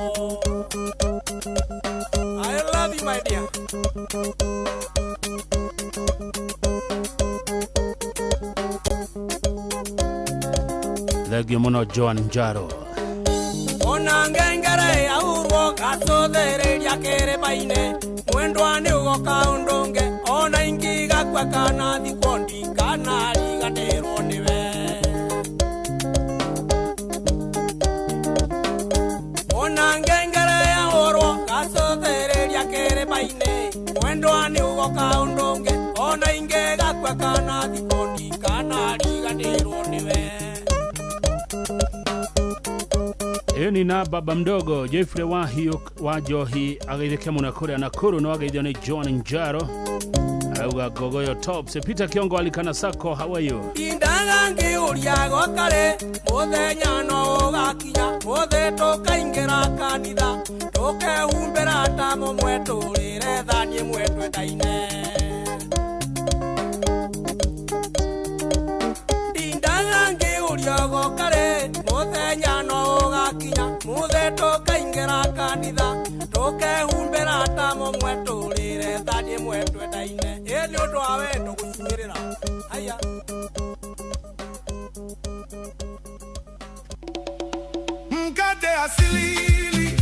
I love you my dear. Thengio mũno Joan Njaro. Ona ngengere yaurwo gacũthĩrĩria kĩrĩma-inĩ mwendwa nĩ ũgoka ũndũnge ona ingĩgakua kana thikwo ndikanariganĩrwo nĩwe. Ona ngengere yaurwo gacũthĩrĩria kĩrĩma-inĩ mwendwa nĩ ũgoka ũndũnge ona ingĩgakua kana thikwo ndikanariganĩrwo nĩwe. Ĩni na baba mdogo Jeffrey Wahiũ wa Njohi ageithĩke mũno kũrĩa Nakuru no ageithio nĩ John Njaro arauga Gogoyo Tops. Peter Kiongo alikana sako, how are you? Ndindaga ngĩũria gokarĩ mũthenya no ũgakinya mũthĩ tũkaingĩra kanitha tũkehumbĩra ta mũmwe tũrĩre thani ĩmwe twendaine. Ndindaga ngĩũria gokarĩ mũthenya no ũgakinya mũthĩ tũkaingĩra kanitha tũkehumbĩra ta mũmwe tũrĩre thani ĩmwe twendaine. Ĩ nĩ ũndũ wa wendo gũcuĩrĩra haya. Mkate asilili.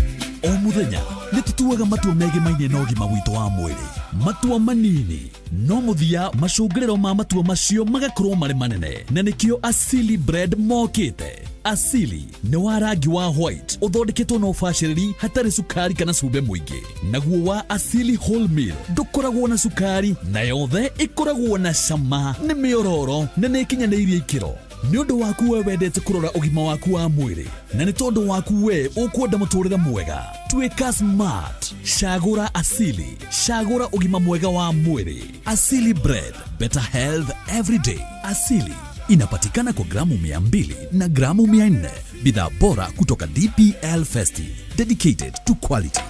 O mũthenya nĩ tũtuaga matua megimaine na ũgima witũ wa mwĩrĩ. Matua manini no mũthia macũngĩrĩro ma matua macio magakorwo marĩ manene, na nĩkĩo Asili Bread mokĩte. Asili nĩ wa rangi wa white ũthondeketwo na ũbacĩrĩri hatarĩ cukari kana cumbĩ mũingĩ. Naguo wa Asili Wholemeal ndũkoragwo na cukari na yothe ĩkoragwo na cama, nĩ mĩororo na nĩ ĩkinyanĩirie ikĩro. Nĩ ũndũ waku we wendete kũrora ũgima waku wa mwĩrĩ, na nĩ tondũ waku we ũkwenda mũtũrĩre mwega. Tuĩka smart, cagũra Asili, cagũra ũgima mwega wa mwĩrĩ. Asili Bread, better health every day. Asili inapatikana kwa gramu 200 na gramu 400. Bidhaa bora kutoka DPL Festive, dedicated to quality.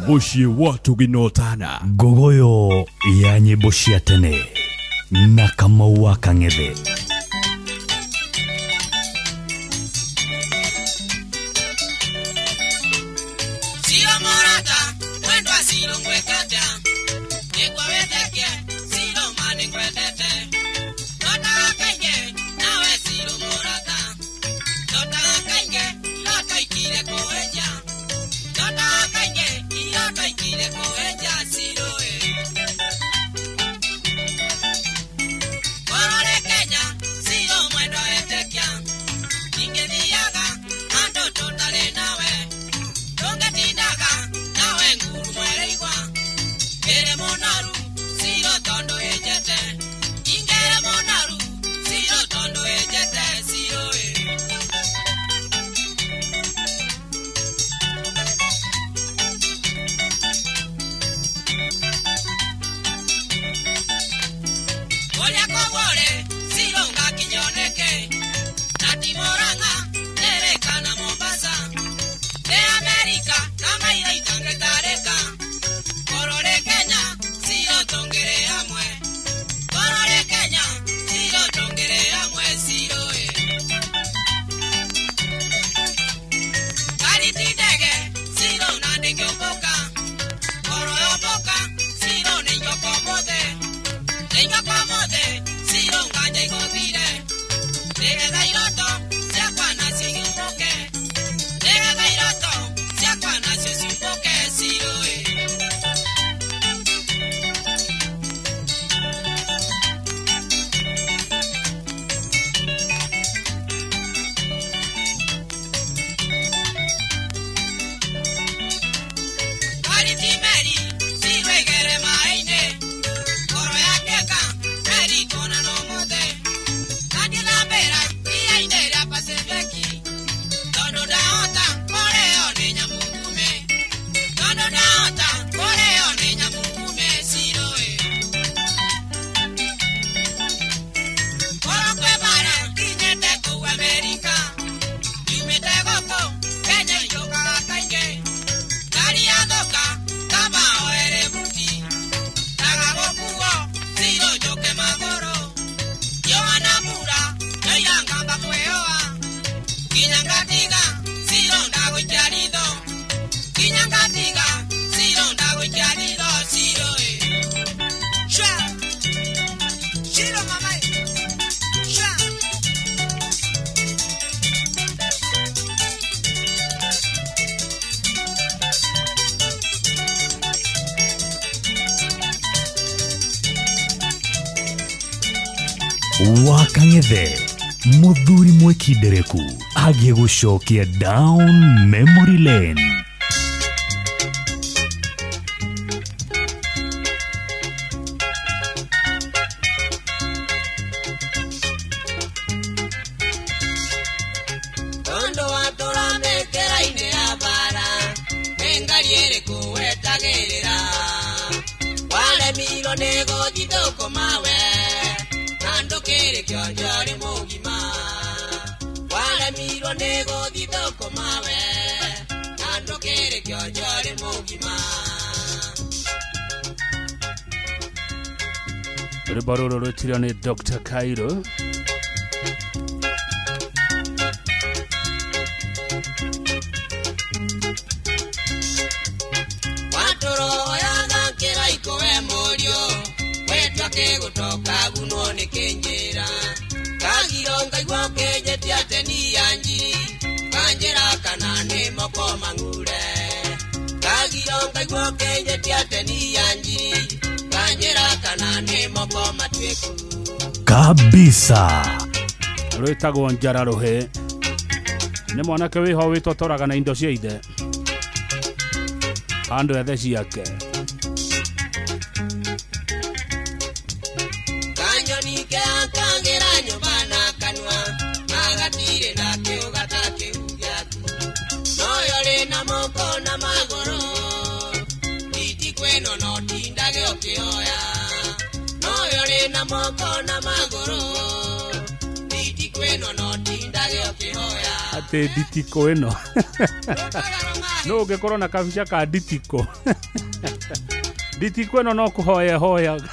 Mũciĩ wa tũginotana Ngogoyo ya nyĩmbo cia tene na Kamau wa Kang'ethe. Siro morata mwendwa siro ngwekata nĩkwa weteke siro ma nĩngwendete ndotaga kaingĩ nawe siro mũrata ndotaga kaingĩ iroto ikire kũwenja ndotaga kaingĩ iroto ikire kũwenja siro ĩ. Korore Kenya siro mwendwa wetekia ingĩthiaga handũ tũtarĩ nawe tũngĩtindaga nawe nguru mwereigwa ĩrĩ mũnoru siro tondũ ĩnjete. Nĩgetha iroto ciakwa nacio ciumbũke. Nĩgetha iroto ciakwa nacio ciumbũke cirũĩ. Meri cirũigĩre maĩ-inĩ. Ngoro yatuĩka meri kũna no mũthĩ. Ngĩthambĩra iria-inĩ rĩa Pacific. Tondũ ndahota kũrĩo nĩ nyamũ ngume. Tondũ ndahota kũrĩo nĩ nyamũ ngume cirũĩ. Korwo kwĩ mbara nginyĩte kũu Amerika. Nyumĩte gũkũ Kenya njũkaga kaingĩ. Ngari yathũka kaba oere buti. Ndaga gũkuo cirũ njũke magũrũ. Riũa na mbura nyoira ngamba kwĩyoa. Nginya ngatiga cirũ ndagũikia ritho. Nginya ngatiga cirũ ndagũikia ritho cirũ ĩ. Shwa. Shiro mama ĩ. Shwa. Wakang'ethe mũthuri mwĩkindereku agiĩ gũcokia down memory lane. Tondũ watũra mĩkĩra-inĩ ya bara, nĩ ngari ĩrĩkũ wetagĩrĩra? Waremirwo nĩ gũthiĩ thũkũma we, na ndũkĩrĩ kĩonje ũrĩ mũgima. Waremirwo nĩ gũthiĩ thũkũma we, na ndũkĩrĩ kĩonje ũrĩ mũgima. Rwĩmbo rũrũ rwĩtirio nĩ Dr. Cairo. Watũroyaga kĩraikũ we mũriũ, wetua kĩgũtoka gunwo nĩ kĩnjĩra. Kagiro ngaigua ũkĩnjĩtia teni ya njiri, kanjĩra kana nĩ moko mang'ure. Kagiro ngaigua ũkĩnjĩtia teni ya njiri, kanjĩra kana nĩ moko matuĩku. Kabisa. Rwĩtagwo Njara Rũhĩ. Nĩ mwanake wĩho wĩtotoraga na indo cia ithe. Handũ ethe ciake. Kanyoni keakagĩra nyũmba na kanua, agatirĩ na kĩũga ta kĩu gĩaku. Noyo rĩ na moko na magũrũ, nditikũ ĩno no tindage ũkĩoya. Noyo rĩ na moko na magũrũ, nditikũ ĩno no tindage ũkĩhoya. Atĩ nditikũ ĩno. No ũngĩkorwo na kabica ka nditikũ. Nditikũ ĩno no kũhoya hoyaga.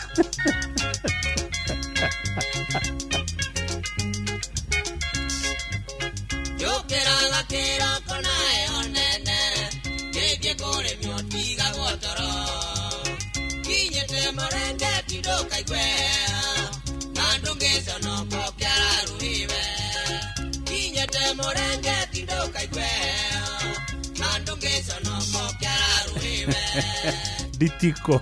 Njũkĩraga kĩroko na heho nene, ngĩthiĩ kũrĩmio ndigagwo toro. Nginyĩte mũrengeti ndũkaigue heho, na ndũngĩconoka ũkĩararũhiwe. Nginyĩte mũrengeti ndũkaigue heho, na ndũngĩconoka ũkĩararũhiwe. Nditikũ.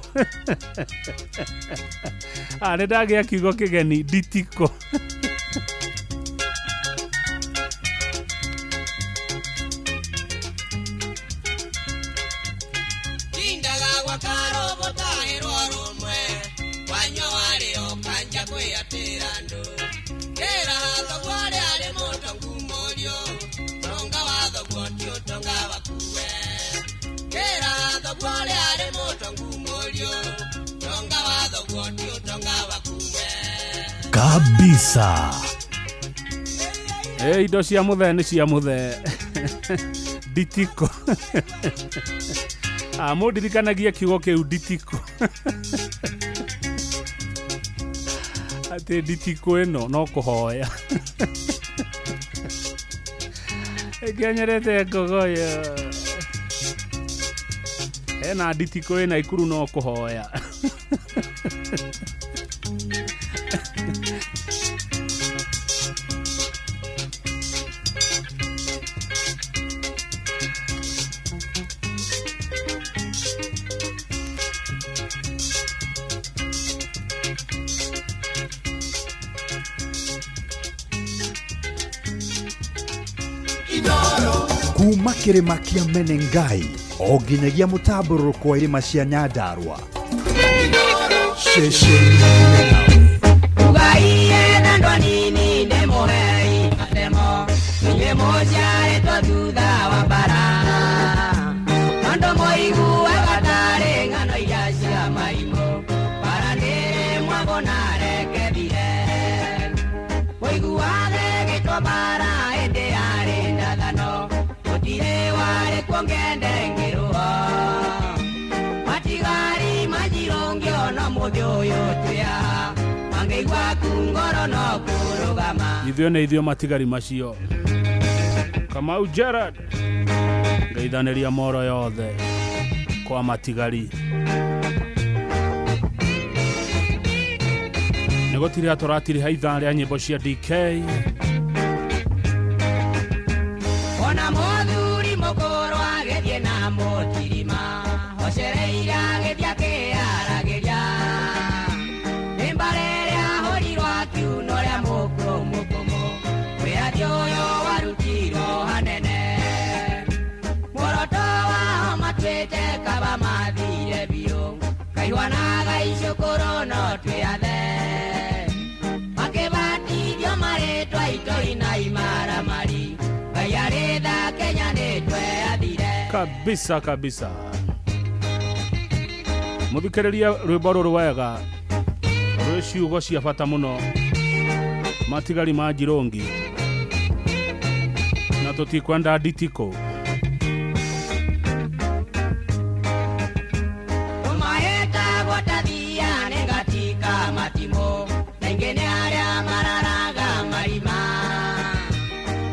Ah, nĩ ndagĩa kiugo kĩgeni nditikũ. Tindaga gwa karobo tahĩrwo rũmwe, wanyua warĩo kanja kwĩatĩra andũ. Kĩra thoguo arĩa arĩ mũtongu mũriũ, ũtonga wa thoguo ti ũtonga wakuwe. Kĩra thoguo arĩa arĩ mũtongu mũriũ, ũtonga wa thoguo ti ũtonga wakuwe. Kabisa. Indo cia mũthee nĩ cia mũthee. Nditikũ. Ah, mũndirikanagie kiugo kĩu nditikũ. Atĩ nditikũ ĩno no kũhoya. Ĩkĩonyerete ngogoyo. Hena nditikũ ĩna ikuru no kũhoya. kĩrĩma kĩa Menengai o nginyagia mũtambũrũrũko wa irĩma cia Nyandarua. Ceceni hakuhĩ nawe. Ugaiye na ndwa nini ndĩmũhei matemo inyuĩ mũciarĩtwo thutha wa mbara tondũ mũiguaga tarĩ ng'ano iria cia marimũ mbara nĩrĩ mwago na rekethire mũiguage gĩtwo mbara ĩndĩ yarĩ ndathano gũtirĩ warĩ kuo ngende ngĩrũo matigari manjirũngio no mũthĩ ũyũ twĩ haha mangĩigua ngoro no kũrũgama. Ithuĩ nĩ ithuĩ matigari macio. Kamau Gerard ngeithanĩria moro yothe kwa matigari. Nĩ gũtirĩa tũratiriha ithaa rĩa nyĩmbo cia DK. Ona mũthuri mũkũrũ agĩthiĩ na mũtirima hocereire agĩthiĩ akĩaragĩria nĩ mbara ĩrĩa ahũrirwo akiuno rĩa mũkũmũkũmũ wĩyathi ũyũ warutirwo hanene muoroto wao matuĩte kaba mathire biũ kaihwanaga icukũrũ no twĩathe makĩbatithio marĩtwa itoi na imaramari Ngai arĩ tha Kenya nĩtweathire. Kabisa kabisa. Mũthikĩrĩria rwĩmbo rũrũ wega rwĩ ciugo cia bata mũno matigari ma Njirũngi na tũtikwenda nditiko. Tũmahetagwo ta thia nĩ ngatika matimũ na ingĩ nĩ arĩa mararaga marima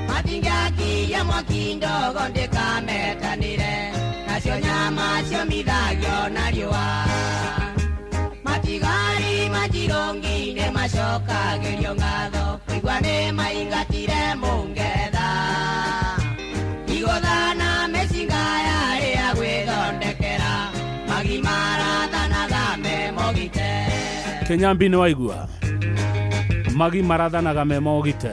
matingĩakirie mwaki ndogo ndĩkametanĩre nacio nyama ciomithagio na riũa matigari manjirũngi nĩ macokagĩrio ngatho kũigua nĩ maingatire mũngeretha igũtha na mĩcinga yarĩ ya gwĩthondekera magi marathanaga me mogite. Kĩnyambi nĩ waigua magi marathanaga me mogite.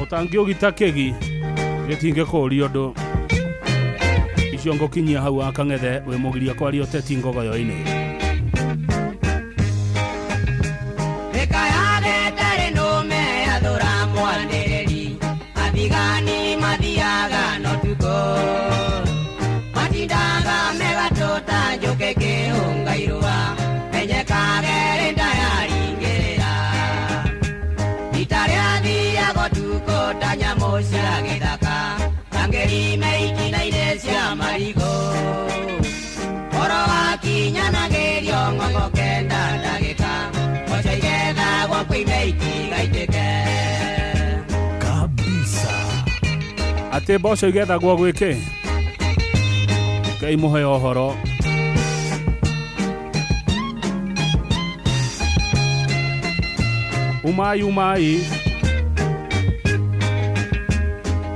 Ũtangĩũgita kĩgi gĩtingĩkũria ũndũ. Icio ngũkinyia hau akang'ethe wĩ mũgiria kwaria ũteti ngogoyo-inĩ. Mĩkayage ĩtarĩ nũme yathũra mwanĩrĩri athigani mathiaga na ũtukũ matindaga megatũ ta njũkĩ kĩhũnga irũa menyekage rĩ ndayaringĩrĩra ita rĩathiaga ũtukũ ta nyamũ cia gĩthaka tangĩrime itina-inĩ cia marigũ oro wakinyanagĩrio ng'ong'o kenda ndagĩka mboco igethagwo kwĩ itigaitĩke. Kabisa. Atĩ mboco igethagwo gwĩkĩ? Ngai mũhe ũhoro. Umai umai.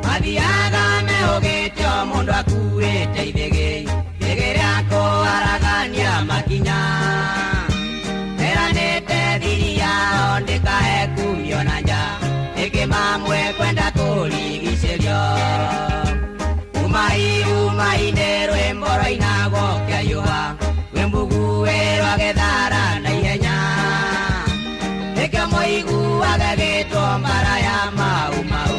Mathiaga mehũgĩte o mũndũ akuĩte ithĩgĩ ithĩgĩ rĩa kũharagania makinya eranĩte thiri yao ndĩkae kumio na nja ĩngĩ mamwe kwenda kũrigicĩrio umai umai nĩ rwĩmbo rwainagwo kĩayũha rwĩmbuguĩ rwa gĩthara na ihenya nĩkĩo mũiguaga gĩtwo mbara ya mau mau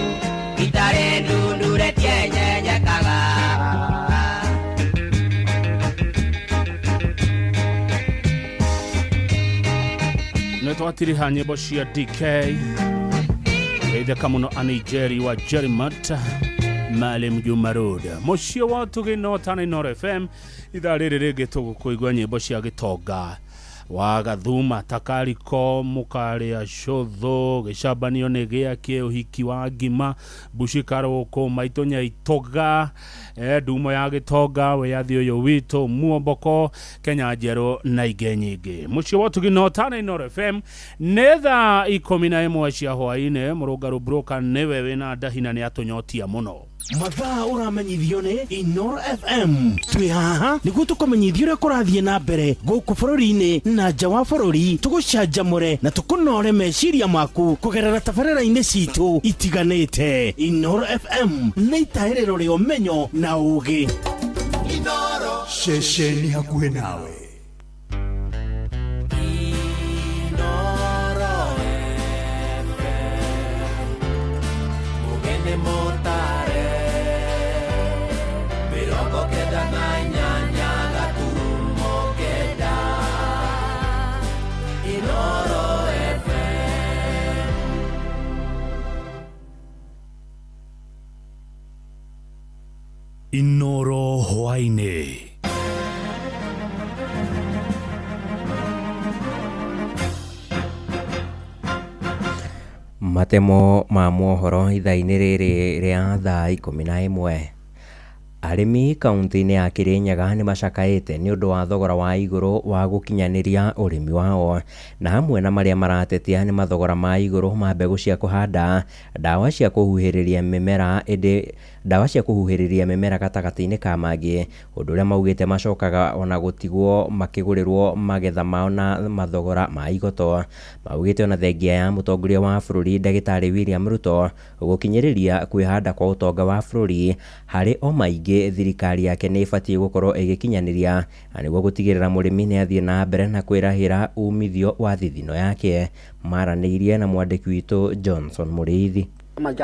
itarĩ ndundure tienyenyekaga. Nĩ twatiriha nyĩmbo cia DK geithĩka mũno Anijeri wa Jerimat Maalim Juma Road mũciĩ wa Ũtugi no Inooro FM ithaa rĩrĩ rĩngĩ tũgũkũigua nyĩmbo cia gĩtonga wa gathuma takariko mũkarĩa cũthũ gĩcambanio nĩ gĩake ũhiki wa ngima mbuci karũkũ maitũ nyaitoga ndumo ya gĩtonga wĩyathi ũyũ witũ muomboko Kenya njerũ na ingĩ nyingĩ. Mũciĩ wa Ũtugi no Inooro FM nĩ thaa 11 cia hwaĩ-inĩ. Mũrũngarũ Broka nĩwe wĩna ndahi na nĩ atũnyotia mũno. Mathaa ũramenyithio nĩ Inoro FM. Twĩ haha nĩguo tũkũmenyithia ũrĩa kũrathiĩ na mbere gũkũ bũrũri-inĩ na nja wa bũrũri, tũgũcanjamũre na tũkũnore meciria maku kũgerera tabarĩra-inĩ citũ itiganĩte. Inoro FM nĩ itahĩrĩro rĩa ũmenyo na ũũgĩ. Inoro ceceni hakuhĩ nawe. Mugende motare 98 gaturumo kenda Inoro FM. Inoro hwaĩ-inĩ. Matemo ma mohoro ithaa-inĩ rĩrĩ rĩa thaa 11. Arĩmi kaunti-inĩ ya Kirinyaga nĩ macakaĩte nĩ ũndũ wa thogora wa igũrũ wa gũkinyanĩria ũrĩmi wao, na hamwe na marĩa maratetia nĩ mathogora ma igũrũ ma mbegũ cia kũhanda, ndawa cia kũhuhĩrĩria mĩmera ĩndĩ ndawa cia kũhuhĩrĩria mĩmera gatagatĩ-inĩ ka mangĩ, ũndũ ũrĩa maugĩte macokaga ona gũtigwo makĩgũrĩrwo magetha mao na mathogora ma igoto. Maugĩte ona thengia ya mũtongoria wa bũrũri ndagĩtarĩ William Ruto gũkinyĩrĩria kwĩhanda kwa ũtonga wa bũrũri harĩ o maingĩ, thirikari yake nĩ ĩbatiĩ gũkorwo ĩgĩkinyanĩria na nĩguo gũtigĩrĩra mũrĩmi nĩ athiĩ na mbere na kwĩrahĩra umithio wa thithino yake. Maranĩirie na mwandĩki witũ Johnson Mũrĩithi.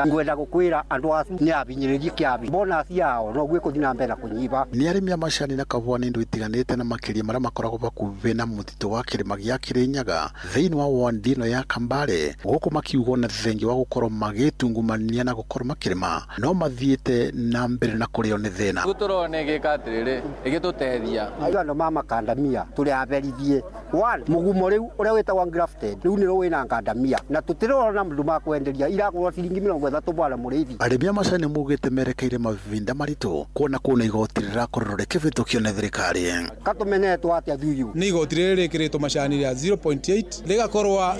Ngwenda gukwira andu acu ni abinyiririe kiabi bonus yao no gwikuthi na mbere na kunyiba. Ni arĩmi a macani na kahũa nĩ indo itiganĩte na makĩria marĩa makoragwo hakuhĩ na mũtitũ wa kĩrĩma gĩa Kĩrĩnyaga thĩinĩ wa ward ĩno ya Kambare, gũkũ makiugwo na thengia wa gũkorwo magĩtungumania na gũkorwo makĩrĩma no mathiĩte na mbere na kũrĩo nĩ thĩna. Rĩu tũrona ĩgĩka atĩrĩrĩ, ĩgĩtũteithia ayo andũ ma makandamia tũrĩ aberithie one mũgumo rĩu ũrĩa wĩtagwo grafted rĩu nĩ wĩna ngandamia na tũtirona mũndũ makwenderia iragũrwo ciringi 30 bwana Mũrĩithi. Arĩmi a macani maugĩte merekeire mavinda maritũ kuona kuna igoti rĩrakorwo rĩkĩhĩtũkio nĩ thirikari. Katũmenetwo atĩa thuyu? Nĩ igoti rĩrĩ rĩkĩrĩtwo macani rĩa 0.8 rĩgakorwo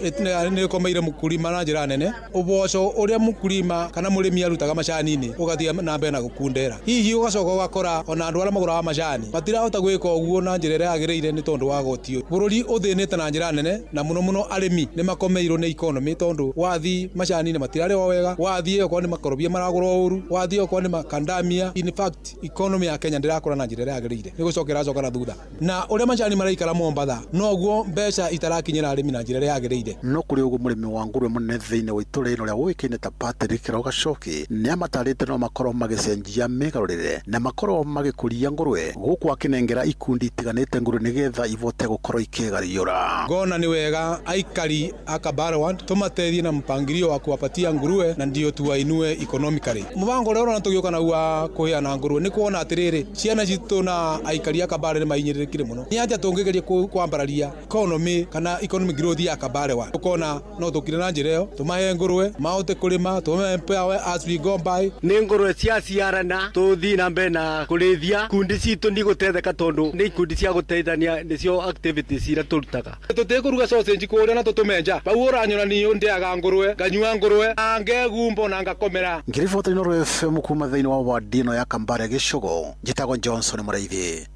nĩ rĩkomeire mũkulima na njĩra nene. Ũboco ũrĩa mũkulima kana mũrĩmi arutaga macani-inĩ ũgathiĩ na mbere na gũkundera. Hihi ũgacoka ũgakora ona andũ arĩa magũraga macani matirahota gwĩka ũguo na njĩra ĩrĩa yagĩrĩire nĩ tondũ wa goti ũyũ. Bũrũri ũthĩnĩte na njĩra nene na mũno mũno arĩmi nĩ makomeirwo nĩ economy tondũ wathi macani-inĩ matirarĩhwo wega, wathiĩ okorwo nĩ makorobia maragũrwo ũru, wathiĩ okorwo nĩ makandamia. In fact economy ya Kenya ndĩrakũra na njĩra ĩrĩa yagĩrĩire, nĩ gũcoka ĩracoka na thutha. Na ũrĩa macani maraikara Mombatha noguo mbeca itarakinyĩra arĩmi na njĩra ĩrĩa yagĩrĩire. No kũrĩ ũguo mũrĩmi wa ngũrwe mũnene thĩinĩ wa itũũra rĩno rĩa ũĩkaine ta Patrick Rogacoki nĩ amatarĩte no makorwo magĩcenjia mĩgarũrĩre na makorwo magĩkũria ngũrwe gũkũ akĩnengera ikundi itiganĩte ngũrwe nĩgetha ivote gũkorwo ikĩgariũra. Ngona nĩ wega aikari a Kabare Ward tũmateithie na mpangilio wa kuwapatia nguruwe na ndio tuwainue economically. Mubango ũrĩa ũrona tũgĩũka naguo wa kũheana ngũrwe nĩ kuona atĩrĩrĩ ciana citũ na aikari a Kabare nĩ mainyĩrĩrĩkire mũno. Nĩ atĩa tũngĩgeria kwambararia economy kana economic growth ya Kabare Ward? Tũkona no tũkire na njĩra ĩyo tũmahe ngũrwe mahote kũrĩma, tũmahe empower as we go by. Nĩ ngũrwe ciaciarana tũthiĩ na mbere na kũrĩithia. Kundi citũ nĩ igũteithĩka tondũ nĩ ikundi cia gũteithania nĩcio activities iria tũrutaga. Tũtikũruga sausage kũrĩa na tũtũme nja. Bau ũranyona niĩ ndĩaga ngũrwe, nganyua ngũrwe, ngegumbo na ngakomera. Ngĩribota Inooro FM kuma thĩinĩ wa ward ĩno ya Kambare Gĩcũgo, njĩtagwo Johnson Mũrĩithi.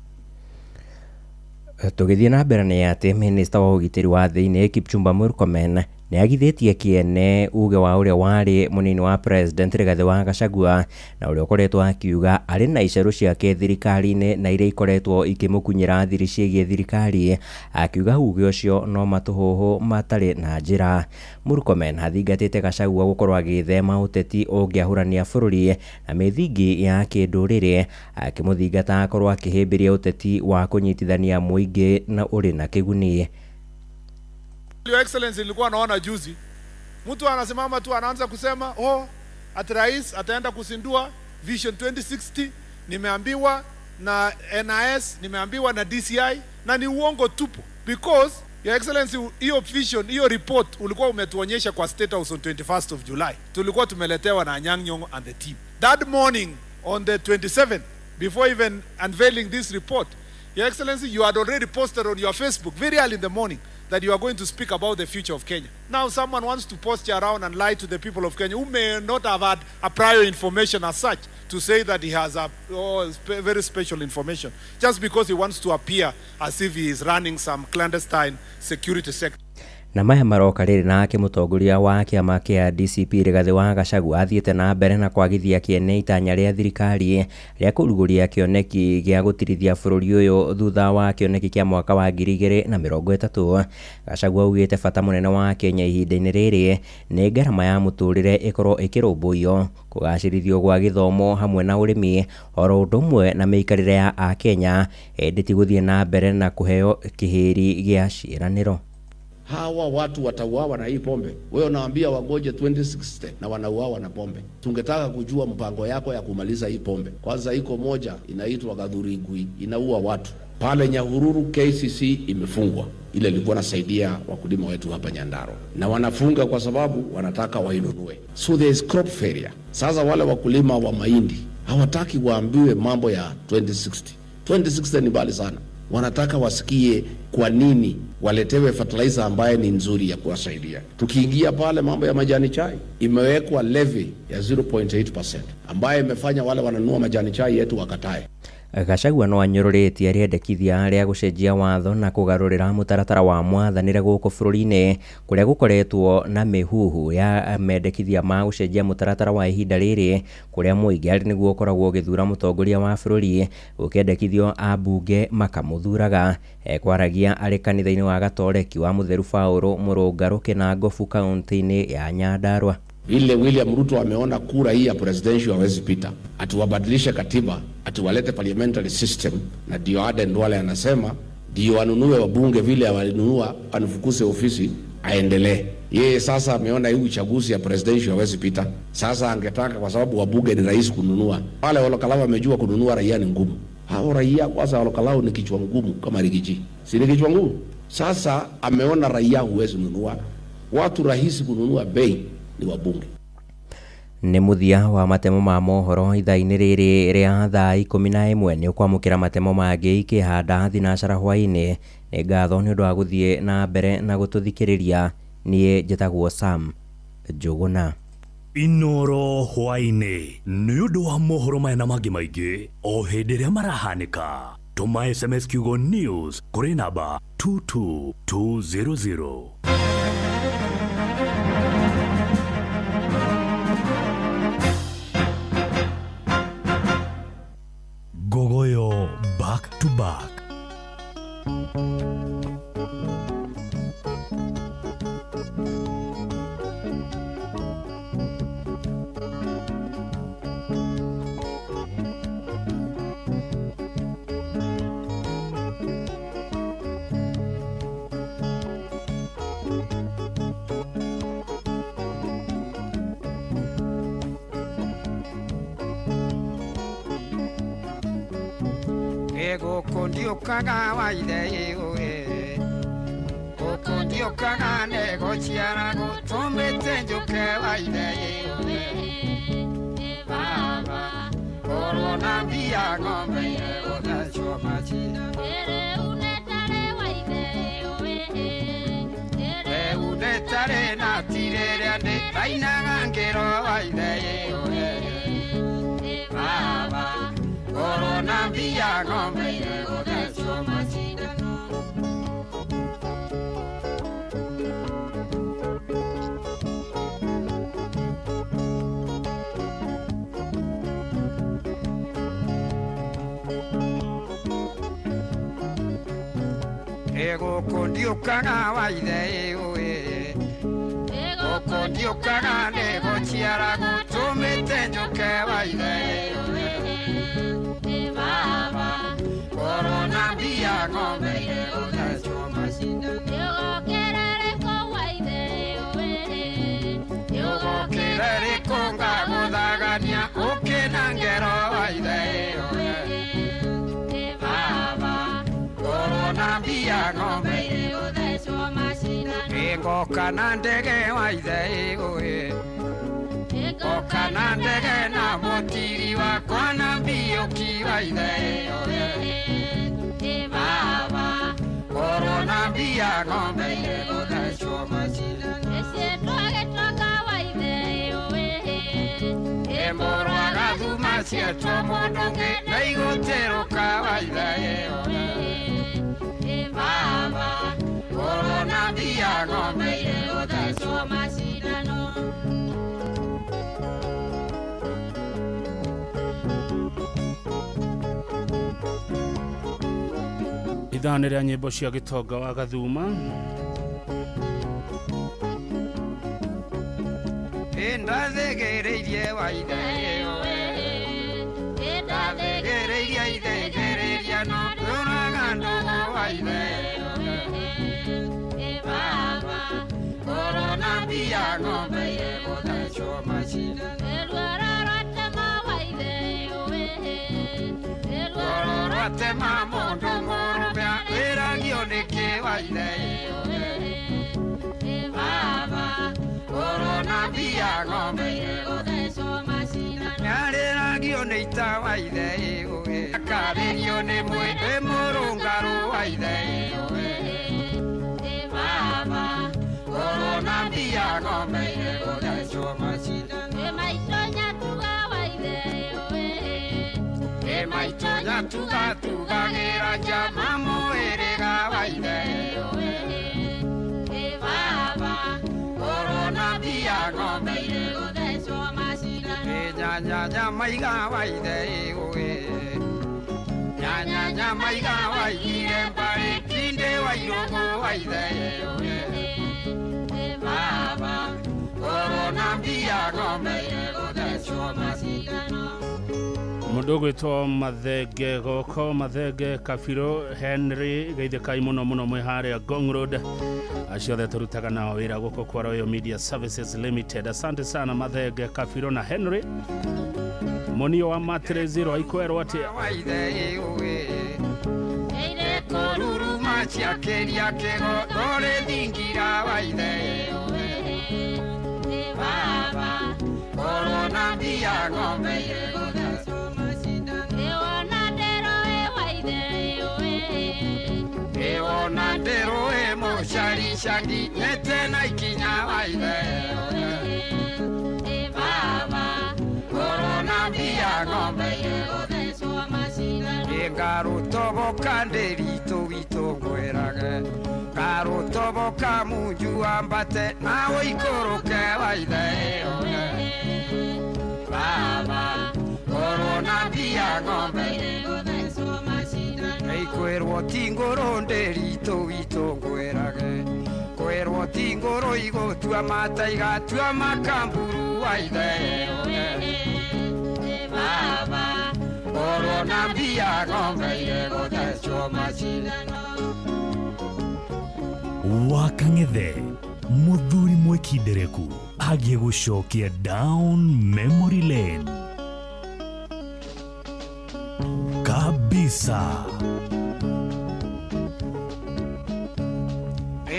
Tũgĩthiĩ na mbere nĩ atĩ minista wa ũgitĩri wa thĩinĩ Kipchumba Murkomen nĩ agithĩtie kĩene uge wa ũrĩa warĩ mũnini wa president Rigathĩ wa Gachagua na ũrĩa ũkoretwo akiuga arĩ na icerũ ciake thirikari-inĩ na iria ikoretwo ikĩmũkunyĩra thiri ciĩgiĩ thirikari, akiuga uge ũcio no matũhũhũ matarĩ na njĩra. Murkomen athingatĩte Gachagua gũkorwo agĩthema ũteti ũngĩahũrania bũrũri na mĩthingi ya kĩndũrĩrĩ, akĩmũthingata akorwo akĩhĩmbĩria ũteti wa kũnyitithania mũingĩ na ũrĩ na kĩguni. Your Excellency, nilikuwa naona juzi mtu anasimama tu anaanza kusema oh, ati rais ataenda kuzindua Vision 2060, nimeambiwa na NIS, nimeambiwa na DCI, na ni uongo tupu. Because Your Excellency, hiyo vision, hiyo report ulikuwa umetuonyesha kwa State House on 21st of July, tulikuwa tumeletewa na Anyang' Nyong'o and the team. That morning on the 27th, before even unveiling this report, Your Excellency, you had already posted on your Facebook very early in the morning that you are going to speak about the future of Kenya. Now someone wants to posture around and lie to the people of Kenya who may not have had a prior information as such. to say that he has a very special information just because he wants to appear as if he is running some clandestine security sector. Na maya maroka rĩrĩ nake mũtongoria wa kĩama kĩa DCP Rigathĩ wa Gachagua athiĩte na mbere na kwagithia kĩene itanya rĩa thirikari rĩa kũrugũria kĩoneki gĩa gũtirithia bũrũri ũyũ thutha wa kĩoneki kĩa mwaka wa 2030. Gachagua augĩte bata mũnene wa Kenya ihinda-inĩ rĩrĩ nĩ ngarama ya mũtũrĩre ĩkorwo ĩkĩrũmbũiyo, kũgacĩrithio gwa gĩthomo hamwe na ũrĩmi oro ũndũ ũmwe na mĩikarĩre ya Akenya, ĩndĩ ti gũthiĩ na mbere na kũheo kĩhĩri gĩa ciĩranĩro. Hawa watu watauawa na hii pombe. Wewe unawaambia wagoje 2060 na wanauawa na pombe. Tungetaka kujua mpango yako ya kumaliza hii pombe. Kwanza iko moja inaitwa Gathurigui, inaua watu. Pale Nyahururu KCC imefungwa. Ile ilikuwa nasaidia wakulima wetu hapa Nyandarua. Na wanafunga kwa sababu wanataka wainunue. So there is crop failure. Sasa wale wakulima wa mahindi hawataki waambiwe mambo ya 2060. 2060 ni mbali sana. Wanataka wasikie kwa nini waletewe fertilizer ambaye ni nzuri ya kuwasaidia. Tukiingia pale mambo ya majani chai, imewekwa levy ya 0.8% ambaye imefanya wale wananunua majani chai yetu wakatae. Gachagua no anyũrũrĩtie rĩendekithia rĩa gũcenjia watho na kũgarũrĩra mũtaratara wa mwathanĩre gũkũ bũrũri-inĩ kũrĩa gũkoretwo na mĩhuhu ya mendekithia ma gũcenjia mũtaratara wa ihinda rĩrĩ kũrĩa mũingĩ arĩ nĩguo ũkoragwo ũgĩthura mũtongoria wa bũrũri gũkĩendekithio ambunge makamũthuraga. Ekwaragia arĩ kanitha-inĩ wa Gatoreki wa Mũtheru Paũlũ Mũrũngarũ Kĩnangobu kaunti-inĩ ya Nyandarua. Ile William Ruto ameona kura hii ya presidential hawezi pita, atuwabadilishe katiba, atuwalete parliamentary system, na ndio Aden Duale anasema ndio wanunue wabunge vile walinunua, anifukuse ofisi aendelee. Yeye sasa ameona hii uchaguzi ya presidential hawezi pita. Sasa angetaka, kwa sababu wabunge ni rahisi kununua. Wale Olkalou wamejua kununua raia ni ngumu. Hao raia kwanza Olkalou ni kichwa ngumu kama Rigiji. Si ni kichwa ngumu? Sasa ameona raia huwezi nunua. Watu rahisi kununua bei ni wabunge. Nĩ mũthia wa matemo ma mohoro ithaa-inĩ rĩrĩ rĩa thaa 11. Nĩ ũkwamũkĩra matemo mangĩ ikĩhanda thinacara hwaĩ-inĩ. Nĩ ngatho nĩ ũndũ wa gũthiĩ na mbere na gũtũthikĩrĩria. Niĩ njĩtagwo Sam Njũgũna. Inoro hwaĩ-inĩ nĩ ũndũ wa mohoro maya na mangĩ maingĩ o hĩndĩ ĩrĩa marahanĩka. Tũma SMS kiugo news kũrĩ namba 22200. Gogoyo back to back. Gũkũ ndiũkaga waithe ĩũĩ, gũkũ ndiũkaga nĩgũciara gũtũmĩte njũke waithe ĩũĩ. Baba korwo na mbia ng'ombe ĩgũthecwo macindano. Rĩu nĩtarĩ na ti rĩrĩa ndĩrainaga ngĩro waithe ĩũĩ. Baba korwo na mbia ng'ombe ĩgũthecwo macindano. Gũkũ ndiũkaga waithe ĩũĩ, gũkũ ndiũkaga nĩgũciara gũtũmĩte njũke waithe ĩũĩ. Baba korwo na mbia ng'ombe ĩgũthecwo macindano. Ũgokĩre rĩkũ ngagũthagania ũkĩ na ngero waithe ĩũĩ. Baba korwo na mbia ng'ombe ĩgũthecwo macindano. Ngoka na ndege waithe ĩũĩ, ngoka na ndege na mũtiri wakwa na mbiũki waithe ĩũĩ. Baba korwo na mbia ng'ombe ĩgũthecwo macindano. Mũrũ agathuma cietwo mũndũ ũngĩ na igũtĩrũka waithe Baba ngũrwo na mbia ng'ombe irĩ gũthecwo macindano. Ithaa nĩ rĩa nyĩmbo cia gĩtonga wa Gathuma. Ndathegereirie waithe ndathegereirie ithegereria no ndũraga ndũgũ waithe Baba ngũrwo na mbia ng'ombe irĩ gũthecwo macindano. Ruoro rwatema mũndũ mũrũme wĩragio nĩkĩ waithe Baba ngũrwo na mbia ng'ombe irĩ gũthecwo macindano. Nĩarĩragio nĩ ita waithe akarĩrio nĩ mwĩ mũrũngarũ waithe Baba ngũrwo na mbia ng'ombe irĩ gũthecwo macindano. Maitũ nyatugatugagĩra njama mwĩrĩga waithe Baba ngũrwo na mbia ng'ombe irĩ gũthecwo macindano. Nyanyanya waithe nyanyanya maiga waigire mbarĩ tinde wairũgũ waithe Baba ngũrwo na mbia ng'ombe irĩ gũthecwo macindano. Mũndũ ũgwĩtwo Mathenge Goko, Mathenge Kabirũ, Henry geithĩkai mũno mũno mwĩ harĩa Ngong Road. Acio othe tũrutaga nao wĩra gũkũ kwa Royal Media Services Limited. Asante sana Mathenge Kabirũ na Henry. Monio wa Matre Zero aikwerwo atĩa? Waithe kũruruma ciakĩria kĩgo ndũrĩ thingira waithe Baba ngũrwo na mbia ng'ombe irĩ gũthecwo macindano. Ĩwona nderũ ĩ mũcaricangi nyete na ikinya waithe Baba ngũrwo na mbia ng'ombe irĩ gũthecwo macindano. Ngarũtoboka ndĩritũ witũ ngwĩrage ngarũtoboka munju ambate na ũikũrũke waithe Baba ngũrwo na mbia ng'ombe irĩ gũthecwo macindano. Kwĩrwo ti ngũrũ ndĩritũ witũ ngwĩrage kwĩrwo ti ngũrũ igũtua mata igatua makamburu waithe Baba ngũrwo na mbia ng'ombe irĩ gũthecwo macindano. Wakang'ethe mũthuri mwĩkindereku agiĩ gũcokia down memory lane kabisa.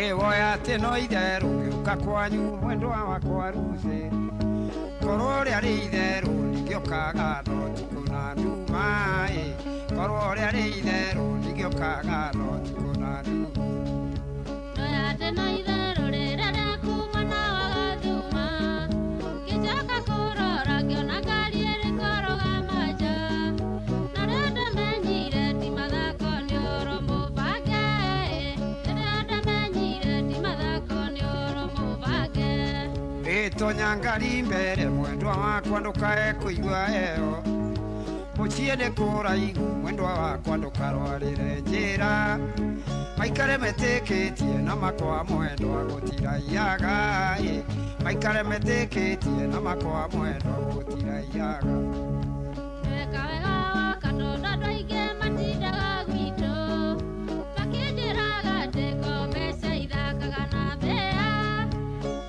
Ĩwoya atĩ no itherũ ngĩũka kwanyu mwendwa wakwa Ruthĩ korwo rĩarĩ itherũ ndingĩũkaga no ũtukũ na nduma ĩ korwo rĩarĩ itherũ ndingĩũkaga no ũtukũ na nduma. Ndoya atĩ no itherũ rĩrĩa rĩakuma na wagathuma ngĩcoka kũrora ngĩona ngari ĩrĩ kũrũgama nja na rĩrĩa ndamenyire ti mathako nĩ ũhoro mũbange rĩrĩa ndamenyire ti mathako nĩ ũhoro mũbange. Ĩtonya ngari mbere mwendwa wakwa ndũkae kũigua heho mũciĩ nĩ kũraihu mwendwa wakwa ndũkarwarĩre njĩra maikare metĩkĩtie na makwa mwendwa gũtiraiyaga maikare metĩkĩtie na makwa mwendwa gũtiraiyaga. Weka wega woka tondũ andũ aingĩ matindaga gwitũ makĩnjĩraga atĩ ko mbeca ithakaga na mbĩa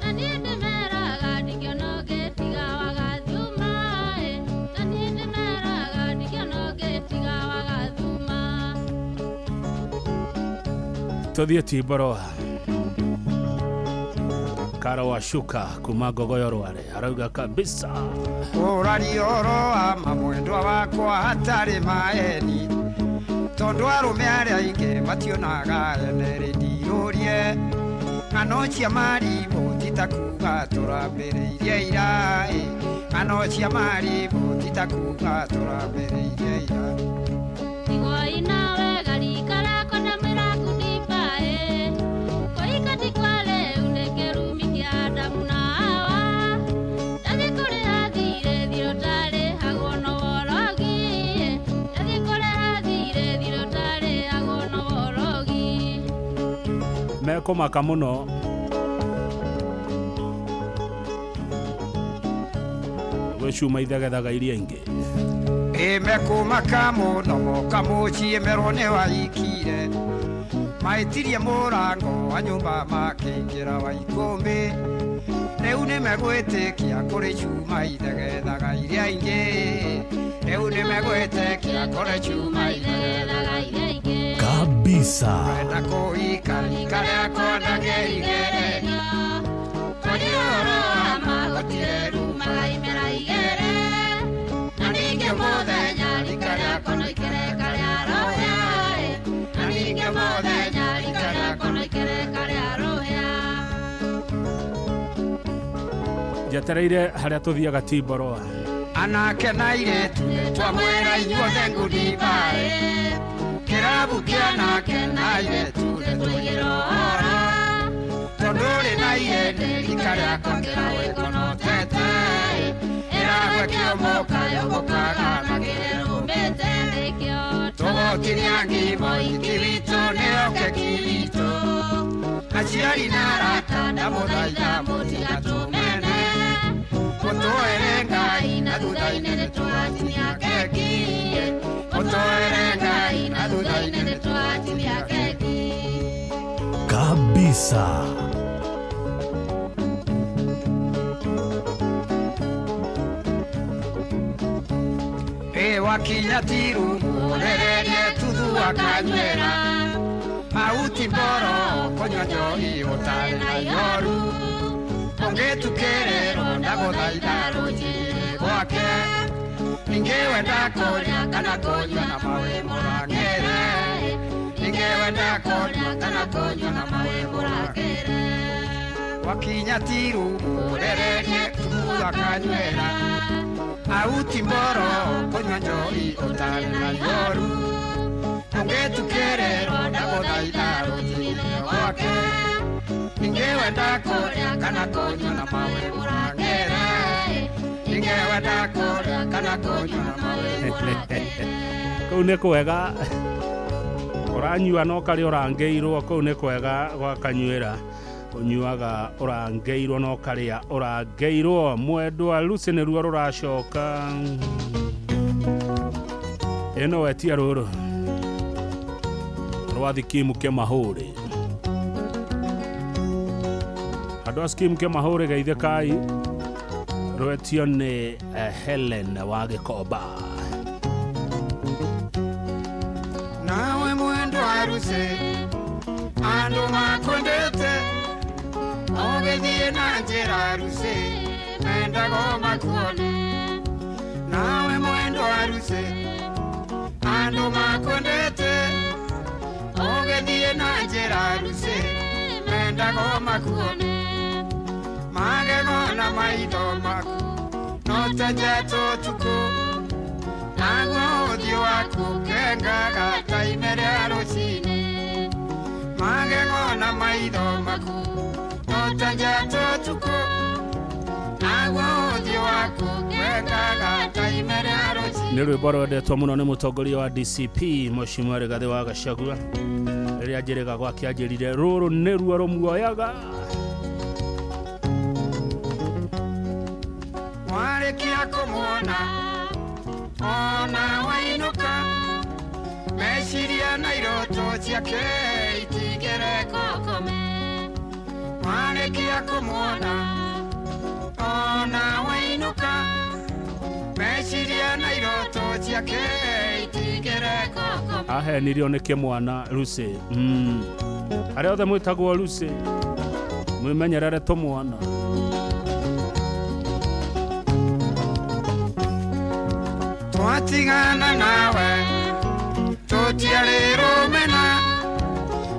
na niĩ ndĩmeraga ndingĩona ũngĩ tiga wagathuma na niĩ ndĩmeraga ndingĩona ũngĩ tiga wagathuma. Tũthiĩ Timboroa Karo wa Shuka kuma Ngogoyo Rware arauga kabisa ũraria ũhoro wa ma mwendwa wakwa hatarĩ maeni tondũ arũme arĩa aingĩ mationaga ene rĩndirũrie ng'ano cia marimũ ti ta kuga tũrambĩrĩirie ira Ng'ano cia maribũ ti ta kuuga tũrambĩrĩirie ira. Tigwoi nawe garika rako ndamwĩra kundibaĩ kũhika ti kwa rĩu nĩ kĩrumi kĩa Adamu na Hawa. Ndathiĩ kũrĩha thirĩ thirĩ ũtarĩhagwo no worogi. Ndathiĩ kũrĩha thirĩ thirĩ ũtarĩhagwo no worogi. Mekũmaka mũno. Gwĩ cuma ithegethaga iria ingĩ. Ĩmekũmaka mũno moka mũciĩ merwo nĩ waikire. Maĩtirie mũrango wa nyũmba makĩingĩra wa ikũmbĩ. Rĩu nĩmegwĩtĩkia kũrĩ cuma ithegethaga iria ingĩ. Rĩu nĩmegwĩtĩkia kũrĩ cuma ithegethaga iria ingĩ. Kabisa. Wenda kũhika rika rĩakwa ndangĩrigereria. Twarie ũhoro wa ma gũtirĩ rumaga imera igĩrĩ. Na ningĩ mũthenya rika rĩakwa no ikereka rĩa rũhĩa. Na ningĩ mũthenya rika rĩakwa no ikereka rĩa rũhĩa. Njetereire harĩa tũthiaga Timboroa. Anake na airĩtu twamwĩra inyuothe ngundi-mbaĩ. Kĩrabu kĩa anake na airĩtu nĩtũigĩrwo ũhoro. Tondũ ũrĩ na ihĩndĩ rika rĩakwa kĩrawĩkonotete. Ĩragwe kĩomoka yũmbũkaga na kĩrũmĩte nĩkĩo. Tũgũtinia ngimo iki witũ nĩyo keki witũ. Aciari na arata ndamũthaitha mũtigatũmene. Mũtũere Ngai na thutha-inĩ nĩtũgatinia keki. Mũtũere Ngai na thutha-inĩ nĩtũgatinia keki. Kabisa. Ĩ wakinya tirumu ũrererie tuthu akanywĩra. Mauti mboro kũnyua njohi ũtarĩ na ihoru. Ũngĩtukĩrĩrwo ndagũthaitha rũnjĩre gwake. Ningĩ wenda kũrĩa kana kũnyua na mawe mũrangĩre. Ningĩ wenda kũrĩa kana kũnyua na mawe mũrangĩre. Wakinya tirumu ũrererie tuthu akanywĩra. Auti mboro kũnyua njohi ũtarĩ na ihoru. Ũngĩtukĩrĩrwo ndagũthaitha rũnjĩre gwake. Ningĩ wenda kũrĩa kana kũnyua na mawe mũrangĩre. Ningĩ wenda kũrĩa kana kũnyua na mawe mũrangĩre. Kũu nĩ kwega ũranyua no karĩa ũrangĩirwo. Kũu nĩ kwega gwakanyuĩra. Ũnyuaga ũrangĩirwo no karĩa ũrangĩirwo. Mwendwa Lucy nĩruo rũracoka. Ĩno wetia rũrũ rwa thikimu kĩmahũrĩ. Andũ a skimu kĩmahũrĩ geithĩkai. Rwetio nĩ Helen wa Gĩkomba. Nawe mwendwa Lucy andũ makwendete. Ũgĩthiĩ na njĩra Lucy mendago makuone. Nawe mwendwa Lucy andũ makwendete. Ũgĩthiĩ na njĩra Lucy mendago makuone. Magego na maitho maku no ta njata ũtukũ. Naguo ũthiũ waku ũkengaga ta ime rĩa rũcinĩ. Magego na maitho maku no ta njata ũtukũ. Naguo ũthiũ waku ũkengaga ta ime rĩa rũcinĩ. Nĩ rwĩmbo rwendetwo mũno nĩ mũtongoria wa DCP Mheshimiwa Rigathĩ wa Gachagua. Rĩrĩa njĩrĩga gwake anjĩrire rũrũ nĩruo rũmuoyaga. Warĩkia kũmuona ona wainũka. Meciria na iroto ciake itigere kũkome. Warĩkia kũmuona ona wainũka. Meciria na iroto ciake itigere kũkome. Ahenirio nĩ kĩmwana Lucy. Arĩa othe mwĩtagwo Lucy mwĩmenyerere tũmwana. Twatigana nawe tũtiarĩ rũmena.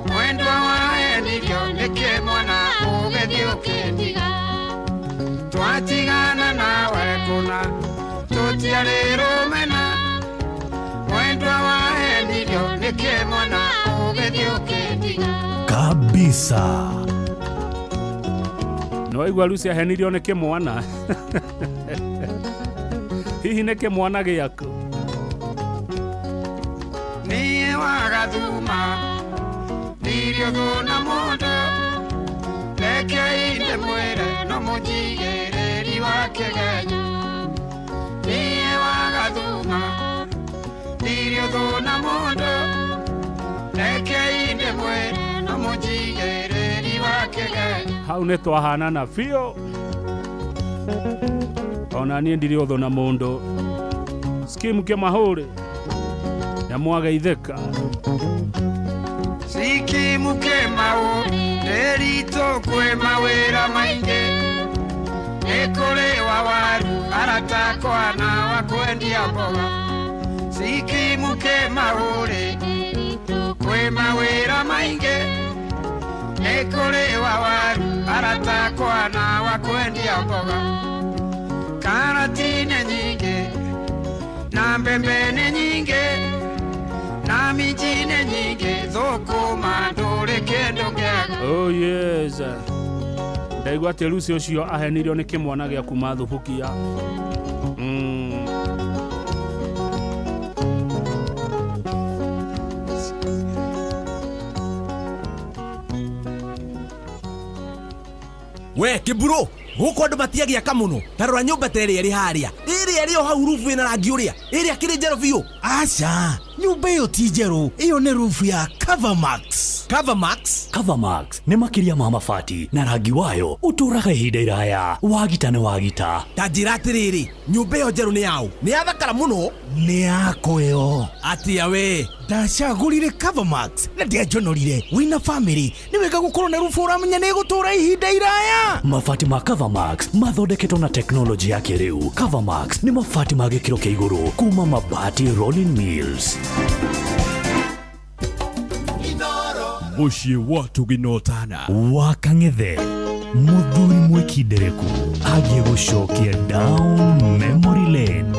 Mwendwa wahenirio nĩ kĩmwana ũgĩthiĩ ũkĩndiga. Twatigana nawe kũna tũtiarĩ rũmena mwendwa wa Emilio nĩ kĩmwana ũgĩthiĩ ũkĩndiga kabisa. Nĩwaigua Lucy ahenirio nĩ kĩmwana. Hihi nĩ kĩmwana gĩaku? Niĩ wagathuma ndirio thũna mũndũ reke inde mwĩre no mũnjigĩrĩri wa kĩgenyo niĩ wagathuma ndirio thũna mũndũ reke inde mwĩre no mũnjigĩrĩri wa kĩgenyo. Hau nĩ twahanana biũ ona niĩ ndirĩ ũthũ na mũndũ. Skimu kĩmahũrĩ nyamwageithĩka. Sikimu kĩmahũrĩ ndĩritũ kwĩ mawĩra maingĩ nĩ kũrĩ wa waru aratakwa na wa kwendia mboga. Sikimu kĩmahũrĩ kwĩ mawĩra maingĩ nĩ kũrĩ wa waru aratakwa na wa kwendia mboga. Karati nĩ nyingĩ na mbembe nĩ nyingĩ na minji nĩ nyingĩ thũkũma ndũrĩ kĩndũ kĩega. Oh yes. Ndaigua atĩ Lucy ũcio ahenirio nĩ kĩmwana gĩa kuma Thubukia. We kiburo guku andu matiagiaka muno ta rora nyumba ta ĩrĩa ĩrĩ harĩa ĩrĩa ĩrĩ o hau rubu ĩna rangi ũrĩa ĩrĩa kĩrĩ njerũ biũ. Aca, nyumba ĩyo ti njerũ, ĩyo nĩ rubu ya Covermax. Covermax? Covermax nĩ makĩria ma mabati na rangi wayo ũtũũraga ihinda iraya. Wagita nĩ wagita. Ta njĩra atĩrĩrĩ, nyũmba ĩyo njerũ nĩ yaũ? Nĩ yathakara mũno. Nĩ yakwa ĩyo. Atĩa we? Ndacagũrire Covermax na ndianjonorire. Wĩna family nĩ wega gũkorwo na rubu ũramenya nĩ ĩgũtũũra ihinda iraya. Mabati ma Covermax mathondeketwo na teknolojĩ ya kĩrĩu. Covermax nĩ mabati ma gĩkĩro kĩa igũrũ kuma Mabati Rolling Mills. Mũciĩ wa Tuginotana wa Kang'ethe mũthuri mwĩkindereku agĩgũcokia down memory lane.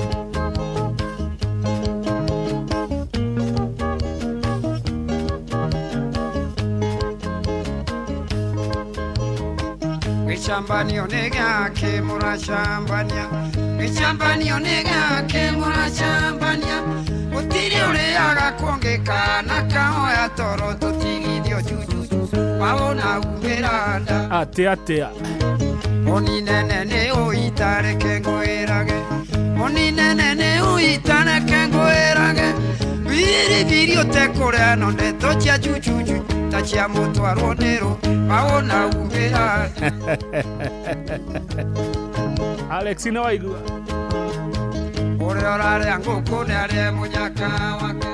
Gĩcambanio nĩ gĩake mũracambania gĩcambanio nĩ gĩake mũracambania gũtirĩ ũrĩaga kuongĩka na kahoya toro tũtigithio jujuju wawona umĩra nda. Atĩa atĩa Oni nene nĩ ũitareke ngwĩrage oni nene nĩ ũitareke ngwĩrage biribiri ũtekũrĩa no ndeto cia jujuju ta cia mũtwarwo nĩrũ wawona umĩra nda. Alex nĩ waigua ũrĩa ũrarĩa ngũkũ nĩ arĩe mũnyaka wake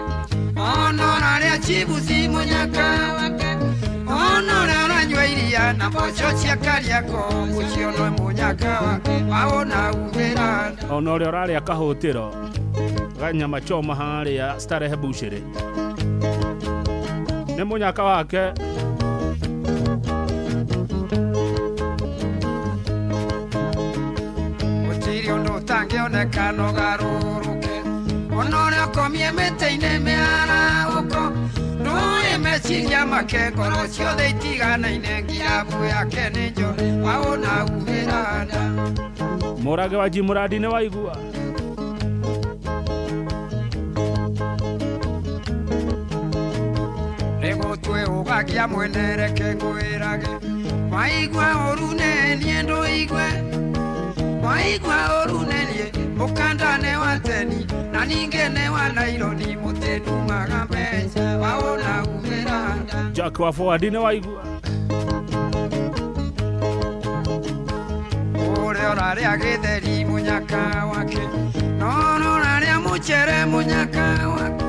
ona ũrarĩa chibuci mũnyaka wake ona ũrĩa ũranyua iria na mboco cia Kariakoo ũcio no mũnyaka wake wawona umĩra nda. Ona ũrĩa ũrarĩa kahũtĩro ga nyama choma harĩa Starehe Bushiri nĩ mũnyaka wake. Gũtirĩ ũndũ ũtangĩoneka no garũrũke ona ũrĩa ũkomie mĩtĩ-inĩ mĩarahũko ndũĩ meciria make ngoro ciothe itiganaine ngirabu yake nĩ njore wawona umĩra nda. Mũrage wa Jimuradi nĩ waigua. Nĩgũtwĩ ũgakia mwene reke ngwĩrage waigua ũru nĩ niĩ ndũigue waigua ũru nĩ niĩ mũkanda nĩ wa teni na ningĩ nĩ wa naironi mũtĩndumaga mbeca wawona umĩra nda. Jack wa Forward nĩ waigua. Ũrĩa ũrarĩa gĩtheri mũnyaka wake no ũrarĩa mũcere mũnyaka wake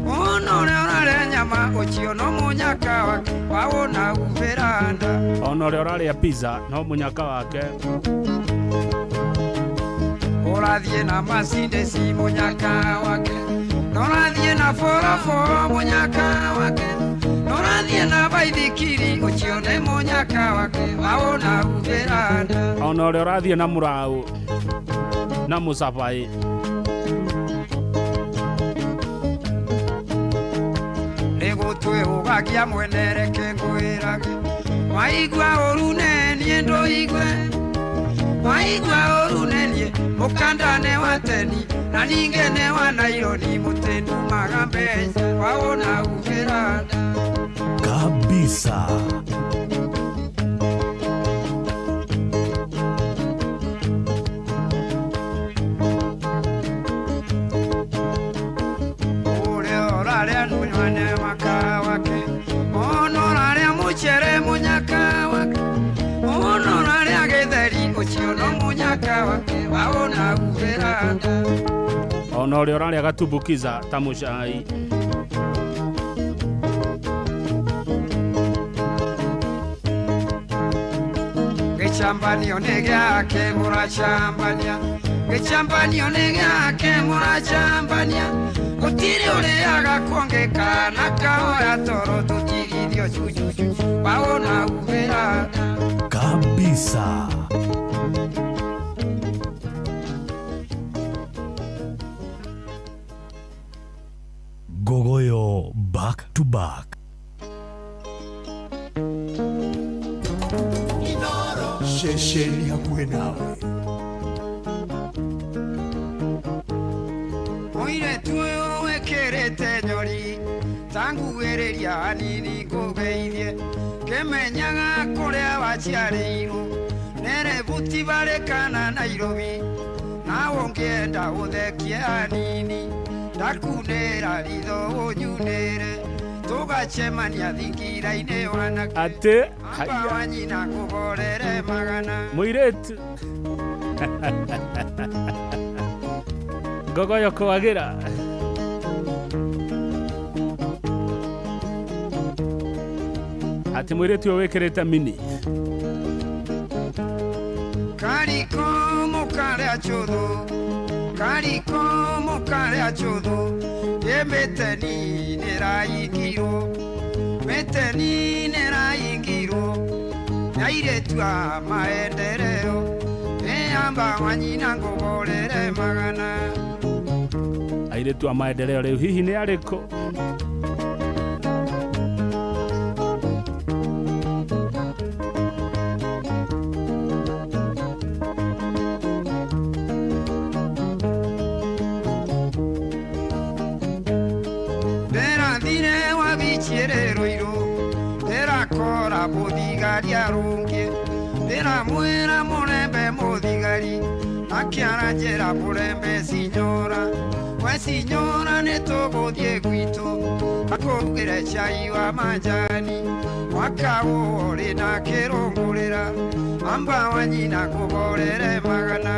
ona ũrĩa ũrarĩa nyama ũcio no mũnyaka wake wawona umĩra nda. Ona ũrĩa ũrarĩa pizza no mũnyaka wake. Ũrathiĩ na Mercedes mũnyaka wake no ũrathiĩ na boroboro mũnyaka wake no ũrathiĩ na baithikiri ũcio nĩ mũnyaka wake wawona umĩra nda. Ona ũrĩa ũrathiĩ na mũraũ Na mũcabaĩ. Nĩgũtwĩhũgagia mwene reke ngwĩrage waigua ũru neniĩ ndũigue waigua ũru neniĩ mũkanda nĩ wa teni na ningĩ nĩ wa naironi mũtĩndumaga mbeca waona ugĩra nda Kabisa. Ũrĩa ũrarĩa nunywane makawake ona ũrarĩa mũcere mũnyaka wake ona ũrarĩa gĩtheri ũcio no mũnyaka wake waona ugĩra nda. Ona ũrĩa ũrarĩa gatumbukiza ta mũcai. Gĩcambanio nĩ gĩake mũracambania gĩcambanio nĩ gĩake mũracambania gũtirĩ ũrĩaga kuongeka na kahoya toro tũtigithio cucucu waona ugĩra nda. Kabisa. Gogoyo back to back. Ceceni hakuhĩ nawe. Mũirĩtu ũyũ wĩkĩrĩte nyori tanguĩrĩria hanini ngũgeithie kĩmenyaga kũrĩa waciarĩirwo nĩrĩbuti barĩ kana Nairobi nawe ũngĩenda ũthekie hanini ndakunĩra ritho ũnyunĩre tũgacemania thingira-inĩ wanake Atĩ amba wa nyina ngũgorere magana. Mũirĩtu Ngogoyo kwagĩra. Atĩ mũirĩtu ũyũ wĩkĩrĩte mini. Kariko mũkarĩa chũthũ kariko mũkarĩa chũthũ ĩ mĩteni nĩraingirwo mĩteni nĩraingirwo nyairĩtu a maendeleo ĩ amba wa nyina ngũgorere magana. Airĩtu a maendeleo rĩu hihi nĩ arĩkũ? Ndĩrathire wabichire Ruiru ndĩrakora mũthigari arũngie ndĩramwĩra mũrembe mũthigari akĩara njĩra mũrembe sinyora we sinyora nĩtũgũthiĩ gwitũ akũrugĩre cai wa majani mwaka ũrĩ na kĩrũngũrĩra amba wa nyina ngũgorere magana.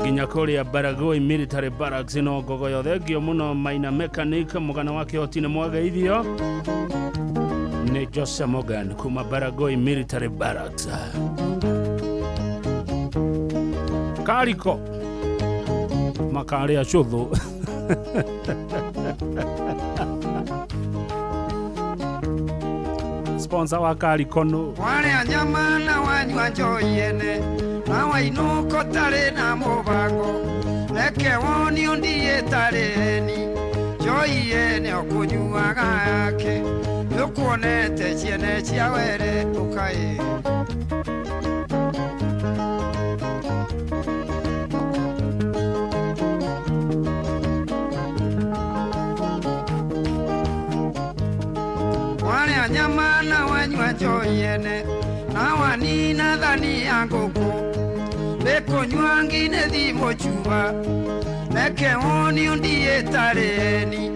Nginya kũrĩa Baragoi Military Barracks no Ngogoyo thengio mũno Maina Mechanic mũgana wa kĩhoti nĩ mwageithio nĩ Jose Morgan kuma Baragoi Military Barracks. Kariko makarĩa cũthũ. Sponsor wa Kariko nũ? Warĩa nyama na wanyua njohi ene na wainũka ũtarĩ na mũbango reke wonio ndiĩtarĩ eni njohi ene ũkũnyuaga yake nĩũkuonete ciene cia were ũkaĩ. Warĩa nyama na wanyua njohi ene na wanina thani ya ngũkũ nĩkũnyua ngine thimũ cuba reke wonio ndiĩtarĩ eni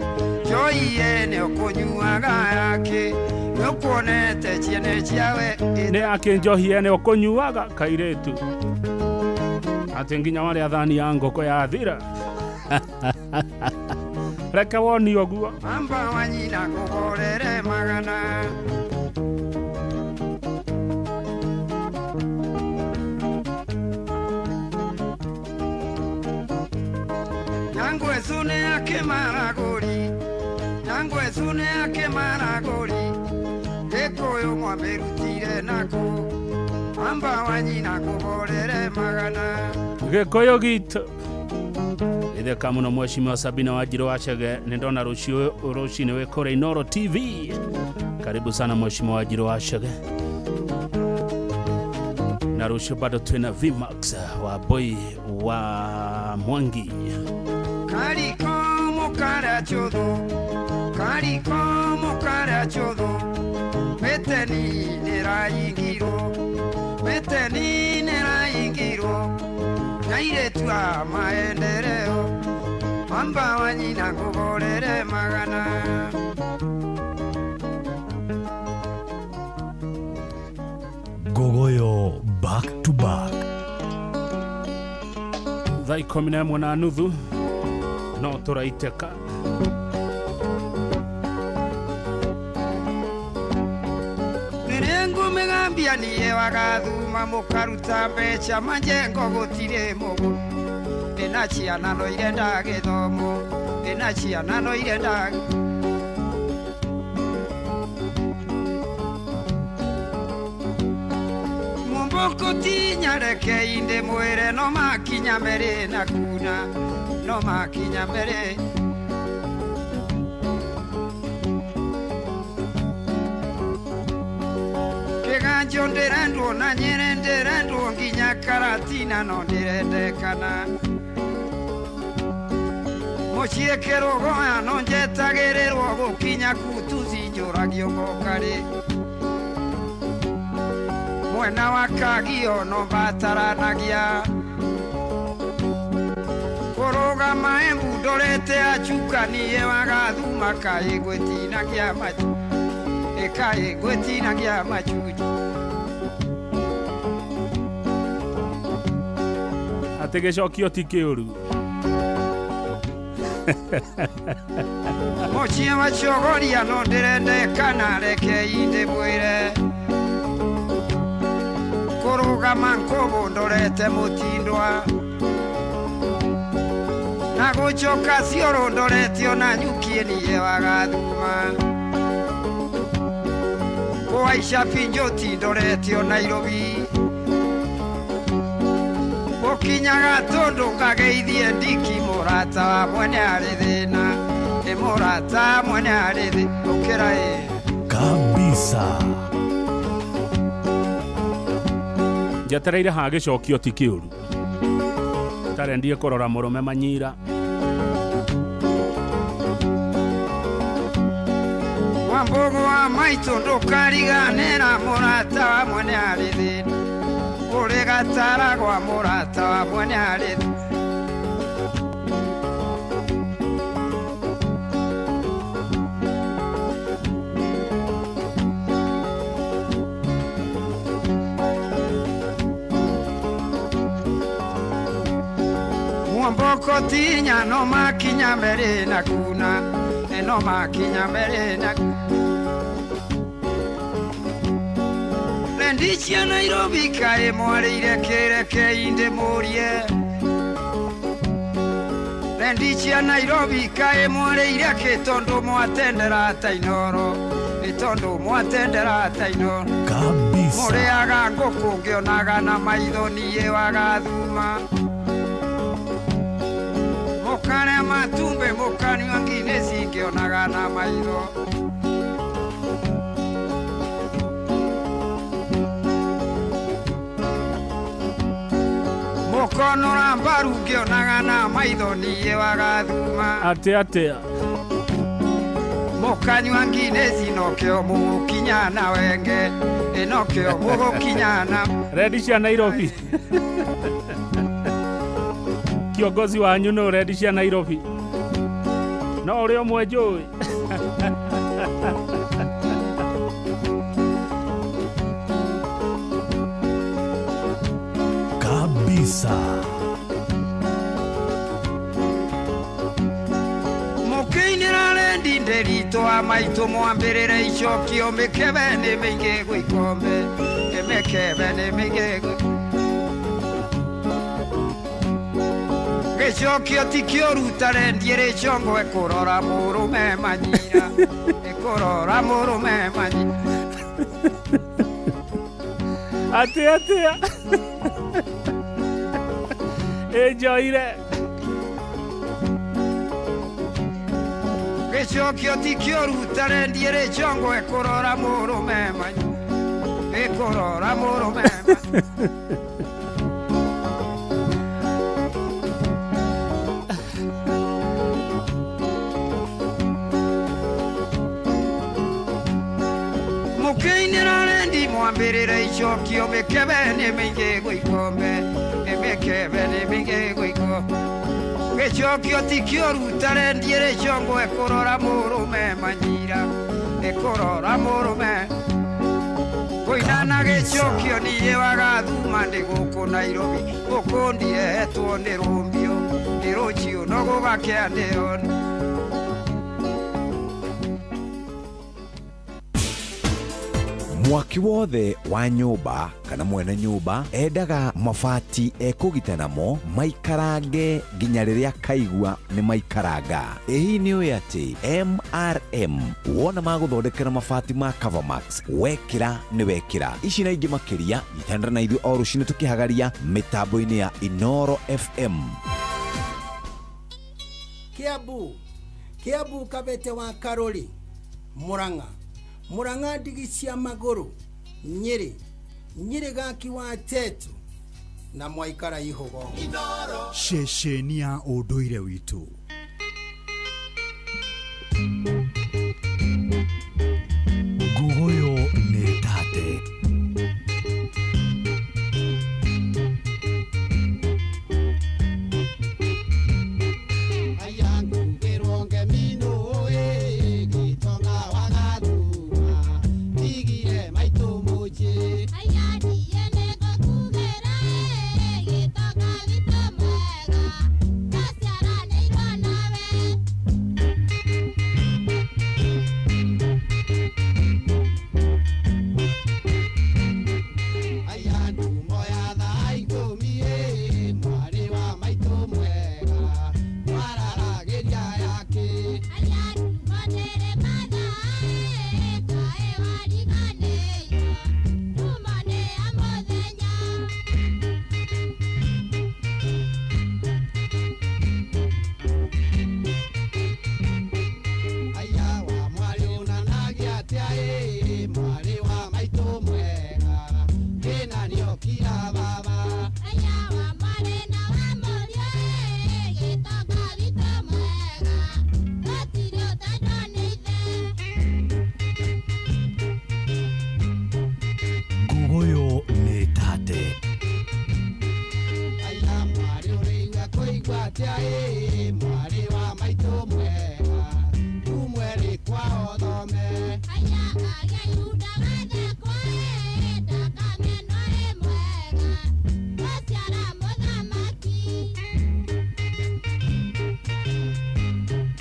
njohi ene ũkũnyuaga yake nĩũkuonete ciene ciawe. Nĩ akĩ njohi ene ũkũnyuaga kairĩtu atĩ nginya warĩa thani ya ngũkũ yathira. Reke wonio ũguo. Amba wa nyina ngũgorere magana. Nyangwesu nĩ akĩmaragũri Nyangwesu nĩ akĩmaragũri Gĩkũyũ mwamĩrutire nakũ Mamba wa nyina ngũborere magana. Gĩkũyũ gitũ itheka mũno mheshimiwa Sabina Wanjiru wa Chege, nĩ ndona rũciũ rũcinĩ wĩ kũrĩa Inooro TV. Karibu sana mheshimiwa Wanjiru wa Chege. Na rũciũ bado twĩna Vmax wa boy wa Mwangi. Kariko mukarachodo, kariko mukarachodo, meteni neraingiro, meteni neraingiro, nairetua maendeleo, mamba wa nyina nguborere magana. Gogoyo back to back. Thaa 11:30 no tũraitĩka. Nirengo migambia niye wagathuma mukaruta mbeca majengo gũtirĩ mũgũ. Ndĩna ciana no irenda gĩthomo, ndĩna ciana no irenda. Mumboko tinya reke inde mwĩre no makinya mere na kuna, no makinya mere. Kiganjo ndirendwo na nyere ndirendwo nginya karatina no ndirendekana. Mũciĩ kĩrũgoya no njetagĩrĩrwo gũkinya kutuzi njũragio ngokarĩ. Mwena wa kagio no mbataranagia. Kũrũgama Embu ndorete achukanie wagathuma kaĩ gwĩtinagia machu, ĩkaĩ gwĩtinagia machuchu. Atĩ gĩcokio ti kĩũru. Mũciĩ wa Chogoria no ndĩrendekana reke inde mwĩre. Kũrũgama Nkobo ndorete mũtindwa. Na gũcoka cioro ndorete ona nyukie niye wagathuma. Kũhaica Pinjoti ndorete o Nairobi. Gũkinyaga tũndũ ngageithie ndiki mũrata wa mwene arĩ thĩna. Ĩ mũrata mwene arĩ thĩ ũkĩra ĩ. Kabisa. Njetereire ha gĩcokio ti kĩũru. Tarendie kũrora mũrũme manyira. Wambogo wa maitũ ndũkariganĩra mũrata wa mwene arĩ thĩna. Ũrĩ gatara gwa mũrata wa mwene arĩ thĩ. Mwamboko tinya no makinya mbere na kuna, no makinya mbere na. Ndichia Nairobi kaĩ mwarĩire kĩreke inde mũrie. Ndichia Nairobi kaĩ mwarĩire kĩ tondũ mwatendera ta Inooro, nĩ tondũ mwatendera ta Inooro. Kabisa. Mũrĩaga ngũkũ ngĩonaga na maitho niĩ wagathuma. Mũkarĩa matumbĩ mũkanyua nginĩci ngĩonaga na maitho. Mũkonora mbaru ngĩonaga na maitho niĩ wagathuma. Atĩ atĩa. Mũkanyua nginĩci nokĩo mũgũkinya na wenge, nokĩo mũgũkinya na. Rendi cia Nairobi. Kiongozi wanyu no rendi cia Nairobi. No ũrĩa ũmwe njũĩ. Kabisa. Mũkĩinĩra rendi nderitũ wa maitũ mwambĩrĩre icokio mĩkebe nĩ mĩingĩ gwĩ ikombe, mĩkebe nĩ mĩingĩ gwĩ. Gĩcokio ti kĩũru ta rendi ĩrĩ congo ĩkũrora mũrũme manyira, ĩkũrora mũrũme manyira. Atä atä a ĩnjoire. Gĩcokio ti kĩũru tarendiĩ rĩcongo ĩkũrora mũrũme manyu ĩkũrora mũrũme. Mũkĩinĩra rendi mwambĩrĩre icokio mĩkebe nĩ mĩingĩ gwĩikombe mĩkebe nĩ mĩingĩ gwĩikombe. Gĩcokio ti kĩũru tarendiĩ rĩcongo ĩkũrora mũrũme manyira ĩkũrora mũrũme kũina na gĩcokio niĩ wagathuma ndĩ gũkũ Nairobi gũkũ ndirehetwo nĩ rũmbio nĩ rũciũ no gũgakĩa ndĩona. Mwaki wothe wa nyũmba kana mwene nyũmba endaga mabati ekũgita namo maikarange nginya rĩrĩa kaigua nĩ maikaranga. Ĩ hihi nĩ ũĩ atĩ MRM wona magũthondekera mabati ma Covermax wekĩra nĩ wekĩra. Ici na ingĩ makĩria nyitanĩra na ithuĩ o rũcinĩ tũkĩhagaria mĩtambo-inĩ ya Inoro FM. Kiambu Kiambu Kabete wa Karori Murang'a Murang'a ndigi cia magũrũ Nyĩrĩ Nyĩrĩ gaki wa Tetu na mwaikara ihogo. Ceceni ya ũndũire witũ. Nguguyo nĩ tate.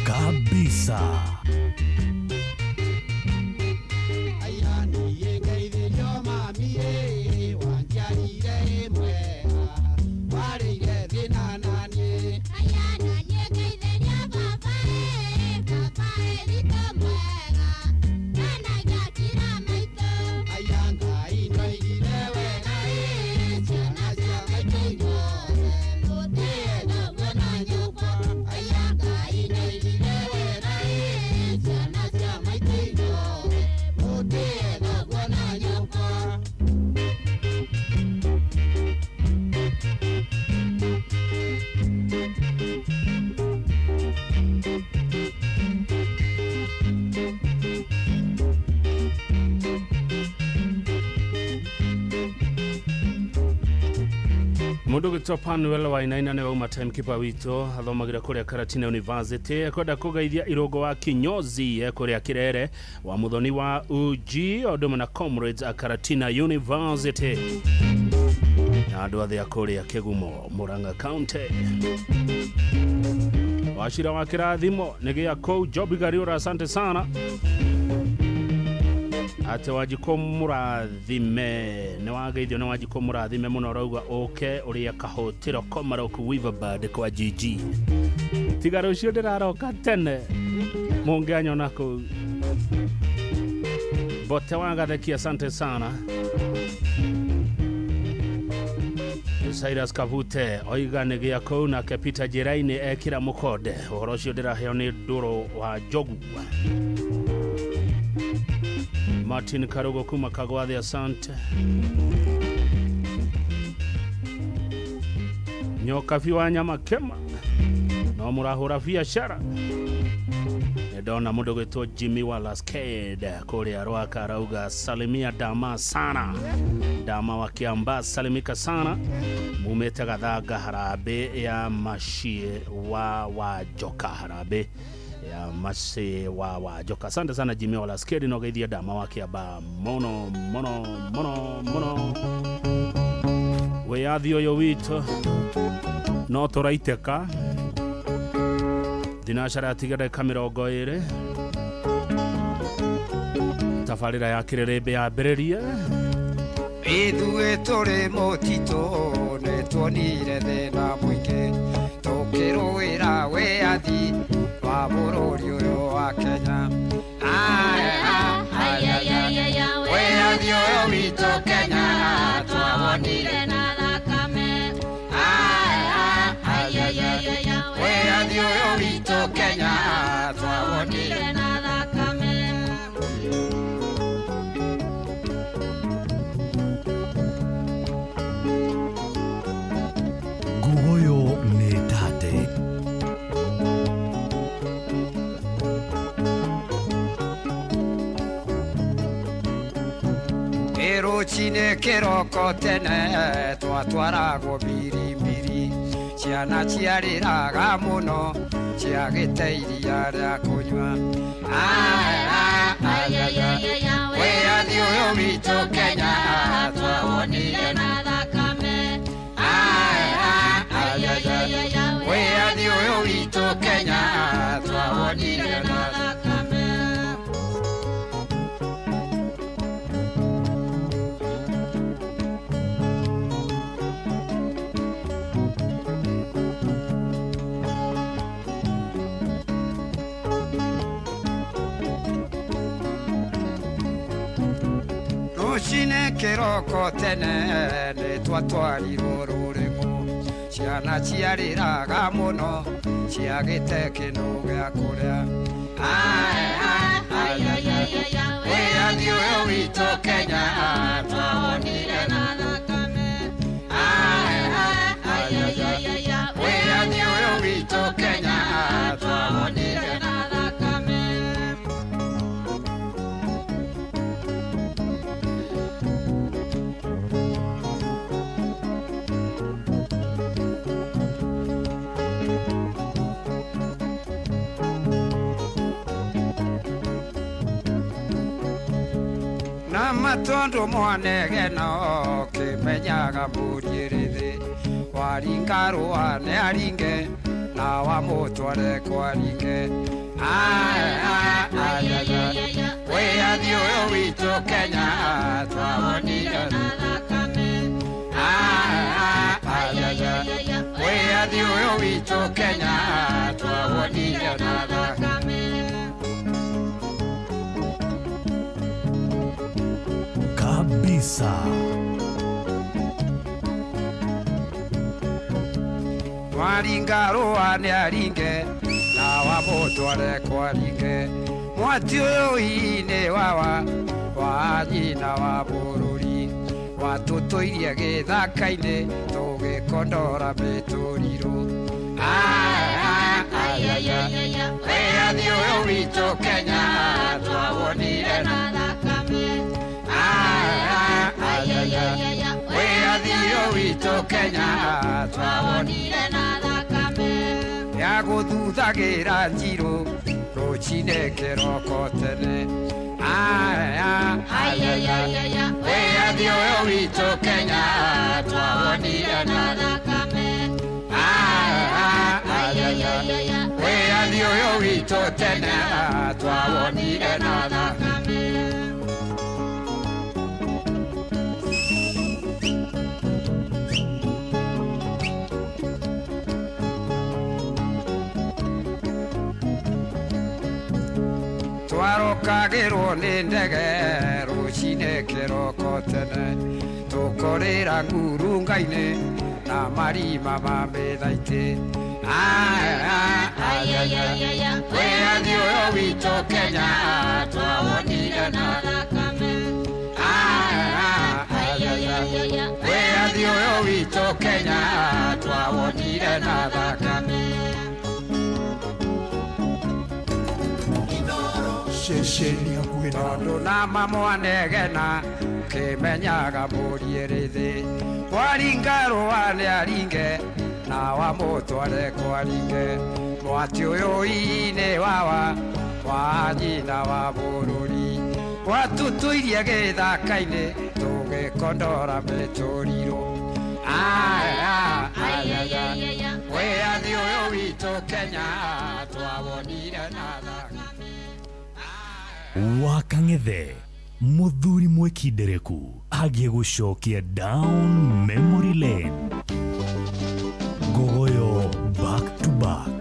Kabisa. Mundu gwitwo Panuel Wainaina nĩwe uma timekeeper witũ athomagĩra kũrĩa Karatina University ekwenda kũgeithia Irũngũ wa Kinyozi kũrĩa Kirere wa Muthoni wa UG o ũndũ ũmwe na comrades a Karatina University na andũ othe a kũrĩa Kĩgumo Murang'a County. Wachira wa kĩrathimo nĩ gĩa kũu Jobi Gariura, asante sana. Ate Wanjikũ mũrathime nĩ wageithio nĩ Wanjikũ mũrathime mũno ũrauga ũke ũrĩa kahũtĩro Komarok Weaverbird kwa GG. Tiga rũciũ ndĩraroka tene mũngĩanyona kũu. Bote wa Gatheki, asante sana. Cyrus Kavute oiga nĩ gĩa kũu, nake Peter Njĩra-inĩ ekĩra mũkonde. Ũhoro ũcio ndĩraheo nĩ Ndũrũ wa Njogu. Martin Karugo kuma Kagwathi, asante. Nyokabi wa nyama kema no mũrahũra biacara. Ndona mũndũ gwĩtwo Jimmy Wallace kũrĩa Rwaka arauga salimia dama sana, dama wa Kiambaa salimika sana, mumĩte Gathanga harambĩ ya maciĩ wa Wanjoka, harambĩ ya maciĩ wa Wanjoka. Asante sana Jimmy Wallace no geithia dama wa Kiambaa mũno mũno mũno mũno. Wĩyathi ũyũ witũ no tũraitĩka. Thinacara atiga ndagĩka 20 tabarĩra ya kĩrĩrĩmbĩ yambĩrĩrie. Ithuĩ tũrĩ mũtitũ nĩtuonire thĩna mũingĩ tũkĩrũĩra wĩyathi wa bũrũri ũyũ wa Kenya. Wĩyathi ũyũ witũ Kenya twawonire na thakame. Wĩyathi ũyũ witũ Kenya twawonire na thakame. Ngugoyo nĩ tate. Rũcinĩ kĩroko tene twatwaragwo mbirimbiri, ciana ciarĩraga mũno ciagĩte iria rĩa kũnyua. Wĩyathi ũyũ witũ Kenya twawonire na thakame. Wĩyathi ũyũ witũ Kenya twawonire na thakame. Rũcinĩ kĩroko tene nĩtwatwarirwo rũrĩmũ, ciana ciarĩraga mũno ciagĩte kĩndũ gĩa kũrĩa. Wĩyathi ũyũ witũ Kenya twawonire na thakame. Wĩyathi ũyũ witũ Kenya twawonire na thakame. Na matondu mwanegeno kĩmenyaga mũriĩrĩthĩ, waringa rũa nĩaringe na wamũtware kwaringe. Wĩyathi ũyũ witũ Kenya twawonire na thakame. Wĩyathi ũyũ witũ Kenya twawonire na thakame. Kabisa. Waringa rũa nĩaringe na wamũtware kwaringe, mwati ũyũ inĩ wawa wa nyina wa bũrũri watũtũirie gĩthaka-inĩ tũgĩkondora mĩtũrirũ. Wĩyathi ũyũ witũ Kenya twawonire na thakame. Wĩyathi ũyũ witũ Kenya twawonire na thakame. Ya gũthuthagĩra njirũ rũcinĩ kĩroko tene. Wĩyathi ũyũ witũ Kenya twawonire na thakame. Wĩyathi ũyũ witũ tene twawonire na thakame. Twarokagĩrwo nĩ ndege rũcinĩ kĩroko tene, tũkorĩra ngurunga-inĩ na Na marima ma mĩthaitĩ. Wĩyathi ũyũ witũ Kenya twawonire na thakame. Wĩyathi ũyũ witũ Kenya twawonire na thakame. Tondũ na mamwanegena kĩmenyaga mũriĩrĩthĩ waringa rũa nĩaringe na wamũtware kwaringe mwati ũyũ inĩ wawa wa nyina wa bũrũri watutuirie gĩthaka-inĩ tũgĩkondora mĩtũrirũ. Wĩyathi ũyũ witũ Kenya twawonire na thakame. Wakang'ethe muthuri mwekindereku agĩgũcokia down memory lane. Ngogoyo back to back.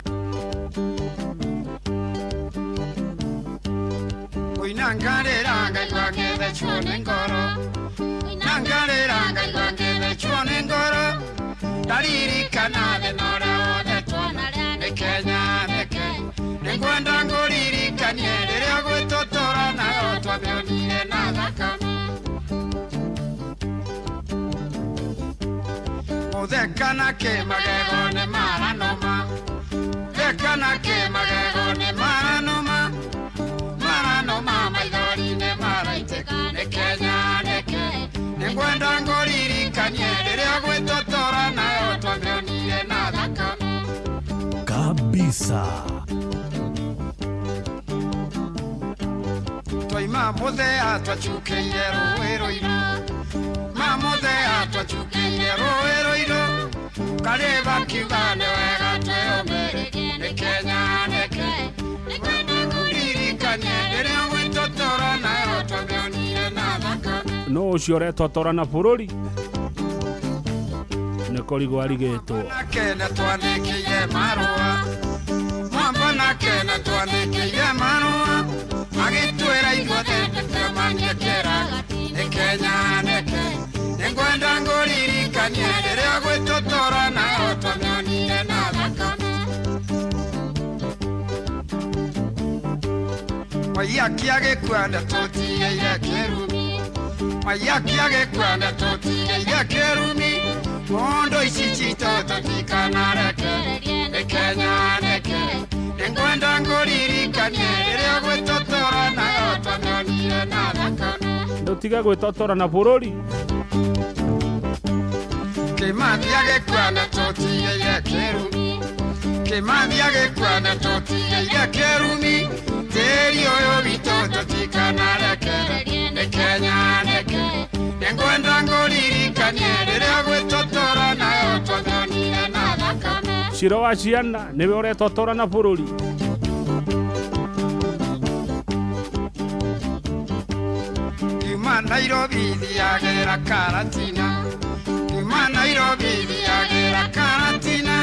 Kuinangarĩra ngaigua ngĩthecwo nĩ ngoro, nangarĩra ngaigua ngĩthecwo nĩ ngoro, ndaririkana thĩna ũrĩa wothe tuonarĩa nĩ Kenya nĩ Kenya. Nĩngwenda ngũririkanie rĩrĩa gwĩtũtũra nayo twamĩonire na thakame. Mũtheka na kĩmagego nĩ maranũma, theka na kĩmagego nĩ maranũma, maranũma maithori nĩ maraitĩka nĩ Kenya nĩ Kenya. Nĩngwenda ngũririkanie rĩrĩa gwĩtũtũra nayo twamĩonire na thakame. Kabisa. Twaima mũthea twacukĩire rũĩ rũirũ, mamũthea twacukĩire rũĩ rũirũ, karĩba kiuga nĩ wega twĩyũmĩrĩrie nĩ Kenya nĩ Kenya. Nĩngwenda ngũririkanie rĩrĩa gwĩtũtũra nayo twamĩonire na thakame. No ũcio ũretotora na bũrũri nĩ kũrigwo arigĩtwo. Kenya twandĩkĩire marũa, mwamba na Kenya twandĩkĩire marũa, magĩtwĩra ithuothe tũcemanie kĩraga nĩ Kenya nĩ Kenya. Nĩngwenda ngũririkanie rĩrĩa gwĩtũtũra nayo twamĩonire na thakame. Waiyaki agĩkua ndatũtigĩire kĩrumi, Waiyaki agĩkua ndatũtigĩire kĩrumi, mondo ici citũ tũtikanarekererie nĩ Kenya nĩ Kenya. Nĩngwenda ngũririkanie rĩrĩa gwĩtũtũra nayo twamĩonire na thakame. Ndũtige gwĩtotora na bũrũri. Kĩmathi agĩkua ndatũtigĩire kĩrumi, Kĩmathi agĩkua ndatũtigĩire kĩrumi, tĩri ũyũ witũ tũtikanarekererie nĩ Kenya nĩ Kenya. Nĩngwenda ngũririkanie rĩrĩa gwĩtũtũra nayo twamĩonire na thakame. Ciro wa ciana nĩwe ũretotora na bũrũri. Kiuma Nairobi thiagĩra Karatina, Kiuma Nairobi thiagĩra Karatina,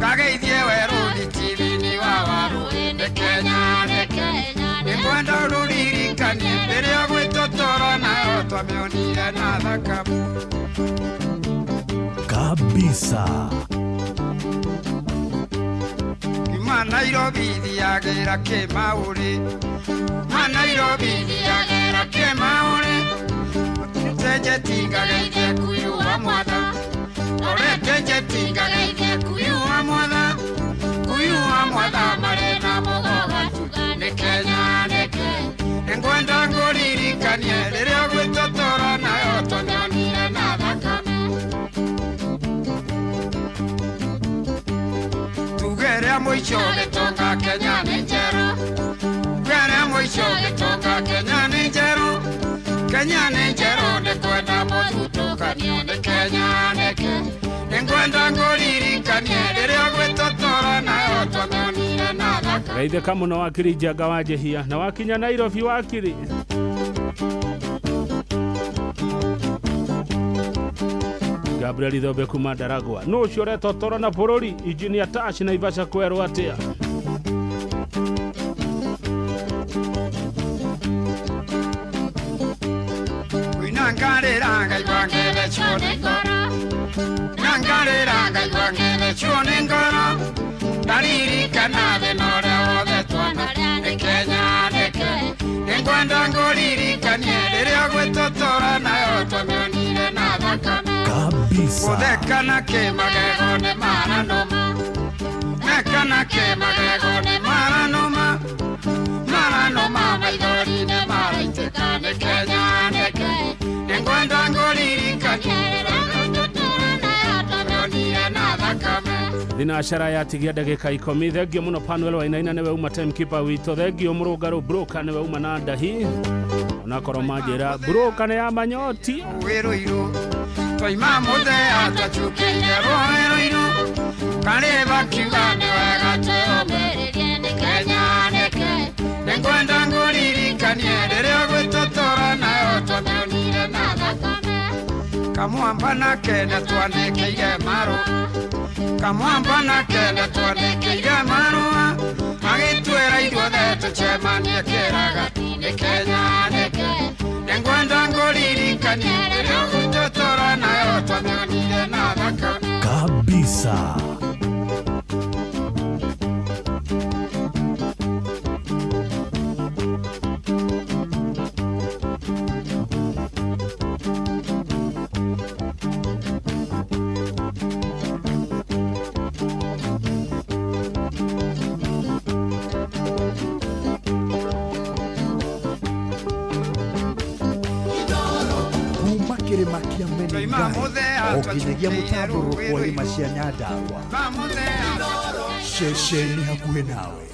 kageithie werũ thitibini wa Warũĩ nĩ Kenya nĩ Kenya. Nĩngwenda ũrũririkanie rĩrĩa gwĩtũtũra nayo twamĩonire na thakame. Kabisa. Kiuma Nairobi thiagĩra Kĩmaũrĩ, Kiuma Nairobi thiagĩra Kĩmaũrĩ, tenjeti ngageithie kuyu wa mwatha, orete njeti ngageithie kuyu wa mwatha, kuyu wa mwatha marĩ na mũgoga nĩ Kenya nĩ Kenya. Nĩngwenda ngũririkanie rĩrĩa gwĩtũtũra nayo twamĩonire na thakame. Tuge rĩa mũico gĩtonga Kenya nĩ njerũ, tuge rĩa mũico gĩtonga Kenya nĩ njerũ, Kenya nĩ njerũ nĩkwenda mũthutũkanio nĩ Kenya nĩ Kenya. Nĩngwenda ngũririkanie rĩrĩa gwĩtũtũra nayo twamĩonire na thakame. Geithĩka mũno wakiri Njenga wa Njehia na wakinya Nairobi wakiri. Gabriel Ithobe kuma Ndaragwa no ũcio ũretotora na bũrũri. Engineer Tash Naivasha kwerwo atĩa? Kuinangarĩra ngaigua ngĩthecwo nĩ ngoro, Nangarĩra ngaigua ng'ethecwo nĩ ngoro ndaririkana thĩna ũrĩa wothe twanarĩa nĩ Kenya nĩke nĩngwenda ngũririkanie rĩrĩa gwĩtũtũra nayo twamĩonire na thakame kabisa gũtheka na kĩmagego nĩ maranũma theka na kĩmagego nĩ maranũma maranũma maithori nĩ maraitĩka nĩ Kenya nĩke nĩngwenda ngũririkanie rĩrĩa gwĩtũtũra nayo twamĩonire na thakame. Thinacara yatigia ndagĩka 10. Thengio mũno Panuel Wainaina nĩwe uma timekeeper witũ. Thengio mũrũngarũ broker nĩwe uma na ndahi onakorwo manjĩra broker nĩ ya manyoti. Rũĩ twaima mũthea twacukĩire rũĩ rũirũ karĩ bakiuga nĩ wega twĩyũmĩrĩrie nĩ Kenya nĩke nĩngwenda ngũririkanie rĩrĩa gwĩtũtũra nayo twamĩonire na thakame kamwamba na kenda twanĩkĩire marũa kamwamba na kenda twanĩkĩire marũa agĩtwĩra ithuothe tũcemanie kĩragati nĩ Kenya nĩke nĩngwenda ngũririkanie rĩrĩa gwĩtũtũra nayo twamĩonire na thakame kabisa. Kĩrĩma kĩa Menengai o nginyagia mũtambũrũko wa irĩma cia Nyandarua ceceni hakuhĩ nawe.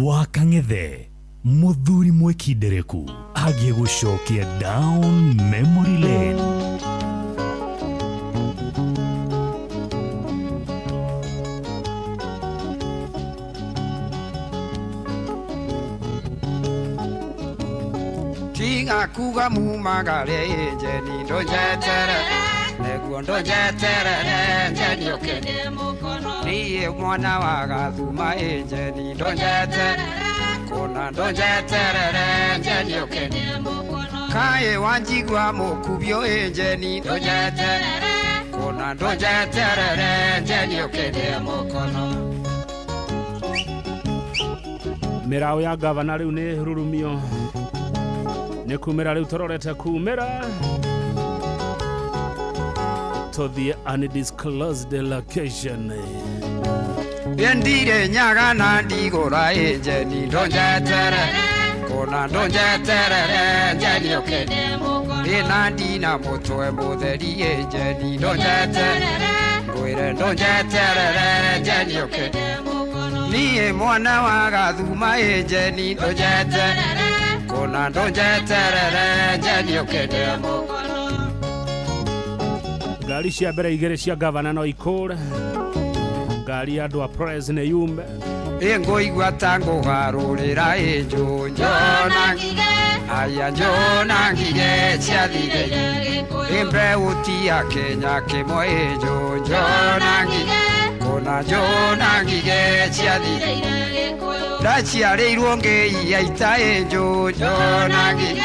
Wakang'ethe mũthuri mwĩkindereku agĩgũcokia down memory lane. Tiga kuga mumagare njeni ndonjetere nĩguo ndonjeterere njeni ũkĩ niĩ mwana wa gathuma njeni ndonjetere kũna ndonjeterere njeni ũkĩ kaĩ wanjigua mũkubio njeni ndonjeterere kũna ndonjeterere njeni ũkĩ mũkono. Mĩraũ ya gavana rĩu nĩ rurumio nĩ kumĩra rĩu tũrorete kumĩra tũthiĩ undisclosed location. Ndire nyaga na ndigũra njeni ndonjetere kũna ndonjeterere njeni ũkĩ ĩna ndina mũtwe mũtheri njeni ndonjetere ngwĩre ndonjeterere njeni ũkĩ niĩ mwana wa gathuma njeni ndonjeterere kũna ndonjeterere njeni ũkĩ. Ngari cia mbere igĩrĩ cia gavana no ikũre ngari ya andũ a press nĩ yume ĩngũigua ta ngũgarũrĩra ĩnjũ njona aya njona ngige ciathire ĩmbeũ ti ya Kenya kĩmwe ĩnjũ njona ngige kũna njona ngige ciathire ndaciarĩirwo ngĩiya ita ĩnjũ njona ngige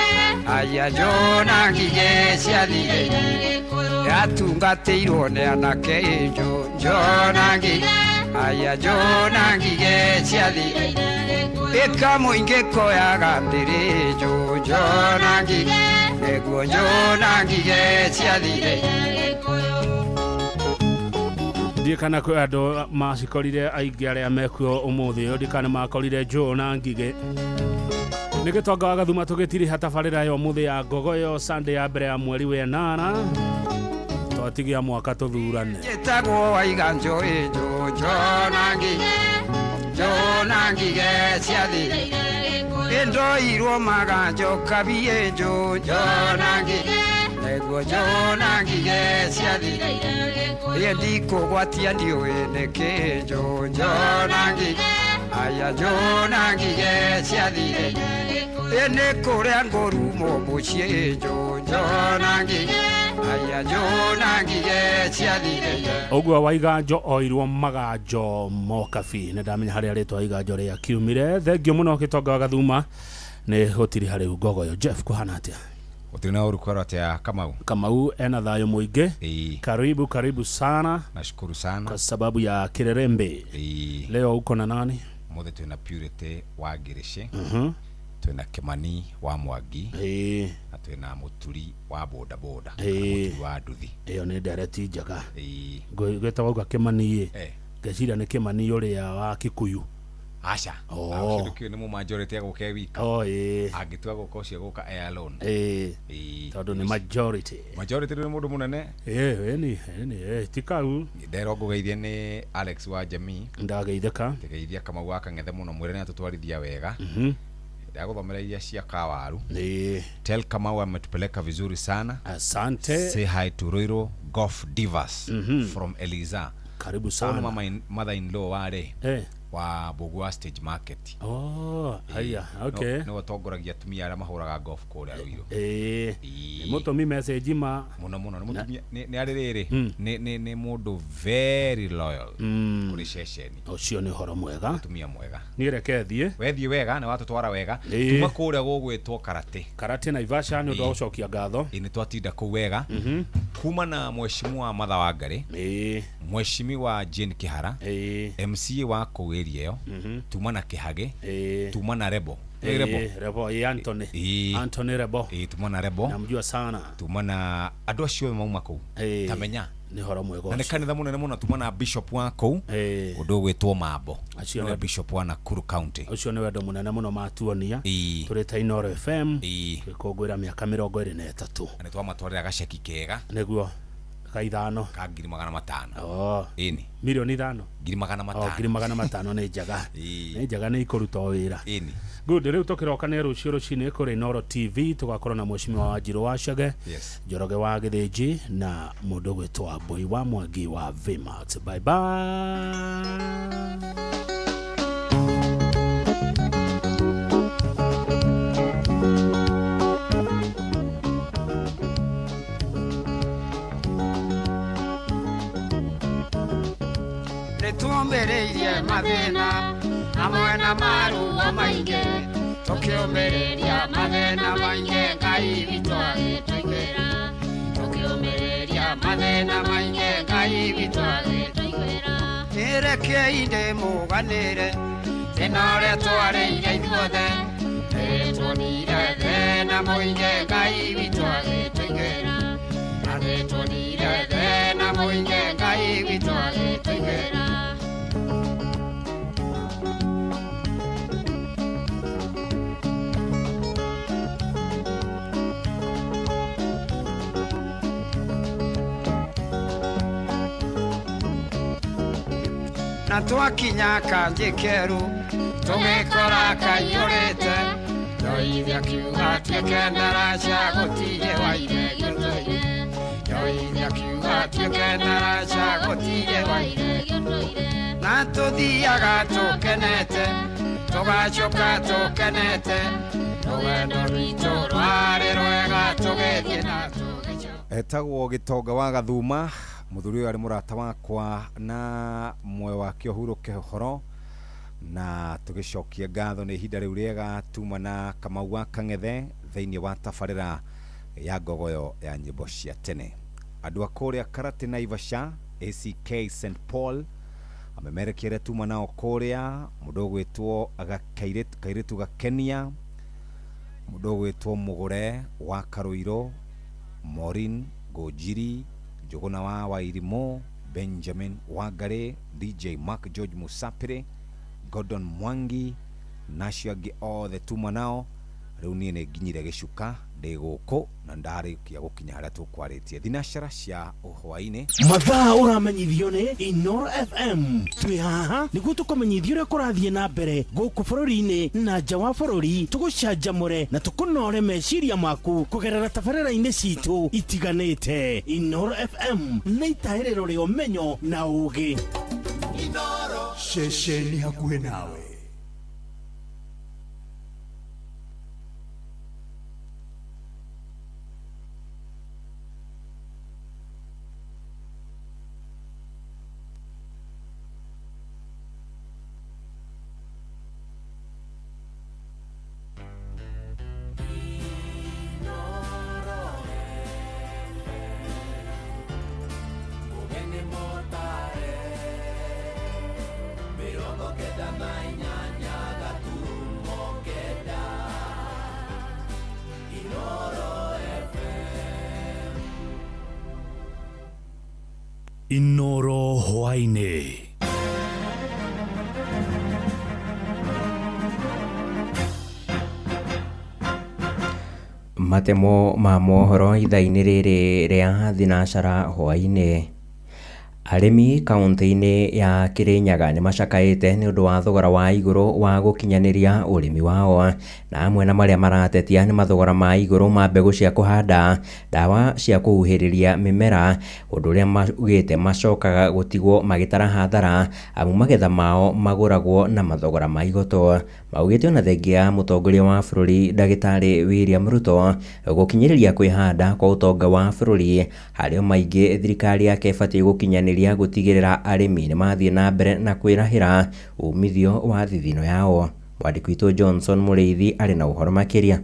aya njona ngige ciathire yatungatĩirwo nĩ anake ĩnjũ njona ngige aya njona ngige ciathire ĩka mũingĩ koyaga ndĩrĩ ĩnjũ njona ngige nĩguo njona ngige ciathire. Ndiĩ kana kwĩ andũ macikorire aingĩ arĩa mekuo ũmũthĩ ũyũ ndiĩ kana makorire njũũ na ngigĩ. Nĩ gĩtonga wa Gathuma tũgĩtiriha tabarĩra ya ũmũthĩ ya Ngogoyo Sunday ya mbere ya mweri wa ĩnana twatigia mwaka tũthurane. Njĩtagwo Waiganjo ĩnjũ njona ngige njona ngige ciathire ĩndoirwo maganjo kabi ĩnjũ njona ngige nĩguo njona ngige ciathire ĩ ndikũgwatia ndiũĩ nĩkĩ ĩnjũ njona ngige aya njona ngige ciathire ĩ nĩ kũrĩa ngũrumwo mũciĩ ĩnjũ njona ngige aya njona ngige ciathire. Ũguo Waiganjo oirwo maganjo mokabi nĩ ndamenya harĩa rĩtwa Iganjo rĩa kiumire. Thengio mũno gĩtonga wa Gathuma nĩ gũtiriha rĩu Ngogoyo. Jeff kũhana atĩa? Gũtirĩ na ũru kwĩrwo atĩa Kamau? Kamau ena thayũ mũingĩ. Karibu karibu sana. Nashukuru sana kwa sababu ya Kirerembe. Leo uko na nani? Mũthĩ twĩna Purity wa Ngĩrĩcĩ. Twĩna Kimani wa Mwangi. Na twĩna Mũturi wa boda boda. Mũturi wa nduthi. Ĩyo nĩ ndereti njega. Gwĩtagwo auga Kimani ĩ. Ngeciria nĩ Kimani ũrĩa wa Kikuyu. Aca. Kĩndũ kĩu nĩ mũ majority agũka e wika. Angĩtua gũka ũcio gũka e alone. Tondũ nĩ majority. Majority nĩ mũndũ mũnene. Ĩni ĩni ti kau. Nderwo ngũgeithie nĩ Alex wa Jamii. Ndageithĩka. Ngeithia Kamau wa Kang'ethe mũno, mwĩre nĩ atũtwarithia wega. Ndaguthomera iria cia kawaru. Tell Kamau ametupeleka vizuri sana. Asante. Say hi to Roiro Golf Divas from Eliza. Karibu sana. Mama mother in law ware wa Bugua Stage Market. Oh, haya, okay. No watongoragia atumia aria mahuraga golf kuria Ruiru. Ni mũtũmi message ma muno muno, nĩ mũtumia nĩ arĩ rĩrĩ nĩ mũndũ very loyal kũrĩ ceceni. Ũcio nĩ ũhoro mwega. Mũtumia mwega. Niĩ reke thiĩ. Wethiĩ wega, nĩ watũtwara wega. Tuma kũrĩa gũgwĩtwo Karate. Karate Naivasha nĩ ũndũ wa gũcokia ngatho. Nĩ twatinda kũu wega. Kuma na mheshimiwa Martha Wangari. Mheshimiwa Jane Kihara. MCA wa kũu area ĩyo. Tuma na Kihage. Tuma na Rebo. Rebo. Rebo, Anthony. Anthony Rebo. Tuma na Rebo. Namjua sana. Tuma na andũ acio mauma kũu. Tamenya. Nĩ horo mwega. Na nĩ kanitha mũnene mũno, tuma na bishop wa kũu. Ũndũ ũgwĩtwo Mambo. Nĩwe bishop wa Nakuru County. Ũcio nĩ wendo mũnene mũno matuonia. Tũrĩ ta Inooro FM. Twĩkũngũĩra mĩaka 23. Na nĩ twamatwarĩra gaceki kega. Nĩguo. Ka ithano. Ka 500,000. Ĩni. Mirioni 5. 500,000. 500,000 nĩ njega. Nĩ njega nĩ ikũruta wĩra. Ĩni. Good, rĩu tũkĩroka rũciũ rũcinĩ kũrĩ Inooro TV tũgakorwo na mheshimiwa Wanjirũ wa Chege, Njoroge wa Gĩthĩnji na mũndũ ũgwĩtwo Mbui wa Mwangi wa Vmax. Bye bye. Nĩtuomĩrĩirie mathĩna hamwe na maruo maingĩ, tũkĩũmĩrĩria mathĩna maingĩ Ngai witũ agĩtũiguĩra, tũkĩũmĩrĩria mathĩna maingĩ Ngai witũ agĩtũiguĩra. Nĩrekei ndĩmũganĩre thĩna ũrĩa twarĩire ithuothe, nĩtuonire thĩna mũingĩ Ngai witũ agĩtũiguĩra, na nĩtuonire thĩna mũingĩ Ngai witũ agĩtũiguĩra. Na twakinya kanjĩ keru tũgĩkora kaiyũrĩte, ndoithia akiuga tuĩke ndaraca gũtirĩ waire gĩũtũire, ndoithia akiuga tuĩke ndaraca gũtirĩ waire gĩũtũire. Na tũthiaga tũkenete tũgacoka tũkenete, rũgendo rwitũ rwarĩ rwega tũgĩthiĩ na tũgĩcoka. Etagwo Gĩtonga wa Gathuma. Mũthuri ũyũ arĩ mũrata wakwa na muoyo wake ũhurũke ũhoro, na tũgĩcokia ngatho nĩ ihinda rĩu rĩega tuma na Kamau wa Kang'ethe thĩinĩ wa tabarĩra ya ngogoyo ya nyĩmbo cia tene. Andũ a kũrĩa Karate Naivasha, ACK St Paul amemerekeire tuma nao kũrĩa, mũndũ ũgwĩtwo Kairĩtu Gakenia, mũndũ ũgwĩtwo Mũgũre wa Karũirũ, Maureen Ngũnjiri, Njũgũna wa Wairimu, Benjamin Wangari, DJ Mark George Musapire, Gordon Mwangi na acio angĩ othe tuma nao. Rĩu niĩ nĩ nginyire gĩcuka ndĩ gũkũ na ndarĩkia gũkinya harĩa tũkwarĩtie thinacara cia hwaĩ-inĩ. Mathaa ũramenyithio nĩ Inooro FM. Twĩ haha nĩguo tũkũmenyithie ũrĩa kũrathiĩ na mbere gũkũ bũrũri-inĩ na nja wa bũrũri, tũgũcanjamũre na tũkũnore meciria maku kũgerera tabarĩra-inĩ citũ itiganĩte. Inooro FM nĩ itahĩrĩro rĩa ũmenyo na ũũgĩ. Ceceni hakuhĩ nawe. Inoro hwaĩ-inĩ. Matemo ma mohoro ithaa-inĩ rĩrĩ rĩa thinacara hwaĩ-inĩ. Arĩmi kaunti-inĩ ya Kirinyaga nĩ macakaĩte nĩ ũndũ wa thogora wa igũrũ wa gũkinyanĩria ũrĩmi wao, na amwe na marĩa maratetia nĩ mathogora ma igũrũ ma mbegũ cia kũhanda, ndawa cia kũhuhĩrĩria mĩmera, ũndũ ũrĩa maugĩte macokaga gũtigwo magĩtara hathara amu magetha mao magũragwo na mathogora ma igoto. Maugĩte ona thengia ya mũtongoria wa bũrũri ndagĩtarĩ William Ruto gũkinyĩrĩria kwĩhanda kwa ũtonga wa bũrũri harĩ o maingĩ thirikari yake ĩbatiĩ gũkinyanĩria gũtigĩrĩra arĩmi nĩ mathiĩ na mbere na kwĩrahĩra umithio wa thithino yao. Mwandĩki witũ Johnson Mũrĩithi arĩ na ũhoro makĩria.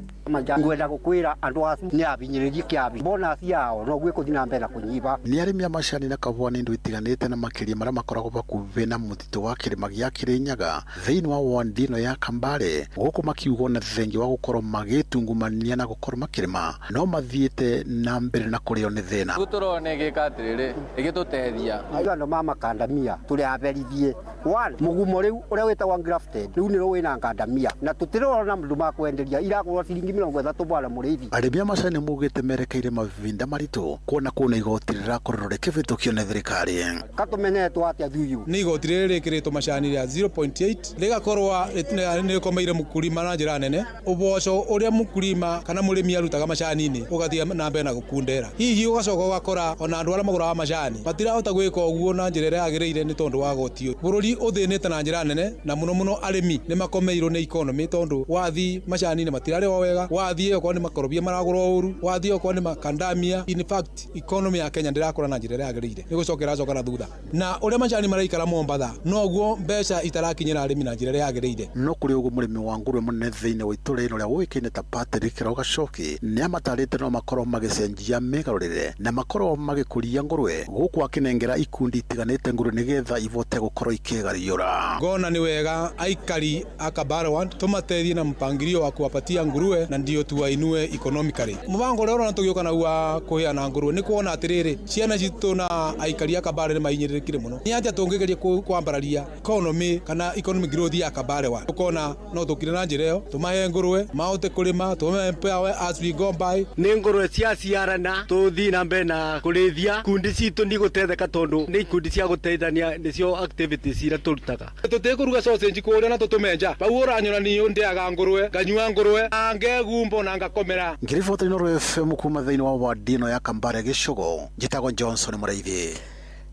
Ngwenda gukwira andu acu ni abinyiririe kiabi bonus yao no gwikuthi na mbere na kunyiba. Ni arĩmi a macani na kahũa nĩ indo itiganĩte na makĩria marĩa makoragwo hakuhĩ na mũtitũ wa kĩrĩma gĩa Kĩrĩnyaga thĩinĩ wa ward ĩno ya Kambare gũkũ makiugwo na thengia wa gũkorwo magĩtungumania na gũkorwo makĩrĩma no mathiĩte na mbere na kũrĩo nĩ thĩna. Rĩu tũrona ĩgĩka atĩrĩrĩ, ĩgĩtũteithia. Andũ ma makandamia tũrĩ aberithie one mũgumo rĩu ũrĩa wĩtagwo grafted rĩu nĩ wĩna ngandamia na tũtirona mũndũ makwenderia iragũrwo ciringi 30 bwana Mũrĩithi. Arĩmi a macani maugĩte merekeire mavinda maritũ kuona kũna igoti rĩrakorirwo rĩkĩhĩtũkio nĩ thirikari. Katũmenyetwo atĩa thuyu? Nĩ igoti rĩrĩ rĩkĩrĩtwo macani rĩa 0.8 rĩgakorwo nĩ rĩkomeire mũkulima na njĩra nene. Ũboco ũrĩa mũkulima kana mũrĩmi arutaga macani-inĩ ũgathiĩ na mbere na gũkundera. Hihi ũgacoka ũgakora ona andũ arĩa magũraga macani matirahota gwĩka ũguo na njĩra ĩrĩa yagĩrĩire nĩ tondũ wa goti ũyũ. Bũrũri ũthĩnĩte na njĩra nene na mũno mũno arĩmi nĩ makomeirwo nĩ economy tondũ wathi macani-inĩ matirarĩhwo wega, wathiĩ okorwo nĩ makorobia maragũrwo ũru, wathiĩ okorwo nĩ makandamia. In fact economy ya Kenya ndĩrakũra na njĩra ĩrĩa yagĩrĩire, nĩ gũcoka ĩracoka na thutha. Na ũrĩa macani maraikara Mombatha noguo mbeca itarakinyĩra arĩmi na njĩra ĩrĩa yagĩrĩire. No kũrĩ ũguo mũrĩmi wa ngũrwe mũnene thĩinĩ wa itũũra rĩno rĩa ũĩkaine ta Patrick Gacoki nĩ amatarĩte no makorwo magĩcenjia mĩgarũrĩre na makorwo magĩkũria ngũrwe gũkũ akĩnengera ikundi itiganĩte ngũrwe nĩgetha ivote gũkorwo ikĩgariũra. Ngona nĩ wega aikari a Kabare Ward tũmateithie na mpangilio wa kuwapatia nguruwe na ndio tuwainue economically. Mũbango ũrĩa ũrona tũgĩũka naguo wa kũheana ngũrwe nĩ kuona atĩrĩrĩ ciana citũ na aikari a Kabare nĩ mahinyĩrĩrĩkire mũno. Nĩ atĩa tũngĩgeria kwambararia economy kana economic growth ya Kabare Ward? Ũkona no tũkire na njĩra ĩyo tũmahe ngũrwe mahote kũrĩma, tũmahe empower as we go by. Nĩ ngũrwe ciaciarana tũthiĩ na mbere na kũrĩithia ikundi citũ nĩ igũteithĩka tondũ nĩ ikundi cia gũteithania nĩcio activities iria tũrutaga. Tũtikũruga sausage kũrĩa na tũtũme nja bau ũranyona niĩ ndĩaga ngũrwe nganyua ngũrwe na ngegumbo na ngakomera. Ngĩribota Inooro FM kuma thĩinĩ wa ward ĩno ya Kambare Gĩcũgo, njĩtagwo Johnson Mũrĩithi.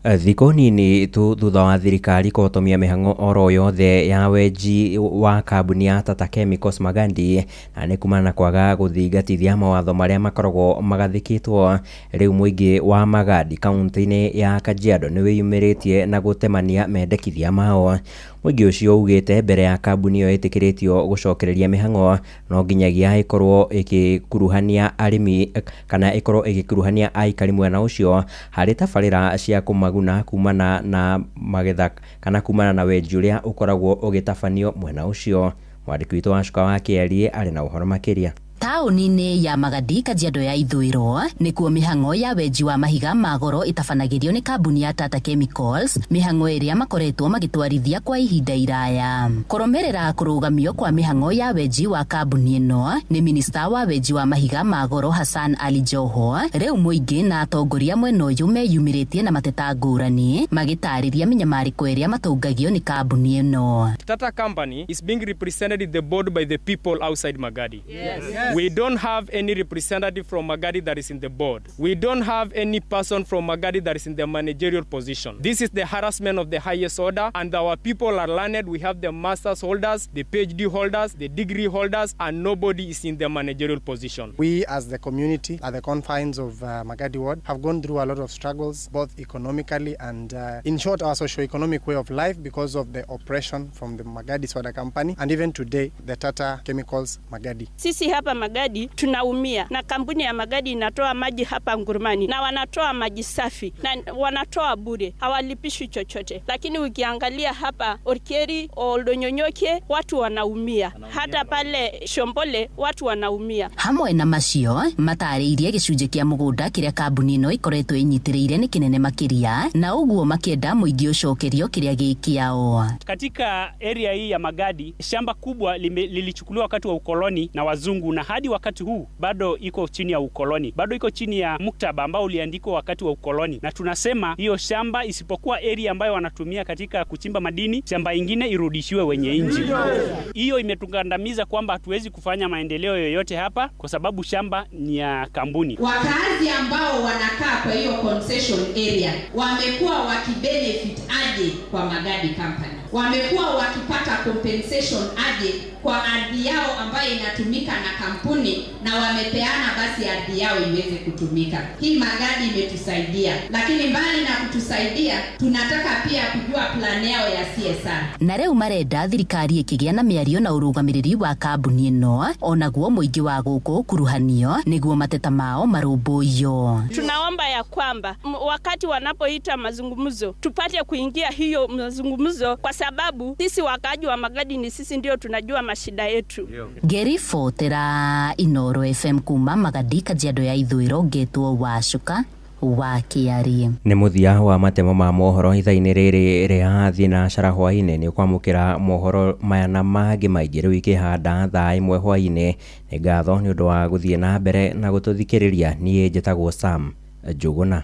Thikũ nini tu thutha wa thirikari kũhotomia mĩhang'o oro yothe ya wenji wa kambuni ya Tata Chemicals Magadi na nĩ kumana na kwaga gũthingatithia mawatho marĩa makoragwo magathĩkĩtwo, rĩu mũingĩ wa Magadi kaunti-inĩ ya Kajiado nĩ wĩyumĩrĩtie na gũtemania mendekithia mao. Mũingĩ ũcio ugĩte mbere ya kambuni ĩyo ĩtĩkĩrĩtio gũcokereria mĩhang'o no nginyagia ĩkorwo ĩgĩkuruhania arĩmi kana ĩkorwo ĩgĩkuruhania aikari mwena ũcio harĩ tabarĩra cia kũmaguna kumana na magetha kana kumana na wenji ũrĩa ũkoragwo ũgĩtabanio mwena ũcio. Mwandĩki witũ Wacuka wa Kĩarie arĩ na ũhoro makĩria. Taũni-inĩ ya Magadi Kajiado ya ithũĩro nĩkuo mĩhang'o ya wenji wa mahiga ma goro ĩtabanagĩrio nĩ kambuni ya Tata Chemicals, mĩhang'o ĩrĩa makoretwo magĩtwarithia kwa ihinda iraya. Kũrũmĩrĩra kũrũgamio kwa mĩhang'o ya wenji wa kambuni ĩno nĩ minista wa wenji wa mahiga ma goro Hassan Ali Joho, rĩu mũingĩ na atongoria mwena ũyũ meyumĩrĩtie na mateta ngũrani magĩtarĩria mĩnyamarĩko ĩrĩa matũngagio nĩ kambuni ĩno. Tata company is being represented in the board by the people outside Magadi. Yes. Yes. We don't have any representative from Magadi that is in the board. We don't have any person from Magadi that is in the managerial position. This is the harassment of the highest order, and our people are learned. We have the master's holders, the PhD holders, the degree holders, and nobody is in the managerial position. We as the community at the confines of Magadi Ward have gone through a lot of struggles, both economically and in short our socio-economic way of life because of the oppression from the Magadi Soda Company and even today the Tata Chemicals Magadi. Sisi hapa Magadi tunaumia, na kampuni ya Magadi inatoa maji hapa Ngurumani, na wanatoa maji safi na wanatoa bure, hawalipishwi chochote. Lakini ukiangalia hapa Orkeri, Oldonyonyoke, watu wanaumia, hata pale Shombole watu wanaumia. Hamwe na macio matarĩirie gĩcunjĩ kĩa mũgũnda kĩrĩa kambuni ĩno ĩkoretwo ĩnyitĩrĩire nĩ kĩnene makĩria, na ũguo makĩenda mũingĩ ũcokerio kĩrĩa gĩ kĩao. Katika area hii ya Magadi, shamba kubwa lilichukuliwa wakati wa ukoloni na wazungu, na hadi wakati huu bado iko chini ya ukoloni, bado iko chini ya muktaba ambao uliandikwa wakati wa ukoloni, na tunasema hiyo shamba, isipokuwa area ambayo wanatumia katika kuchimba madini, shamba ingine irudishiwe wenye nchi. Hiyo imetukandamiza kwamba hatuwezi kufanya maendeleo yoyote hapa kwa sababu shamba ni ya kampuni. Wakazi ambao wanakaa kwa hiyo concession area wamekuwa wakibenefit aje kwa Magadi Company? Wamekuwa wakipata compensation aje kwa ardhi yao ambayo inatumika na kampuni, na wamepeana basi ardhi yao iweze kutumika. Hii Magadi imetusaidia, lakini mbali na kutusaidia, tunataka pia kujua plan yao ya CSR. Na rĩu marenda thirikari ĩkĩgĩa na mĩario na ũrũgamĩrĩri wa kambuni ĩno, onaguo mũingĩ wa gũkũ ũkuruhanio nĩguo mateta mao marũmbũiyo. Tunaomba ya kwamba wakati wanapoita mazungumzo tupate kuingia hiyo mazungumzo, kwa sababu sisi wakaaji wa Magadi ni sisi ndio tunajua mashida yetu. Ngĩribotera Inoro FM kuma Magadi, Kajiado ya Ithũĩro, ngetwo Wacuka wa Kĩarie. Nĩ mũthia wa matemo ma mohoro ithaa-inĩ rĩrĩ rĩa thinacara hwaĩ-inĩ. Nĩ ũkwamũkĩra mohoro maya na mangĩ maingĩ rĩu ikĩhanda thaa 1 hwaĩ-inĩ. Nĩ ngatho nĩ ũndũ wa gũthiĩ na mbere na gũtũthikĩrĩria. Niĩ njĩtagwo Sam Njũgũna.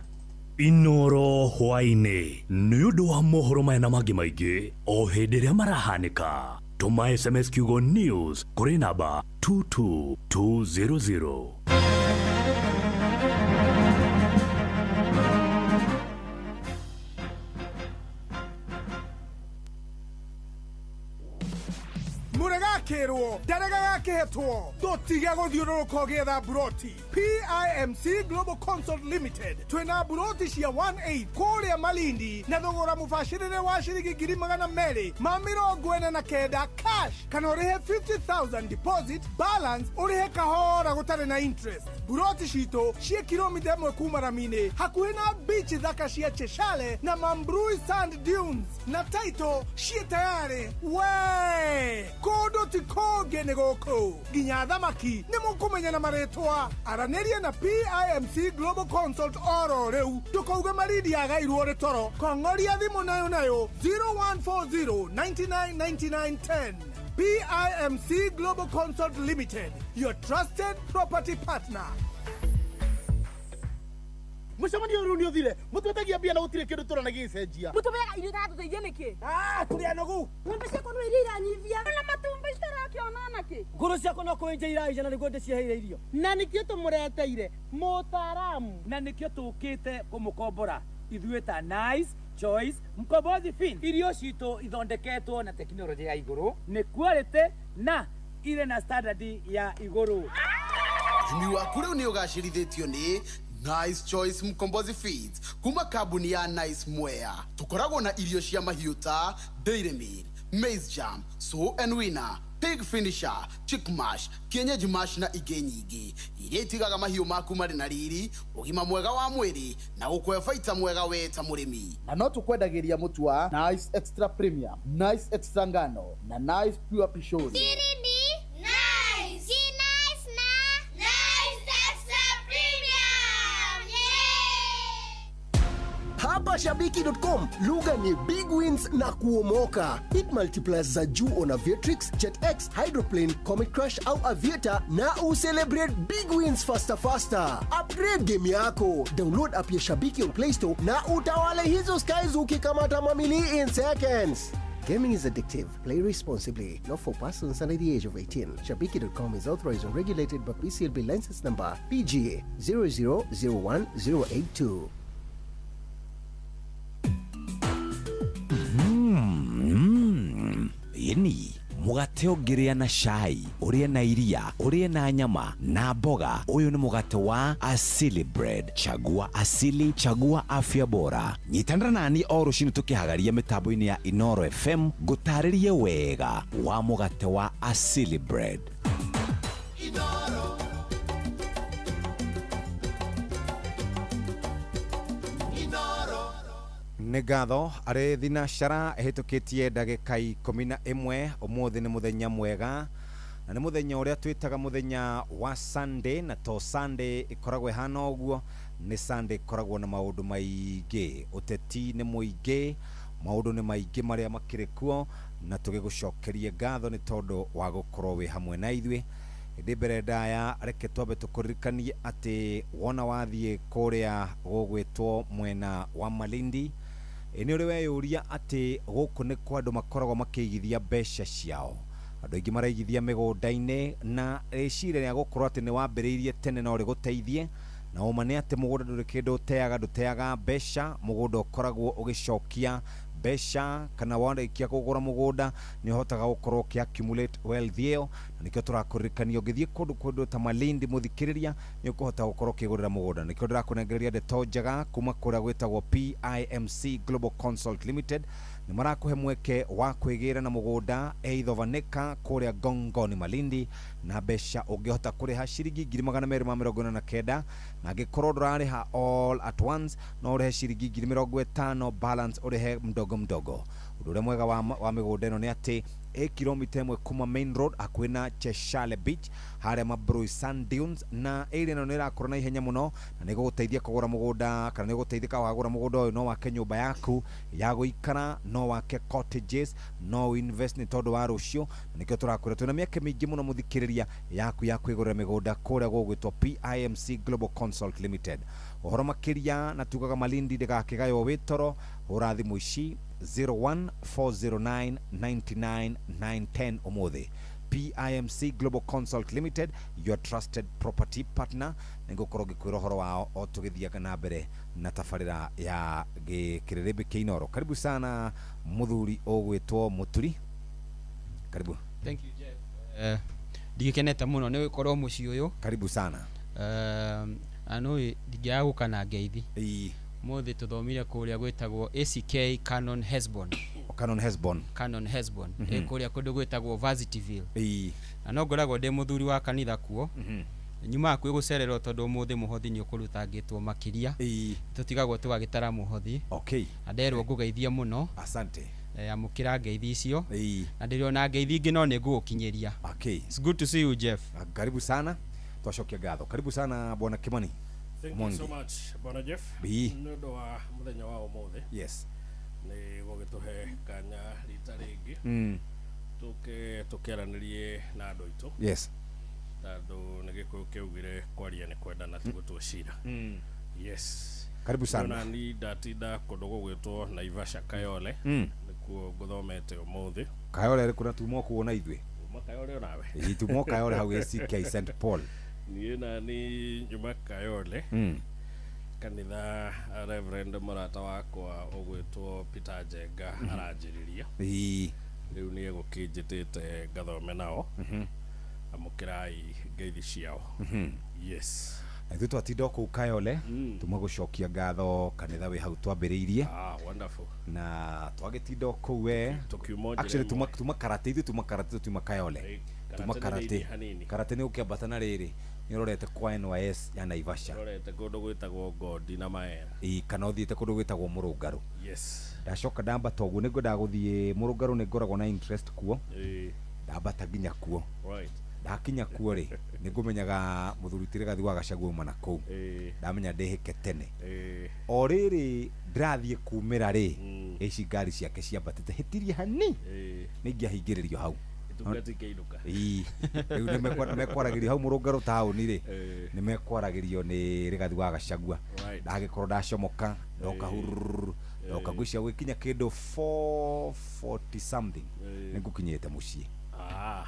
Inoro hwaĩ-inĩ nĩ ũndũ wa mohoro maya na mangĩ maingĩ o hĩndĩ ĩrĩa marahanĩka. Tũma SMS kiugo news kũrĩ namba 22200. Mũregakĩrwo ndarega gakĩhetwo ndũtige gũthiũrũrũka ũgĩetha mburoti. PIMC Global Consult Limited twĩna mburoti cia 18 kũrĩa Malindi na thogora mũbacĩrĩre wa ciringi 249,000 cash, kana ũrĩhe 50,000 deposit, balance ũrĩhe kahora gũtarĩ na interest. Mburoti citũ ciĩ kilomita 1 kuma rami-inĩ, hakuhĩ na beach thaka cia Cheshale na Mambrui Sand Dunes, na title ciĩ tayarĩ. We kũndũ ti kũngĩ nĩ gũkũ, nginya thamaki nĩ mũkũmenya na marĩtwa. Aranĩria na PIMC Global Consult oro rĩu, ndũkauge Malindi yagairwo rĩ toro. Kong'oria thimũ nayo nayo 0140 99 99 10. PIMC Global Consult Limited, your trusted property partner. Mũcemanio ũyũ nĩ ũthire, mũtwetagia mbia na gũtirĩ kĩndũ tũrona gĩgĩcenjia. Mũtũbeaga irio itatũteithia nĩkĩ? Tũrĩ anogu. Ng'ombe ciakwa no iria iranyivia. Na matumbĩ citarakĩona nakĩ? Ngũrũ ciakwa no kũenja iraija na nĩguo ndĩciheire irio. Na nĩkĩo tũmũreteire mũtaaramu. Na nĩkĩo tũkĩte kũmũkombora ithuĩ ta Nice Choice Mkombozi Fin. Irio citũ ithondeketwo na tekinoronjĩ ya igũrũ, nĩ quality na irĩ na standard ya igũrũ. Ũrĩmi waku rĩu nĩ ũgacĩrithĩtio nĩ Nice Choice Mkombozi Feeds kuma kambuni ya Nice Mwea. Tũkoragwo na irio cia mahiũ ta Dairy Meal, Maize Jam, Sow and Winner, Pig Finisher, Chick Mash, Kienyeji Mash na ingĩ nyingĩ iria itigaga mahiũ maku marĩ na riri, ũgima mwega wa mwĩrĩ na gũkũhe baita mwega we ta mũrĩmi. Na no tũkwendagĩria mũtu wa Nice Extra Premium, Nice Extra Ngano na Nice Pure Pishori. Siri ni Nice. Si Nice na Nice Extra Premium. Yeah! Hapa Shabiki.com lugha ni big wins na kuomoka. Hit multipliers za juu on Aviatrix, JetX, Hydroplane, Comet Crash au Aviator na ucelebrate big wins faster faster. Upgrade game yako. Download app ya Shabiki on Play Store na utawale hizo skies ukikamata mamili in seconds. Gaming is addictive. Play responsibly. Not for persons under the age of 18. Shabiki.com is authorized and regulated by PCLB license number PGA 0001082. Yeni mũgate ũngĩrĩa na cai, ũrĩe na iria, ũrĩe na nyama na mboga. Ũyũ nĩ mũgate wa Asili Bread. Chagua Asili, chagua afya bora. Nyitanĩra nani o rũcinĩ tũkĩhagaria mĩtambo-inĩ ya Inoro FM ngũtarĩrie wega wa mũgate wa Asili Bread. Inoro. Nĩ ngatho arĩ thinacara ĩhĩtũkĩtie ndagĩka 11. Ũmũthĩ nĩ mũthenya mwega na nĩ mũthenya ũrĩa twĩtaga mũthenya wa Sunday, na to Sunday ĩkoragwo ĩhana ũguo, nĩ Sunday ĩkoragwo na maũndũ maingĩ, ũteti nĩ mũingĩ, maũndũ nĩ maingĩ marĩa makĩrĩ kuo, na tũgĩgũcokerie ngatho nĩ tondũ wa gũkorwo wĩ hamwe na ithuĩ. Hĩndĩ mbere ndaya, reke twambe tũkũririkanie atĩ wona wathiĩ kũrĩa gũgwĩtwo mwena wa Malindi, nĩ ũrĩ weyũria atĩ gũkũ nĩ kwa andũ makoragwo makĩigithia mbeca ciao. Andũ aingĩ maraigithia mĩgũnda-inĩ na rĩciria rĩa gũkorwo atĩ nĩ wambĩrĩirie tene no rĩgũteithie, na ũma nĩ atĩ mũgũnda ndũrĩ kĩndũ ũteaga, ndũteaga mbeca, mũgũnda ũkoragwo ũgĩcokia mbeca, kana warĩkia kũgũra mũgũnda nĩ ũhotaga gũkorwo ũkĩ accumulate wealth ĩyo, na nĩkĩo tũrakũririkania ũngĩthiĩ kũndũ ta Malindi mũthikĩrĩria nĩ ũkũhota gũkorwo ũkĩgũrĩra mũgũnda. Nĩkĩo ndĩrakũnengereria ndeto njega kuma kũrĩa gwĩtagwo PIMC Global Consult Limited. Nĩ marakũhe mweke wa kwĩgĩra na mũgũnda either of an acre kũrĩa Gongoni Malindi, na mbeca ũngĩhota kũrĩha ciringi 249,000, na angĩkorwo ndũrarĩha all at once no ũrĩhe ciringi 50,000, balance ũrĩhe mdogo mdogo. Ũndũ ũrĩa mwega wa mĩgũnda ĩno nĩ atĩ ĩ kilomita 1 kuma main road hakuhĩ na Cheshale Beach harĩa Mabrui Sand Dunes, na area ĩno nĩ ĩrakũra na ihenya mũno na nĩ ĩgũgũteithia kũgũra mũgũnda, kana nĩ ũgũteithĩka wagũra mũgũnda ũyũ no wake nyũmba yaku ya gũikara, no wake cottages, no invest nĩ tondũ wa rũciũ, na nĩkĩo tũrakwĩra twĩna mĩeke mĩingĩ mũno mũthikĩrĩria yaku ya kwĩgũrĩra mĩgũnda kũrĩa gũgwĩtwo PIMC Global Consult Limited. Ũhoro makĩria na tugaga Malindi ndĩgakĩgaywo wĩ toro, hũra thimũ ici 01409 99 910 ũmũthĩ. PIMC Global Consult Limited, your trusted property partner. Nĩngũkorwo ngĩkwĩra ũhoro wao o tũgĩthiaga na mbere na tabarĩra ya kĩrĩrĩmbĩ kĩa Inooro. Karibu sana mũthuri ũgwĩtwo Mũturi, karibu. Thank you Jeff. Ndigĩkenete mũno nĩ gũkorwo mũciĩ ũyũ. Karibu sana. Na nĩ ndingĩaga gũka na ngeithi. Mũthĩ tũthomire kũrĩa gwĩtagwo ACK Canon Hesbon. Canon Hesbon. Canon Hesbon. Kũrĩa kũndũ gwĩtagwo Varsityville. Na no ngoragwo ndĩ mũthuri wa kanitha kuo. Nyumaga kwĩ gũcererwo tondũ ũmũthĩ mũhothi nĩ ũkũrutangĩtwo makĩria. Tũtigagwo tũgagĩtara mũhothi. Okay. Na nderwo ngũgeithie mũno. Asante. Amũkĩra ngeithi icio. Na ndĩrona ngeithi ingĩ no nĩ ngũgũkinyĩria. Okay. It's good to see you Jeff. Karibu sana. Twacokia ngatho. Karibu sana Bwana Kimani. Thank you so much Bwana Jeff. Nĩ ũndũ wa mũthenya wa ũmũthĩ. Yes. Nĩ gũgĩtũhe kanya rita rĩngĩ. Tũke tũkĩaranĩrie na andũ aitũ. Yes. Tondũ nĩ Gĩkũyũ kĩaugire kwaria nĩ kwendana ti gũtua cira. Yes. Karibu sana. Ona ni ndatinda kũndũ gũgwĩtwo Naivasha Kayole. Nĩkuo ngũthomete ũmũthĩ. Kayole rĩ kuna tuma kuona ithuĩ. Uma Kayole onawe. Ĩ tuma Kayole hau ACK St Paul. Niĩ na ni nyuma Kayole. Kanitha Reverend mũrata wakwa ũgwĩtwo Peter Njenga aranjĩrĩria. Rĩu nĩ egũkĩnjĩtĩte ngathome nao. Amũkĩrai ngeithi ciao. Yes. Na ithuĩ twatinda o kũu Kayole, tuma gũcokia ngatho kanitha wĩ hau twambĩrĩirie. Wonderful. Na twagĩtinda o kũu we. Actually tuma karate, ithuĩ tuma karate, tuma Kayole. Tuma karate. Karate nĩ ũkĩambata na rĩrĩ nĩ ũrorete kwa NYS ya Naivasha. Ũrorete kũndũ gwĩtagwo Ngondi na Maera. Kana ũthiĩte kũndũ gwĩtagwo Mũrũngarũ. Yes. Ndacoka ndambata ũguo nĩ ngwendaga gũthiĩ Mũrũngarũ, nĩ ngoragwo na interest kuo. Ndambata nginya kuo. Right. Ndakinya kuo rĩ nĩ ngũmenyaga mũthuri ti Rigathi wa Gachagua uma na kũu. Ndamenya ndĩhĩke tene. O rĩrĩ ndĩrathiĩ kumĩra rĩ, ici ngari ciake ciambatĩte hĩtirie hani nĩ ingĩahingĩrĩrio hau. Rĩu nĩ mekwaragĩrio hau Mũrũngarũ taũni rĩ, nĩ mekwaragĩrio nĩ Rigathi wa Gachagua. Ndagĩkorwo ndacomoka ndoka hururu ndoka ngwĩciria gwĩkinya kĩndũ 440 something nĩ ngũkinyĩte mũciĩ.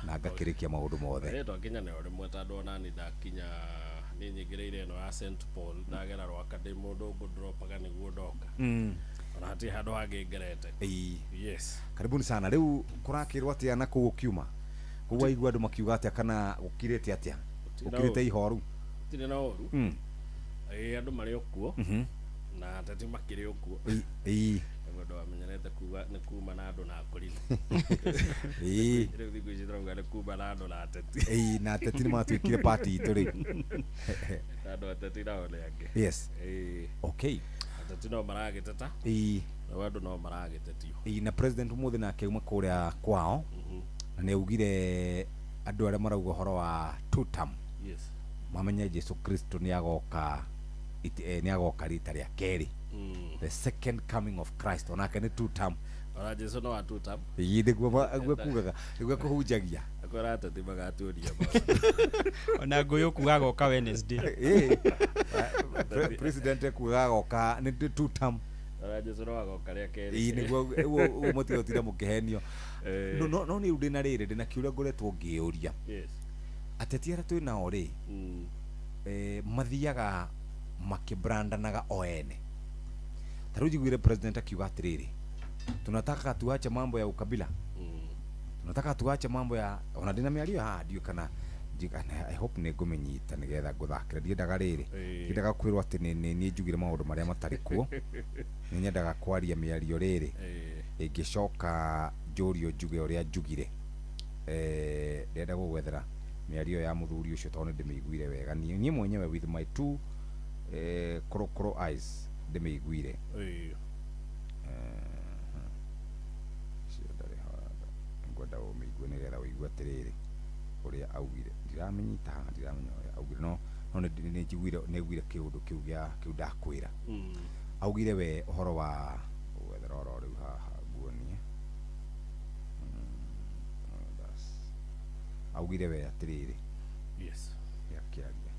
Na ngakĩrĩkia maũndũ mothe. Twakinya nĩ o rĩmwe tondũ ona niĩ ndakinya nĩ nyingĩrĩire ĩno ya St Paul ndagera Rwaka ndĩ mũndũ ngũndropaga nĩguo ndoka. Ona hatirĩ handũ hangĩ ngerete. Yes. Karibuni sana. Rĩu kũrakĩrwo atĩa na kũu ũkiuma? Kũu waigua andũ makiuga atĩa kana gũkirĩte atĩa? Gũkirĩte ihoru? Gũtirĩ na ũru. Andũ marĩ o kuo. Na ateti makĩrĩ o kuo. Mũndũ wamenyerete kuga nĩ kuma na andũ na akũrinũ. Rĩu thikũ ici tũrauga nĩ kuma na andũ na ateti. Na ateti nĩ matuĩkire party itũ rĩu. Andũ ateti nao nĩ angĩ. Yes. Okay. Ateti no maragĩteta. Nao andũ no maragĩtetio. Ĩĩ, na president ũmũthĩ nake auma kũrĩa kwao na nĩ augire andũ arĩa marauga ũhoro wa two term mamenye Jesu Kristo nĩ agoka nĩ agoka rita rĩa kerĩ, the second coming of Christ, onake nĩ two term. Ona Jesu no wa two term. Ĩĩ, nĩguo nĩguo kugaga, nĩguo kũhunjagia. Akwĩra ateti magaturia. Ona ngũyũ kuga agoka Wednesday. Ĩĩ. President ekugaga agoka nĩ two term. Ona Jesu no agoka rĩa kerĩ. Ĩĩ, nĩguo ũguo mũtigotinda mũkĩhenio. No nĩ rĩu ndĩna rĩrĩ, ndĩna kĩũria ngoretwo ngĩũria. Ateti arĩa twĩ nao rĩ, mathiaga makĩbrandanaga o ene. Ta rĩu njiguire president akiuga atĩrĩrĩ, tunataka tuache mambo ya ukabila, tunataka tuache mambo ya, ona ndĩna mĩario haha, ndiũĩ kana I hope nĩ ngũmĩnyita nĩgetha ngũthakĩre. Ndiendaga rĩrĩ, ndiendaga kwĩrwo atĩ nĩ niĩ njugire maũndũ marĩa matarĩ kuo. Nĩ nyendaga kwaria mĩario rĩrĩ ĩngĩcoka njũrio njuge ũrĩa njugire. Ndĩrenda gũgwethera mĩario ya mũthuri ũcio tondũ nĩ ndĩmĩiguire wega niĩ mwenyewe with my two korokoro eyes ndĩmĩiguire. Ũcio ndarĩ haha, ngwenda ũmĩigue nĩgetha ũigue atĩrĩrĩ ũrĩa augire. Ndiramĩnyita haha, ndiramenya ũrĩa augire, no nĩ njiguire, nĩ aiguire kĩũndũ kĩu gĩa kĩu ndakwĩra. Augire we ũhoro wa gwethera oro rĩu haha nguonie. Augire we atĩrĩrĩ. Akĩaria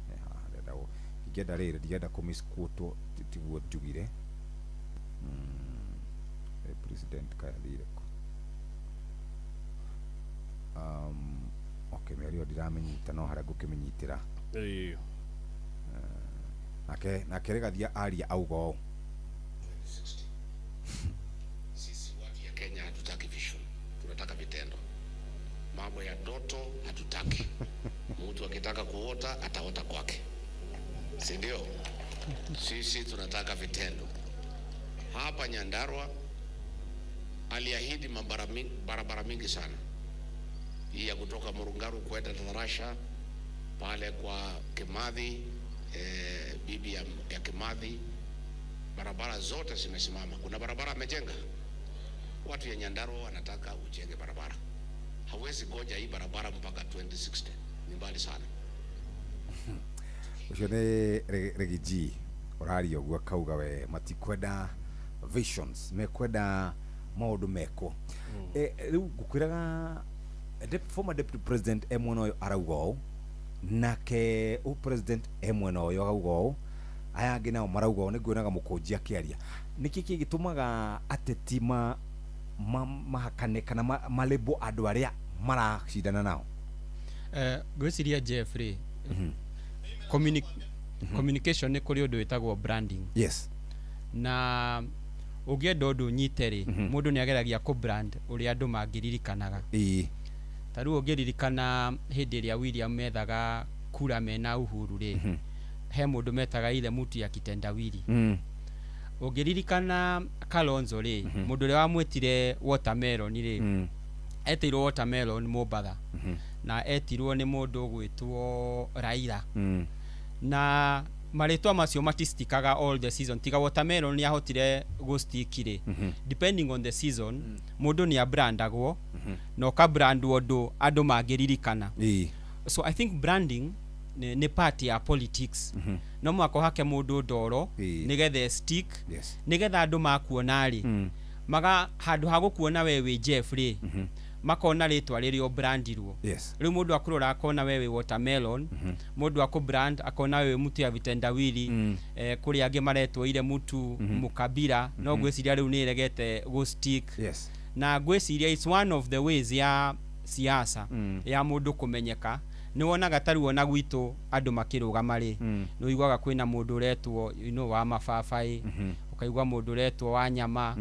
haha, ndĩrenda ingĩenda rĩrĩ, ndingĩenda kũmisquote, tiguo njugire. President kaĩ athire kũ? Okay, mĩario ndiramĩnyita, no harĩa ngũkĩmĩnyitĩra. Nake Rigathia aria auga ũũ. Sisi watu ya Kenya hatutaki vision, tunataka vitendo. Mambo ya ndoto hatutaki. Mtu akitaka kuota ataota kwake, si ndio? Sisi tunataka vitendo. Hapa Nyandarua aliahidi barabara mingi sana, hii ya kutoka Murungaru kwenda Tarasha pale kwa Kimathi, bibi ya Kimathi, barabara zote zimesimama. Kuna barabara amejenga. Watu ya Nyandarua wanataka ujenge barabara. Hawezi goja hii barabara mpaka 2060. Ni mbali sana. Ũcio nĩ Riggy ũraria ũguo akauga we matikwenda visions, mekwenda maũndũ mekwo. Rĩu ngũkwĩraga former deputy president e mwena ũyũ arauga ũũ, nake ũ president e mwena ũyũ akauga ũũ, aya angĩ nao marauga ũũ. Nĩnguonaga mũkũnji akĩaria. Nĩkĩ kĩgĩtũmaga ateti mahakane kana malebo andũ arĩa maracindana nao? Ngwĩciria Jeff rĩ, communication nĩ kũrĩ ũndũ wĩtagwo branding. Na ũngĩenda ũndũ ũnyite rĩ, mũndũ nĩ ageragia kũ brand ũrĩa andũ mangĩririkanaga. Ta rĩu ũngĩririkana hĩndĩ ĩrĩa William methaga kura mena Uhuru rĩ, he mũndũ metaga ile mutu ya kitendawili. Ũngĩririkana Kalonzo rĩ, mũndũ ũrĩa wamwĩtire watermelon rĩ, etĩirwo watermelon Mombatha, na etirwo nĩ mũndũ ũgwĩtwo Raila. Na marĩtwa macio matistikaga all the season, tiga watermelon nĩ ahotire gũstick rĩ. Depending on the season, mũndũ nĩ abrandagwo na ũkabrandwo ũndũ andũ mangĩririkana. So I think branding nĩ part ya politics. No mũhaka ũhake mũndũ ndoro nĩgetha stick, nĩgetha andũ makuona rĩ, maga handũ ha gũkuona we wĩ Jeff rĩ, makona rĩtwa rĩrĩa ũbrandirwo. Rĩu mũndũ akũrora akona we wĩ watermelon, mũndũ akũ brand akona we wĩ mutu ya vitendawili, kũrĩ angĩ maretwo ile mutu mukabira, no ngwĩciria rĩu nĩ ĩregete gũ stick. Na ngwĩciria it's one of the ways ya siasa ya mũndũ kũmenyeka. Nĩ wonaga ta rĩu ona gwitũ andũ makĩrũgama rĩ, nĩ ũiguaga kwĩna mũndũ ũretwo wa mababaĩ, ũkaigua mũndũ ũretwo wa nyama,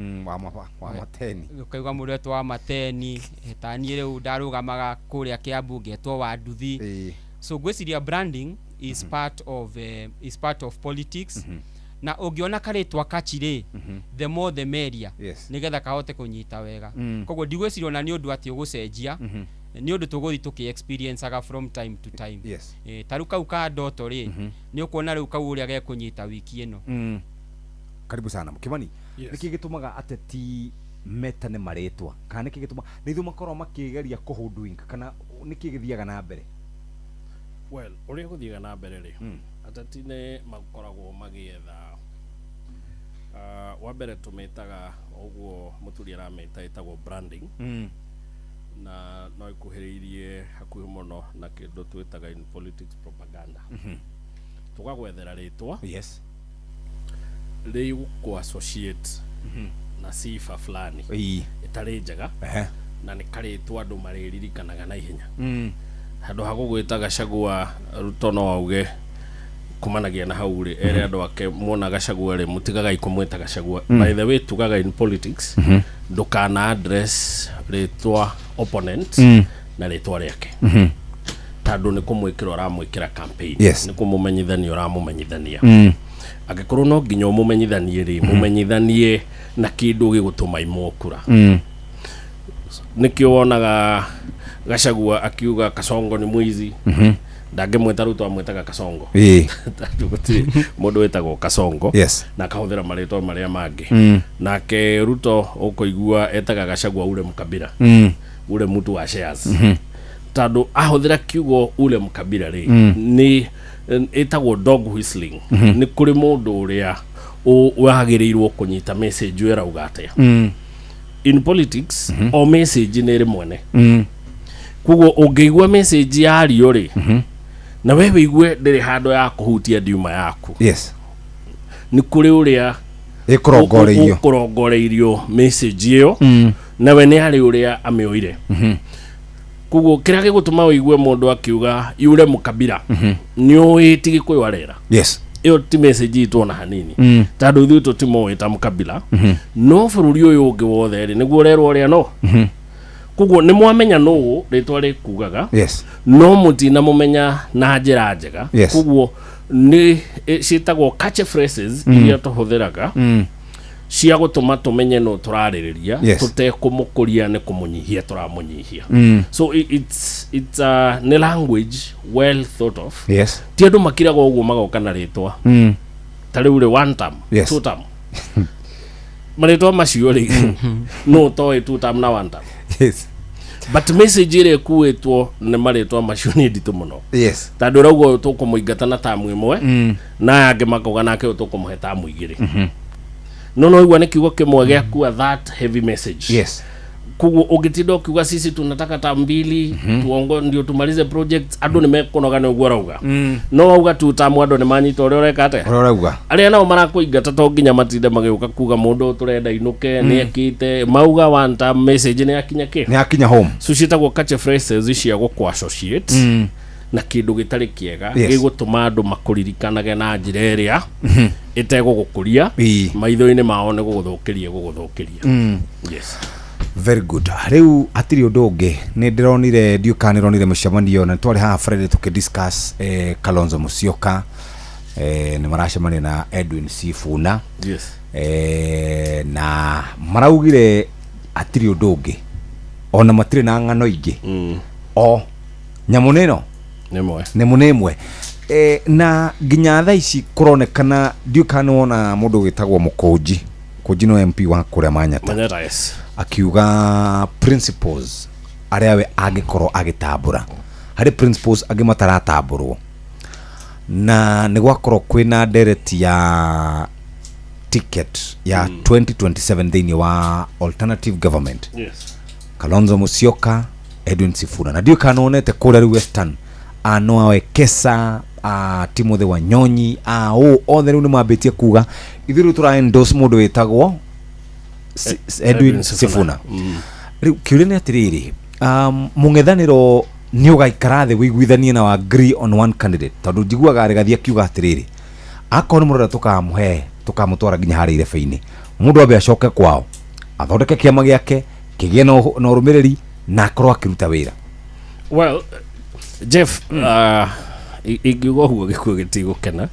wa mateni, ũkaigua mũndũ ũretwo wa mateni. Ta niĩ rĩu ndarũgamaga kũrĩa Kiambu ngetwo wa nduthi. So ngwĩciria branding is part of politics. Na ũngĩona karĩtwa kachi rĩ, the more the merrier, nĩgetha kahote kũnyita wega. Koguo ndigwĩciria ona nĩ ũndũ atĩ ũgũcenjia, nĩ ũndũ tũgũthiĩ tũkĩ experienceaga from time to time. Ta rĩu kau ka ndoto rĩ, nĩ ũkuona rĩu kau ũrĩa gekũnyita wiki ĩno. Karibu sana Kimani. Yes. Nĩkĩ gĩtũmaga ateti metane marĩtwa, kana nĩkĩ gĩtũma nĩ ithuĩ makorwo makĩgeria kũhoodwink, kana nĩkĩ gĩthiaga na mbere? Well, ũrĩa gũthiaga na mbere rĩ, ateti nĩ makoragwo magĩetha, wa mbere tũmĩtaga ũguo mũturi aramĩta, ĩtagwo branding, na no ĩkuhĩrĩirie hakuhĩ mũno na kĩndũ twĩtaga in politics propaganda. Tũgagwethera rĩtwa rĩgũkũ associate na sifa fulani ĩtarĩ njega, na nĩ karĩtwa andũ marĩririkanaga na ihenya. Handũ ha gũgwĩta Gachagua, Ruto no auge kumanagia na hau rĩ, ere andũ ake muona Gachagua rĩ, mũtigagai kũmwĩta Gachagua. By the way, tugaga in politics, ndũkana address rĩtwa opponent na rĩtwa rĩake, tondũ nĩ kũmwĩkĩra ũramwĩkĩra campaign, nĩ kũmũmenyithania ũramũmenyithania. Angĩkorwo no nginya ũmũmenyithanie rĩ, mũmenyithanie na kĩndũ gĩgũtũma imwo kura. Nĩkĩo wonaga Gachagua akiuga Kasongo nĩ mwizi. Ndangĩmwĩta Ruto, amwĩtaga Kasongo, tondũ gũtirĩ mũndũ wĩtagwo Kasongo, na akahũthĩra marĩtwa marĩa mangĩ. Nake Ruto ũkũigua etaga Gachagua ule mkabila, ule mtu wa shares, tondũ ahũthĩra kiugo ule mkabila rĩ, nĩ ĩtagwo dog whistling. Nĩ kũrĩ mũndũ ũrĩa wagĩrĩirwo kũnyita message ĩyo ĩrauga atĩa. In politics, o message nĩ ĩrĩ mwene. Koguo ũngĩigua message yario rĩ, na we wĩigue ndĩrĩ handũ ya kũhutia ndiuma yaku, nĩ kũrĩ ũrĩa ĩkũrongoreirio. Ũkũrongoreirio message ĩyo, nawe nĩ harĩ ũrĩa amĩoire. Koguo kĩrĩa gĩgũtũma ũigue mũndũ akiuga yule mkabila, nĩ ũĩ ti Gĩkũyũ arera. Ĩyo ti message itũ ona hanini, tondũ ithuĩ tũtimũĩ ta mkabila, no bũrũri ũyũ ũngĩ wothe rĩ, nĩguo ũrerwo ũrĩa no. Koguo nĩ mwamenya nũ rĩtwa rĩkugaga, no mũtinamũmenya na njĩra njega. Koguo nĩ ciĩtagwo catch phrases iria tũhũthĩraga cia gũtũma tũmenye no tũrarĩrĩria, tũtekũmũkũria nĩ kũmũnyihia tũramũnyihia. So it's nĩ language well thought of. Ti andũ makiraga ũguo magoka na rĩtwa ta rĩu rĩ, one term, two term, marĩtwa macio rĩ, no toĩ two term na one term, but message ĩrĩa ĩkuĩtwo nĩ marĩtwa macio nĩ nditũ mũno, tondũ ũrauga ũyũ tũkũmũingata na tamu ĩmwe, na aya angĩ makauga nake ũyũ tũkũmũhe tamu 2. No igua nĩ kiugo kĩmwe gĩakua that heavy message. Koguo ũngĩtinda ũkiuga sisi tunataka term mbili, tuongo ndio tumalize project, andũ nĩ mekũnoga nĩ ũguo ũrauga. No wauga tu tamu, andũ nĩ manyita ũrĩa ũreka atĩa, ũrĩa ũrauga. Arĩa nao marakũingata to nginya matinde magĩũka kuga mũndũ ũyũ tũrenda inũke nĩ ekĩte, mauga one term, message nĩ yakinya kĩ, nĩ yakinya home. So ciĩtagwo catch phrases cia gũkũ associate na kĩndũ gĩtarĩ kĩega, gĩgũtũma andũ makũririkanage na njĩra ĩrĩa ĩtegũgũkũria maitho-inĩ mao, nĩ gũgũthũkĩria gũgũthũkĩria. Yes. Very good. Rĩu hatirĩ ũndũ ũngĩ, nĩ ndĩronire, ndiũ kana nĩronire mũcemanio na twarĩ haha Friday tũkĩdiscuss, Kalonzo Musyoka nĩ maracemania na Edwin Sifuna, na maraugire hatirĩ ũndũ ũngĩ, ona matirĩ na ng'ano ingĩ, o nyamũ nĩ ĩno. Nĩ ĩmwe. Nyamũ nĩ ĩmwe. Na nginya thaa ici kũronekana, ndiũ kana nĩ wona mũndũ wĩtagwo Mũkũnji. Mũkũnji no MP wa kũrĩa Manyata. Manyata, yes. Akiuga principles arĩa we angĩkorwo agĩtambũra, harĩ principles angĩ mataratambũrwo, na nĩ gwakorwo kwĩna ndereti ya ticket ya 2027 thĩinĩ wa alternative government, Kalonzo Musyoka, Edwin Sifuna, na ndiũĩ kana wonete kũrĩa rĩu Western, a Noah Wekesa, a Timothy Wanyonyi, a ũ othe rĩu nĩ mambĩtie kuga ithuĩ rĩu tũra endorse mũndũ wĩtagwo Edwin Edwin Sifuna. Rĩu kĩũria nĩ atĩrĩrĩ, mũng'ethanĩro nĩ ũgaikara thĩ wĩiguithanie na wa agree on one candidate? Tondũ njiguaga Rigathi akiuga atĩrĩrĩ, akorwo nĩ mũrenda tũkamũhe, tũkamũtwara nginya harĩa irebe-inĩ, mũndũ ambe acoke kwao athondeke kĩama gĩake kĩgĩe na ũrũmĩrĩri na akorwo akĩruta wĩra. Well, Jeff, ingiuga ũguo gĩkuũ gĩtigũkena,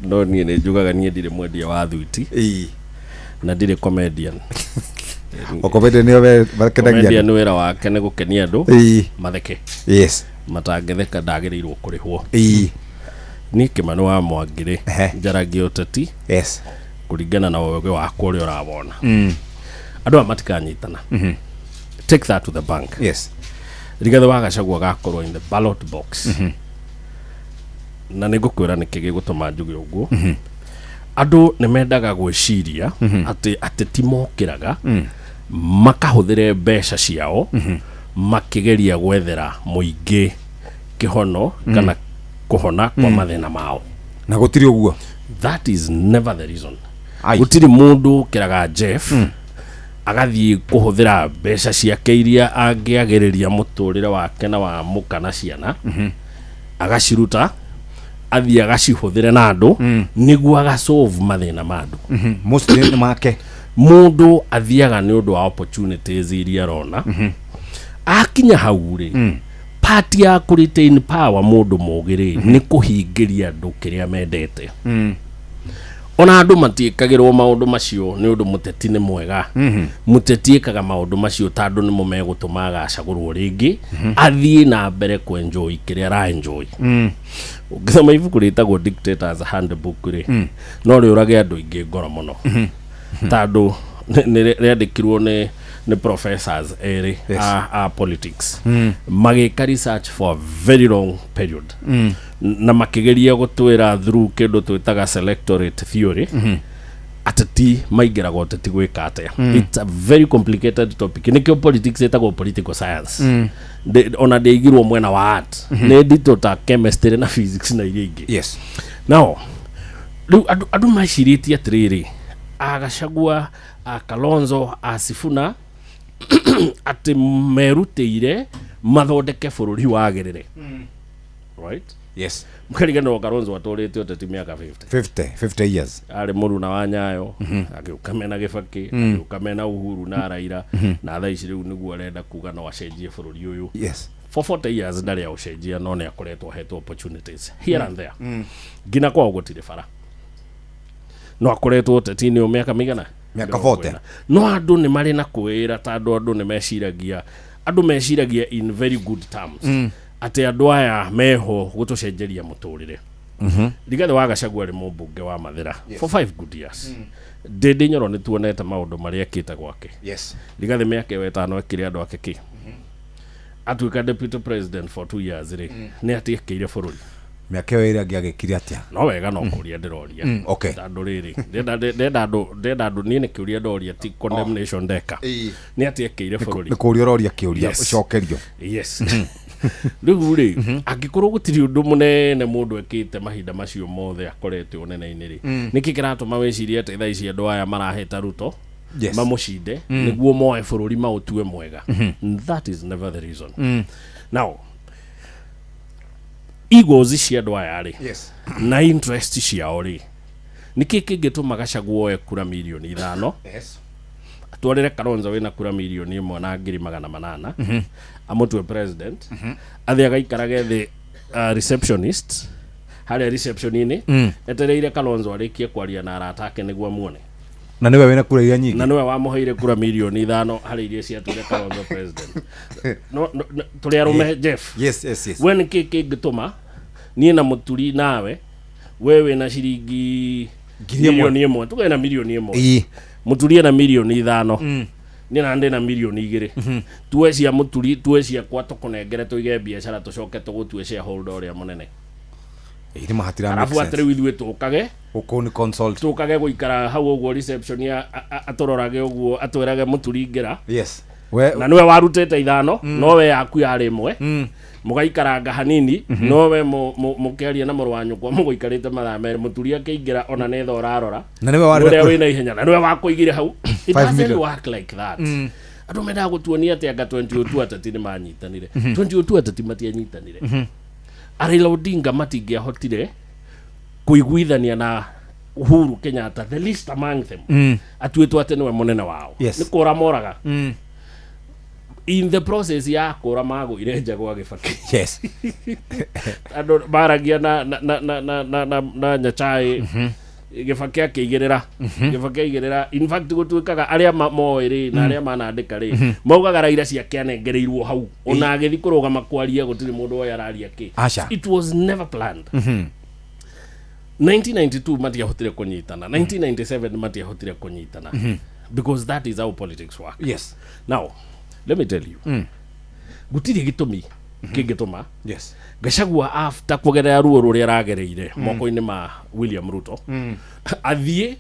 no niĩ nĩ njugaga niĩ ndirĩ mwendia wa thuiti na ndirĩ comedian. O comedian nĩo makenagia Comedian andũ. Wĩra wake nĩ gũkenia andũ matheke. Matangĩtheka ndagĩrĩirwo kũrĩhwo. Niĩ Kĩmani wa Mwangi rĩ, njaragia ũteti kũringana na ũgĩ wakwa ũrĩa ũrawona. Andũ aya matikanyitana. Take that to the bank. Rigathĩ wa Gachagua agakorwo in the ballot box. Na nĩ ngũkwĩra nĩkĩ gĩgũtũma njuge ũguo. Andũ nĩ mendaga gwĩciria atĩ ateti mokĩraga makahũthĩre mbeca ciao makĩgeria gwethera mũingĩ kĩhono kana kũhona kwa mathĩna mao. Na gũtirĩ ũguo. That is never the reason. Ai. Gũtirĩ mũndũ ũkĩraga Jeff agathiĩ kũhũthĩra mbeca ciake iria angĩagĩrĩria mũtũrĩre wake na wa mũka na ciana, agaciruta athiĩ agacihũthĩre na andũ nĩguo agasolve mathĩna ma andũ. Mostly nĩ make. Mũndũ athiaga nĩ ũndũ wa opportunities iria arona. Akinya hau rĩ, part ya kũ retain power mũndũ mũgĩ rĩ, nĩ kũhingĩria andũ kĩrĩa mendete. Ona andũ matiĩkagĩrwo maũndũ macio nĩ ũndũ mũteti nĩ mwega. Mũteti ĩkaga maũndũ macio tondũ nĩmo megũtũma agacagũrwo rĩngĩ, athiĩ na mbere kũ-enjoy kĩrĩa ara-enjoy. Ũngĩthoma ibuku rĩtagwo Dictators Handbook rĩ, no rĩũrage andũ aingĩ ngoro mũno, tondũ nĩ rĩandĩkirwo nĩ professors erĩ a politics magĩka research for a very long period na makĩgeria gũtwĩra through kĩndũ twĩtaga selectorate theory ateti maingĩraga ũteti gwĩka atĩa. It's a very complicated topic, nĩkĩo politics ĩtagwo political science. Ona ndĩigirwo mwena wa art, nĩ nditũ ta chemistry na physics na iria ingĩ. Now rĩu andũ mecirĩtie atĩrĩrĩ, a Gachagua, a Kalonzo, a Sifuna, atĩ merutĩire mathondeke bũrũri wagĩrĩre, right? Yes. Mũkariganĩrwo Kalonzo atũrĩte ũteti mĩaka 50. 50 years. Arĩ mũruna wa Nyayo, agĩũka mena Gĩbakĩ, agĩũka mena Uhuru na Raila, na thaa ici rĩu nĩguo arenda kuga no acenjie bũrũri ũyũ. For 40 years ndarĩ aũcenjia, no nĩ akoretwo ahetwo opportunities here and there. Nginya kwao gũtirĩ bara, no akoretwo ũteti-inĩ ũyũ mĩaka mĩigana? Mĩaka 40. No andũ nĩ marĩ na kwĩra, tondũ andũ nĩ meciragia, andũ meciragia in very good terms atĩ andũ aya meho gũtũcenjeria mũtũrĩre. Rigathĩ wa Gachagua arĩ mũmbunge wa Mathĩra for 5 good years. Ndĩndĩ Nyoro nĩ tuonete maũndũ marĩa ekĩte gwake. Rigathĩ mĩaka ĩyo 5 ekire andũ ake kĩ? Atuĩka deputy president for 2 years rĩ, nĩ atĩ ekĩire bũrũri? Mĩaka ĩyo ĩrĩa ĩngĩ agĩkire atĩa? No wega no kũria ndĩroria. Tondũ rĩrĩ, ndĩrenda andũ, niĩ nĩ kĩũria ndoria, ti condemnation ndeka. Nĩ atĩ ekĩire bũrũri? Nĩ kũria ũroria kĩũria ũcokerio. Yes. Rĩu rĩ, angĩkorwo gũtirĩ ũndũ mũnene mũndũ ekĩte mahinda macio mothe akorete ũnene-inĩ rĩ, nĩkĩ kĩratũma wĩcirie atĩ thaa ici andũ aya marahĩta Ruto mamũcinde nĩguo moe bũrũri maũtue mwega? That is never the reason. Now egos cia andũ aya rĩ, na interest ciao rĩ, nĩkĩ kĩngĩtũma Gachagua oe kura mirioni 5, atwarĩre Kalonzo wĩna kura 1,800,000, amũtue president, athiĩ agaikarage thĩ receptionist harĩa reception-inĩ, etereire Kalonzo arĩkie kwaria na arata ake nĩguo amuone? Na nĩwe wĩna kura iria nyingĩ. Na nĩwe wamũheire kura 5 mirioni harĩ iria ciatuire Kalonzo president. No, tũrĩ arũme, Jeff. Yes. We nĩkĩ kĩngĩtũma niĩ na mũturi nawe, we wĩna ciringi 1,000. 1 mirioni, tuge na 1 mirioni. Mũturi ena 5 mirioni, niĩ na ndĩ na 2 mirioni, tuwe cia mũturi, tuwe ciakwa, tũkũnengere tũige biacara, tũcoke tũgũtue shareholder ũrĩa mũnene. Ĩ, nĩ mahatira Arabu make atĩ sense. rĩu ithuĩ tũkage Gũkũ nĩ consult. Tũkage gũikara hau ũguo reception ya atũrorage ũguo, atwĩrage mũturi ingĩra. We Na nĩwe warutĩte 5, nowe yaku yarĩ 1, mũgaikaranga hanini, nowe mũkĩaria na mũrũ wa nyũkwa, mũgũikarĩte mathaa 2, mũturi akĩingĩra ona nĩ tha ũrarora. Na nĩwe warĩ na ũrĩa kura. wĩna ihenya na nĩwe wakũigire hau. It 5 doesn't million. work like that. Andũ mendaga gũtuonia atĩ anga 2002 ateti nĩ manyitanire. 2002 ateti matianyitanire. Raila Odinga matingĩahotire kũiguithania na Uhuru Kenyatta, the least among them, atuĩtwo atĩ nĩwe mũnene wao. Nĩ kũra moraga. In the process ya kũra magũire nja gwa Gĩbakĩ. Andũ maragia na Nyachae, Gĩbakĩ akĩigĩrĩra, Gĩbakĩ aigĩrĩra. In fact gũtuĩkaga arĩa moĩ rĩ na arĩa manandĩka rĩ, maugaga Raila ciake anengereirwo hau, ona agĩthiĩ kũrũgama kwaria gũtirĩ mũndũ oĩ araria kĩ. Aca. It was never planned. 1992 matiahotire kũnyitana, 1997 matiahotire kũnyitana, because that is how politics work. Now let me tell you, gũtirĩ gĩtũmi kĩngĩtũma Gachagua, after kũgerera ruo rũrĩa aragereire moko-inĩ ma William Ruto, athiĩ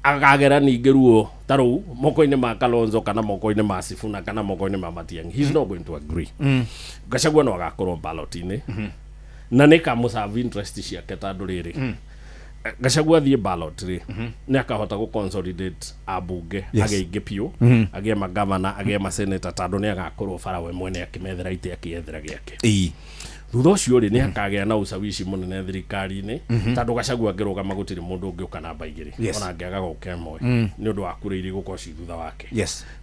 akagera ningĩ ruo ta rũu moko-inĩ ma Kalonzo kana moko-inĩ ma Sifuna kana moko-inĩ ma Matiang'i. He's not going to agree. Gachagua no agakorwo ballot-inĩ na nĩ kamũserve interest ciake, tondũ rĩrĩ, Gachagua athiĩ ballot rĩ, nĩ akahota gũ consolidate ambunge, agĩe aingĩ biũ, agĩe magavana, agĩe maseneta, tondũ nĩ agakorwo bara we mwene akĩmethera itĩ, akĩethera gĩake. Thutha ũcio rĩ, nĩ akagĩa na ushawishi mũnene thirikari-inĩ, tondũ Gachagua angĩrũgama gũtirĩ mũndũ ũngĩũka namba 2, ona angĩaga gũka ĩmwe, nĩ ũndũ wa kura iria igũkorwo ci thutha wake.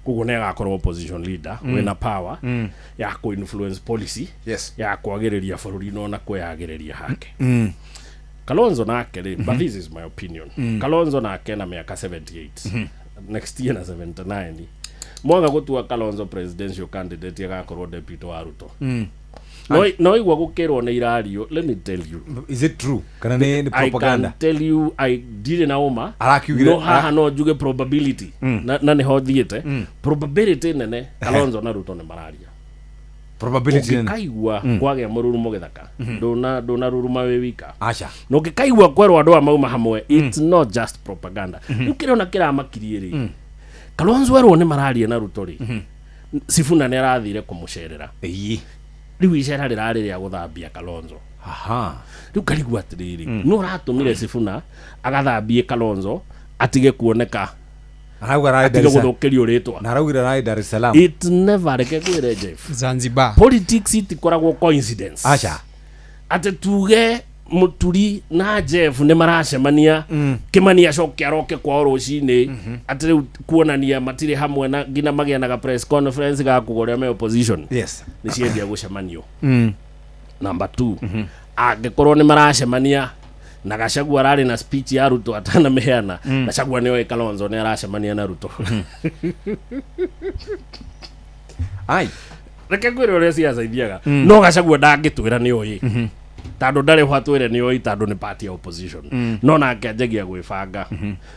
Koguo nĩ agakorwo opposition leader wĩna power ya kũ influence policy ya kwagĩrĩria bũrũri na ona kwĩyagĩrĩria hake. Kalonzo nake rĩ, but this is my opinion, Kalonzo nake na mĩaka 78, next year na 79, mwaga gũtua Kalonzo presidential candidate, agakorwo deputy wa Ruto. No igua gũkĩrwo nĩ irario. Let me tell you. Is it true kana nĩ I propaganda? Can tell you, I ndirĩ na ũma, no haha no njuge probability, na nĩho thiĩte, probability nene Kalonzo na Ruto nĩ mararia. Probability nene. Ũngĩkaigua kwagĩa mũrurumo gĩthaka, ndũnaruruma wĩ wika. Aca. Na ũngĩkaigua kwerwo andũ aya mauma hamwe, it's not just propaganda. Rĩu kĩrĩa ona kĩramakirie rĩ, Kalonzo erwo nĩ mararia na Ruto rĩ, Sifuna nĩ arathire kũmũcerera. Rĩu icera rĩrarĩ rĩa gũthambia Kalonzo. Rĩu karigwo atĩrĩrĩ, no ũratũmire Sifuna agathambie Kalonzo atige kuoneka, Arauga ararĩ atige Dar es Salaam. gũthũkĩrio rĩtwa. Na araugire ararĩ Dar es Salaam. It never, reke ngwĩre, Jeff, Zanzibar. Politics itikoragwo coincidence. Aca. Atĩ tuge Mũturi na Jeff nĩ maracemania, Kĩmani acoke aroke kwao rũcinĩ, atĩ rĩu kuonania matirĩ hamwe, na nginya magĩanaga press conference ga kuga ũrĩa me opposition, nĩ ciendia gũcemanio. Number 2, angĩkorwo nĩ maracemania na Gachagua ararĩ na speech ya Ruto atanamĩheana, Gachagua nĩoĩ Kalonzo nĩ aracemania na Ruto. Ai. Reke ngwĩre ũrĩa ciaca ithiaga. No Gachagua ndangĩtwĩra nĩ oĩ, tondũ ndarĩ ho atwĩre nĩ oĩ, tondũ nĩ party ya opposition. No nake anjagia gwĩbanga.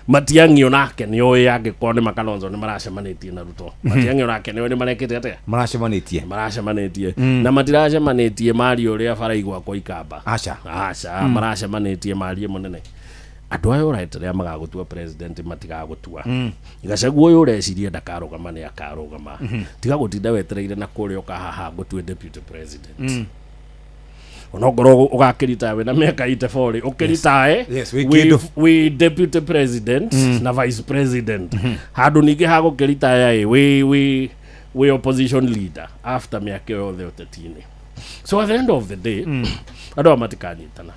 Matiang'i onake nĩ oĩ, angĩkorwo nĩ makalonzo nĩ maracemanĩtie na Ruto, Matiang'i onake nĩ oĩ nĩ marekĩte atĩa. Maracemanĩtie. Maracemanĩtie. Na matiracemanĩtie marie ũrĩa bara igwakwo ikamba. Aca. Aca. Maracemanĩtie marie mũnene andũ aya ũreterera magagũtua president, matigagũtua. Gachagua ũyũ ũreciria ndakarũgama, nĩ akarũgama. Tiga gũtinda wetereire na kũrĩa ũka haha ngũtue deputy president. Onokorwo ũgakĩritaya wĩna mĩaka 84 rĩ, ũkĩritae Yes, wĩ kĩndũ. Wĩ deputy president na vice president, handũ ningĩ hagũkĩritaya ĩ wĩ opposition leader after mĩaka ĩyo yothe ũteti-inĩ. So at the end of the day, andũ aya matikanyitana,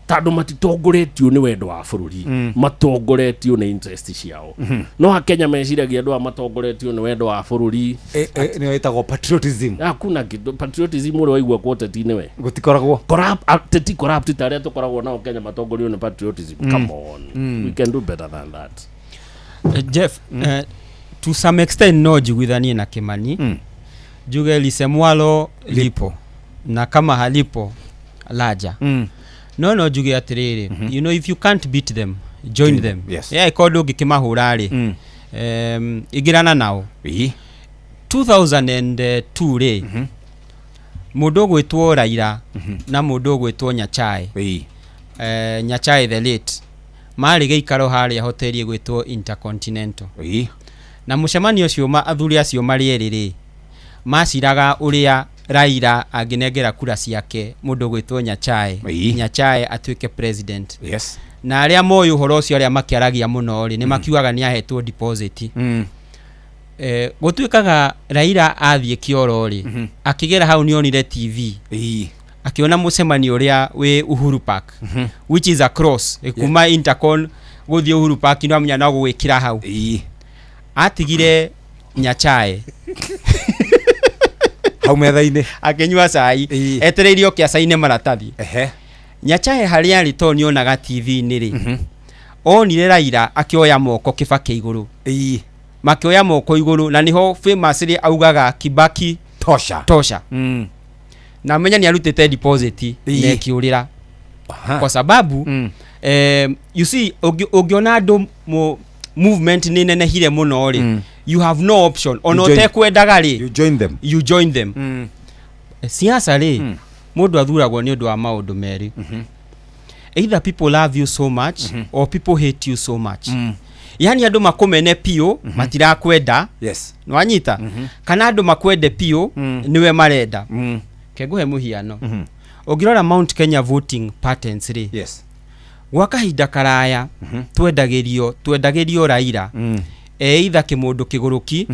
tondũ matitongoretio nĩ wendo wa bũrũri, matongoretio nĩ interest ciao. No akenya meciragia andũ aya matongoretio nĩ wendo wa bũrũri. Nĩyo ĩtagwo patriotism. Hakuna kĩndũ patriotism ũrĩa waigua kwa ũteti-inĩ we. Gũtikoragwo. Corrupt, ateti corrupt ta arĩa tũkoragwo nao Kenya matongorio nĩ patriotism? Come on, we can do better than that. Jeff, to some extent no njiguithanie na Kimani, njuge lisemwalo lipo na kama halipo laja. No njuge atiriri, if you can't beat them, join them. Yeah, ikorwo ndũngĩkĩmahũra rĩ, ingĩrana nao. 2002 rĩ, mũndũ ũgwĩtwo Raila na mũndũ ũgwĩtwo Nyachae, Nyachae the late, marĩ gĩikaro harĩa hoteli ĩgwĩtwo Intercontinental. Na mũcemanio ũcio athuri acio marĩ erĩ rĩ, maciraga ũrĩa Raila angĩnengera kura ciake mũndũ ũgwĩtwo Nyachae, Nyachae atuĩke president. Na arĩa moĩ ũhoro ũcio, arĩa makĩaragia mũno rĩ, nĩ makiugaga nĩ ahetwo deposit. Gũtuĩkaga Raila athiĩ kĩoro rĩ, akĩgera hau nĩonire TV, akĩona mũcemanio ũrĩa wĩ Uhuru Park, which is across kuma Intercon gũthiĩ Uhuru Park, no amenya no gũgĩkĩra hau. Atigire Nyachae hau metha-inĩ akĩnyua cai, etereire oke acaine maratathi. Nyachae harĩa arĩ, tondũ nĩonaga TV-inĩ rĩ, onire Raila akĩoya moko Kibaki igũrũ, makĩoya moko igũrũ, na nĩho famously augaga, "Kibaki tosha." Tosha. Na menya nĩ arutĩte deposit na ĩkĩũrĩra. Kwa sababu you see, ũngĩona andũ movement nĩ nenehire mũno rĩ, you have no option ona You join- ũtekwendaga rĩ, You join them. You join them. Siasa rĩ, mũndũ athuragwo nĩ ũndũ wa maũndũ merĩ: either people love you so much or people hate you so much. Yani andũ makũmene piũ, matirakwenda. Nĩwanyita? Kana andũ makwende piũ, nĩwe marenda. Kengũhe mũhiano. Ũngĩrora Mount Kenya voting patterns rĩ, gwa kahinda karaya twendagĩrio Raila either kĩmũndũ kĩgũrũki,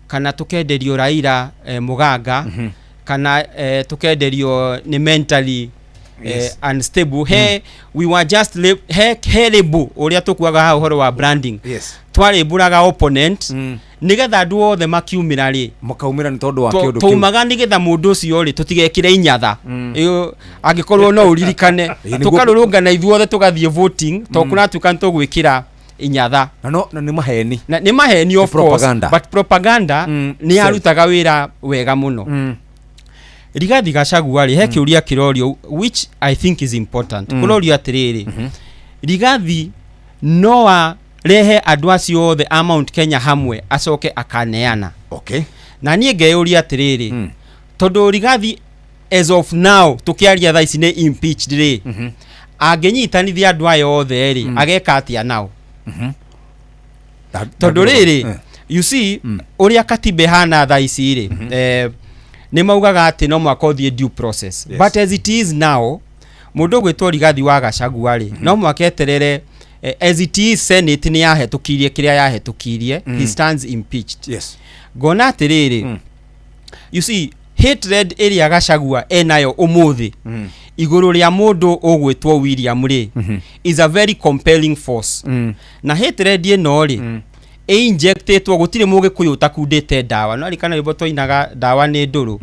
kana tũkenderio Raila mũganga, kana tũkenderio nĩ mentally unstable. He we were just he label ũrĩa tũkuaga haha ũhoro wa branding. Twarĩmbũraga opponent nĩgetha andũ othe makiumĩra rĩ, makaumĩra nĩ tondũ wa kĩũndũ kĩu. Taumaga nĩgetha mũndũ ũcio rĩ, tũtigekĩre inyatha. Ĩyo, angĩkorwo no ũririkane, Ĩĩ, nĩguo- tũkarũrũngana ithuothe tũgathiĩ voting to kũratuĩka nĩ tũgwĩkĩra inyatha. Na no na nĩ maheni. Na nĩ maheni, Nĩ of course, propaganda. but propaganda nĩ yarutaga wĩra wega mũno. Rigathi Gachagua rĩ, he kĩũria kĩrorio which I think is important. Kũrorio atĩrĩrĩ, Rigathi no arehe andũ acio othe a Mount Kenya hamwe acoke akaneana? Na niĩ ngeyũria atĩrĩrĩ, tondũ Rigathi as of now tũkĩaria thaa ici nĩ impeached rĩ, angĩnyitanithia andũ aya othe rĩ, ageka atĩa nao? Tondũ rĩrĩ, you see, ũrĩa katiba ĩhana thaa ici rĩ, nĩ maugaga atĩ no mwaka ũthiĩ due process. But as it is now, mũndũ ũgwĩtwo Rigathi wa Gachagua rĩ, no mwaka eterere. As it is, Senate nĩ yahetũkirie kĩrĩa yahetũkirie. He stands impeached. Ngona atĩrĩrĩ, you see, hatred ĩrĩa Gachagua enayo ũmũthĩ igũrũ rĩa mũndũ ũgwĩtwo William rĩ, is a very compelling force. Na hatred ĩno rĩ, ĩinjectĩtwo, gũtirĩ mũgĩkũyũ ũtakundĩte ndawa. No arikana rwĩmbo twainaga, "Ndawa nĩ ndũrũ"?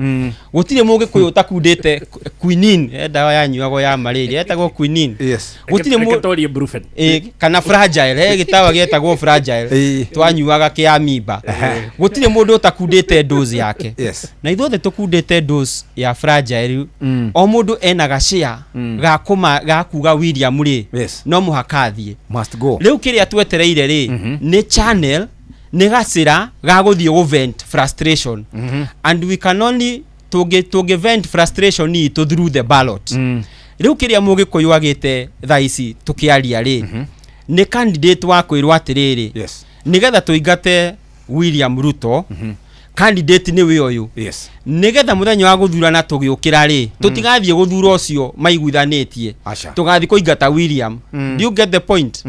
Gũtirĩ mũgĩkũyũ ũtakundĩte quinine. He ndawa yanyuagwo ya malaria yetagwo quinine. Gũtirĩ Reke twarie Brufen. Ĩ, kana Fragile, he gĩtawa gĩetagwo Fragile twanyuaga kĩa mimba. Gũtirĩ mũndũ ũtakundĩte dose yake. Na ithuothe tũkundĩte dose ya Fragile. O mũndũ ena gacĩa ga kũma ga kuga William rĩ, no mũhaka athiĩ. Must go. Rĩu kĩrĩa twetereire rĩ, nĩ channel, nĩ gacĩra ga gũthiĩ gũ vent frustration, and we can only tũngĩ vent frustration itũ through the ballot. Rĩu kĩrĩa mũgĩkũyũ agĩte thaa ici tũkĩaria rĩ, nĩ candidate wa kwĩrwo atĩrĩrĩ, nĩgetha tũingate William Ruto, candidate nĩwe ũyũ. Nĩgetha mũthenya wa gũthurana tũgĩũkĩra rĩ, tũtigathiĩ gũthura ũcio maiguithanĩtie. Aca. Tũgathiĩ kũingata William. Do you get the point?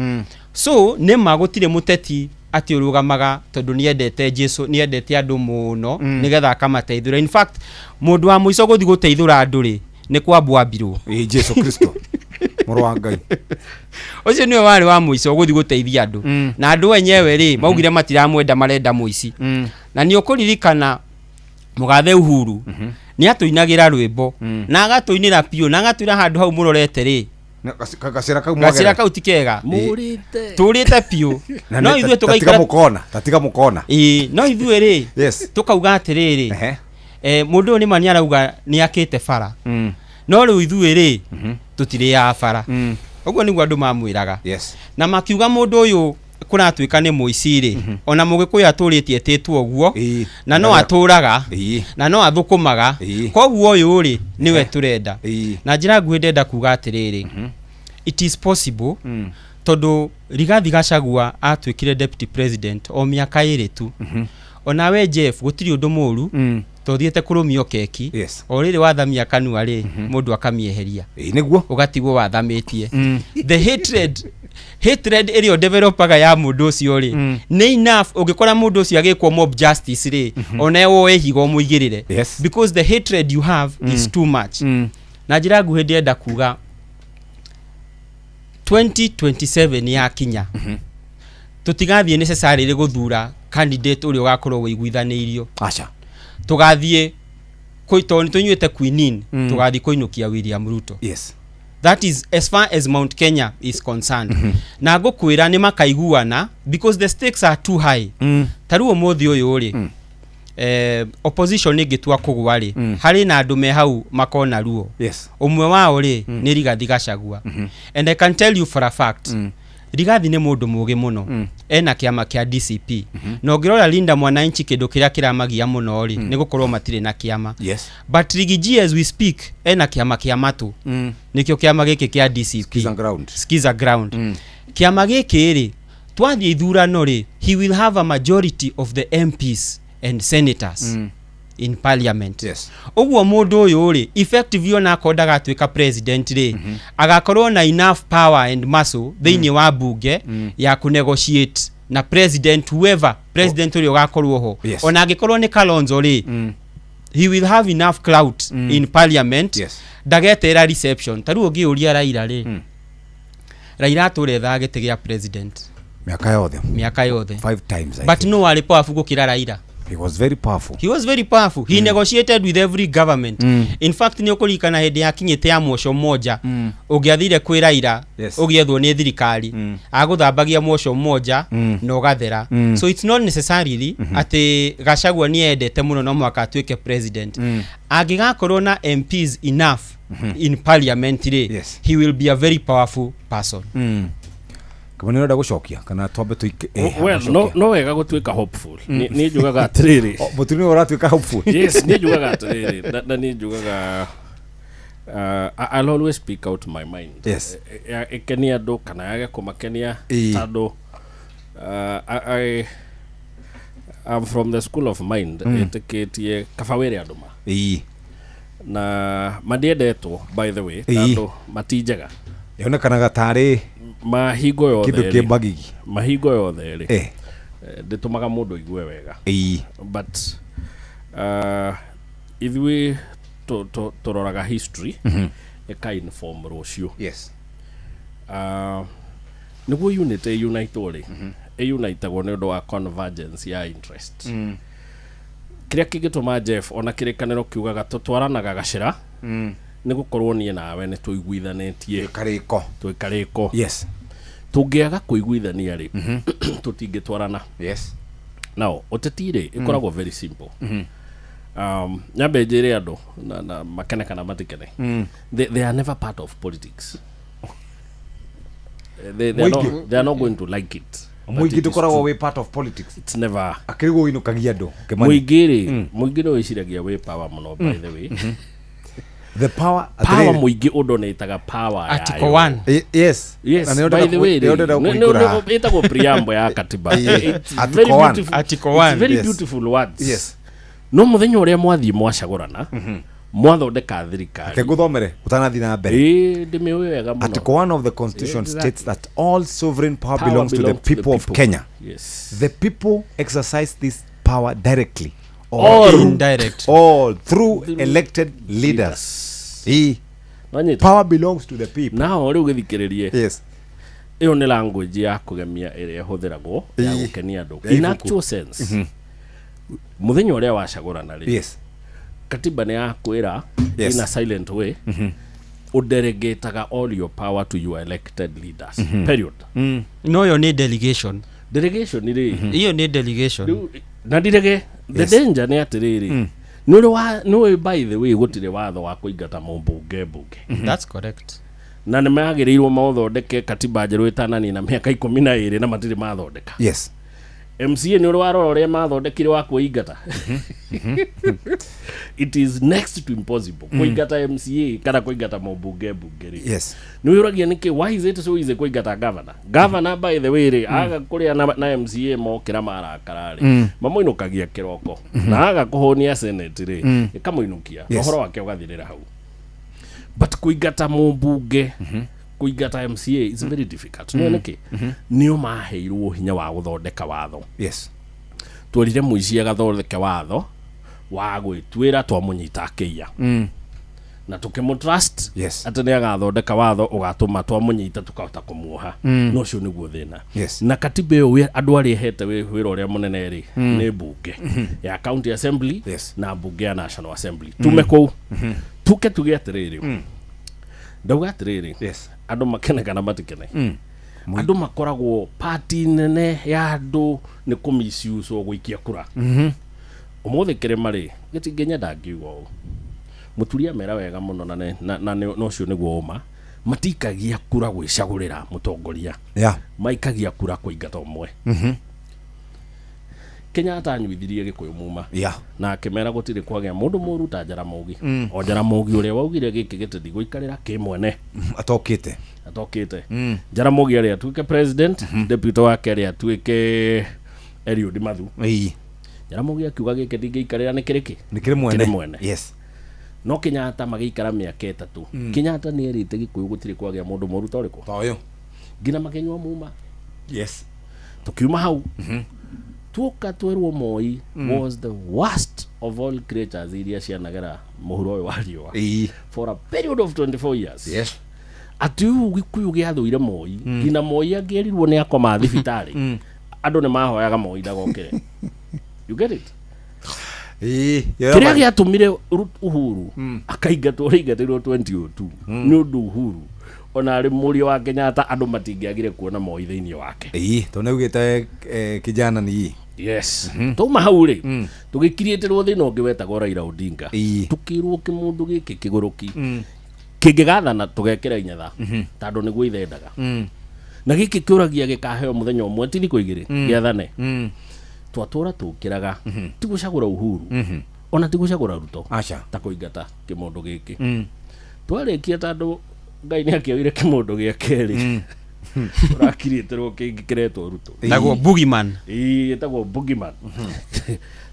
So nĩ ma gũtirĩ mũteti atĩ ũrũgamaga tondũ nĩ endete Jesu, nĩ endete andũ mũno, nĩgetha akamateithũra. In fact, mũndũ wa mũico gũthiĩ gũteithũra andũ rĩ, nĩ kwambwo ambirwo. Ĩ, Jesu Kristo mũrũ wa Ngai. Ũcio nĩwe warĩ wa mũico gũthiĩ gũteithia andũ, na andũ enyewe rĩ, maugire matiramwenda, marenda mũici. Na nĩ ũkũririkana mũgathe Uhuru nĩ atũinagĩra rwĩmbo, na agatũinĩra piũ, na agatwĩra handũ hau mũrorete rĩ, Na gacĩra kau gacĩra mwagera. Kau ti kega. Mũrĩte. Tũrĩte piũ. Na No nĩ- ithuĩ ta- tatiga tũgaikara mũkona, tatiga mũkona. Ĩĩ, no ithuĩ rĩ, tũkauga atĩrĩrĩ, mũndũ ũyũ nĩma nĩ arauga nĩ akĩte bara, no rĩu ithuĩ rĩ, tũtirĩaga bara. Ũguo nĩguo andũ mamwĩraga. Na makiuga mũndũ ũyũ kũratuĩka nĩ mũici rĩ, ona mũgĩkũyũ atũrĩtie etĩtwo ũguo, na no atũraga na no athũkũmaga, koguo ũyũ rĩ, nĩwe tũrenda. Na njĩra nguhĩ ndenda kuga atĩrĩrĩ, it is possible, tondũ Rigathi Gachagua atuĩkire deputy president o mĩaka 2 tu. Onawe Jeff, gũtirĩ ũndũ mũru tothiĩte kũrũmio keki. O rĩrĩ wathamia kanua rĩ, mũndũ akamĩeheria. Nĩguo. Ũgatigwo wathamĩtie. The hatred ĩrĩa ũdevelopaga ya mũndũ ũcio rĩ, nĩ enough. Ũngĩkora mũndũ ũcio agĩkwo mob justice rĩ, ona woe ihiga ũmũigĩrĩre. Because the hatred you have is too much. Na njĩra nguhĩ ndĩrenda kuga 2027 yakinya, tũtigathiĩ necessarily gũthura candidate ũrĩa ũgakorwo wĩiguithanĩirio. Aca. Tũgathiĩ tondũ nĩ tũnyuĩte quinine, tũgathiĩ kũinũkia William Ruto. That is as far as Mount Kenya is concerned. Na ngũkwĩra nĩ makaiguana because the stakes are too high. Ta rĩu ũmũthĩ ũyũ rĩ, Opposition ĩngĩtua kũgwa rĩ, harĩ na andũ me hau makona ruo. Ũmwe wao rĩ, nĩ Rigathi Gachagua. And I can tell you for a fact, Rigathi nĩ mũndũ mũgĩ mũno, ena kĩama kĩa DCP, na ũngĩrora Linda Mwananchi, kĩndũ kĩrĩa kĩramagia mũno rĩ, nĩ gũkorwo matirĩ na kĩama. But Riggy G, as we speak, ena kĩama kĩa matũ, nĩkĩo kĩama gĩkĩ kĩa DCP. Skiza Ground. Skiza Ground. Kĩama gĩkĩ rĩ, twathiĩ ithurano rĩ, he will have a majority of the MPs and senators in parliament. Ũguo mũndũ ũyũ rĩ, effectively, ona akorwo ndagatuĩka president rĩ, agakorwo na enough power and muscle thĩinĩ wa bunge ya kũnegotiate na president, whoever president ũrĩa ũgakorwo ho. Ona angĩkorwo nĩ Kalonzo rĩ, he will have enough clout in parliament. Ndageterera reception. Ta rĩu ũngĩũria Raila rĩ, Raila atũrethaga gĩtĩ gĩa president Mĩaka yothe. Mĩaka yothe. Five times, I But think. no arĩ powerful gũkĩra Raila? He was very powerful. He was very powerful. He negotiated with every government. In fact, nĩ ũkũririkana hĩndĩ ya kinyĩte ya mwoco moja, ũngĩathire kwĩ Raila, ũgĩethwo nĩ thirikari, agũthambagia mwoco moja na ũgathera. So it's not necessarily atĩ Gachagua nĩ endete mũno no mũhaka atuĩke president. Angĩgakorwo na MPs enough in parliament rĩ, he will be a very powerful person. Kamani, ũrenda gũcokia kana twambe tũike? Well, no wega gũtuĩka hopeful. Niĩ njugaga atĩrĩrĩ. Mũtumia ũratuĩka hopeful. Yes, niĩ njugaga atĩrĩrĩ, na niĩ njugaga, I'll always speak out my mind. Ĩkenie andũ kana yage kũmakenia, tondũ I'm from the school of mind ĩtĩkĩtie kaba wĩre andũ ma na mandiendetwo, by the way, tondũ mati njega. Yonekanaga tarĩ mahingo yothe kĩndũ rĩ, kĩ magigi. Mahingo yothe rĩ, ndĩtũmaga mũndũ aigue wega. But ithuĩ tũroraga history ĩka inform rũciũ. Nĩguo unity ĩunitwo rĩ, ĩunitagwo nĩ ũndũ wa convergence ya interest. Kĩrĩa kĩngĩtũma, Jeff, ona kĩrĩkanĩro kiugaga tũtwaranaga gacĩra, nĩ gũkorwo niĩ nawe nĩ tũiguithanĩtie. Twĩ karĩko. Twĩ karĩko. Tũngĩaga kũiguithania rĩ, tũtingĩtwarana. Now ũteti rĩ, ĩkoragwo very simple. Nyambe njĩre andũ na makene kana matikene, they are never part of politics. They are Mũingĩ. not, they are not going to like it. But Mũingĩ it is ndũkoragwo true. wĩ part of politics. It's never. Akĩrigwo ũinũkagia andũ, Kĩmani. Mũingĩ rĩ, mũingĩ nĩ wĩciragia wĩ power mũno, by the way. The power. Power, Atĩrĩrĩ. mũingĩ ũndonĩtaga power Article yayo. 1. Yes. Yes, Na nĩ by the way, nĩ ndĩrenda kũhingũra haha. ĩtagwo preamble ya katiba. It's Article very 1. beautiful. Article It's 1. very beautiful words. No mũthenya ũrĩa mwathiĩ mwacagũrana, mwathondeka thirikari. Reke ngũthomere ũtanathiĩ na mbere. Ĩĩ, ndĩmĩũĩ wega mũno. Article 1 of the Constitution states that all sovereign power Power belongs to the belongs to the people of people. Kenya. The people exercise this power directly Or indirect. Or through elected leaders. Ĩĩ. Wanyita? Power belongs to the people. Nao rĩu gĩthikĩrĩrie. Ĩyo nĩ language ya kũgemia ĩrĩa ĩhũthĩragwo ya gũkenia andũ. Ya In ibuku. actual sense, mũthenya ũrĩa wacagũrana rĩ, katiba nĩ yakwĩra in a silent way, ũdelegataga all your power to your elected leaders. Period. No ĩyo nĩ delegation. Delegation rĩ, Iyo nĩ delegation. Rĩu, na ndirege the danger nĩ atĩrĩrĩ, nĩ ũrĩ wa nĩ ũĩ, by the way, gũtirĩ watho wa kũingata mũmbunge mbunge. That's correct. Na nĩ magĩrĩirwo maũthondeke katiba njerũ ĩtananina mĩaka 12, na matirĩ mathondeka. MCA, nĩ ũrĩ warora ũrĩa mathondekire wa kwĩingata? It is next to impossible kũingata MCA kana kũingata mũmbunge mbunge rĩ. Nĩ wĩũragia nĩkĩ, why is it so easy kũingata governor? Governor, by the way rĩ, aga kũrĩa na MCA mokĩra marakara rĩ, mamũinũkagia kĩroko, na aga kũhũnia senate rĩ, ĩkamũinũkia na ũhoro wake ũgathirĩra hau. But kũingata mũmbunge, kũingata MCA is very difficult. Nĩ nĩkĩ? Nĩo maheirwo hinya wa gũthondeka watho. Twerire mũici agathondeke watho wa gwĩtuĩra twamũnyita akĩiya, na tũkĩmũ trust atĩ nĩ agathondeka watho ũgatũma twamũnyita tũkahota kũmuoha. No ũcio nĩguo thĩna. Na katiba ĩyo, andũ arĩa ĩhete wĩra ũrĩa mũnene rĩ, nĩ mbunge ya county assembly na mbunge ya national assembly. Tume kũu, tuke tuge atĩrĩrĩ, ndauga atĩrĩrĩ, andũ makene kana matikene, andũ makoragwo party nene ya andũ nĩ kũmisiuswo gũikia kura. Ũmũthĩ kĩrĩma rĩ gĩtingĩnyenda ngiuga ũũ. Mũturi amera wega mũno na na ũcio nĩguo ũma matikagia kura gwĩcagũrĩra mũtongoria. Maikagia kura kũingata ũmwe. Kenyatta anyuithirie Gĩkũyũ muma. Na akĩmera gũtirĩ kwagĩa mũndũ mũru ta Jaramogi. O Jaramogi ũrĩa waugire gĩkĩ gĩtĩ ndigũikarĩra kĩ mwene. Atokĩte. Jaramogi arĩa atuĩke president, deputy wake arĩa atuĩke Eliud Mathu. Jaramogi akiuga gĩkĩ ndingĩikarĩra nĩ kĩrĩkĩ? Nĩ kĩrĩ mwene. Yes. No Kenyatta magĩikara mĩaka 3. Kenyatta nĩ erĩte Gĩkũyũ gũtirĩ kwagĩa mũndũ mũru ta ũrĩkũ? Ta ũyũ. Nginya makĩnyua muma. Yes. Tukiuma hau. Tuoka twerwo Moi was the worst of all creatures iria cianagera mũhuro ũyũ wa riũa. For a period of 24 years. Yes. Atĩ ũyũ Gĩkũyũ gĩathũire Moi. Nginya Moi angĩerirwo nĩ akoma thibitarĩ. Andũ nĩ mahoyaga Moi ndagokĩre. You get it? Kĩrĩa gĩatũmire Uhuru akaingatwo rĩingatĩrwo 2002 nĩ ũndũ Uhuru ona arĩ mũriũ wa Kenyatta andũ matingĩagire kuona Moi thĩinĩ wake. Tondũ nĩaugĩte kijana ni. Yes. Twauma hau rĩ tũgĩkiriĩtĩrwo thĩna ũngĩ wetagwo Raila Odinga. Tũkĩrwo kĩmũndũ gĩkĩ kĩgũrũki kĩngĩgathana tũgekĩra inyatha tondũ nĩguo ithendaga. Na gĩkĩ kĩũragia gĩkaheo mũthenya ũmwe ti thikũ igĩrĩ gĩathane. Twatũra tũkĩraga ti gũcagũra Uhuru ona ti gũcagũra Ruto ta kũingata kĩmũndũ gĩkĩ. Twarĩkia tondũ Ngai nĩ akĩoire kĩmũndũ gĩa kerĩ. Ũrakirĩtĩrwo kĩngĩ kĩretwo Ruto. Naguo Boogeyman. Ĩtagwo Boogeyman.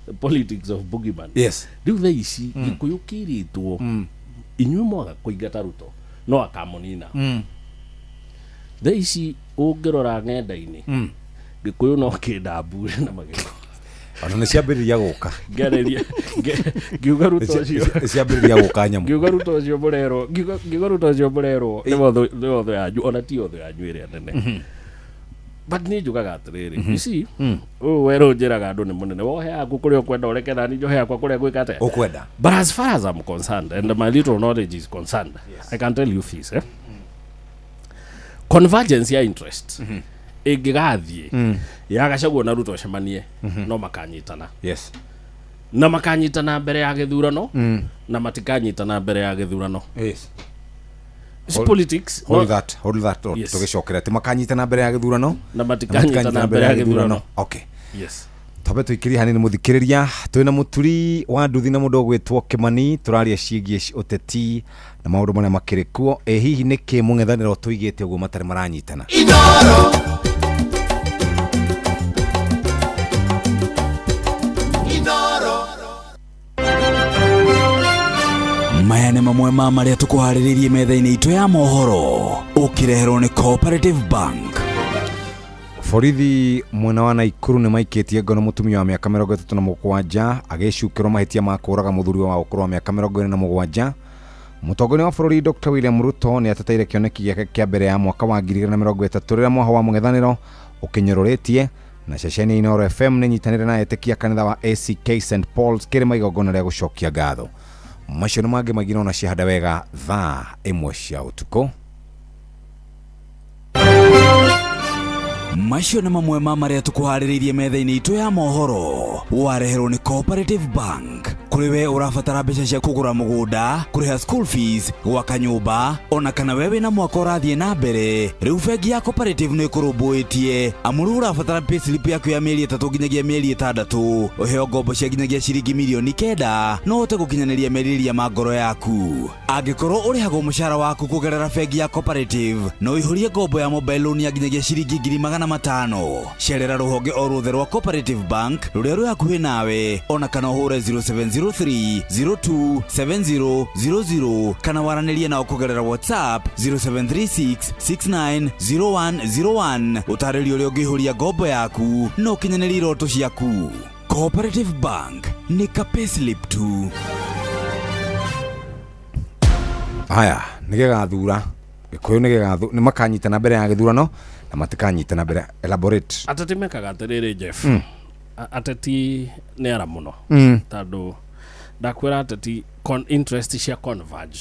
The politics of Boogeyman. Yes. Rĩu thaa ici Gĩkũyũ kĩrĩtwo inyuĩ mwaga kũingata Ruto no akamũnina. Thaa ici ũngĩrora ng'enda-inĩ Gĩkũyũ no kĩndambure na magego. Ona nĩ ciambĩrĩria gũka. Ngĩarĩria ngiuga Ruto ũcio. Ciambĩrĩria gũka nyamũ. Ngiuga Ruto ũcio mũrerwo, ngiuga Ruto ũcio mũrerwo nĩ thũ yanyu ona ti thũ yanyu ĩrĩa nene. But nĩ njugaga atĩrĩrĩ, you see, ũyũ werũ njĩraga andũ nĩ mũnene. Wohe yaku kũrĩa ũkwenda ũreke nani njohe yakwa kũrĩa gwĩka atĩa? Ũkwenda. But as far as I'm concerned and my little knowledge is concerned, I can tell you this, Convergence ya interest ĩngĩgathiĩ ya Gachagua na Ruto cemanie no makanyitana. Yes. Na makanyitana mbere ya gĩthurano na matikanyitana mbere ya gĩthurano. Yes. It's politics. Hold that thought. Yes. Tũgĩcokera atĩ makanyitana mbere ya gĩthurano na matikanyitana mbere ya gĩthurano. Okay. Yes. Twambe tũikĩrie hanini mũthikĩrĩria twĩna mũturi wa nduthi na mũndũ ũgwĩtwo Kĩmani tũraria ciĩgiĩ ũteti na maũndũ marĩa makĩrĩ kuo. Ĩ hihi nĩkĩ mũng'ethanĩro tũigĩte ũguo matarĩ maranyitana? Inoro. Maya nĩ mamwe ma marĩa tũkũharĩrĩirie metha-inĩ itũ ya mohoro ũkĩreherwo nĩ Cooperative Bank. Borithi mwena wa Naikuru nĩ maikĩtie ngono mũtumia wa mĩaka 37 agĩcukĩrwo mahĩtia ma kũũraga mũthuri wa ũkũrũ wa mĩaka 47. Mũtongoria wa bũrũri Dr. William Ruto nĩ ateteire kĩoneki gĩake kĩa mbere ya mwaka wa 2030 rĩrĩa mwaho wa mũng'ethanĩro ũkĩnyũrũrĩtie. Na ceceni Inooro FM nĩ nyitanĩire na etĩkia kanitha wa ACK St Paul's kĩrĩma igongona rĩa gũcokia ngatho. Macio nĩ mangĩ maingĩ no na ciahanda wega thaa 1 cia ũtukũ. Macio nĩ mamwe ma marĩa tũkũharĩrĩirie metha-inĩ itũ ya mohoro wareherwo nĩ Cooperative Bank. Kũrĩ we ũrabatara mbeca cia kũgũra mũgũnda, kũrĩha school fees, gwaka nyũmba, ona kana we wĩna mwaka ũrathiĩ na mbere, rĩu bengi ya Cooperative nĩ ĩkũrũmbũĩtie. Amu rĩu ũrabatara payslip yaku ya mĩeri 3 nginyagia mĩeri 6, ũheo ngombo cia nginyagia ciringi mirioni 9 no ũhote gũkinyanĩria merirĩria ma ngoro yaku. Angĩkorwo ũrĩhagwo mũcara waku kũgerera bengi ya Cooperative, no ũihũrie ngombo ya mobile loan ya nginyagia ciringi 500,000. Cerera rũhonge o ruothe rwa Cooperative Bank rũrĩa rwĩ hakuhĩ nawe, ona kana ũhũre 0703 027000 kana waranĩrie nao kũgerera WhatsApp 0736 690101 ũtarĩrie ũrĩa ũngĩihũria ngombo yaku na ũkinyanĩrie iroto ciaku. Cooperative Bank nĩ ka payslip tu. Haya, nĩ gĩgathura Gĩkũyũ nĩ gĩgathu nĩ makanyitana mbere ya gĩthurano na matikanyitana mbere. Elaborate. Ateti mekaga atĩrĩrĩ Jeff. Ateti nĩ ara mũno tondũ ndakwĩra ateti interest cia converge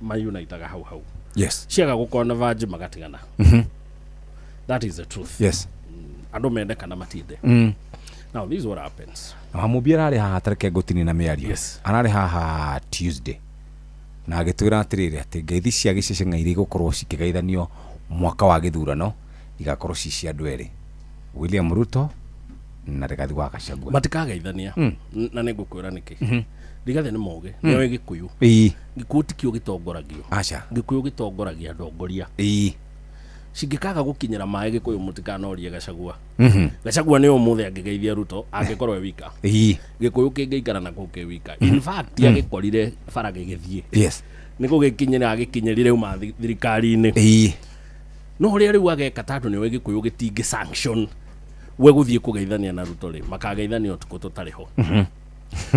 mayunitaga hau hau. Yes. Ciaga gũ converge magatigana. That is the truth. Yes. Andũ mende kana matinde. Now this is what happens. Na Wamũmbi ararĩ haha tareke ngũtinie na mĩario. Yes. Ararĩ haha Tuesday na agĩtwĩra atĩrĩrĩ atĩ ngeithi cia gĩceceng'a iria igũkorwo cikĩgeithanio mwaka wa gĩthurano igakorwo ci cia andũ erĩ, William Ruto na Rigathi wa Gachagua. Matikageithania. Na nĩ ngũkwĩra nĩkĩ. Rigathi nĩ mũgĩ, nĩoĩ Gĩkũyũ. Gĩkũyũ tikĩo gĩtongoragio. Aca. Gĩkũyũ gĩtongoragia ndongoria. Cingĩkaga gũkinyĩra maĩ Gĩkũyũ mũtikanorie Gachagua. Gachagua nĩ ũmũthĩ angĩgeithia Ruto angĩkorwo e wika. Gĩkũyũ kĩngĩikara na kũu kĩ wika. In fact, agĩkorire bara gĩgĩthiĩ. Nĩ gũgĩkinyĩra agĩkinyĩrire uma thirikari-inĩ. No ũrĩa rĩu ageka tondũ nĩoĩ Gĩkũyũ gĩtingĩ sanction we gũthiĩ kũgeithania na Ruto rĩ, makageithania ũtukũ tũtarĩ ho.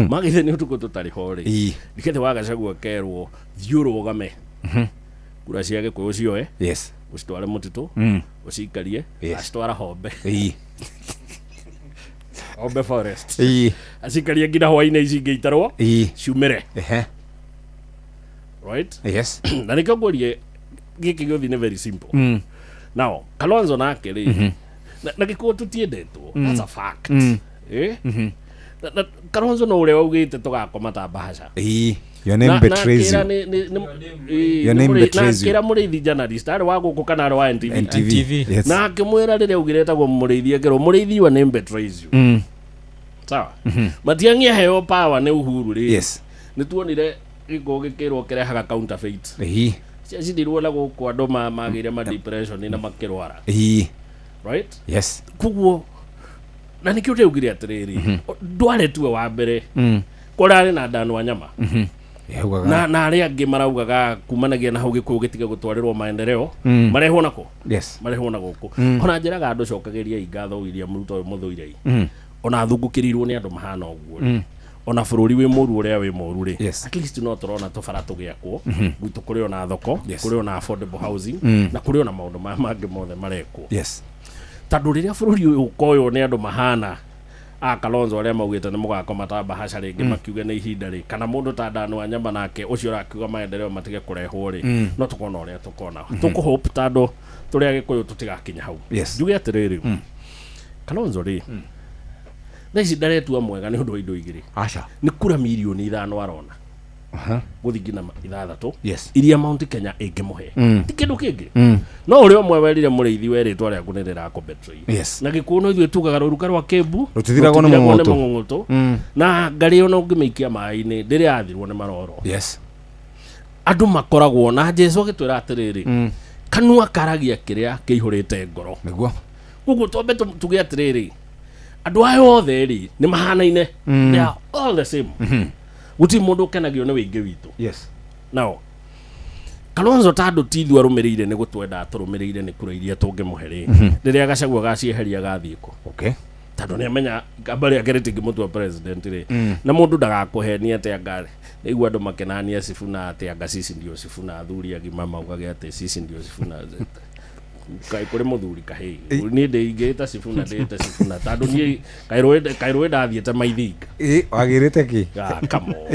Mageithania ũtukũ tũtarĩ ho rĩ, Rigathi wa Gachagua kerwo thiĩ ũrũgame kura cia Gĩkũyũ cioe, ũcitware mũtitũ, ũcikarie, acitwara Hombe. Hombe forest. Acikarie nginya hwainĩ ici ingĩ itarwo ciumĩre. Right? Na nĩkĩo ngũrie gĩkĩ gĩothe nĩ very simple. Now, Kalonzo nake rĩ, na Gĩkũyũ tũtiendetwo. That's a fact. Eh? Na Kalonzo no ũrĩa waugĩte tũgakoma ta mbahaca. Your name betrays you. Your name betrays you. Nakĩra Mũrĩithi journalist arĩ wa gũkũ kana arĩ wa NTV. NTV, yes. Na akĩmwĩra rĩrĩa augire etagwo Mũrĩithi akĩrwo Mũrĩithi your name betrays you. Sawa. Matiang'i aheo power nĩ Uhuru rĩ. Nĩ tuonire gĩkũyũ gĩkĩrwo kĩrehaga counterfeit. Ciacindirwo na gũkũ andũ magĩire ma depression na makĩrwara. Right? Koguo na nĩkĩo ndĩaugire atĩrĩrĩ, ndware tuwe wa mbere kũrarĩ na ndano wa nyama. Yaugaga. Na arĩa angĩ maraugaga kumanagia na hau Gĩkũyũ gĩtige gũtwarĩrwo maendeleo, marehwo nako. Marehwo na gũkũ. Ona njĩraga andũ cokagĩriai ngatho William Ruto ũyũ mũthũire. Ona athungũkĩrĩirwo nĩ andũ mahana ũguo rĩ. Ona bũrũri wĩ mũru ũrĩa wĩ mũru rĩ. At least no tũrona tũbara tũgĩakwo. Gwitũ kũrĩ ona thoko, kũrĩ ona affordable housing, na kũrĩ ona maũndũ maya mangĩ mothe marekwo. Tondũ rĩrĩa bũrũri ũyũ ũkoywo nĩ andũ mahana a Kalonzo arĩa maugĩte nĩ mũgakoma ta mbahaca rĩngĩ, makiuge nĩ ihinda rĩ, kana mũndũ ta Ndanu wa Nyama nake ũcio ũrakiuga maendeleo matige kũrehwo rĩ, no tũkona ũrĩa tũkona. Tũkũhope tondũ tũrĩ Agĩkũyũ tũtigakinya hau. Njuge atĩrĩrĩ, Kalonzo rĩ, thaa ici ndaretua mwega nĩ ũndũ wa indo igĩrĩ. Aca. Nĩ kura mirioni 5 arona. Gũthiĩ nginya 6. Iria Mount Kenya ĩngĩmũhe. Ti kĩndũ kĩngĩ. No ũrĩa ũmwe werire Mũrĩithi we rĩtwa rĩaku nĩ rĩrakũ betray. Na Gĩkũyũ no ithuĩ tugaga rũruka rwa Kĩmbu Rũtithiragwo nĩ rũtithiragwo nĩ mũng'ũng'ũtũ. mũng'ũng'ũtũ. Na ngarĩ ona ũngĩmĩikia maĩ-inĩ ndĩrĩ yathirwo nĩ maroro. Andũ makoragwo na Jesũ agĩtwĩra atĩrĩrĩ, kanua karagia kĩrĩa kĩihũrĩte ngoro. Nĩguo. Koguo twambe tuge atĩrĩrĩ, andũ aya othe rĩ nĩ mahanaine. They are all the same. Gũtirĩ mũndũ ũkenagio nĩ wĩingĩ witũ. Now, Kalonzo tondũ ti ithuĩ arũmĩrĩire nĩ gũtwenda tũrũmĩrĩire nĩ kura iria tũngĩmũhe rĩ, rĩrĩa Gachagua gacieheria gathiĩ kũ? Tondũ nĩamenya ikamba rĩake rĩtingĩmũtua president rĩ. Na mũndũ ndagakũhenie atĩ anga nĩigua andũ makenania Sifuna atĩ anga sisi ndio Sifuna, athuri agima maugage atĩ sisi ndio Sifuna. Kaĩ kũrĩ mũthuri kahĩĩ. Niĩ ndĩingĩte Sifuna, ndĩĩte Sifuna tondũ niĩ kaĩ rũĩ ndathiĩte maithinga. Wagĩrĩte kĩ? Ah, come on.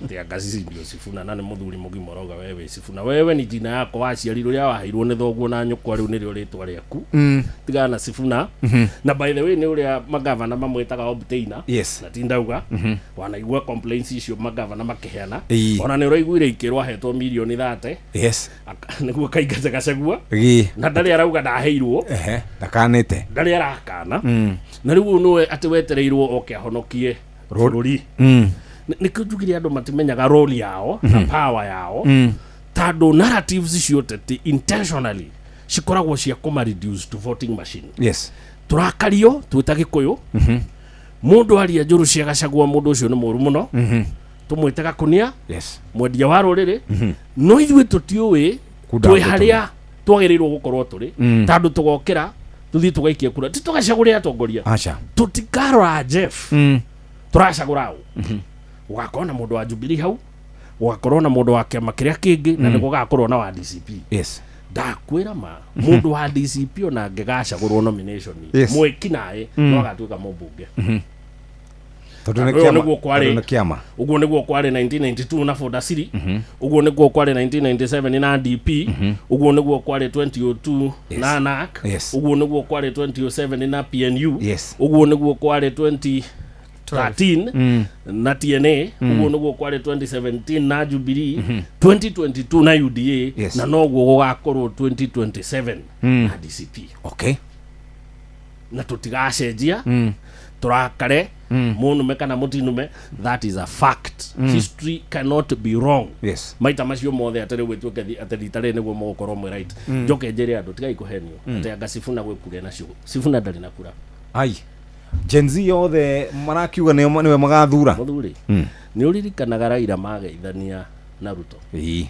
Atĩ anga sisi ndio Sifuna na nĩ mũthuri mũgima ũrauga wewe Sifuna. Wewe ni jina yako waciarirwo rĩrĩa waheirwo nĩ thoguo na nyũkwa rĩu nĩrĩo rĩtwa rĩaku. Tigana na Sifuna. Na by the way nĩ ũrĩa magavana mamwĩtaga obtainer. Na ti ndauga. Wanaigua complaints icio magavana makĩheana. Ona nĩ ũraiguire ikĩrwo ahetwo mirioni 30. Nĩguo kaingate Gachagua. Na ndarĩ arauga ndaheirwo. Ndakanĩte. Ndarĩ arakana. Na rĩu ũyũ nĩwe atĩ wetereirwo oke ahonokie bũrũri. Nĩkĩo njugire andũ matimenyaga role yao na power yao. Tondũ narratives cia ũteti intentionally cikoragwo cia kũma reduce to voting machine. Tũrakario twĩ ta Gĩkũyũ. Mũndũ aria njũru cia Gachagua mũndũ ũcio nĩ mũru mũno. Tũmwĩte gakunia. Mwendia wa rũrĩrĩ. No ithuĩ tũtiũĩ Kunda twĩ ngũtũ. harĩa twagĩrĩirwo gũkorwo tũrĩ. Tondũ tũgokĩra tũthiĩ tũgaikie kura ti tũgacagũre atongoria. Aca. Tũtikarora Jeff. Tũracagũra ũ. Gũgakorwo na mũndũ wa Jubilee hau, gũgakorwo na mũndũ wa kĩama kĩrĩa kĩngĩ, na nĩ gũgakorwo na wa DCP. Ndakwĩra ma, mũndũ wa DCP ona angĩgacagũrwo nomination, mwĩki naĩ no agatuĩka mũmbunge. Tondũ nĩ Ũyũ kĩama- nĩguo kwarĩ tondũ nĩ kĩama. Ũguo nĩguo kwarĩ 1992 na Fodasiri, ũguo nĩguo kwarĩ 1997 na DP, ũguo nĩguo kwarĩ 2002 na NAC, ũguo nĩguo kwarĩ 2007 na PNU, ũguo nĩguo kwarĩ 2013 na TNA, ũguo nĩguo kwarĩ 2017 na Jubilee, 2022 na UDA, na noguo gũgakorwo 2027 na DCP. Na tũtigacenjia, tũrakare mũnume kana mũtinume, that is a fact. History cannot be wrong. Maita macio mothe atĩ rĩu ĩtuĩke atĩ rita rĩrĩ nĩguo mũgũkorwo mwĩ right. Njoke njĩre andũ, tigai kũhenio atĩ anga Sifuna gwĩ kura nacio. Sifuna ndarĩ na kura. Ai, Gen Z yothe marakiuga nĩo nĩwe magathura. Mũthuri, nĩ ũririkanaga Raila mageithania na Ruto?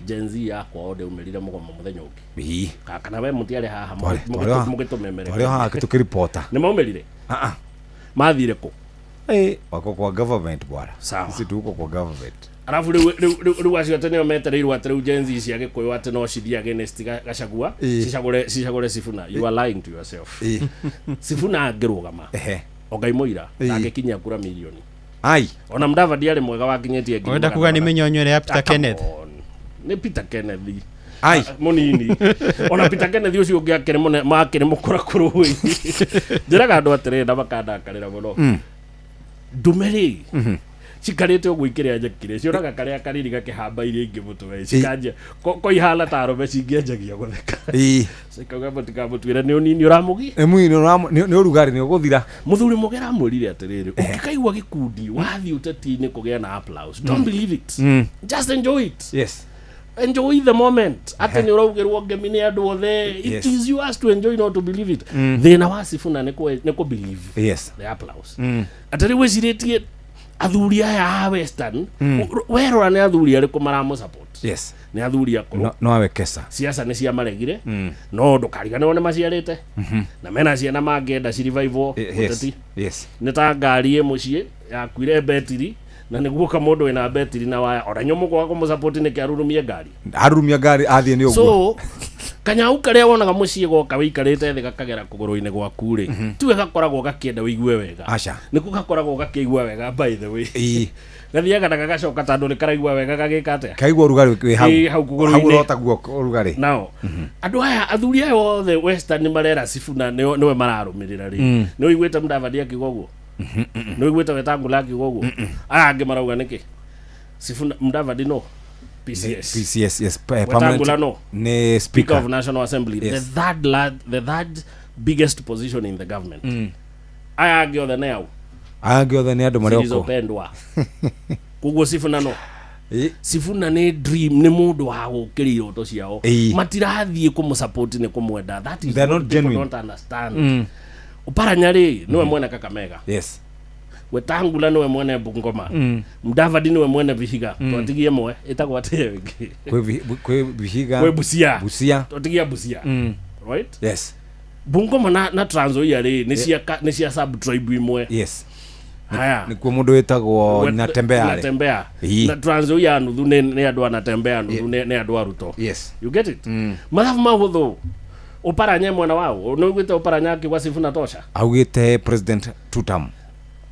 Gen Z yakwa o ndĩaumĩrire mũgomo mũthenya ũngĩ. Kana we mũtiarĩ haha mũgĩtũmemereka? Twarĩ o haha tũkĩripota. Nĩ maumĩrire? Mathire kũ? Eh, wako kwa government, bwana. Sawa. Sisi tuko kwa government. Arabu rĩu acio atĩ nĩo metereirwo atĩ rĩu Gen Z cia Gĩkũyũ atĩ no cithiĩ against Gachagua, cicagũre Sifuna. You are lying to yourself. Sifuna angĩrũgama, o Ngai mũira, ndangĩkinyia kura mirioni. Ai. Ona Mudavadi arĩ mwega wakinyĩtie ngiri Ũrenda magana kuga nĩ mana. mĩnyonyo ĩrĩa ya Peter Ah, come Kenneth? on. Nĩ Peter Kenneth. Ai. Ah, mũnini. Ona Peter Kenneth ũcio ũngĩ akĩrĩ mũne makĩrĩ mũkũrakũrũ. Njĩraga andũ atĩrĩrĩ na makandakarĩra mũno, ndume rĩ cikarĩte ũguo ikĩrĩa nyeki rĩ, cionaga karĩa kanini gakĩhamba iria ingĩ mũtwe, cikanjia ko ihana ta arũme cingĩanjagia gũtheka, cikauga mũtikamũtuĩre nĩ ũnini ũramũgia. Nĩ mũnini nĩ ũrugarĩ nĩ ũgũthira. Mũthuri mũgera amwĩrire atĩrĩrĩ, ũngĩkaigua gĩkundi wathiĩ ũteti-inĩ kũgĩa na applause, don't believe it. Just enjoy it. Enjoy the moment atĩ nĩ ũraugĩrwo ngemi nĩ andũ othe. It is yours to enjoy, not to believe it. Thĩna wa Sifuna nĩ kũ believe the applause, atĩ rĩu wĩcirĩtie athuri aya a Western. Werora nĩ athuri arĩkũ maramũ support? Nĩ athuri akũrũ. No awekesa. Siasa nĩ ciamaregire, no ndũkariganĩrwo nĩ maciarĩte na mena ciana mangĩenda cirivaivo ũteti. Nĩ ta ngari ĩ mũciĩ yakuire betiri na nĩguoka mũndũ wĩna betiri na waya, ona inyuĩ mũkwaga kũmũsupport nĩkĩ arurumie ngari? Arurumia ngari athiĩ nĩ ũguo. So kanyau karĩa wonaga mũciĩ goka wĩikarĩte thĩ gakagera kũgũrũ-inĩ gwaku rĩ, tiwe gakoragwo gakĩenda wĩigue wega. Aca. Nĩkuo gakoragwo gakĩigua wega, by the way. Gathiaga na gagacoka tondũ nĩ karaigua wega gagĩka atĩa? Kaigua ũrugarĩ wĩ hau. Ĩ, hau kũgũrũ-inĩ. Hau ũrotaguo ũrugarĩ. Nao andũ aya, athuri aya othe Western nĩ marera Sifuna nĩwe mararũmĩrĩra rĩ, nĩ ũiguĩte Mudavadi akiuga ũguo? Nĩ ũiguĩte Wetangula akiuga ũguo? Aya angĩ marauga nĩkĩ Sifuna? Mudavadi no PCS. PCS, yes, Wetangula no nĩ Speaker speaker of National Assembly, the third biggest position in the government. Aya angĩ othe nĩ au? Aya angĩ othe nĩ andũ marĩ oko. Zilizopendwa. Koguo Sifuna no Sifuna nĩ dream, nĩ mũndũ wa gũkĩria iroto ciao. Matirathiĩ kũmũsupport nĩ kũmwenda. That is They are what not people genuine. don't understand. Oparanya rĩ, nĩwe mwene Kakamega. Wetangula nĩwe mwene Bungoma. Mudavadi nĩwe mwene Vihiga. Twatigie ĩmwe ĩtagwo atĩa ĩngĩ? Kwĩ Vihiga. Kwĩ Busia. Busia. Twatigia Busia. Right. Bungoma na Trans Nzoia rĩ, nĩ cia nĩ cia sub tribe imwe. Haya. Nĩkuo mũndũ wĩtagwo Natembea rĩ. Natembea. Na Trans Nzoia nuthu nĩ andũ a Natembea, nuthu nĩ andũ a Ruto. You get it? Mathabu mahũthũ. Oparanya mwena wao, nĩ ũiguĩte Oparanya akiuga Sifuna tosha? Augĩte president two term.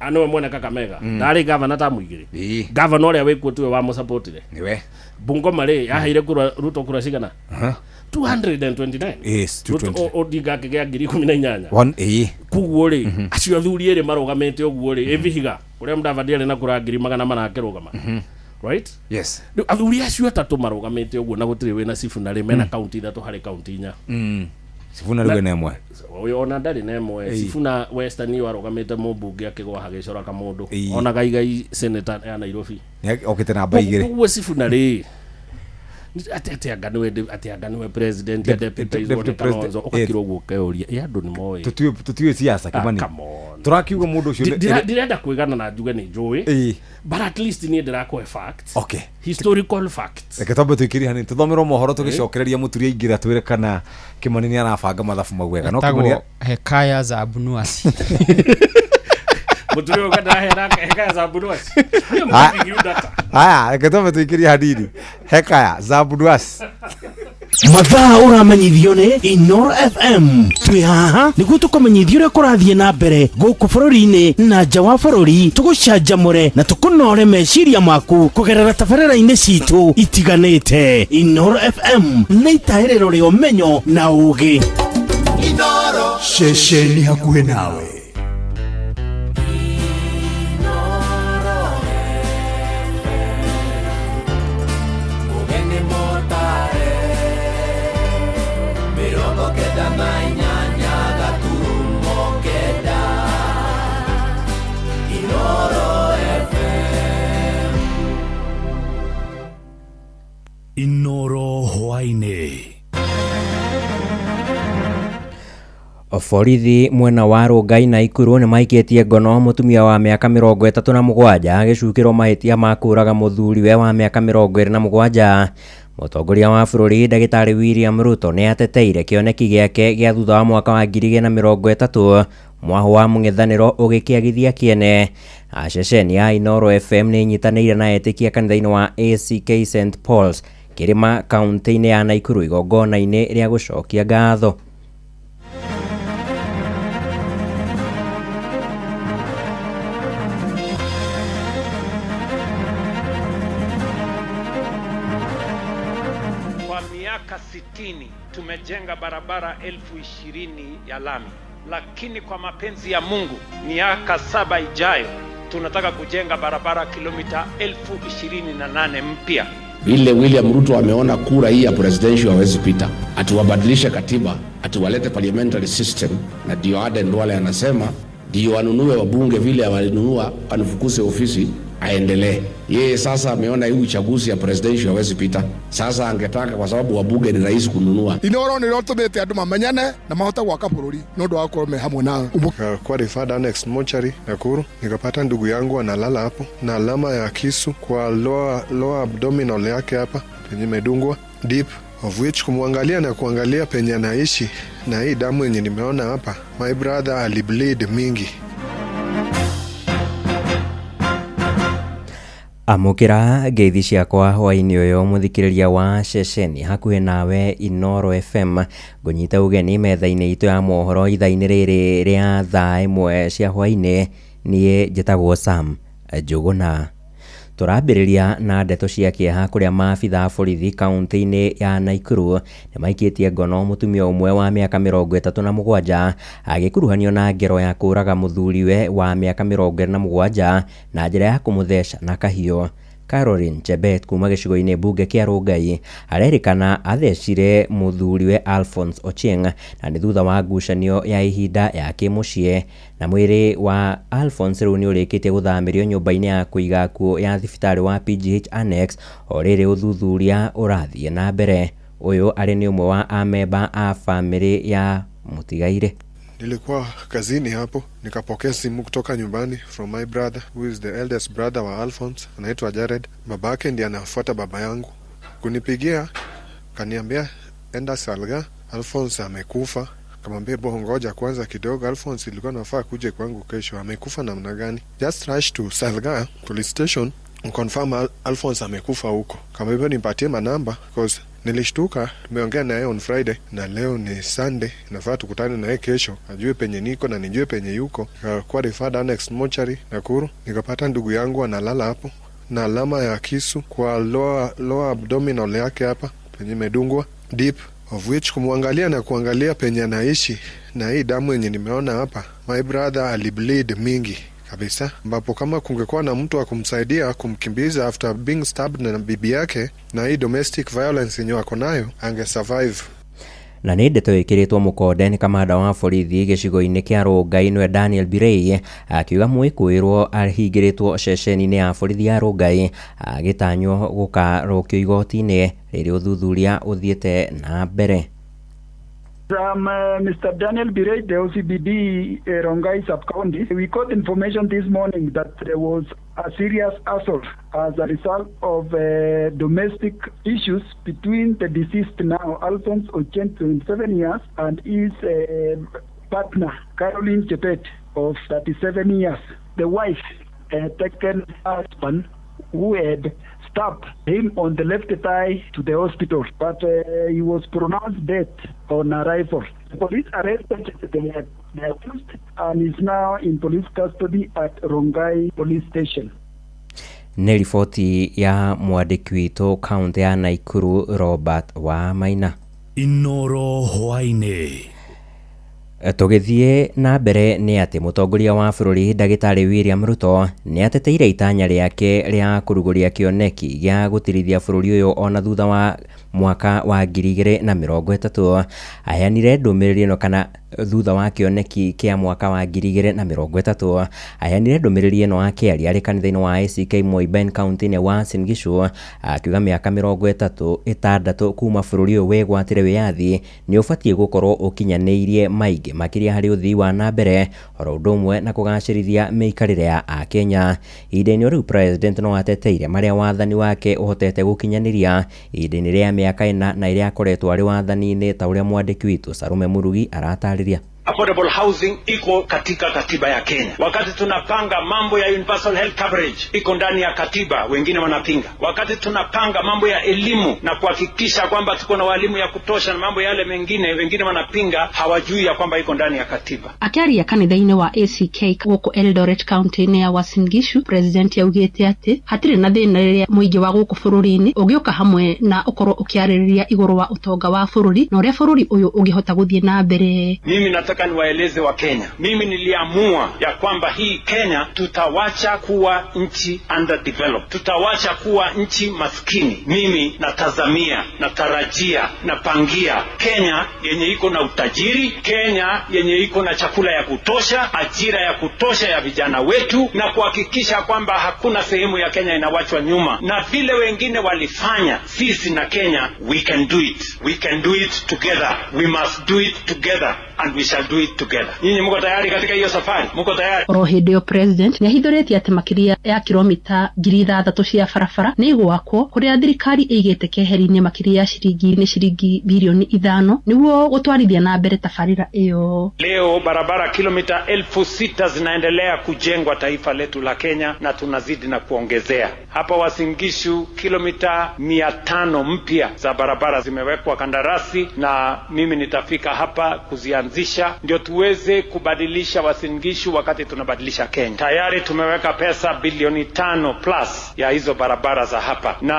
Ah, nĩwe mwene Kakamega. Ndarĩ gavana ta mũigĩrĩ, gavana ũrĩa wĩkuo tiwe wamũsapotire. Nĩwe. Bungoma rĩ, yaheire kura Ruto kura cigana? 229. Yes, Ruto 220. Odinga akĩgĩa 18,000. One, ĩĩ. Koguo rĩ, acio athuri erĩ marũgamĩte ũguo rĩ, ĩvihiga ũrĩa Mudavadi arĩ na kura 400,000 akĩrũgama, right? Rĩu athuri acio atatũ marũgamĩte ũguo na gũtirĩ wĩna Sifuna rĩ, mena kaunti ithatũ harĩ kaunti inya. Sifuna rĩu ena ĩmwe. Ũyũ ona ndarĩ na ĩmwe. Sifuna Western ĩyo arũgamĩte mũmbunge akĩgwa hagĩcora kamũndũ. Ona Gaigai senator ya Nairobi. Nĩ okĩte namba igĩrĩ. Koguo Sifuna rĩ, atĩ anga nĩwe atĩ anga nĩwe president ya deputy Deputy deputy president. Kalonzo ũgakira ũguo ũkeũria ĩ andũ nĩ moĩ. Tũtiũĩ siasa. Ah, Kimani, come on. tũrakiuga mũndũ ũcio Ndirenda kwĩgana na njuge nĩ njũĩ, but at least niĩ ndĩrakũhe facts, historical facts. Reke twambe tũikĩrie hanini tũthomerwo mohoro, tũgĩcokereria mũturi aingĩra twĩre kana Kimani nĩ arabanga mathabu mau wega. No Kimani Etagwo Hekaya za Abunuasi. Mũturi ũyũ ndaraheana hekaya za Abunuasi. Aya, reke twambe tũikĩrie hanini hekaya za Abunuasi. Mathaa ũramenyithio nĩ Inoro FM. Twĩ haha nĩguo tũkũmenyithie ũrĩa kũrathiĩ na mbere gũkũ bũrũri-inĩ na nja wa bũrũri, tũgũcanjamũre na tũkũnore meciria maku kũgerera tabarĩra-inĩ citũ itiganĩte. Inoro FM nĩ itahĩrĩro rĩa ũmenyo na ũũgĩ. Inoro ceceni hakuhĩ nawe. Inoro hwaini. Borithi mwena wa Rongai na Ikuru nĩ maikĩtie ngono mũtumia wa mĩaka 37 agĩcukĩrwo mahĩtia ma kũũraga mũthuriwe wa mĩaka 27. Mũtongoria wa bũrũri ndagĩtarĩ William Ruto nĩ ateteire kĩoneki gĩake gĩa thutha wa mwaka wa 2030 mwaho wa mũng'ethanĩro ũgĩkĩagithia kĩene. Ceceni ya Inoro FM nĩ ĩnyitanĩire na etĩkia kanitha-inĩ wa ACK St Paul's Kĩrĩma kaunti-inĩ ya Nakuru igongona-inĩ rĩa gũcokia ngatho. Kwa miaka 60 tumejenga barabara 20,000 ya lami, lakini kwa mapenzi ya Mungu miaka 7 ijayo tunataka kujenga barabara kilomita 28,000 mpya. Vile William Ruto ameona kura hii ya presidential hawezi pita, atuwabadilishe katiba, atuwalete parliamentary system, na ndio Aden Duale anasema ndio wanunue wabunge vile walinunua, anifukuse ofisi aendelee. Yeye sasa ameona hii uchaguzi ya presidential hawezi pita. Sasa angetaka, kwa sababu wabunge ni rahisi kununua. Inoro nä rä tå andå mamenyane na mahote gwaka bå rå ri nä å ndå wa gũkorwo me hamwe nawe. Kwa referred annex mochari Nakuru, nikapata ndugu yangu analala hapo na alama ya kisu kwa lower abdominal yake hapa penye imedungwa deep, of which kumwangalia na kuangalia penye anaishi na hii damu yenye nimeona hapa, my brother alibleed mingi. Amũkĩra ngeithi ciakwa hwaĩ-inĩ ũyũ mũthikĩrĩria wa ceceni hakuhĩ nawe Inoro FM. Ngũnyita ũgeni metha-inĩ itũ ya mohoro ithaa-inĩ rĩrĩ rĩa thaa 1 cia hwaĩ-inĩ. Niĩ njĩtagwo Sam Njũgũna. Tũrambĩrĩria na ndeto cia kĩeha kũrĩa maabitha a borithi kaunti-inĩ ya Nakuru nĩ maikĩtie ngono mũtumia ũmwe wa mĩaka 37 agĩkuruhanio na ngero ya kũũraga mũthuriwe wa mĩaka 27 na njĩra ya kũmũtheca na kahiũ. Caroline Chebet kuma gĩcigo-inĩ mbunge kĩa Rongai arerĩkana athecire mũthuriwe Alphonse Ochieng na nĩ thutha wa ngucanio ya ihinda ya kĩmũciĩ, na mwĩrĩ wa Alphonse rĩu nĩ ũrĩkĩtie gũthamĩrio nyũmba-inĩ ya kũiga akuũ ya thibitarĩ wa PGH Annex o rĩrĩ ũthuthuria ũrathiĩ na mbere. Ũyũ arĩ nĩ ũmwe wa amemba a bamĩrĩ ya mũtigairĩ. Nilikuwa kazini hapo nikapokea simu kutoka nyumbani from my brother who is the eldest brother wa Alphonse, anaitwa Jared. Babake ndiye anafuata baba yangu. Kunipigia kaniambia enda Salga, Alphonse amekufa. Kamwambia bo, ngoja kwanza kidogo, Alphonse ilikuwa nafaa kuje kwangu kesho, amekufa namna gani? Just rush to Salga police station confirm Alphonse amekufa huko. Kamwambia nipatie manamba because nilishtuka, tumeongea naye on Friday na leo ni Sunday, nafaa tukutane naye kesho, ajue penye niko na nijue penye yuko. Kwa referred annex mochari Nakuru, nikapata ndugu yangu analala hapo na alama ya kisu kwa lower abdominal yake hapa penye imedungwa deep, of which kumwangalia na kuangalia penye anaishi na hii damu yenye nimeona hapa, my brother alibleed mingi kabisa, ambapo kama kungekuwa na mtu wa kumsaidia kumkimbiza after being stabbed na bibi yake na hii domestic violence yenye wako nayo, ange survive. Na nĩ ndeto ĩkĩrĩtwo mũkonde nĩ kamanda wa borithi gĩcigo-inĩ kĩa Rongai nĩwe Daniel Birei akiuga mwĩkũĩrwo ahingĩrĩtwo ceceni-inĩ ya borithi ya Rongai agĩtanywo gũkarũkio igoti-inĩ rĩrĩa ũthuthuria ũthiĩte na mbere. I'm Mr. Daniel Birei, the OCBD Rongai sub-county. We got information this morning that there was a serious assault as a result of domestic issues between the deceased now, Alphonse Ochieng, 27 years, and his partner, Caroline Chebet, of 37 years. The wife had taken husband who had stabbed him on the left thigh to the hospital, but he was pronounced dead on arrival. The police arrested the accused and is now in police custody at Rongai Police Station. Nĩ riboti ya mwandĩki witũ kaunti ya Naikuru Robert wa Maina. Inoro hwaĩ-inĩ. Tũgĩthiĩ na mbere nĩ atĩ mũtongoria wa bũrũri ndagĩtarĩ William Ruto nĩ ateteire itanya rĩake rĩa kũrugũria kĩoneki gĩa gũtirithia bũrũri ũyũ ona thutha wa mwaka wa 2030. Aheanire ndũmĩrĩri ĩno kana thutha wa kĩoneki kĩa mwaka wa 2030. Aheanire ndũmĩrĩri ĩno akĩaria arĩ kanitha-inĩ wa ACK Moiben kaunti-inĩ ya Uasin Gishu, akiuga mĩaka 36 kuma bũrũri ũyũ wĩgwatĩre wĩyathi nĩ ũbatiĩ gũkorwo ũkinyanĩirie maingĩ makĩria harĩ ũthii wa na mbere oro ũndũ ũmwe na kũgacĩrithia mĩikarĩre ya Akenya. Ihinda-inĩ rĩu president no ateteire marĩa wathani wake ũhotete gũkinyanĩria ihinda-inĩ rĩa mĩaka 4 na ĩrĩa akoretwo arĩ wathani-inĩ ta ũrĩa mwandĩki witũ Sarume Murugi aratarĩria. Affordable housing iko katika katiba ya Kenya. Wakati tunapanga mambo ya universal health coverage iko ndani ya katiba, wengine wanapinga. Wakati tunapanga mambo ya elimu na kuhakikisha kwamba tuko na walimu ya kutosha na mambo yale mengine, wengine wanapinga, hawajui ya kwamba iko ndani ya katiba. Akiaria kanitha-inĩ wa ACK gũkũ Eldoret county-inĩ ya Uasin Gishu, president augĩte atĩ hatirĩ na thĩna rĩrĩa mũingĩ wa gũkũ bũrũri-inĩ ũgĩũka hamwe na ũkorwo ũkĩarĩrĩria igũrũ wa ũtonga wa bũrũri na ũrĩa bũrũri ũyũ ũngĩhota gũthiĩ na mbere. Mimi nataka niwaeleze wa Kenya, mimi niliamua ya kwamba hii Kenya tutawacha kuwa nchi underdeveloped, tutawacha kuwa nchi maskini. Mimi natazamia, natarajia, napangia Kenya yenye iko na utajiri, Kenya yenye iko na chakula ya kutosha, ajira ya kutosha ya vijana wetu, na kuhakikisha kwamba hakuna sehemu ya Kenya inawachwa nyuma. Na vile wengine walifanya, sisi na Kenya, we can do it. We can do it together. We must do it together. And we shall do it together. Nyinyi mko tayari katika hiyo safari? Mko tayari? Oro hĩndĩ ĩyo president nĩahithũrĩtie atĩ makĩria ya kilomita 6,000 cia barabara nĩ igwakwo kũrĩa thirikari ĩigĩte keheri-inĩ makĩria ya ciringi bilioni 5 nĩguo gũtwarithia na mbere tabarĩra ĩyo. Leo barabara kilomita 6,000 zinaendelea kujengwa taifa letu la Kenya, na tunazidi na kuongezea. Hapa Uasin Gishu kilomita 500 mpya za barabara zimewekwa kandarasi, na mimi nitafika hapa kuzianzisha ndio tuweze kubadilisha Uasin Gishu wakati tunabadilisha Kenya. Tayari tumeweka pesa bilioni 5 plus ya hizo barabara za hapa, na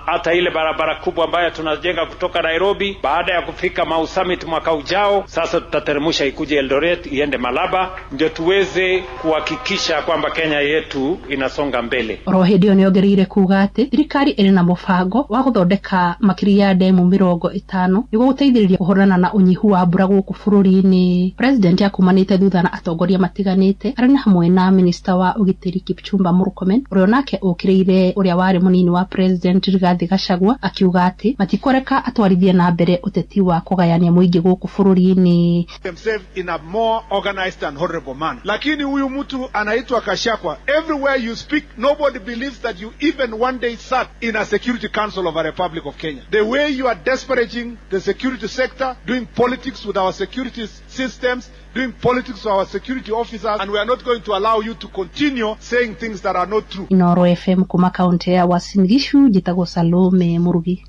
hata ile barabara kubwa ambayo tunajenga kutoka Nairobi, baada ya kufika Mau Summit mwaka ujao, sasa tutateremsha ikuje Eldoret iende Malaba, ndio tuweze kuhakikisha kwamba Kenya yetu inasonga mbele. Oro hĩndĩ ĩyo nĩongereire kuga atĩ thirikari ĩrĩ na mũbango wa gũthondeka makĩria ya ndemu 50 nĩguo gũteithĩrĩria kũhũrana na ũnyihu wa mbura gũkũ bũrũri-inĩ. President akumanĩte thutha na atongoria matiganĩte arĩa nĩ hamwe na minista wa ũgitĩri Kipchumba Murkomen, ũrĩa onake ũkĩrĩire ũrĩa warĩ mũnini wa president Rigathi Gachagua, akiuga atĩ matikũreka atwarithie na mbere ũteti wa kũgayania mũingĩ gũkũ bũrũri-inĩ. Themselves in a more organized and honorable manner. Lakini huyu mtu anaitwa Gachagua, everywhere you speak nobody believes that you even one day sat in a security council of a Republic of Kenya. The way you are disparaging the security sector, doing politics with our security systems, doing politics with our security officers, and we are not going to allow you to continue saying things that are not true. Inoro FM kuma kaunti ya Uasin Gishu, njĩtagwo Salome Murugi.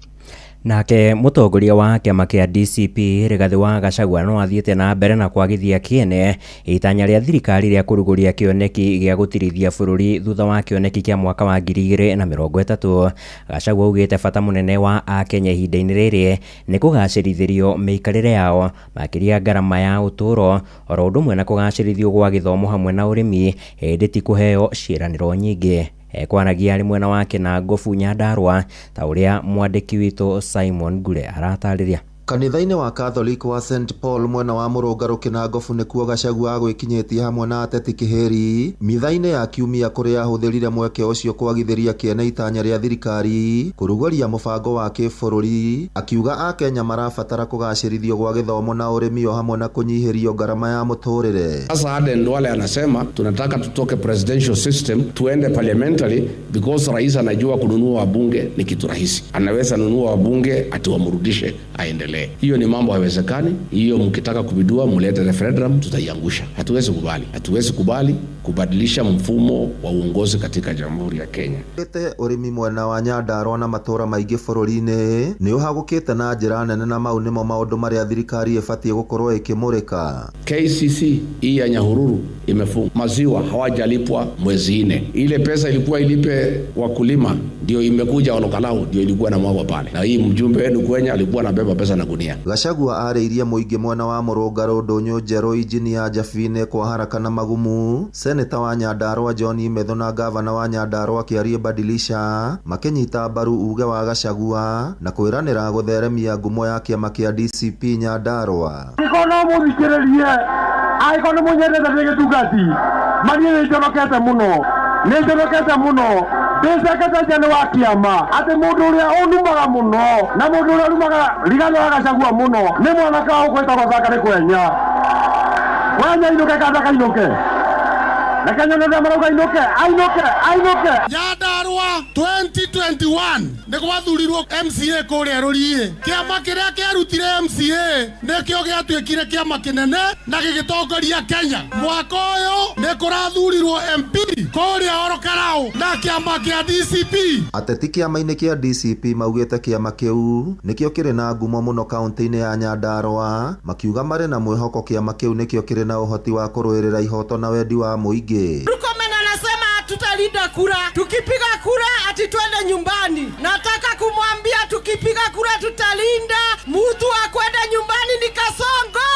Nake mũtongoria wa kĩama kĩa DCP Rigathi wa Gachagua no athiĩte na mbere na kwagithia kĩene itanya rĩa thirikari rĩa kũrugũria kĩoneki gĩa gũtirithia bũrũri thutha wa kĩoneki kĩa mwaka wa 2030. Gachagua augĩte bata mũnene wa Akenya ihinda-inĩ rĩrĩ nĩ kũgacĩrithĩrio mĩikarĩre yao makĩria ngarama ya ũtũũro oro ũndũ ũmwe na kũgacĩrithio gwa gĩthomo hamwe na ũrĩmi, hĩndĩ ti kũheo ciĩranĩro nyingĩ. Ekwaragia arĩ mwena wake na Ngobu Nyandarua ta ũrĩa mwandĩki witũ Simon Ngure aratarĩria. Kanitha-inĩ wa Catholic wa St Paul mwena wa Mũrũngarũ Kĩnangobu nĩkuo Gachagua agwĩkinyĩtie hamwe na ateti kĩhĩri mitha-inĩ ya kiumia kũrĩa ahũthĩrire mweke ũcio kwagithĩria kĩene itanya rĩa thirikari kũrugũria mũbango wa kĩbũrũri, akiuga Akenya marabatara kũgacĩrithio gwa gĩthomo na ũrĩmi o hamwe na kũnyihĩrio ngarama ya mũtũrĩre. Sasa Aden Duale anasema tunataka tutoke presidential system tuende parliamentary because rais anajua kununua wabunge ni kitu rahisi, anaweza nunua wabunge ati wamrudishe aendelee. Harambee. Hiyo ni mambo haiwezekani. Hiyo mkitaka kupindua, mlete referendum, tutaiangusha. Hatuwezi kubali, hatuwezi kubali kubadilisha mfumo wa uongozi katika Jamhuri ya Kenya. Ĩte ũrĩmi mwena wa Nyandarua na matũra maingĩ bũrũri-inĩ nĩ ũhagũkĩte na njĩra nene na mau nĩmo maũndũ marĩa thirikari ĩbatiĩ gũkorwo ĩkĩmũrĩka. KCC hii ya Nyahururu imefungwa, maziwa hawajalipwa mwezi 4. Ile pesa ilikuwa ilipe wakulima ndio imekuja Olokalau, ndio ilikuwa na mwagwa pale, na hii mjumbe wenu Kwenya alikuwa anabeba pesa na gunia. Gachagua arĩirie mũingĩ mwena wa Mũrũngarũ ndũnyũ njerũ injinia Jabine kwa haraka na magumu. Seneta wa Nyandarua John Methu na gavana wa Nyandarua Kĩarie Badilisha makĩnyita mbaru uge wa Gachagua na kwĩranĩra gũtheremia ngumo ya kĩama kĩa DCP Nyandarua. Angĩkorwo no mũthikĩrĩrie, angĩkorwo nĩ mũnyendete ndĩ gĩtungati, maniĩ nĩ njonokete mũno, nĩ njonokete mũno, ndĩcekete nja wa kĩama atĩ mũndũ ũrĩa ũnumaga mũno na mũndũ ũrĩa ũrumaga Rigathi wa Gachagua mũno nĩ mwanake wa ũkwĩtagwo Zachary Kwenya. Kwenya inũke kanda kainũke. Nyandarua 2021 nĩ gwathurirwo MCA kũrĩa Rũriĩ. Kĩama kĩrĩa kĩarutire MCA nĩkĩo gĩatuĩkire kĩama kĩnene na gĩgĩtongoria Kenya. Mwaka ũyũ nĩ kũrathurirwo MP kũrĩa Orokarau na kĩama kĩa DCP. Ateti kĩama-inĩ kĩa DCP maugĩte kĩama kĩu nĩkĩo kĩrĩ na ngumo mũno kaunti-inĩ ya Nyandarua, makiuga marĩ na mwĩhoko kĩama kĩu nĩkĩo kĩrĩ na ũhoti wa kũrũĩrĩra ihoto na wendi wa mũingĩ. Murkomen anasema tutalinda kura, tukipiga kura ati twende nyumbani. Nataka kumwambia tukipiga kura tutalinda, mtu wa kwenda nyumbani ni Kasongo.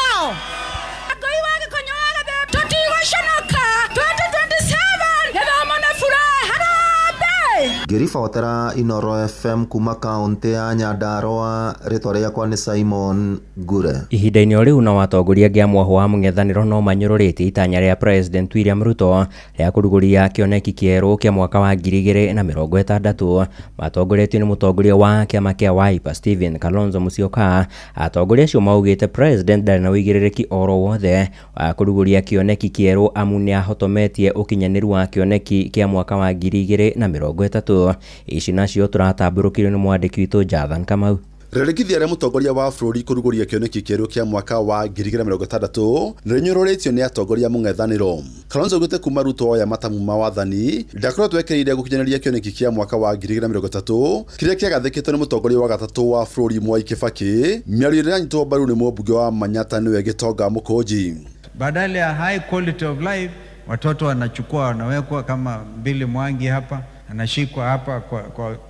Ngĩribotera Inoro FM kuma kaunti ya Nyandarua, rĩtwa rĩakwa nĩ Simon Ngure. Ihinda-inĩ o rĩu no atongoria angĩ a mwahũ wa mũng'ethanĩro no manyũrũrĩtie itanya rĩa President William Ruto rĩa kũrugũria kĩoneki kĩerũ kĩa mwaka wa 2060 matongoretio nĩ mũtongoria wa kĩama kĩa Wiper Stephen Kalonzo Musyoka. Atongoria acio maugĩte President ndarĩ na ũigĩrĩrĩki oro wothe wa kũrugũria kĩoneki kĩerũ amu nĩahotometie ũkinyanĩru wa kĩoneki kĩa mwaka wa 2030. Ici nacio tũratambũrũkĩrio nĩ mwandĩki witũ Jathan Kamau. Rĩrĩkithia rĩa mũtongoria wa bũrũri kũrugũria kĩoneki kĩerũ kĩa mwaka wa 2060 nĩrĩnyũrũrĩtio nĩ atongoria mũng'ethanĩro. Kalonzo augĩte kuma Ruto oya matamu ma wathani ndakoretwo ekĩrĩire gũkinyanĩria kĩoneki kĩa mwaka wa 2030 kĩrĩa kĩagathĩkĩtwo nĩ mũtongoria wa gatatũ wa bũrũri Mwai Kibaki. Mĩario ĩrĩa ĩranyitwo mbaru nĩ mũmbunge wa Manyata nĩwe Gĩtonga Mũkũnji. Badala ya high quality of life, watoto wanachukua wanawekwa kama Mbili Mwangi hapa, anashikwa hapa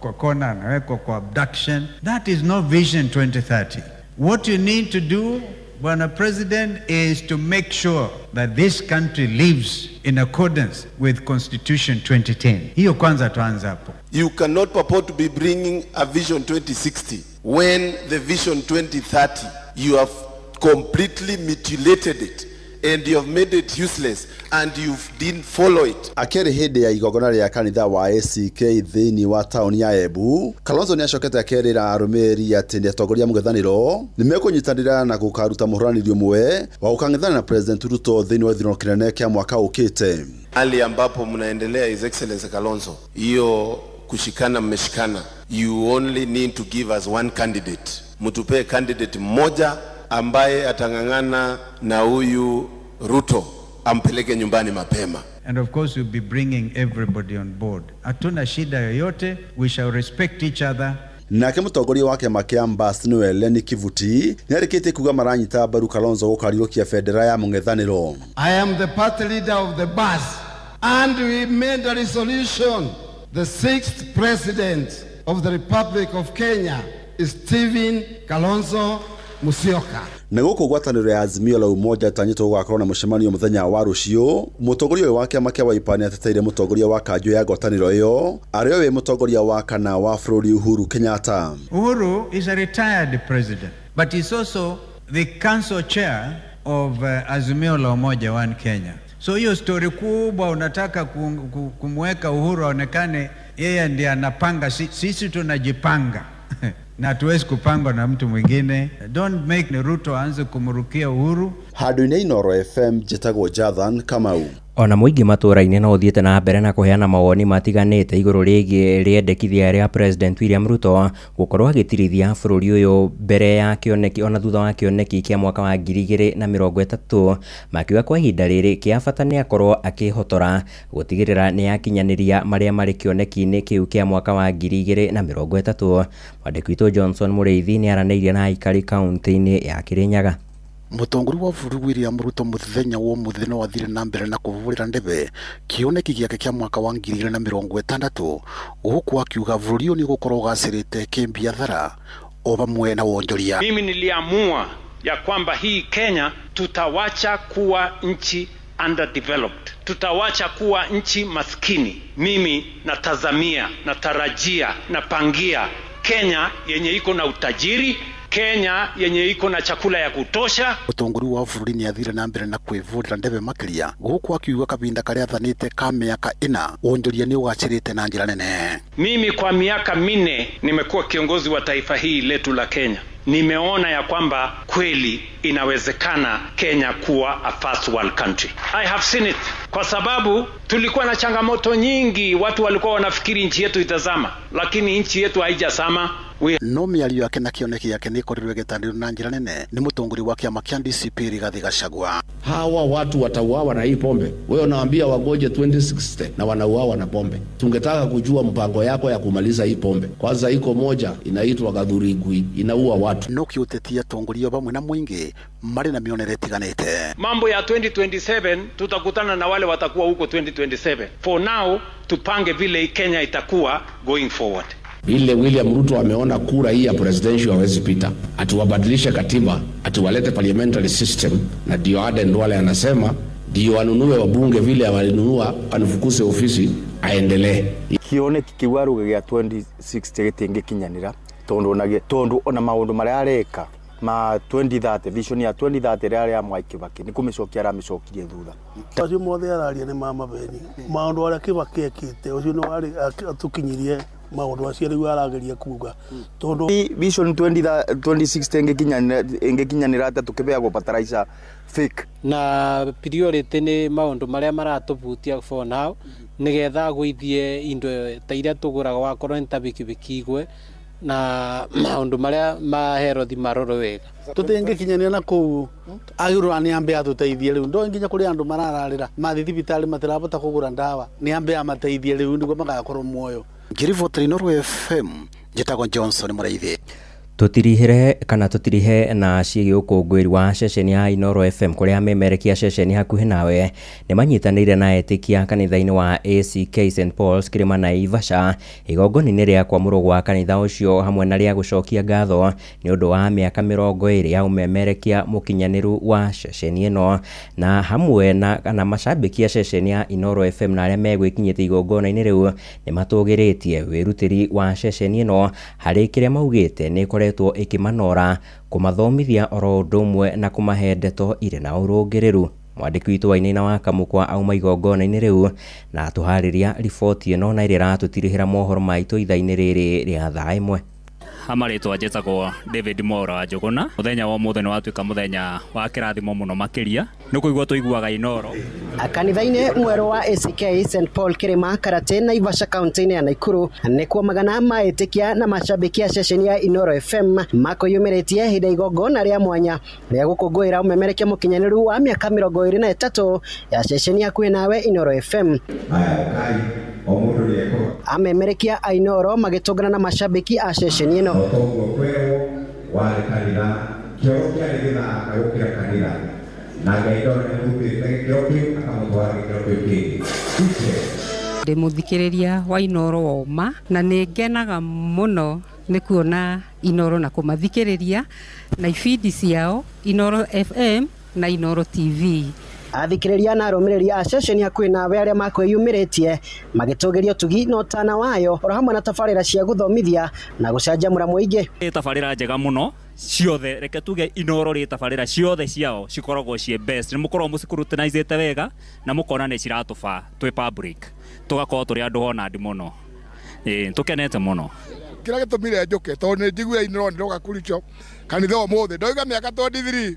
kwa kona, anawekwa kwa abduction. That is not Vision 2030. What you need to do, Bwana President, is to make sure that this country lives in accordance with Constitution 2010. Hiyo kwanza tuanze hapo. You cannot purport to be bringing a Vision 2060 when the Vision 2030 you have completely mutilated it and you have made it useless and you didn't follow it. Akĩarĩ hĩndĩ ya igongona rĩa kanitha wa ACK thĩinĩ wa taũni ya Embu, Kalonzo nĩacokete akerĩra arũmĩrĩri atĩ nĩ atongoria mũng'ethanĩro nĩmekũnyitanĩra na gũkaruta mũhũranĩri ũmwe wa gũkang'ethana na President Ruto thĩinĩ wa gĩthurano kĩnene kĩa mwaka ũkĩte. Hali ambapo mnaendelea, His Excellency Kalonzo, hiyo kushikana mmeshikana. You only need to give us one candidate. Mtupee candidate mmoja ambaye atang'ang'ana na huyu Ruto ampeleke nyumbani mapema. And of course we'll be bringing everybody on board. Hatuna shida yoyote, we shall respect each other. Nake mũtongoria wa kĩama kĩa Mbas nĩwe Lenny Kivuti nĩarĩkĩtie kuga maranyita mbaru Kalonzo gũkariũkia bendera ya mũng'ethanĩro. I am the party leader of the bus and we made a resolution. The sixth president of the Republic of Kenya is Stephen Kalonzo Musyoka. Na gũkũ ngwatanĩro ya Azimio la Umoja ĩtanyĩtwo gũgakorwo na mũcemanio mũthenya wa rũciũ, mũtongoria ũyũ wa kĩama kĩa Wiper nĩateteire mũtongoria wa kanjũ ya ngwatanĩro ĩyo arĩo wĩ mũtongoria wa kana wa bũrũri Uhuru Kenyatta. Uhuru is a retired president, but he's also the council chair of Azimio la Umoja One Kenya. So hiyo story kubwa unataka kumweka Uhuru aonekane yeye ndiye anapanga, sisi tunajipanga. Na hatuwezi kupangwa na mtu mwingine. Don't make Ruto aanze kumrukia Uhuru. Handũ-inĩ Inoro FM, njĩtagwo Jathan Kamau. Ona mũingĩ matũũra-inĩ no ũthiĩte na mbere na kũheana mawoni matiganĩte igũrũ rĩgiĩ rĩendekithia rĩa President William Ruto gũkorwo agĩtirithia bũrũri ũyũ mbere ya kĩoneki ona thutha wa kĩoneki kĩa mwaka wa 2030, makiuga kwa ihinda rĩrĩ kĩa bata nĩ akorwo akĩhotora gũtigĩrĩra nĩ akinyanĩria marĩa marĩ kĩoneki-inĩ kĩu kĩa mwaka wa 2030. Mwandĩki witũ Johnson Mũrĩithi nĩ aranĩirie na aikari kaunti-inĩ ya Kirinyaga. Mũtongoria wa bũrũri William Ruto mũthenya wa ũmũthĩ no athire na mbere na kũhũrĩra ndebe kĩoneki gĩake kĩa mwaka wa 2060, gũkũ akiuga bũrũri ũyũ nĩ ũgũkorwo ũgacĩrĩte kĩbiathara o vamwe na wonjoria. Mimi niliamua ya kwamba hii Kenya tutawacha kuwa nchi underdeveloped, tutawacha kuwa nchi maskini. Mimi natazamia, natarajia, napangia Kenya yenye iko na utajiri, Kenya yenye iko na chakula ya kutosha. Mũtongoria wa bũrũri nĩ athire na mbere na kwĩvũrĩra ndebe makĩria gũkũ akiuga kahinda karĩa athanĩte ka mĩaka 4 wonjoria nĩ ũgacĩrĩte na njĩra nene. Mimi kwa miaka 4 nimekuwa kiongozi wa taifa hii letu la Kenya. Nimeona ya kwamba kweli inawezekana Kenya kuwa a first world country. I have seen it. Kwa sababu tulikuwa na changamoto nyingi, watu walikuwa wanafikiri nchi yetu itazama, lakini nchi yetu haijazama. No mĩario yake na kĩoneki yake nĩ ĩkorirwo ĩgĩtanĩrio na njĩra nene nĩ mũtongoria wa kĩama kĩa DCP Rigathi Gachagua. Hawa watu watauawa na hii pombe. Wewe unawaambia wagoje 2060 na wanauawa na pombe. Tungetaka kujua mpango yako ya kumaliza hii pombe. Kwanza iko moja inaitwa Gathurigui, inaua watu. No kĩũtetia atongoria vamwe na mũingĩ marĩ na mĩonere ĩtiganĩte. Mambo ya 2027 tutakutana na wale watakuwa huko 2027. For now tupange vile Kenya itakuwa going forward. Ile William Ruto ameona kura hii ya presidential hawezi pita, atuwabadilishe katiba, atuwalete parliamentary system, na ndio Aden Duale anasema ndio anunue wabunge vile walinunua, anufukuse ofisi aendelee. Kioneki kiu aruga gĩa 2060 gĩtingĩkinyanĩra tondu ona maũndũ marĩa areka ma 2030 vision ya 2030 ĩrĩa ya Mwai Kibaki nĩ kũmĩcokia aramĩcokirie thutha. Acio mothe araria nĩ ma mabeni maũndũ arĩa Kibaki ekĩte ũcio nĩ warĩ atũkinyirie maũndũ acio rĩu arageria kuga tondu vision 2060 ĩngĩkinyanĩra atĩa tũkĩbeagwo fertilizer fake. Na priority nĩ maũndũ marĩa maratũbutia for now nĩgetha gũithie indo ta iria tũgũraga wakorwo nĩ ta bikibiki igwe na maũndũ marĩa ma herothi marorwo wega. Tũtingĩkinyanĩra na kũu agĩrwo nĩ ambe atũteithie rĩu ndo nginya kũrĩ andũ marararĩra mathiĩ thibitarĩ matirabota kũgũra ndawa nĩ ambe amateithie rĩu nĩguo magakorwo muoyo. Ngĩribotera Inooro FM njĩtagwo Johnson Mũrĩithi. Tũtirihĩre kana tũtirihe na ciĩgiĩ ũkũngũĩri wa ceceni ya Inooro FM kũrĩa memerekia ceceni hakuhĩ nawe nĩ manyitanĩire na etĩkia kanitha-inĩ wa ACK St Paul's Kĩrĩma Naivasha igongona-inĩ rĩa kwamũrwo gwa kanitha ũcio hamwe na rĩa gũcokia ngatho nĩ ũndũ wa mĩaka 20 ya ũmemerekia mũkinyanĩru wa ceceni ĩno, na hamwe na kana macambĩki a ceceni ya Inooro FM na arĩa megwĩkinyĩte igongona-inĩ rĩu nĩ matũgĩrĩtie wĩrutĩri wa ceceni ĩno harĩ kĩrĩa maugĩte nĩ ĩkoretwo ĩkĩmanora kũmathomithia oro ũndũ ũmwe na kũmahe ndeto irĩ na ũrũngĩrĩru. Mwandĩki witũ Wainaina wa Kamũkwa auma igongona-inĩ rĩu na atũharĩria riboti ĩno na ĩrĩa ĩratũtirihĩra mohoro maitũ ithaa-inĩ rĩrĩ rĩa thaa 1. Amarĩtwa njĩtagwo David Mwaura wa Njũgũna. Mũthenya wa ũmũthĩ nĩ watuĩka mũthenya wa kĩrathimo mũno makĩria nĩ kũigua tũiguaga Inooro. Kanitha-inĩ mwerũ wa ACK St Paul Kĩrĩma Karate Naivasha kaunti-inĩ ya Nakuru nĩkuo magana ma etĩkia na mashabiki a ceceni ya Inooro FM makwĩyumĩrĩtie hĩndĩ ya igongona rĩa mwanya rĩa gũkũngũĩra ũmemerekia mũkinyanĩru wa mĩaka 23 ya ceceni hakuhĩ nawe Inooro FM. Amemerekia a Inooro magĩtũngana na mashabiki a ceceni ĩno. Ndĩ mũthikĩrĩria wa Inooro woma na nĩ ngenaga mũno nĩ kuona Inooro na kũmathikĩrĩria na ibindi ciao Inooro FM na Inooro TV. Athikĩrĩria na arũmĩrĩri a ceceni hakuhĩ nawe arĩa makwĩyumĩrĩtie magĩtũgĩria ũtugi na ũtana wayo oro hamwe na tabarĩra cia gũthomithia na gũcanjamũra mũingĩ. Nĩ tabarĩra njega mũno ciothe, reke tuge Inooro rĩ tabarĩra ciothe ciao cikoragwo ciĩ best, nĩ mũkoragwo mũcicurũtinizĩte wega na mũkona nĩ ciratũbaa twĩ public tũgakorwo tũrĩ andũ honandi mũno, tũkenete mũno. Kĩrĩa gĩtũmire njũke tondũ nĩ njiguire Inooro nĩroka kũricho kanitha ũmũthĩ ndoiga mĩaka 23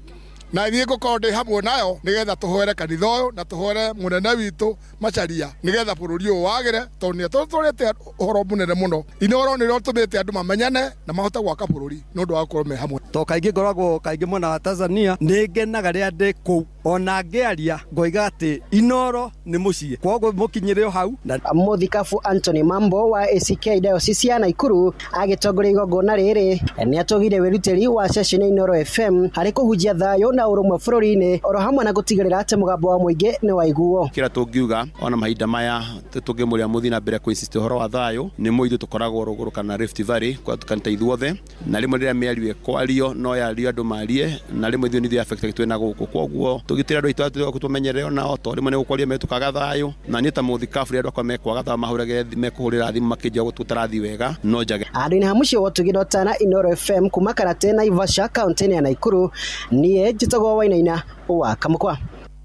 Na niĩ ngũkorwo ndĩ hamwe nayo nĩgetha tũhoere kanitha ũyũ na tũhoere mũnene witũ Macharia nĩgetha bũrũri ũyũ wagĩre, tondũ nĩ atũtwarĩte ũhoro mũnene mũno. Inooro nĩrĩo rĩtũmĩte andũ mamenyane na mahote gwaka bũrũri nĩ ũndũ wa gũkorwo me hamwe. To kaingĩ ngoragwo kaingĩ mwena wa Tanzania, nĩ ngenaga rĩrĩa ndĩ kũu, ona ngĩaria ngoiga atĩ Inooro nĩ mũciĩ, kwoguo mũkinyĩre o hau. Na Mũthikabu Anthony Mambo wa ACK Diocese ya Nakuru agĩtongoria igongona rĩrĩ nĩ atũgire wĩrutĩri wa ceceni Inooro FM harĩ kũhunjia thayũ na ũrũmwe bũrũri-inĩ oro hamwe na gũtigĩrĩra atĩ mũgambo wa mũingĩ nĩ waiguo. Kĩrĩa tũngiuga ona mahinda maya tũngĩmũrĩa mũthiĩ na mbere kũ-insist ũhoro wa thayũ nĩ mũitũ tũkoragwo rũgũrũ kana Rift Valley kwa kanitha ithuothe, na rĩmwe rĩrĩa mĩario ĩkwario no yario andũ marie, na rĩmwe ithuĩ nĩ ithuĩ affected twĩna gũkũ, kwoguo tũgitĩre andũ aitũ atĩ tũmenyerere onao, tondũ rĩmwe nĩ gũkwaria metũkaga thayũ, na niĩ ta mũthikabu rĩrĩa andũ akwa mekwaga thayũ mahũragĩre mekũhũrĩra thimũ makĩnjĩra gũtũtarathi wega no njage. Handũ-inĩ ha mũciĩ wa Ũtugi Dotana Inooro FM kuma Karate Naivasha kaunti-inĩ ya Nakuru, niĩ njĩtagwo Wainaina wa Kamũkwa.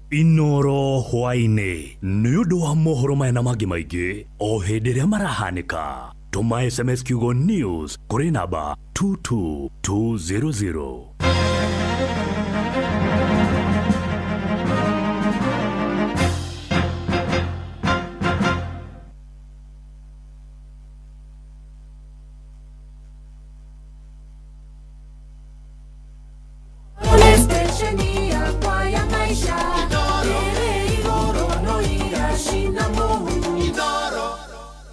Inooro hwaĩ-inĩ nĩ ũndũ wa mohoro maya na mangĩ maingĩ o hĩndĩ ĩrĩa marahanĩka. Tũma SMS kiugo news kũrĩ namba 22200.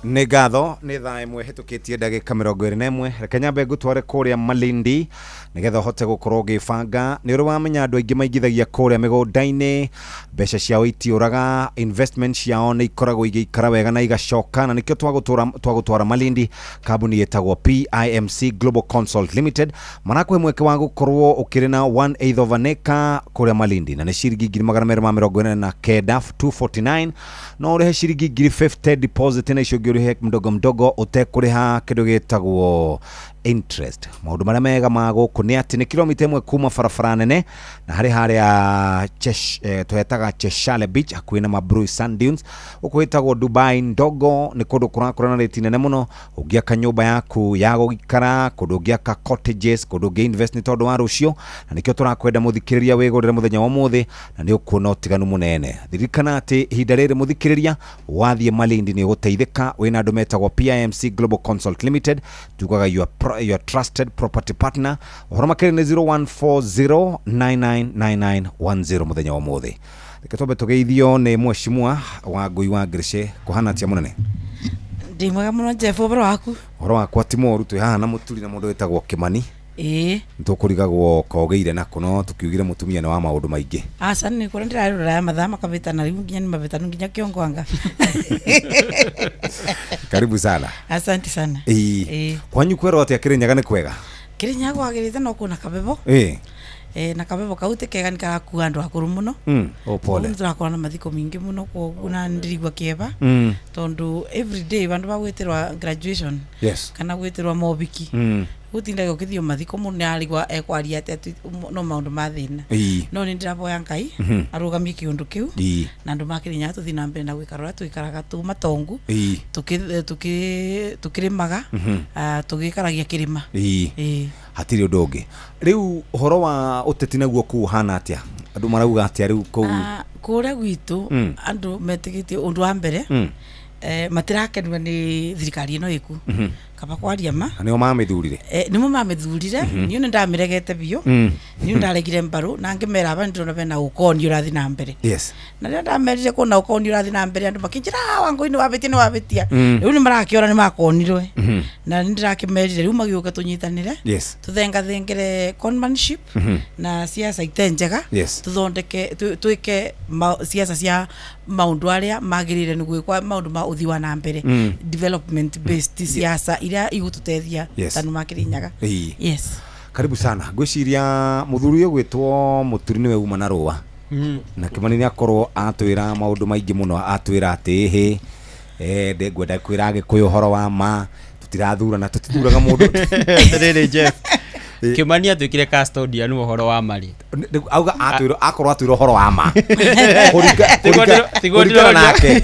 Nĩ ngatho nĩ thaa ĩmwe hĩtũkĩtie ndagĩka 21. Reke nyambe ngũtware kũrĩa Malindi nĩgetha ũhote gũkorwo ũgĩbanga. Nĩ ũrĩ wamenya andũ aingĩ maigithagia kũrĩa mĩgũnda-inĩ, mbeca ciao itiũraga, investment ciao nĩ ikoragwo igĩikara wega na igacoka, na nĩkĩo twagũtwara Malindi. Kambuni ĩtagwo PIMC Global Consult Limited marakũhe mweke wa gũkorwo ũkĩrĩ na 1/8 of an acre kũrĩa Malindi, na nĩ ciringi 249 249, no ũrĩhe ciringi 50 deposit na icio ũngĩ ũrĩhe mdogo mdogo ũtekũrĩha kĩndũ gĩtagwo interest. Maũndũ marĩa mega ma gũkũ nĩ atĩ nĩ kilomita 1 kuma barabara nene, na harĩ harĩa tuhetaga Cheshale Beach hakuhĩ na Mabrui Sand Dunes. Gũkũ ĩtagwo Dubai Ndogo, nĩ kũndũ kũrakũra na rĩti nene mũno. Ũngĩaka nyũmba yaku ya gũikara, kũndũ ũngĩaka cottages, kũndũ ũngĩ invest nĩ tondũ wa rũciũ, na nĩkĩo tũrakwenda mũthikĩrĩria wĩgũrĩre mũthenya wa ũmũthĩ, na nĩ ũkuona ũtiganu mũnene. Ririkana atĩ ihinda rĩrĩ mũthikĩrĩria wathiĩ Malindi nĩ ũgũteithĩka. Wĩna andũ metagwo PIMC Global Consult Limited, tugaga your trusted property partner. Ũhoro makĩria nĩ 0140999910 mũthenya wa ũmũthĩ. Reke twambe tũgeithio nĩ mheshimiwa wa Ngui wa Ngirice. Kũhana atĩa mũnene? Ndĩ mwega mũno Jeff, ũhoro waku? Ũhoro wakwa ti mũru, twĩ haha na mũturi na mũndũ wĩtagwo Kĩmani. Ĩĩ. Nĩtũkũrigagwo kogĩire nako, no tũkiugire mũtumia nĩ wa maũndũ maingĩ. Aca nĩ kũrĩa ndĩrarora mathaa makabĩtana rĩu nginya nĩ mabĩtanu nginya kĩongo anga. Karibu sana. Asante sana. Ĩĩ. Kwanyu kwerwo atĩa Kĩrĩnyaga nĩ kwega? Kĩrĩnyaga kwagĩrĩte no kwĩna kabebo. Ĩĩ. Na kabebo kau ti kega nĩ karakua andũ akũrũ mũno. O pole. Nĩ tũrakorwo na mathiko maingĩ mũno kwoguo na nĩndĩraigua kĩeva. Tondũ everyday bandũ bagwĩtĩrwa graduation. Yes. Kana gwĩtĩrwa mobiki. Gũtindaga ũkĩthiĩ mathiko mũndũ nĩarigwa ekwaria atĩa no maũndũ ma thĩna. No nĩ ndĩraboya Ngai arũgamie kĩũndũ kĩu na andũ ma Kĩrĩnyaga tũthiĩ na mbere na gwĩkara ũrĩa tũikaraga tũ matongu tũkĩrĩmaga tũgĩkaragia kĩrĩma. Hatirĩ ũndũ ũngĩ. Rĩu ũhoro wa ũteti naguo kũu ũhana atĩa? Andũ marauga atĩa rĩu kũu? Kũrĩa gwitũ andũ metĩkĩtie ũndũ wa mbere matirakenio nĩ thirikari ĩno ĩku. Kaba kwaria ma. Nĩo mamĩthurire? Nĩmo mamĩthurire. Niĩ nĩ ndamĩregete biũ. Niĩ ndaregire mbaru na ngĩmera aba nĩndĩrona bena ũkoni ũrathiĩ na mbere. Yes. Na rĩrĩa ndamerire kwĩna ũkoni ũrathiĩ na mbere andũ makĩnjĩra Wangũi nĩ wabĩtia nĩ wabĩtia. Rĩu nĩ marakĩona nĩ makonirwe. Na nĩ ndĩrakĩmerire rĩu magĩũke tũnyitanĩre. Yes. Tũthengathengere conmanship na siasa ite njega. Yes. Tũthondeke twĩke siasa cia maũndũ arĩa magĩrĩire nĩ gwĩkwa maũndũ ma ũthii wa na mbere. Development based siasa iria igũtũteithia tanu ma Kĩrĩnyaga. Yes. Karibu sana. Ngwĩciria mũthuri ũyũ gwĩtwo Mũturi nĩwe uma na rũa. Na Kĩmani nĩ akorwo atwĩra maũndũ maingĩ mũno, atwĩra atĩ ĩhĩ ngwenda kwĩra Agĩkũyũ ũhoro wa ma, tũtirathurana, tũtithuraga mũndũ. Atĩrĩrĩ Jeff, Kimani atuĩkire custodian wa ũhoro wa marĩ. Auga atwĩrwo akorwo atwĩrwo ũhoro wa ma. Tiguo Kũringana ndĩroria. nake.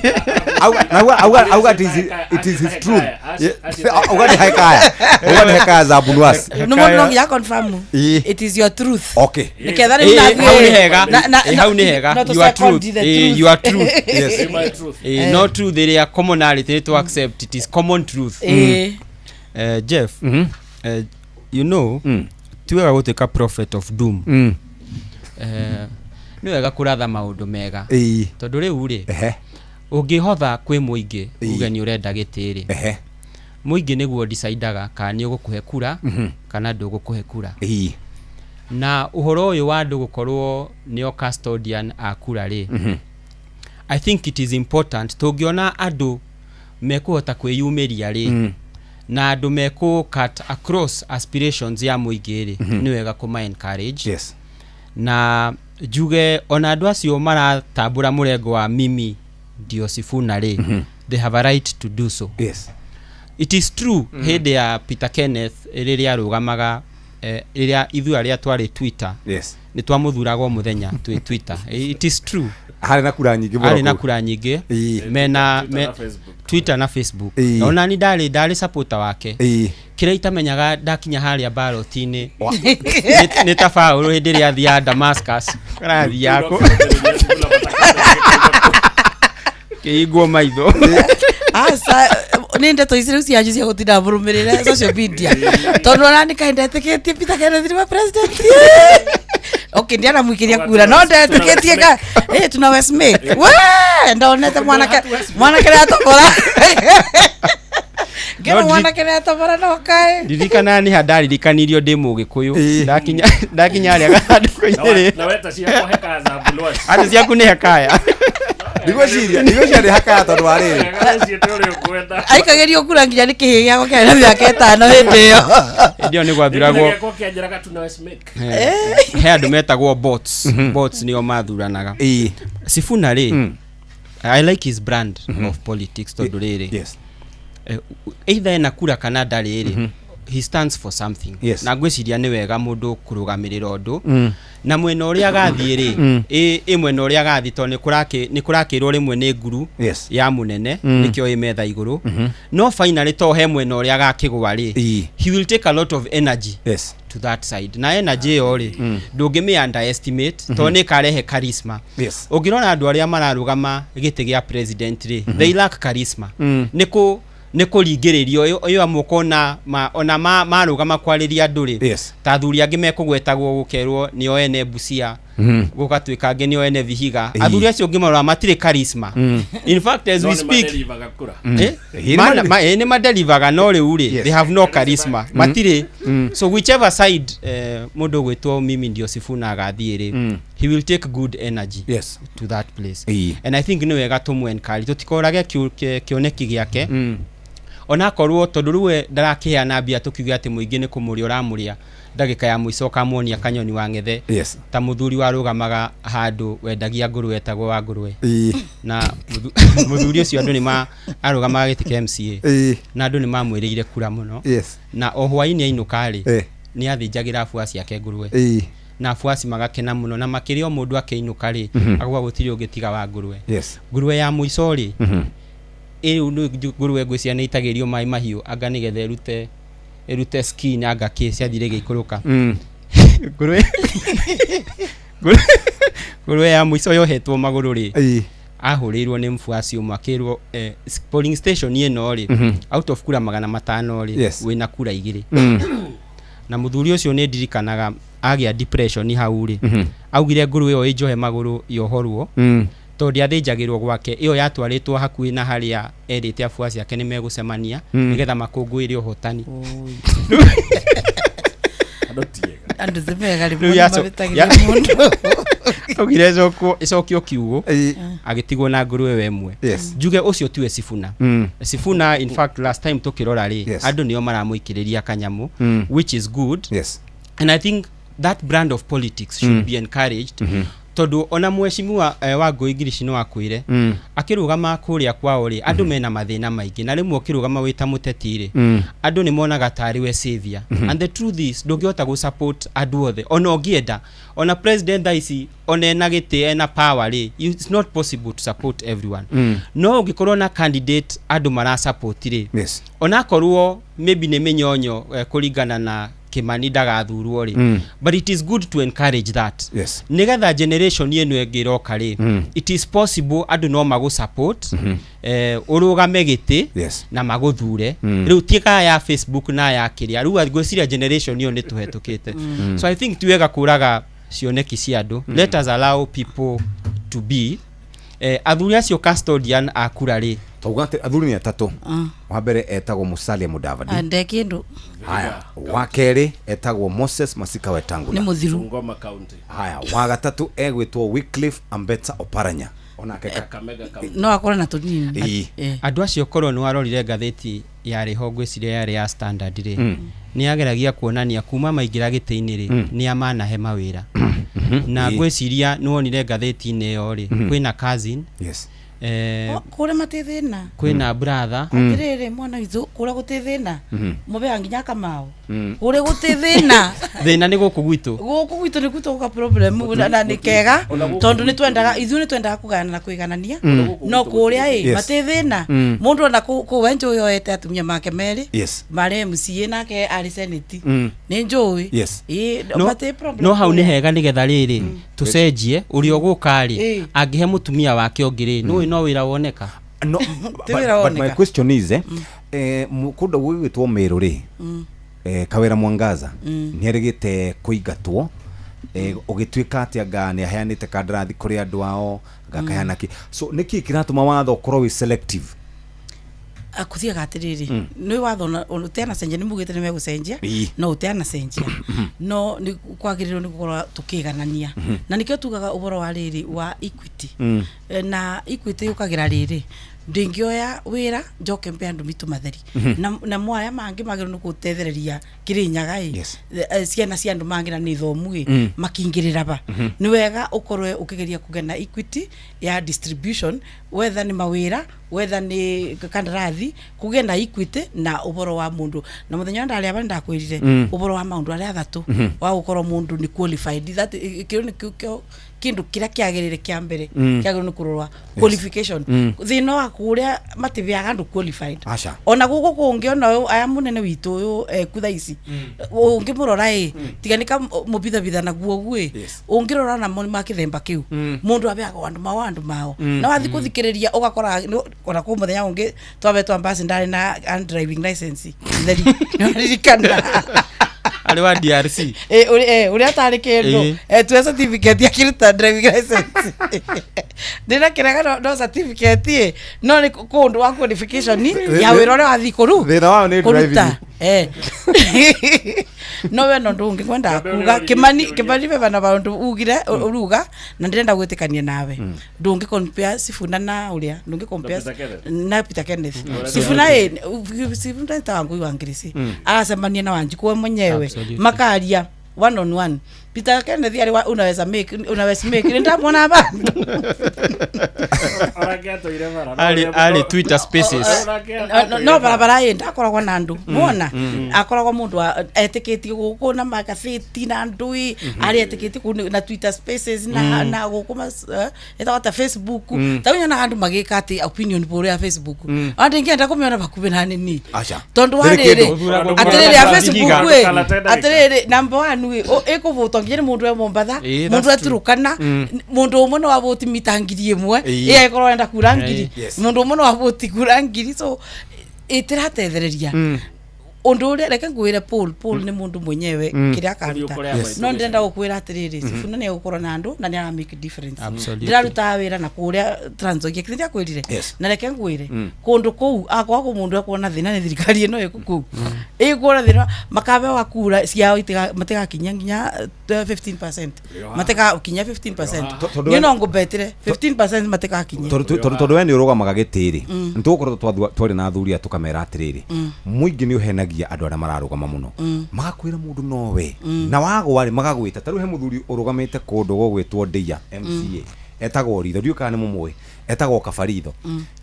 Auga na auga auga it is his truth. Auga ni hekaya. Auga ni hekaya za Abunuwasi. No mũndũ no nginya confirm. Ĩĩ. It is your truth. Okay. Nĩketha rĩu Ĩĩ, nathiĩ- hau nĩ hega. na- Ĩĩ, hau nĩ hega. no tũ Your second truth. the Ĩĩ, truth. your truth. Yes. My truth. Ĩĩ, no truth ĩrĩa commonality to accept, it is common truth. Ĩĩ. Jeff, you know, ti wega gũtuĩka prophet of doom. Nĩ wega kũratha maũndũ mega. Ĩĩ. Tondũ rĩu rĩ, Ehe. ũngĩhotha kwĩ mũingĩ Ĩĩ. uge nĩ ũrenda gĩtĩ rĩ, Ehe. mũingĩ nĩguo decidaga kana nĩ ũgũkũhe kura kana ndũgũkũhe kura. Ĩĩ. Na ũhoro ũyũ wa andũ gũkorwo nĩo custodian a kura rĩ, I think it is important tũngĩona andũ mekũhota kwĩyumĩria rĩ, na andũ mekũ cut across aspirations ya mũingĩ rĩ, nĩ wega kũma encourage. Yes. Na njuge ona andũ acio maratambũra mũrengo wa mimi ndio Sifuna rĩ, they have a right to do so. Yes. It is true, hĩndĩ ya Peter Kenneth rĩrĩa arũgamaga, rĩrĩa ithuĩ arĩa twarĩ Twitter Yes. nĩ twamũthuraga o mũthenya twĩ Twitter. It is true. Harĩ na kura nyingĩ mũno Arĩ na kũu. kura nyingĩ. Ĩĩ. Mena Twitter na Facebook. Twitter na Facebook. Ĩĩ. Ona ni ndarĩ supporter wake. Ĩĩ. Kĩrĩa itamenyaga ndakinya harĩa ballot-inĩ nĩ ta Paũlũ hĩndĩ ĩrĩa athiaga Damascus arathiaga kũ kĩhingwo maitho. Aca, nĩ ndeto ici rĩu cianyu cia gũtinda mũrũmĩrĩre social media, tondũ ona nĩ kaĩ ndetĩkĩtie Peter Kenneth nĩwe president. Okay, ndianamũikĩria kura no ndetĩkĩtie ka tuna Westmake we ndonete mwanake nĩatobora ngĩona No, mwanake nĩatobora no kaĩ Ndirikana nĩ ha ndaririkanirio ndĩ mũgĩkũyũ ndakinya harĩa gathandũkũ-inĩ rĩ. Na weta ciakwa hekaya za Abunuwasi. Atĩ ciaku nĩ hekaya. Ndigwĩciria nĩ hakaya tondũ wa rĩrĩ. Wega ũrĩa ũkwenda. Aikagĩrio kura nginya nĩ kĩhĩ gĩakwa kĩarĩ na mĩaka 5 hĩndĩ ĩyo. Hĩndĩ ĩyo nĩ gwathuragwo. Gĩakwa kĩanjĩraga tuna Westmake. He andũ metagwo bots. Bots nĩo mathuranaga. Ĩĩ. Sifuna rĩ, I like his brand of politics tondũ rĩrĩ, Yes. Either ena kura kana ndarĩ rĩ, he stands for something. Yes. Na ngwĩciria nĩ wega mũndũ kũrũgamĩrĩra ũndũ na mwena ũrĩa agathiĩ rĩ, ĩ mwena ũrĩa agathiĩ tondũ nĩ kũrakĩrwo rĩmwe nĩ nguru Yes. ya mũnene nĩkĩo ĩ metha igũrũ, no finally to he mwena ũrĩa agakĩgwa rĩ, Ĩĩ. he will take a lot of energy Yes. to that side, na energy ĩyo rĩ, ndũngĩmĩ underestimate tondũ nĩ ĩkarehe charisma. Yes. Ũngĩrora andũ arĩa mararũgama gĩtĩ gĩa president rĩ, they lack charisma. Nĩ kũringĩrĩrio ĩyo amwe ũkona ona marũgama kwarĩria andũ rĩ, Yes. ta athuri angĩ mekũgwetagwo gũkerwo nĩo ene Busia, gũgatuĩka angĩ nĩo ene Vihiga. Ĩĩ. Athuri acio ũngĩmarora matirĩ charisma. In fact, as No we nĩ speak, madelivaga kura. Nĩ madelivaga no rĩu rĩ, Yes. they have no charisma, matirĩ. So whichever side mũndũ ũgwĩtwo mimi ndio Sifuna agathiĩ rĩ, he will take good energy Yes. to that place. Ĩĩ. And I think nĩ wega tũmũ encourage tũtikorage kĩoneki gĩake, onakorwo tondũ rĩu we ndarakĩheana mbia tũkiuge atĩ mũingĩ nĩ kũmũrĩa ũramũrĩa ndagĩka ya mũico ũkamuonia kanyoni wa ng'ethe. Yes. Ta mũthuri warũgamaga handũ wendagia ngũrwe etagwo wa ngũrwe. Ĩĩ. Na mũthuri ũcio andũ nĩ arũgamaga gĩtĩ kĩa MCA. Ĩĩ. Na andũ nĩ mamwĩrĩire kura mũno. Yes. Na o hwaĩ-inĩ ainũka rĩ, Eh. nĩ athĩnjagĩra abuaci ake ngũrwe. Ĩĩ. Na abuaci magakena mũno, na makĩria o mũndũ akĩinũka rĩ, akauga gũtirĩ ũngĩ tiga wa ngũrwe. Yes. Ngũrwe ya mũico rĩ, ĩrĩu nĩ ngũrwe ngwĩciria nĩ itagĩrio maĩ mahiũ anga nĩgetha ĩrute skin anga kĩ ciathire gĩikũrũka. Ngũrwe ya mũico yohetwo magũrũ rĩ, Ĩĩ. ahũrĩirwo nĩ mbuaci ũmwe akĩrwo, polling station ĩno rĩ, out of kura 500 rĩ, Yes. wĩna kura 2. Na mũthuri ũcio nĩ ndirikanaga agĩa depression hau rĩ, augire ngũrwe ĩyo ĩnjohe magũrũ yohorwo, tondũ ndĩathĩnjagĩrwo gwake, ĩyo yatwarĩtwo hakuhĩ na harĩa erĩte abuaci ake nĩ megũcemania nĩgetha makũngũĩre ũhotani. Andũ ti ega. Andũ ti mega rĩmwe Rĩu nĩmahĩtagĩria mũndũ. Augire ĩcokio kiugũ, agĩtigwo na ngũrwe ĩyo ĩmwe. Yes. Njuge ũcio tiwe Sifuna. Sifuna, in fact, last time tũkĩrora rĩ, Yes. andũ nĩo maramũikĩrĩria kanyamũ, which is good. Yes. And I think that brand of politics should be encouraged. Tondũ ona mheshimiwa Wangũi Ngirici no akwĩre akĩrũgama kũrĩa kwao rĩ, andũ mena mathĩna maingĩ, na rĩmwe ũkĩrũgama wĩ ta mũteti rĩ, andũ nĩ monaga tarĩ we savior. And the truth is, ndũngĩhota gũ support andũ othe ona ũngĩenda. Ona president thaa ici, ona ena gĩtĩ, ena power rĩ, it's not possible to support everyone. No ũngĩkorwo na candidate andũ mara support rĩ, onakorwo maybe nĩ mĩnyonyo, kũringana na Kimani ndagathurwo rĩ, but it is good to encourage that nĩgetha generation ĩno ĩngĩ ĩroka rĩ, it is possible andũ no magũ support, ũrũgame gĩtĩ na magũthure. Rĩu tiga ya Facebook na ya kĩrĩa, rĩu ngwĩciria generation ĩyo nĩ tũhetũkĩte. So I think ti wega kũraga cioneki cia andũ. Let us allow people to be athuri acio custodian a kura rĩ. Tauga atĩ athuri nĩ atatũ. Wa mbere etagwo Musalia Mudavadi. Ande kindu. Haya, wa kerĩ etagwo Moses Masika Wetangula. Nĩ mũthiru. Bungoma County. Haya, wa gatatũ egwĩtwo Wycliffe Ambetsa Oparanya, onake Kakamega County. No akorwo na tunini. Ĩĩ. Andũ acio, korwo nĩ warorire ngathĩti yarĩ ho, ngwĩciria yarĩ ya Standard rĩ, nĩ yageragia kuonania kuma maingĩra gĩtĩ-inĩ rĩ, nĩ amanahe mawĩra, na ngwĩciria nĩ wonire ngathĩti-inĩ ĩyo rĩ, kwĩna cousin, Kũrĩa matĩ thĩna. Kwĩna brother. Atĩrĩrĩ, mwana witũ, kũrĩa gũtĩ thĩna, mũbeaga nginya kamao kũrĩa gũtĩ thĩna. Thĩna nĩ gũkũ gwitũ. Gũkũ gwitũ nĩ gwitũ gũka problem, na nĩ kega tondũ nĩ twendaga, ithuĩ nĩ twendaga kũgayana na kũiganania, no kũrĩa ĩ matĩ thĩna. Mũndũ ona kũu we njũĩ oete atumia make merĩ marĩ MCA, nake arĩ senate. Nĩ njũĩ. Ĩ, matĩ problem. No hau nĩ kũrĩa. Hega nĩgetha rĩrĩ tũcenjie ũrĩa ũgũka rĩ, angĩhe mũtumia wake ũngĩ rĩ, nĩũĩ no wĩra woneka. No, Ti wĩra but my woneka. question is, kũndũ gũgwĩtwo Meru rĩ, Kawĩra Mwangaza nĩ erĩgĩte kũingatwo, ũgĩtuĩka atĩ anga nĩ aheanĩte kandarathi kũrĩ andũ ao, gakaheana kĩ, so nĩkĩ kĩratũma watho ũkorwo wĩ selective? Kũthiaga atĩrĩrĩ, nĩ watho ũteanacenjia, nĩ mugĩte nĩ megũcenjia. No ũteanacenjia, no nĩ kwagĩrĩirwo nĩ gũkorwo tũkĩiganania, na nĩkĩo tugaga ũhoro wa rĩrĩ wa equity. Na equity yũkagĩra rĩrĩ, ndingĩoya wĩra njoke mbe andũ mitũ matheri, na mo arĩa mangĩ magĩrĩirwo nĩ gũtethereria Kĩrĩnyaga ĩ, ciana cia andũ mangĩ na nĩ thomu ĩ, makingĩrĩra ba. Nĩ wega ũkorwo ũkĩgeria kũgĩa na equity ya distribution, whether nĩ mawĩra, whether nĩ kandarathi, kũgĩe na equity na ũhoro wa mũndũ. Na mũthenya ũrĩa ndarĩ aba nĩndakwĩrire ũhoro wa maũndũ arĩa athatũ wa gũkorwo mũndũ nĩ qualified, that kĩu nĩ kĩo kĩndũ kĩrĩa kĩagĩrĩire kĩa mbere kĩagĩrĩirwo nĩ kũrorwa, qualification. Thĩna wa kũrĩa matibĩaga andũ qualified. Aca. Ona gũkũ kũngĩ, ona ũyũ aya mũnene witũ ũyũ eku thaa ici, ũngĩmũrora ĩ, tiga nĩ kamũbithabitha naguo ũguo ĩ, ũngĩrora namo nĩ ma kĩthemba kĩu, mũndũ abeaga andũ mao, andũ mao, na wathi kũthikĩrĩria ũgakora ona kwĩ mũthenya ũngĩ twabetwa mbasi, ndarĩ na driving license theri, nĩwaririkana? Arĩ wa DRC. Ũrĩa atarĩ kĩndũ. Tuwe certificate akĩruta driving license, ndĩna kĩrega, no certificate ĩ, no nĩ kũndũ wa qualification ya wĩra ũrĩa wathiĩ kũru Thĩna wao nĩ kũruta. driving. No we no ndũ ũngĩ ngwendaga kuga, Kimani, Kimani beba na maũndũ ugire uruga na ndĩrenda gwĩtĩkania nawe. Ndũngĩ compare Sifuna na ũrĩa ndũngĩ compare Na Peter Kenneth. Na Peter Kenneth. Sifuna. Sifuna ĩ, Sifuna ta Wangui wa Ngirisi aracemania na Wanjikũ we mwenyewe, makaria one on one. Peter Kenneth arĩ wa unaweza make, unaweza make, nĩ ndamwona bandu. Onake atũire bara. Arĩ Twitter Spaces. No barabara ĩ ndakoragwo na andũ mona akoragwo mũndũ etĩkĩtie gũkũ na magathĩti na andũ ĩ, arĩa etĩkĩtie kũu na Twitter Spaces na na gũkũ ĩtagwo ta Facebook. Ta nyonaga andũ magĩka atĩ opinion poll ya Facebook, andũ ingĩenda kũmĩona bakubĩ na nini Aca. tondũ wa Ndĩrĩ rĩrĩ kĩndũ. atĩrĩrĩ ya Facebook ĩ, Ndũkalate ndagĩka. atĩrĩrĩ, number one ĩ, ĩkũvũtwo nginya nĩ mũndũ e Mombatha, That's mũndũ e true. Turukana, mũndũ ũmwe no avũti mita 1000 ĩ, agĩkorwo enda kura 1000, mũndũ ũmwe no avũti kura 1000, so ĩtĩratethereria ũndũ ũrĩa. Reke ngwĩre, Paul nĩ mũndũ mwenyewe kĩrĩa akaruta. Kũrĩa No ndĩrenda gũkwĩra atĩrĩrĩ, Sifuna nĩ egũkorwo na andũ na nĩ ara make difference. Ndĩrarutaga wĩra na kũrĩa Trans Nzoia, kĩrĩa ndiakwĩrire. Na reke ngwĩre, kũndũ kũu akwa kũ mũndũ ekuona thĩna nĩ thirikari ĩno ĩkũ kũu ĩkuona thĩna, makabewa kura ciao matigakinya nginya 15%, matigakinya 15%. Tondũ Niĩ no ngũbetire 15% matigakinya. Tondũ we nĩ ũrũgamaga gĩtĩ rĩ, nĩ tũgũkorwo twarĩ na athuri aya tũkamera atĩrĩrĩ, mũingĩ nĩ ũhenagio. mahenagia andũ arĩa mararũgama mũno. Magakwĩra mũndũ nowe na wagwa rĩ magagwĩta ta rĩu he mũthuri ũrũgamĩte kũndũ gũgwĩtwo Ndeia MCA etagwo Ritho, ndiũĩ kana nĩ mũmũĩ, etagwo Kabaritho.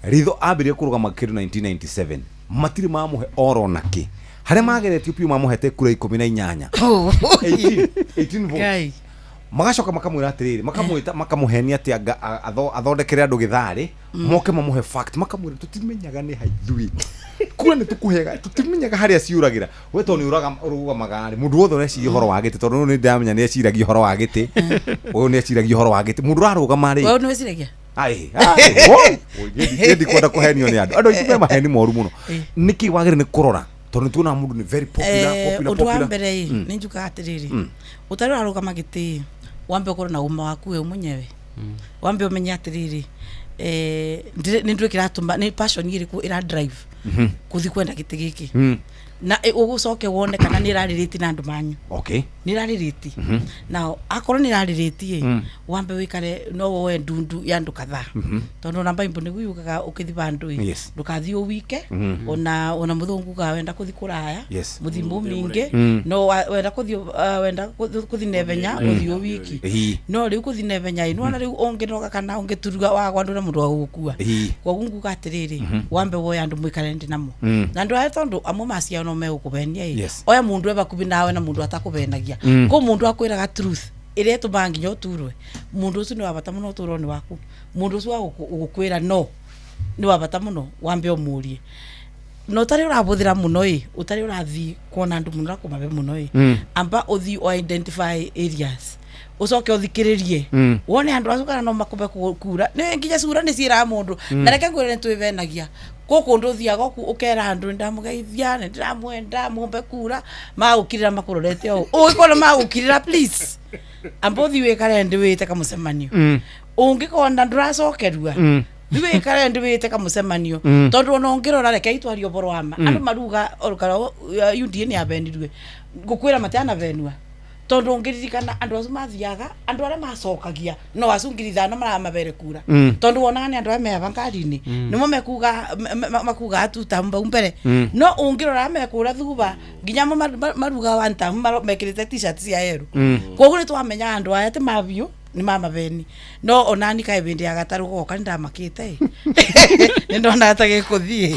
Ritho ambĩrĩrie kũrũgama kĩndũ 1997, matirĩ mamũhe oro nakĩ, harĩa mageretio piũ mamũhete kura 18, 18 votes. Ngai. Magacoka makamwĩra atĩrĩrĩ, makamwĩta makamũhenia atĩ anga athondekere andũ gĩtharĩ, moke mamũhe fact, makamwĩra tũtimenyaga nĩ haithuĩ kura nĩ tũkũhega, tũtimenyaga harĩa ciũragĩra. We tondũ nĩ ũrũgamaga rĩ, mũndũ wothe ũreciria ũhoro wa gĩtĩ, tondũ nĩ ndĩramenya nĩ eciragia ũhoro wa gĩtĩ, ũyũ nĩ eciragia ũhoro wa gĩtĩ, mũndũ ũrarũgama rĩ. Wewe nĩ wĩciragia? Ai, ai, wo ndikwenda kũhenio nĩ andũ, andũ aingĩ me maheni moru mũno. Nĩkĩ wagĩrĩire nĩ kũrora, tondũ nĩ tuonaga mũndũ nĩ very popular, popular, Ũndũ wa popular. mbere ĩ, nĩ njugaga atĩrĩrĩ, ũtarĩ ũrarũgama gĩtĩ, wambe ũkorwo na ũma waku we mwenyewe, wambe ũmenye atĩrĩrĩ, nĩ ndũĩ kĩratũma, nĩ passion ĩrĩkũ ĩra drive kũthi kwenda gĩtĩ gĩkĩ, na ũgũcoke wone kana nĩ ĩrarĩrĩti na andũ manyu. Nĩ ĩrarĩrĩti na akorwo nĩ ĩrarĩrĩti ĩ, wambe wĩkare no woe ndundu ya andũ kadhaa, tondũ ona Bible nĩguo yugaga ũkĩthi bandũ ĩ, ndũkathiĩ ũwike, ona mũthũngũ ugaga wenda kũthi kũraya, mũthimũ mingĩ, no wenda kũthi wenda kũthi nevenya ũthiĩ ũwiki. No rĩu kũthi nevenya ĩ, nĩwona rĩu ũngĩnoga kana ũngĩturuga wagwa ndũna mũndũ wa gũgũkua. Koguo nguga atĩrĩrĩ, wambe woe andũ mũikare ndĩ namo, na andũ aya tondũ amwe maciao no megũkũbenia ĩ, oya mũndũ e bakubi nawe na mũndũ atakũbenagia, kũ mũndũ akwĩraga truth ĩrĩa ĩtũmaga nginya ũturwe, mũndũ ũcio nĩ wa bata mũno ũtũũro-inĩ waku. Mũndũ ũcio wa gũkwĩra no nĩ wa bata mũno, wambe ũmũrie na ũtarĩ ũrabũthĩra mũno ĩ, ũtarĩ ũrathiĩ kuona andũ mũno na kũmabe mũno ĩ, amba ũthiĩ o identify areas, ũcoke ũthikĩrĩrie, wone andũ acio kana no makũbe kura. Nĩ nginya cura nĩ ciĩraga mũndũ, na reke ngwĩre nĩ twĩbenagia kũ kũndũ ũthiaga ũkera andũ nĩndamũgeithia, nĩ ndĩramwenda, mũmbe kura, magũkirĩra makũrorete ũũ, ũngĩkona magũkirĩra, please amba ũthiĩ wĩkare ndĩ wĩte kamũcemanio, ũngĩkona ndũracokerua, rĩu wĩkare ndĩ wĩte kamũcemanio, tondũ ona ũngĩrora, reke itwarie ũboro wa ma, andũ maruga orũkara UDA nĩ yabenirwe, ngũkwĩra matanabenua, tondũ ũngĩririkana andũ acio mathiaga, andũ arĩa macokagia no acio 5,000 maramabere kura, tondũ wonaga nĩ andũ arĩa meaba ngari-inĩ, nĩmo mekuga makuga atuta mbau mbere, no ũngĩrora mekũra thuba nginya mo maruga one time mekĩrĩte t-shirt cia yerũ. Koguo nĩ twamenya andũ aya ti mabiũ, nĩ mamabeni. No onani kaĩ bĩndĩ ya gatarũ goka nĩ ndamakĩte ĩ, nĩ ndonaga ta gĩkũthiĩ.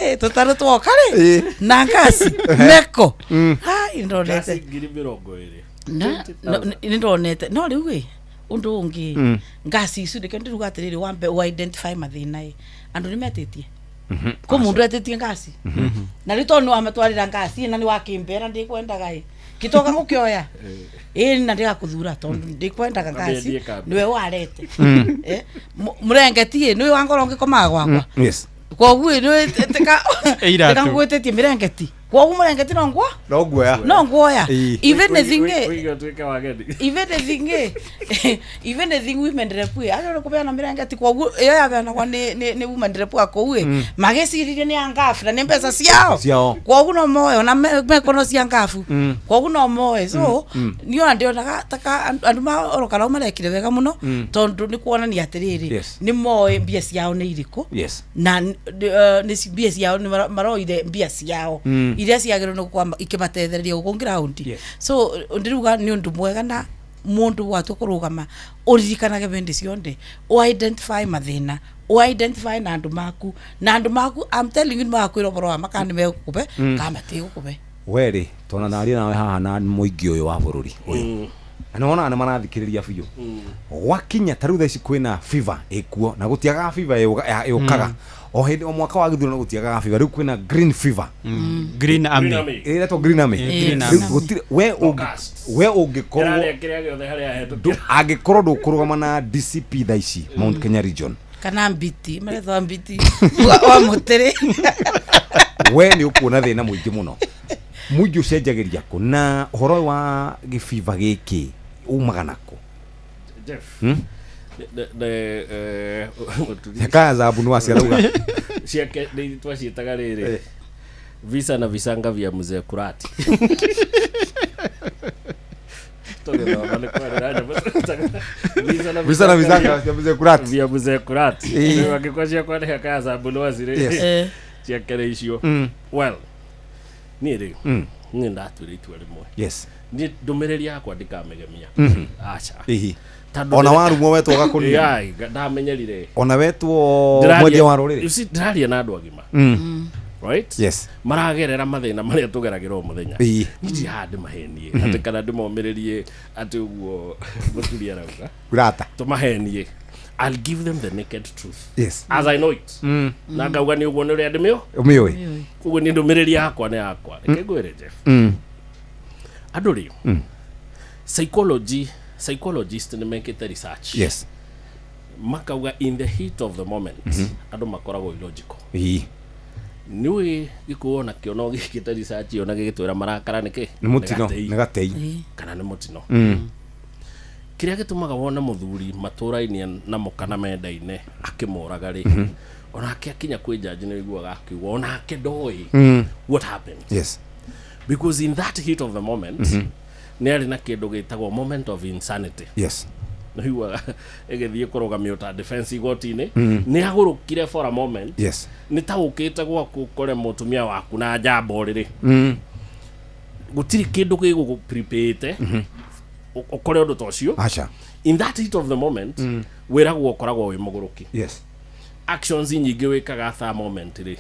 Tũtarũ twoka rĩ na ngasi meko hai ndonete Ngasi 20,000. Na nĩ ndonete no rĩu ĩ ũndũ ũngĩ, ngasi icu nĩkĩo ndĩruga atĩrĩrĩ, wambe ũ identify mathĩna ĩ, andũ nĩ metĩtie kũ mũndũ etĩtie ngasi, na rĩu tondũ nĩ wamatwarĩra ngasi na nĩ wakĩmbera ndĩkwendaga ĩ, gĩtoka ngũkĩoya ĩ na ndĩgakũthura tondũ ndĩkwendaga ngasi, Ambĩrĩrie kambe. nĩwe warete. Mũrengeti ĩ, nĩwe wangorwo ngĩkomaga gwakwa, koguo ĩ nĩwe Ĩiratũ. teka ngwĩtĩtie mĩrengeti, koguo mũrengeti no ngwo no nguoya. No nguoya. Even the thing ĩ, Ũige ũtuĩke wageni. Even the thing ĩ, even the thing women rep ĩ, agĩrĩirwo kũbeana mĩrengeti, koguo ĩyo yabeanagwo nĩ women rep a kũu ĩ, magĩciririe nĩ ya ngabu na nĩ mbeca ciao. Ciao. Koguo no moe ona mekono cia ngabu, koguo no moe. So niĩ ona ndĩonaga taka andũ ma orokarau marekire wega mũno, tondũ nĩ kuonania atĩrĩrĩ, nĩ moĩ mbia ciao nĩ irĩkũ, na nĩ mbia ciao nĩ maroire mbia ciao iria ciagĩrĩirwo nĩ gũkorwo ikĩmatethereria gũkũ ground. So ndĩruga nĩ ũndũ mwega, na mũndũ watua kũrũgama ũririkanage bĩndĩ cionde ũ identify mathĩna, ũ identify na andũ maku, na andũ maku, I'm telling you, nĩ magakwĩra ũhoro wa ma kana nĩ megũkũbe kana matigũkũbe. We rĩ, tona naria nawe haha na mũingĩ ũyũ wa bũrũri ũyũ, na nĩ wonaga nĩ marathikĩrĩria biũ gwakinya ta rĩu thaa ici kwĩna fever ĩkuo, na gũtiagaga fever yũkaga o hĩndĩ o mwaka wa gĩthurano, gũtiagaga fever. Rĩu kwĩna green fever. Green Army. Ĩretwo green army. Green Rĩu Army. gũtirĩ we we ũngĩkorwo Ĩrarĩa kĩrĩa gĩothe harĩa ahetũkĩra. Angĩkorwo ndũkũrũgama na DCP thaa ici Mount Kenya region, Kana mbiti marethwa mbiti wa mũtĩrĩ. We nĩ ũkuona thĩna mũingĩ mũno. Mũingĩ ũcenjagĩria kũ na ũhoro wa gĩbiba gĩkĩ umaga nako? Jeff. Ne mũturi. Hekaya za Abunuwasi arauga. Ciake nĩ twaciĩtaga rĩrĩ visa na visanga vya mzee Kurati. Tũgĩthoma nĩ kwarĩ na nyamũ twĩtaga Visa na visanga vya mzee Kurati. Vya mzee Kurati. Rĩu angĩkorwo ciakwa nĩ Hekaya za Abunuwasi rĩ, Ciake icio. Well, niĩ rĩ, niĩ ndatuire itua rĩmwe. Niĩ ndũmĩrĩri yakwa ndikamĩgemia. Aca. Tondũ Ona warumwo wetwo gakũnia. Yeah, ndamenyerire. Ona wetwo mwendia wa rũrĩrĩ. You see, ndĩraria na andũ agima. Right? Yes. Maragerera mathĩna marĩa tũgeragĩra o mũthenya. Niĩ ndirĩ haha ndĩmahenie atĩ kana ndĩmomĩrĩrie atĩ ũguo mũturi arauga. Ngurata. Tũmahenie. I'll give them the naked truth. As I know it. Na ngauga nĩ ũguo nĩ ũrĩa ndĩmĩũ. Ũmĩũĩ. Koguo niĩ ndũmĩrĩri yakwa nĩ yakwa. Reke ngwĩre Jeff. Andũ rĩ, psychology psychologist nĩ mekĩte research. Makauga in the heat of the moment andũ makoragwo illogical. Nĩũĩ gĩkũyũ onakĩo no gĩkĩte research ĩyo na gĩgĩtwĩra marakara nĩkĩ? Nĩ mũtino, Nĩ nĩ gatei. Kana nĩ mũtino. Kĩrĩa gĩtũmaga wone mũthuri matũrainĩ na mũka na mendaine akĩmũraga rĩ, onake akinya kwĩ jaji nĩ ũiguaga akiuga onake ndoĩ what happened. Because in that heat of the moment nĩ arĩ na kĩndũ gĩtagwo moment of insanity. Nĩ ũiguaga ĩgĩthiĩ kũrũgamio ta defense igoti-inĩ. Nĩ agũrũkire for a moment. Nĩ ta ũkĩte gwaku ũkore mũtumia waku na njamba ũrĩrĩ. Gũtirĩ kĩndũ gĩgũgũ-prepare ũkore ũndũ ta ũcio. Aca. In that heat of the moment wĩragwo ũkoragwo wĩ mũgũrũki. Actions nyingĩ wĩkaga at that moment rĩ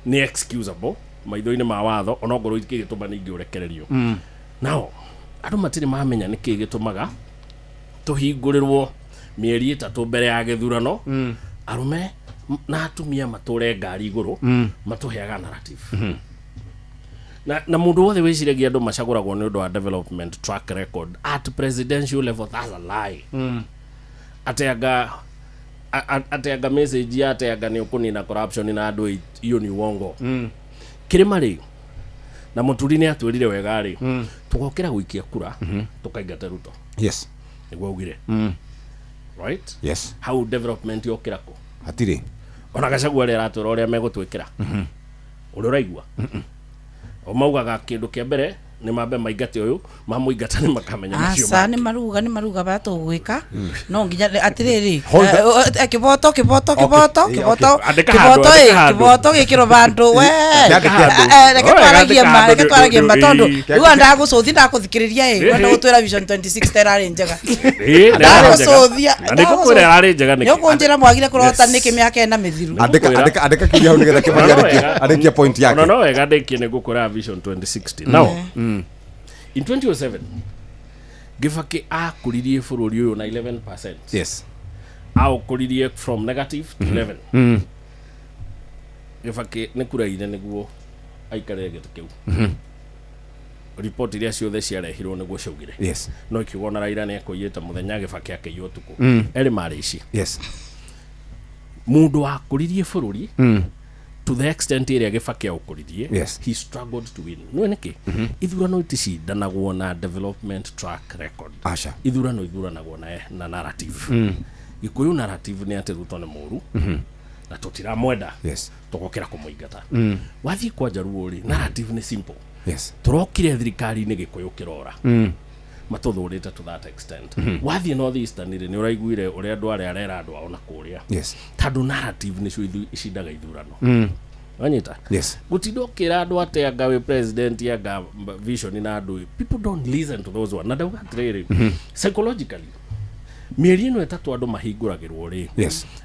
nĩ excusable maitho-inĩ ma watho onokorwo kĩgĩtũma ningĩ ũrekererio. Now andũ matirĩ mamenya nĩkĩ gĩtũmaga tũhingũrĩrwo mĩeri 3 mbere ya gĩthurano. Arũme na atumia matũre ngari igũrũ matũheaga narrative. Na mũndũ wothe wĩciragia andũ macagũragwo nĩ ũndũ wa development track record at presidential level, that's a lie. Ateanga ateanga message ya ateanga nĩ ũkũnina corruption na andũ iyo ni uongo. Kĩrĩma rĩ na mũturi nĩ atwĩrire wega rĩ, tũgokĩra gũikia kura tũkaingata Ruto. Nĩguo augire. Right? Yes. How development yokĩra kũ? Hatirĩ. Ona Gachagua arĩa aratwĩra ũrĩa megũtwĩkĩra. Ũrĩa ũraigua? O maugaga kĩndũ kĩa mbere nĩ mambe maingate ũyũ, mamũingata nĩ makamenya macio Aca mangĩ. nĩ maruga barĩa tũgwĩka no nginya atĩrĩrĩ, Hold the- kĩboto kĩboto Okay, kĩboto okay. kĩboto Andĩka handũ, kĩboto andĩka handũ. Kĩboto gĩkĩrwo vandũ we. Andĩka handũ. Reke Oe, twaragie andĩka ma handũ, reke twaragie ma tondũ rĩu ndagũcũthi ndakũthikĩrĩria wenda gũtwĩra Vision 2060 ĩrarĩ njega. Ĩĩ, nĩ ĩrarĩ njega. Ndagũcũthia. Na nĩngũkwĩra ĩrarĩ njega nĩkĩ. Nĩ ũkũnjĩra mwagire kũrota Yes. nĩkĩ mĩaka 4 mĩthiru. Andĩka andĩka andĩka kĩũria hau nĩgetha Kĩmani Ona no arĩkie point yake. Ona no wega ndĩkie nĩ ngũkwĩra Vision 2060. Now, in 2007 Kibaki akũririe bũrũri ũyũ na 11%. Aũkũririe from negative to 11. Kibaki nĩ kura ine nĩguo aikarĩre gĩtĩ kĩu. Report iria ciothe ciarehirwo nĩguo ciaugire. No ikiuga ona Raila nĩ ekũiyĩte mũthenya, Kibaki akĩiywo ũtukũ. Erĩ marĩ ici. Mũndũ wakũririe bũrũri to the extent ĩrĩa Kibaki aũkũririe, he struggled to win. Nĩũĩ nĩkĩ? Ithurano iticindanagwo na development track record. Aca. Ithurano ithuranagwo na narrative. Gĩkũyũ narrative nĩ atĩ Ruto nĩ mũũru na tũtiramwenda. Tũgokĩra kũmũingata. Wathiĩ kwa Jaluo rĩ, narrative nĩ simple. Tũrokire thirikari-inĩ gĩkũyũ kĩrora. Matũthũrĩte to that extent. Wathiĩ North Eastern rĩ, nĩ ũraiguire ũrĩa andũ arĩa arera andũ ao na kũrĩa. Tondũ narrative nĩcio icindaga ithurano. Wanyita? Yes. Gũtinda ũkĩra andũ atĩ anga wĩ president anga vision na andũ, people don't listen to those one. Na ndauga atĩrĩrĩ, psychologically mĩeri ĩno 3 andũ mahingũragĩrwo rĩ,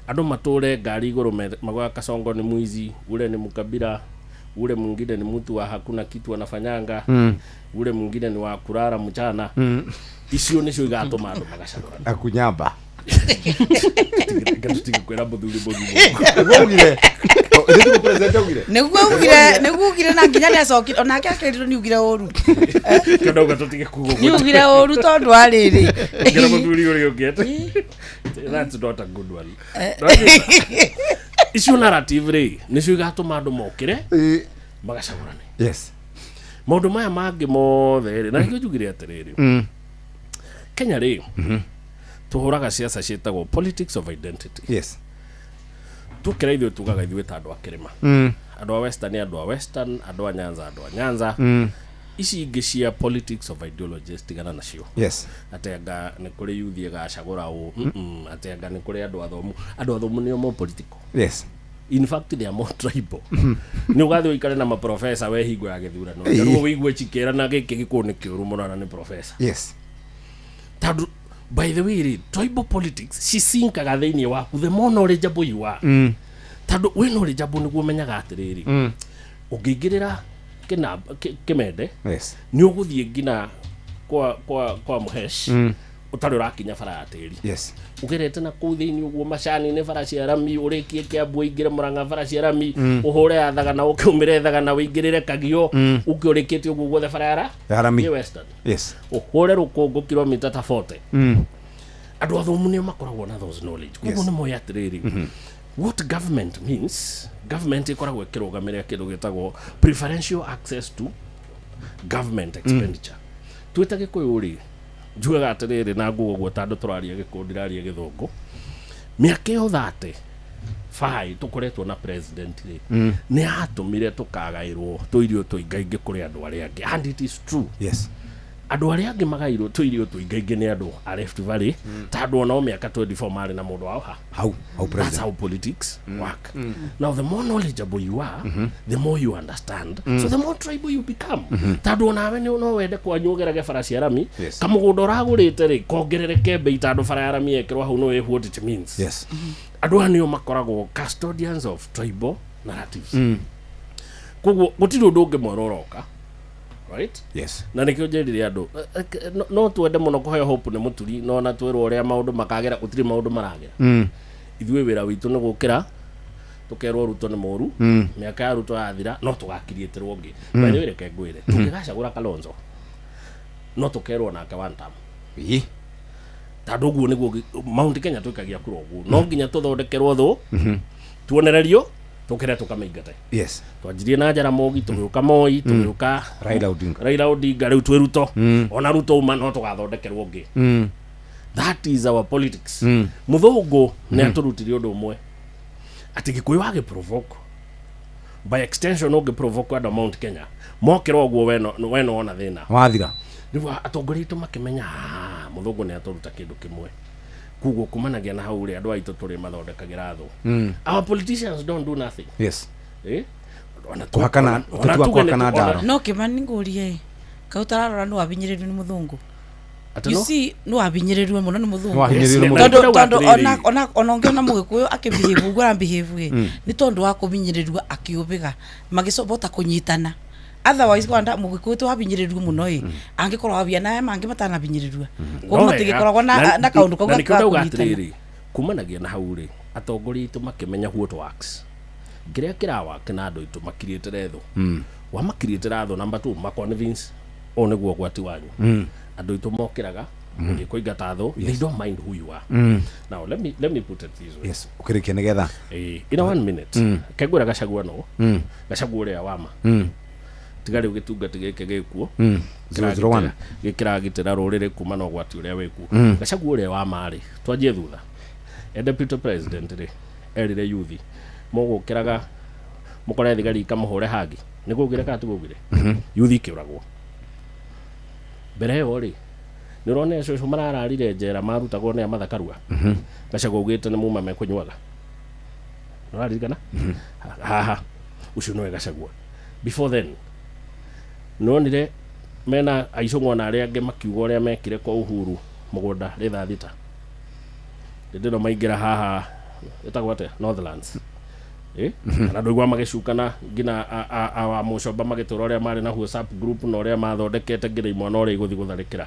andũ matũre ngari igũrũ magoya Kasongo nĩ mwizi, ule ni mkabila, ule mwingine ni mtu wa hakuna kitu anafanyanga, ule mwingine ni wa kulala mchana. Icio nĩcio igatũma andũ magacagũrana. Akunyamba. Tũtikwĩra mũthuri mũthuri. Nĩguo augire. Nĩguo president augire. Nĩguo augire na nginya nĩacokire onake akerirwo nĩ ugire ũru. Kĩndauga tũtige kuga ũguo. Nĩ ugire ũru tondũ wa rĩrĩ. Ongera mũthuri ũrĩa ũngĩ atĩ that's not a good one. Icio narrative rĩ nĩcio igatũma andũ mokĩre magacagũrane. Maũndũ maya mangĩ mothe rĩ, na nĩkĩo njugire atĩrĩrĩ, Kenya rĩ, tũhũraga ciaca ciĩtagwo politics of identity. Tukĩra ithuĩ tugaga ithuĩ ta andũ a kĩrĩma, andũ a western nĩ andũ a western, andũ a Nyanza andũ a Nyanza. Ici ingĩ cia politics of ideologies tigana nacio. Atĩ anga nĩ kũrĩ youth ĩgacagũra ũ, atĩ anga nĩ kũrĩ andũ athomu, andũ athomu nĩo mo political. In fact they are more tribal. Nĩ ũgathiĩ ũikare na maprofesa we hingo ya gĩthurano. Rĩu ũigue cikĩrana gĩkĩ gĩkũyũ nĩ kĩũru mũno na nĩ profesa. Yes. Tondũ by the way rĩ, tribal politics cicinkaga thĩinĩ waku the more knowledgeable you are. Tondũ wĩ knowledgeable nĩguo ũmenyaga atĩrĩrĩ, ũngĩingĩrĩra kĩmende Yes. nĩ ũgũthiĩ nginya kwa Mũhesh ũtarĩ ũrakinya bara ya tĩri. Yes. Ũgerete na kũu thĩinĩ ũguo macani-inĩ bara cia rami, ũrĩkie Kĩambu ũingĩre Mũrang'a bara cia rami, ũhũre ya Thagana ũke umĩre Thagana ũingĩrĩre Kagio, ũke ũrĩkĩtie ũguo guothe bara ya Ya rami. Thiĩ Western. Yes. Ũhũre rũkũngũ kilomita ta 40. Andũ athomu nĩo makoragwo na those knowledge. Koguo Yes. nĩ moĩ atĩrĩrĩ, what government means, government ĩkoragwo ĩkĩrũgamĩrĩra kĩndũ gĩtagwo preferential access to government expenditure. Twĩ ta Gĩkũyũ rĩ, njugaga atĩrĩrĩ na nguo ũguo tondũ tũraria Gĩkũyũ ndiraria Gĩthũngũ, mĩaka ĩyo 35 tũkoretwo na president rĩ, nĩ yatũmire tũkagaĩrwo tũirio tũingaingĩ kũrĩ andũ arĩa angĩ, and it is true. Yes. Andũ arĩa angĩ magairwo tũirio tũingaingĩ nĩ andũ a Rift Valley, tondũ onao mĩaka 24 marĩ na mũndũ wao ha hau hau. That's president. how politics work. Now the more knowledgeable you are, the more you understand, so the more tribal you become, tondũ onawe nĩ no wende kwanyu ũgerage bara cia rami. Yes. Kamũgũnda ũragũrĩte rĩ, kongerereke mbei tondũ bara ya rami yekĩrwo hau no what it means. Yes. Andũ aya nĩo makoragwo custodians of tribal narratives. Koguo gũtirĩ ũndũ ũngĩ mwerũ ũroka, right? Yes. Na nĩkĩo njĩrire andũ, no twende mũno kũheo hope nĩ mũturi, no na twĩrwo ũrĩa maũndũ makagĩra, gũtirĩ maũndũ maragĩra. Ithuĩ wĩra witũ nĩ gũkĩra tũkerwo Ruto nĩ mũru. Mĩaka ya Ruto yathira no tũgakiriĩtĩrwo ũngĩ. By the way, reke ngwĩre, tũngĩgacagũra Kalonzo no tũkerwo nake one term. Ii. Tondũ ũguo nĩguo Mount Kenya twĩkagia kura ũguo, no nginya tũthondekerwo thũ, tuonererio tũkĩre tũkamĩingate. Yes. Twanjirie na Jaramogi, tũgĩũka Moi, tũgĩũka Raila Odinga. Raila Odinga, rĩu twĩ Ruto. Ona Ruto uma no tũgathondekerwo ũngĩ. That is our politics. Mũthũngũ nĩ atũrutire ũndũ ũmwe, atĩ Gĩkũyũ agĩprovoke, by extension ũngĩprovoke andũ a Mount Kenya mokĩra ũguo, we no wona thĩna. Wathira. Rĩu atongoria aitũ makĩmenya, "Ah, mũthũngũ nĩ atũruta kĩndũ kĩmwe." Koguo kumanagia na hau rĩ, andũ aitũ tũrĩ mathondekagĩra thũ. Our politicians don't do nothing. Yes. Eh? Ona Kũhakana- ona ũteti wa tuge nĩ kũhakana ndaro. No Kimani ngũrie kau ũtararora nĩ wabinyĩrĩrio nĩ mũthũngũ. Atĩ You no? see, nĩ wabinyĩrĩrio mũno nĩ mũthũngũ. Nĩ wahinyĩrĩirio nĩ Tondũ mũthũngũ. tondũ Atĩrĩrĩ. ona ũngĩona mũgĩkũyũ akĩbehave ũguo arabehave ĩ, nĩ tondũ wa kũbinyĩrĩrio akĩũbĩga magĩcobota kũnyitana. Otherwise kwanda mũgĩkũyũ to wabinyĩrĩrio mũno ĩ, angĩkorwo wabia na aya mangĩ matanabinyĩrĩrio, koguo No wega. matigĩkoragwo na kaũndũ kau na nĩkĩo ga ndauga kũnyitana. atĩrĩrĩ, kumanagia na hau rĩ, atongoria aitũ makĩmenya what works, kĩrĩa kĩrawake na andũ aitũ makiriĩtĩre thũ. Wamakiriĩtĩra thũ, number two, maconvince ũũ nĩguo ũgwati wanyu. Andũ aitũ mokĩraga gũthiĩ kũingata thũ. They don't mind who you are. Now let me put it this way. Yes. Ũkĩrĩkia nĩgetha. In a one minute, kengwĩra Gachagua no Gachagua ũrĩa wama tiga rĩu gĩtungati gĩkĩ gĩkuo 001. gĩkĩragitĩra rũrĩrĩ kuma na ũgwati ũrĩa wĩkuo. Gachagua ũrĩa wa marĩ, twanjie thutha e deputy president rĩ, erire yuthi mũgũkĩraga mũkore thigari ikamũhũre hagi nĩ gũgire kana tigũgire yuthi ikĩũragwo. Mbere ĩyo rĩ, nĩ ũrona cũcũ marararire njera marutagwo nĩ a Karua. Gachagua augĩte nĩ muma mekũnyuaga, nĩũraririkana haha ũcio nĩwe Gachagua. Before then nonire mena aicũng'wa na arĩa angĩ makiuga ũrĩa mekire kwa Uhuru mũgũnda rĩ 6 hĩndĩ ĩno maingĩra haha ĩtagwo atĩa, Northlands, eh? Kana ndũigua magĩcukana nginya a mũcomba magĩtũra ũrĩa marĩ na WhatsApp group na ũrĩa mathondekete nginya imwana ũrĩa igũthiĩ gũtharĩkĩra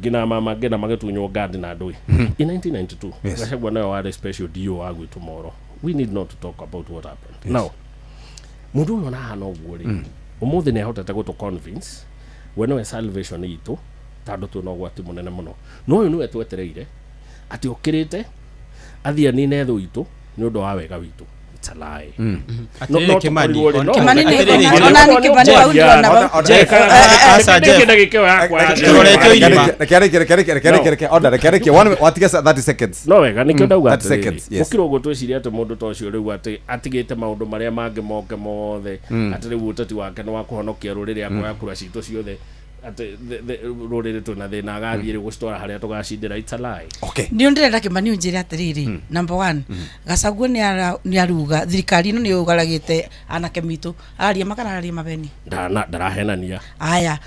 nginya mama nginya magĩtunywo ngandi na ndũĩ in 1992. Yes. Gachagua nĩwe warĩ special DO wa gwitũ Moro. We need not to talk about what happened. Yes. Now mũndũ ũyũ ona ahana ũguo rĩ, ũmũthĩ nĩ ahotete gũtũ convince we nĩwe salvation itũ, tondũ twĩna ũgwati mũnene mũno, no ũyũ nĩwe twetereire atĩ okĩrĩte athiĩ anine thũ itũ nĩ ũndũ wa wega witũ. It's a lie. No- Atĩrĩrĩ no Kimani, tũkorirwo rĩ, no- Kimani nĩ- atĩrĩrĩ, ona nĩ Kimani hau ndĩrona hau. Jeff, aca, Jeff. Ndagĩka ĩyo yakwa ya- Tũrorete irima. Reke arĩkie, reke arĩkie, reke arĩkie, reke order, reke arĩkie. One watiga 30 seconds. No wega nĩkĩo ndauga 30 atĩrĩrĩ, seconds, yes. gũkĩra ũguo twĩcirie atĩ mũndũ ta ũcio rĩu atĩ atigĩte maũndũ marĩa mangĩ moke mothe, atĩ rĩu ũteti wake nĩ wa kũhonokia rũrĩrĩ, akoya kura citũ ciothe. Atĩ rũrĩrĩ twĩna thĩna agathiĩ rĩu gũcitwara harĩa tũgacindĩra, it's a lie. Nä ndärenda kä mani å njä re atä rä rä number one, Gachagua nä aruga thirikari ä no nä å garagä te anake mitå araria makana araria mabeni. Ndarahenania. Aya,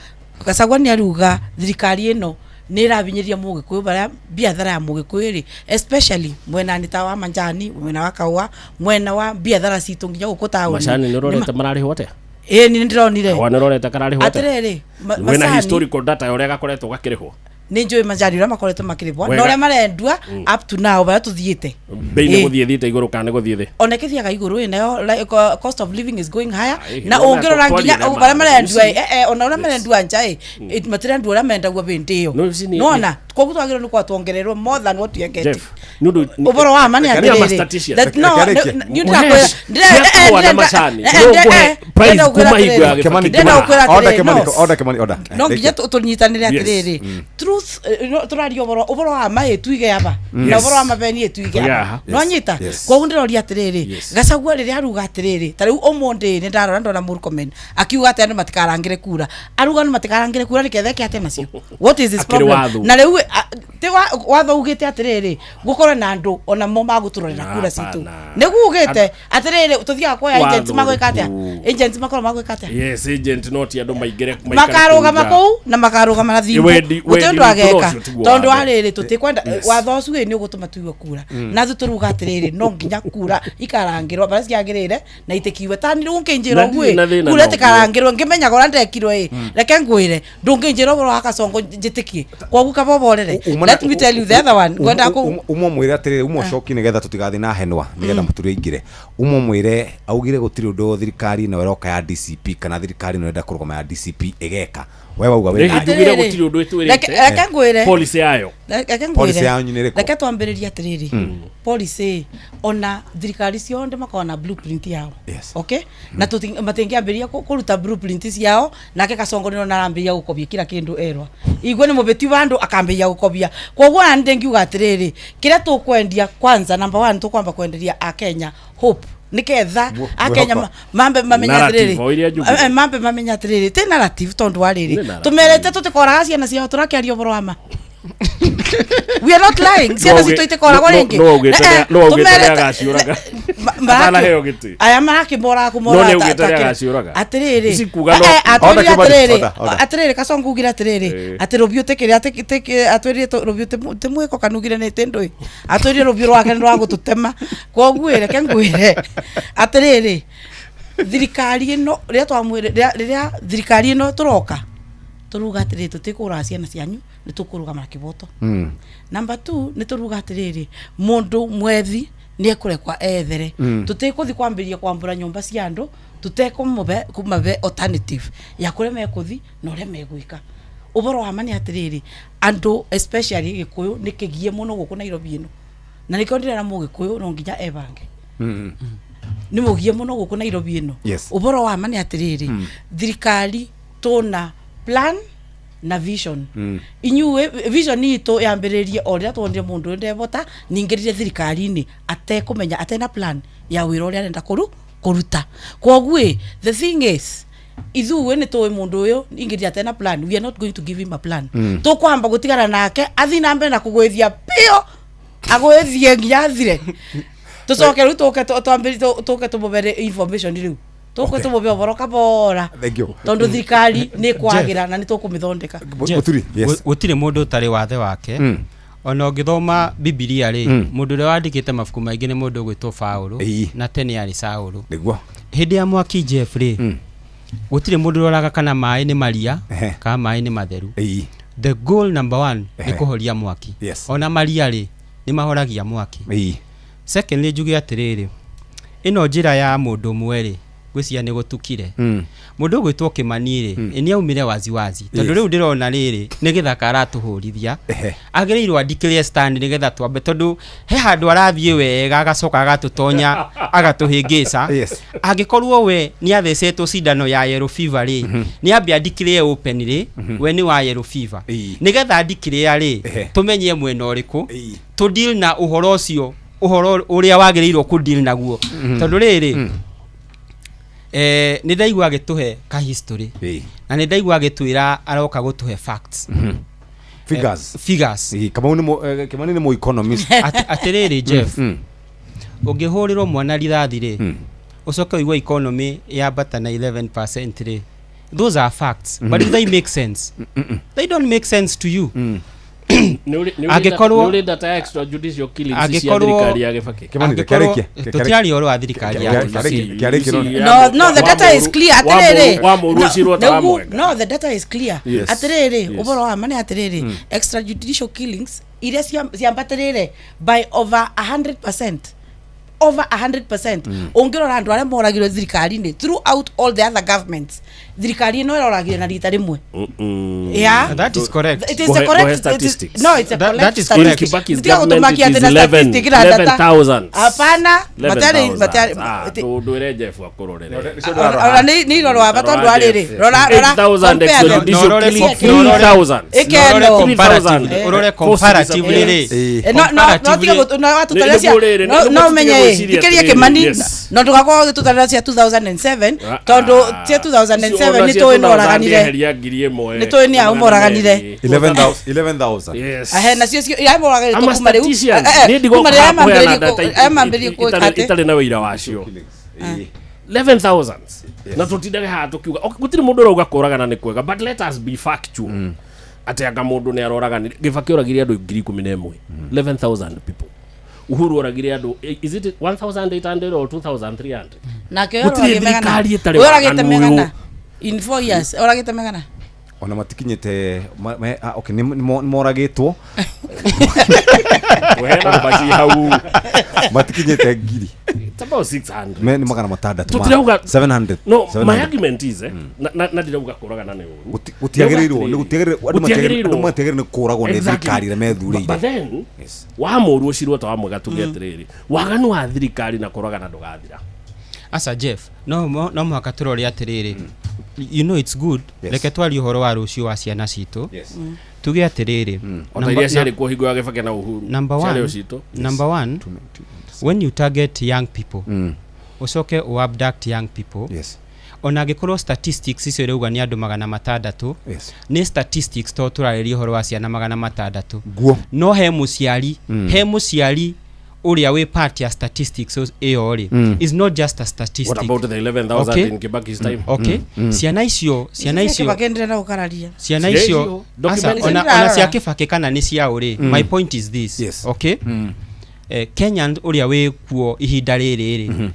Gachagua nä aruga thirikari ä no nä ĩrabinyĩria mũgĩkũyũ barĩa biathara ya mũgĩkũyũ rĩ, especially mwena-inĩ ta wa manjani, mwena wa kaũa, mwena wa biathara citũ nginya gũkũ taũni. Macani nĩ ũrorete mararĩhwo atĩa? Ĩĩ, nĩ ndĩronire. Kahũa nĩ ũrorete kararĩhwo atĩa? Atĩrĩrĩ, wĩna macani historical data ya ũrĩa gakoretwo gakĩrĩhwo? Nĩ njũĩ manjani ũrĩa makoretwo makĩrĩhwo na Wega. ũrĩa marendua up to now barĩa tũthiĩte. Bei nĩ Ĩĩ. gũthiĩ thiĩte igũrũ kana nĩ gũthiĩ thĩ? Ona ĩkĩthiaga igũrũ ĩ nayo cost of living is going higher. Aye, Na no, ũngĩrora twarie nginya na barĩa marendua you ĩ, ona ũrĩa marendua nja ĩ, matirendua ũrĩa mendagua hĩndĩ ĩyo. No, you see, Nona koguo twagĩrĩirwo nĩ kwa tuongererwo more than what we are getting. Jeff, nĩ ũndũ Ũboro wa ma nĩ Nĩ ama atĩrĩrĩ, statistician. no, nĩ ndĩrakwĩra- Cia kũgũa na macani. No ngũhe price kuma hingo ya Kimani, Kibaki. Ndĩrenda gũkwĩra Order, atĩrĩrĩ, Kimani, no. order, Kimani, order. No nginya tũnyitanĩre Yes. atĩrĩrĩ, truth, no, tũraria ũboro wa ma ĩtuige aba na ũboro wa mabeni ĩtuige aba. Nwanyita? Koguo ndĩroria atĩrĩrĩ, Gachagua rĩrĩa aruga atĩrĩrĩ, ta rĩu ũmũthĩ nĩ ndarora ndona Murkomen akiuga atĩ andũ matikarangĩre kura, aruga andũ matikarangĩre kura nĩketha eke atĩa nacio? What is his Akĩrĩ problem? watho. Na rĩu ti watho ugĩte atĩrĩrĩ, gũkorwo na andũ onamo magũtũrorera kura citũ, nĩguo ugĩte atĩrĩrĩ tũthiaga kuoya Watho agents magwĩka atĩa? ũrĩkũ? Agents makorwo magwĩka atĩa? Yes, agent no ti andũ maingĩre maikare Makarũgama kũu nja. kũu na makarũgama na thimũ. Wendi- Gũtirĩ wendi ũndũ witũ ageka ũcio tiguo tondũ watho. warĩrĩ tũtikwenda watho ũcio ĩ nĩ ũgũtũma tuigue kura. Na ithuĩ tũruga atĩrĩrĩ, no nginya kura ikarangĩrwo barĩa ciagĩrĩire na itikiwe tani rĩu ũngĩnjĩra Na ũguo ndirĩ ĩ, na thĩna kura na ũguo. ĩtikarangĩrwo ngĩmenyaga ũrĩa ndekirwo ĩ. Reke ngwĩre, ndũngĩnjĩra ũhoro wa Kasongo njĩtĩkie, koguo kaba ũborere. Let me tell you the other one ngwenda kũ Uma mwĩre atĩrĩrĩ, uma ũcokie nĩgetha tũtigathiĩ na henwa nĩgetha mũturi aingĩre. Uma mwĩre augire gũtirĩ ũndũ thirikari ĩno ĩroka ya DCP kana thirikari ĩno ĩrenda kũrũgama ya DCP ĩgeka. We wauga wĩna Rĩngĩ njugire gũtirĩ ũndũ ĩtwĩrĩte. Reke ngwĩre. Policy yayo. Reke Policy ngwĩre. yanyu nĩ ĩrĩkũ? Reke twambĩrĩrie atĩrĩrĩ, policy ona thirikari ciothe makoragwo na blueprint yao. Okay, na matingĩambĩrĩria kũruta blueprint ciao nake Kasongo nĩrona arambĩrĩria gũkobia kila kĩndũ erwa igwe nĩ mũbĩti wa andũ akambĩrĩria gũkobia. Koguo ona nĩ ngiuga atĩrĩrĩ, kĩrĩa tũkwendia kwanza, number one, tũkwamba kwenderia akenya hope niketha akenya mwĩhoko. mambe mamenya Narrative, atĩrĩrĩ o iria njugire. mambe mamenya atĩrĩrĩ ti narrative tondũ wa rĩrĩ Nĩ narrative. tũmerete tũtikoraga ciana ciao, tũrakĩaria ũhoro wa ma, we are not lying, ciana citũ itikoragwo rĩngĩ. No augĩte no augĩte Tũmerete- nĩagaciũraga. Atanaheo gĩtĩ. Aya marakĩmoraga No kũmoraga nĩ augĩte nĩagaciũraga. atĩrĩrĩ Ici kuga no- atwĩrire Order, Kimani, atĩrĩrĩ order, order. atĩrĩrĩ Kasongo ugire atĩrĩrĩ atĩ rũbiũ tĩkĩrĩa atwĩrire rũbiũ tĩ mwĩko kana ugire nĩ tĩ ndũĩ, atwĩrire rũbiũ rwake nĩ rwa gũtũtema. Koguo ĩ, reke ngwĩre atĩrĩrĩ, thirikari ĩno rĩrĩa twamwĩrĩ rĩrĩa thirikari ĩno tũroka tũruga atĩrĩrĩ, tũtikũraga ciana cianyu, nĩ tũkũrũgama na kĩboto. Number two, nĩ tũruga atĩrĩrĩ, mũndũ mwethi nĩ ekũrekwa ethere. Tũtikũthi kwambĩrĩria kwambũra nyũmba cia andũ tũtekũmũbe kũmabe alternative ya kũrĩa mekũthi na ũrĩa megwĩka. Ũboro wa ma nĩ atĩrĩrĩ, andũ especially gĩkũyũ nĩ kĩgie mũno gũkũ Nairobi ĩno, na nĩkĩo ndĩrera mũgĩkũyũ no nginya ebange nĩ mũgie mũno gũkũ Nairobi ĩno. Ũboro wa ma nĩ atĩrĩrĩ, thirikari tũna plan na vision. Inyuĩ vision itũ yambĩrĩrie o rĩrĩa tuonire mũndũ ũyũ ndebota ningĩrire thirikari-inĩ atekũmenya atena plan ya wĩra ũrĩa arenda kũruta. Koguo ĩ, the thing is ithuĩ nĩ tũĩ mũndũ ũyũ ingĩrire atena plan, we are not going to give him a plan. Tũkwamba gũtigana nake athiĩ na mbere na kũgũithia biũ, agũithie nginya athire, tũcoke rĩu tũke twambĩrĩrie tũke tũmũbere information rĩu tũke tũmũbe ũboro kabora. Thank you. Tondũ thirikari nĩ kwagĩra na nĩ tũkũmĩthondeka. Jeff, gũtirĩ mũndũ ũtarĩ wathe wake. Ona ũngĩthoma Bibilia rĩ, mũndũ ũrĩa wandĩkĩte mabuku maingĩ nĩ mũndũ ũgwĩtwo Paũlũ, na tene arĩ Saũlũ. Nĩguo. Hĩndĩ ya mwaki, Jeff rĩ, gũtirĩ mũndũ ũroraga kana maĩ nĩ maria kana maĩ nĩ matheru. The goal number one nĩ kũhoria mwaki. Ona maria rĩ, nĩ mahoragia mwaki. Secondly, njuge atĩrĩrĩ, ĩno njĩra ya mũndũ ũmwe rĩ, ngwĩciria nĩ gũtukire. Mũndũ ũgwĩtwo Kĩmani rĩ, nĩ aumire waziwazi tondũ rĩu ndĩrona rĩrĩ nĩ gĩthaka aratũhũrithia. Agĩrĩirwo andikĩrie stand nĩgetha twambe, tondũ he handũ arathiĩ wega agacoka agatũtonya agatũhĩngĩca. Angĩkorwo we nĩ athecetwo cindano ya yellow fever rĩ, nĩ ambe andikĩrie open rĩ, we nĩ wa yellow fever, nĩgetha andikĩrĩa rĩ, tũmenye mwena ũrĩkũ tũ deal na ũhoro ũcio, ũhoro ũrĩa wagĩrĩirwo kũ deal naguo. Tondũ rĩrĩ Nĩ ndaigua agĩtũhe ka history na nĩ ndaigua agĩtwĩra aroka gũtũhe facts. Figures. Figures. Kamau nĩ Kimani nĩ mũ economist. Atĩrĩrĩ Jeff, ũngĩhũrĩrwo mwana rithathi rĩ, ũcoke ũigue economy yambata na 11% rĩ, those are facts, but do they make sense? They don't make sense to you. Angĩkorwo nĩ ũrĩ data ya extrajudicial killings cia thirikari ya Kibaki? Angĩkorwo tũtiaria ũhoro wa thirikari ya Kibaki. No, no, the data is clear, atiriri. Wa mũru ũcirwo ta wa mwenga. No, the data is clear. Yes. Atiriri, ũhoro wa ma nĩ atiriri, extrajudicial killings iria ciambatĩrĩre by over 100%, over 100%. Ũngĩrora andũ arĩa moragirwo thirikari-inĩ throughout all the other governments, thirikari ĩno ĩroragire na rita rĩmwe. Yeah. That is correct. It is a correct Gohe it is, statistics. no, it's a That- correct that is statistic. correct. In Kibaki's Tiga government gũtũmakia it atĩ is na statistic na data. 11,000. Hapana, matarĩ matarĩ Ah, ndwĩre Jeff akũrorere. Ona nĩ irorwo aba tondũ arĩrĩ, rora rora 8,000 compare them. extrajudicial No, killings, no, no, 3,000. Ĩkeno. Comparatively, ũrore comparatively rĩ. No, no, no, tiga no watũtarĩra cia Nĩ- no nĩ- no nĩ- menye nĩ- ĩ thikĩria atĩrĩrĩ, Kimani. Yes. No ndũgakorwo ũgĩtũtarĩra cia 2007, tondũ cia 2007 nĩ tũĩ nĩ oraganire. Eheria 1,000. Nĩ tũĩ nĩ au moraganire. 11,000. 11,000. Yes. Ahe nacio cio iria moraganire I'm a to kuma rĩu. statistician. Eh, Niĩ ndigoka kuma rĩrĩa kũheana mambĩrĩrie data aya mambĩrĩrie gwĩka atĩ itarĩ na wĩira wacio. 11,000 na tũtindage haha tũkiuga, okay, gũtirĩ mũndũ ũrauga kũragana nĩ kwega, but let us be factual atĩ anga mũndũ nĩ aroraganire. Kibaki oragire andũ 11,000, 11,000 people. Uhuru oragire andũ, is it 1800 or 2300? Nake Gũtirĩ ũyũ oragire megana? thirikari ĩtarĩ Ũyũ oragĩte waganu megana ũyũ. in 4 years? Oragĩte megana? Ona matikinyĩte okay, nĩ moragĩtwo. Ũhe namba ci hau. Matikinyĩte ngiri. It's about 600. Nĩ 600 Tũtirauga 700. No, my 700. argument is, na ndirauga kũragana nĩ ũru. Gũtiagĩrĩirwo nĩ gũtiagĩrĩirwo andũ Gũtiagĩrĩirwo. andũ matiagĩrĩirwo nĩ kũragwo nĩ Exactly. thirikari ĩrĩa methurĩire. But then wa mũru ũcirwo ta wa mwega, tuge atĩrĩrĩ, waganu wa thirikari na kũragana ndũgathira. Asa Jeff, no mũhaka tũrore atĩrĩrĩ, you know it's good. Reke twarie ũhoro wa rũciũ wa ciana citũ. Tuge atĩrĩrĩ, O ta iria ciarĩ kuo hingo ya Kibaki na Uhuru. Number Ciarĩ one, o citũ. number one, when you target young people, ũcoke ũ abduct young people, ona angĩkorwo statistics icio irauga nĩ andũ 600, nĩ statistics to tũrarĩria ũhoro wa ciana 600. Guo. No he mũciari, he mũciari ũrĩa wĩ part ya statistics ĩyo rĩ, is not just a statistic. What about the 11,000 Okay? in Kibaki's time? Okay. Ciana icio, ciana Icio cia icio Kibaki ndĩrenda gũkararia. Ciana Cia icio icio, aca, document- ona cia Kibaki kana nĩ cia ũrĩ, my point is this. Okay, Kenyan ũrĩa wĩ kuo ihinda rĩrĩ rĩ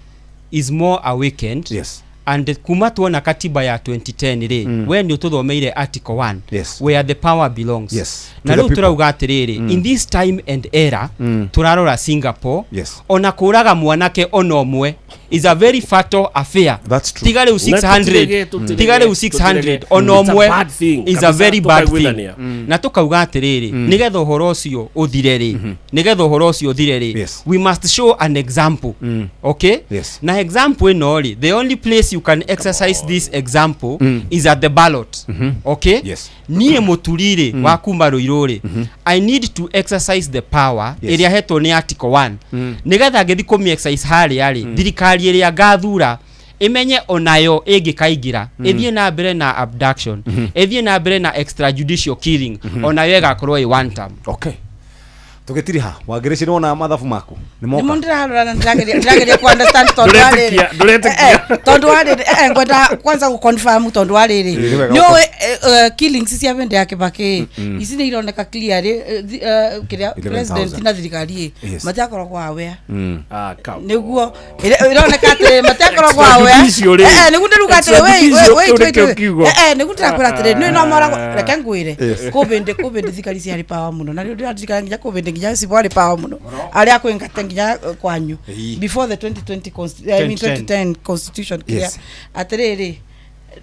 is more awakened. And kuma tuona katiba ya 2010 rĩ, we nĩ ũtũthomeire article 1, where the power belongs. Na To the rĩu people. tũrauga atĩrĩrĩ, in this time and era, tũrarora Singapore, ona kũraga mwanake ona ũmwe is a very fatal affair. That's true. Tiga rĩu Na 600, tũtirege, tiga rĩu tũtirege. 600, ona It's a ũmwe bad thing. is a Kabisa, very bad thing. tũkaiguithania. Na tũkauga atĩrĩrĩ, nĩgetha ũhoro ũcio ũthire rĩ, nĩgetha ũhoro ũcio ũthire rĩ, we must show an example, okay? Na example ĩno rĩ, the only place you can exercise this example is at the ballot, okay? Niĩ mũturi rĩ, wa kuma Rũirũ rĩ, I need to exercise the power ĩrĩa hetwo nĩ article 1, nĩgetha ngĩthi kũmĩ exercise harĩa rĩ, thirikari ĩrĩa ngathura ĩmenye onayo ĩngĩkaingĩra, ĩthiĩ na mbere na abduction, ĩthiĩ na mbere na extrajudicial killing, onayo ĩgakorwo ĩ one term. Okay, tũgĩtiriha wangĩrĩci nĩwona mathabu maku nĩ Nĩmo moka. ndĩrarora na ndĩrageria ku understand tondũ wa rĩrĩ. Ndũretĩkia, ndũretĩkia. Tondũ wa rĩrĩ, ngwenda kwanza gũ confirm tondũ wa rĩrĩ. Ĩ, nĩ wega. Nĩ ũĩ, killings cia hĩndĩ ya Kibaki ici nĩ ironeka clear rĩ, kĩrĩa 11,000. president na thirikari ĩ matiakoragwo aware. Ah, come. Nĩguo ĩroneka atĩ matiakoragwo aware. Extrajudicial rĩ. Nĩguo ndĩruga atĩrĩ, wait, wait, wait, wait, Extrajudicial wait. kĩu kiugo. Nĩguo ndĩrakwĩra atĩrĩ, nĩ no moragwo, reke ngwĩre, Yes. kũbĩndĩ thirikari ciarĩ power mũno, na rĩu ndĩraririkana nginya kũbĩndĩ nginya cibo arĩ power mũno arĩa akwĩngate nginya kwanyu before the 2020 I mean 2010. 2010 constitution kĩrĩa atĩrĩrĩ,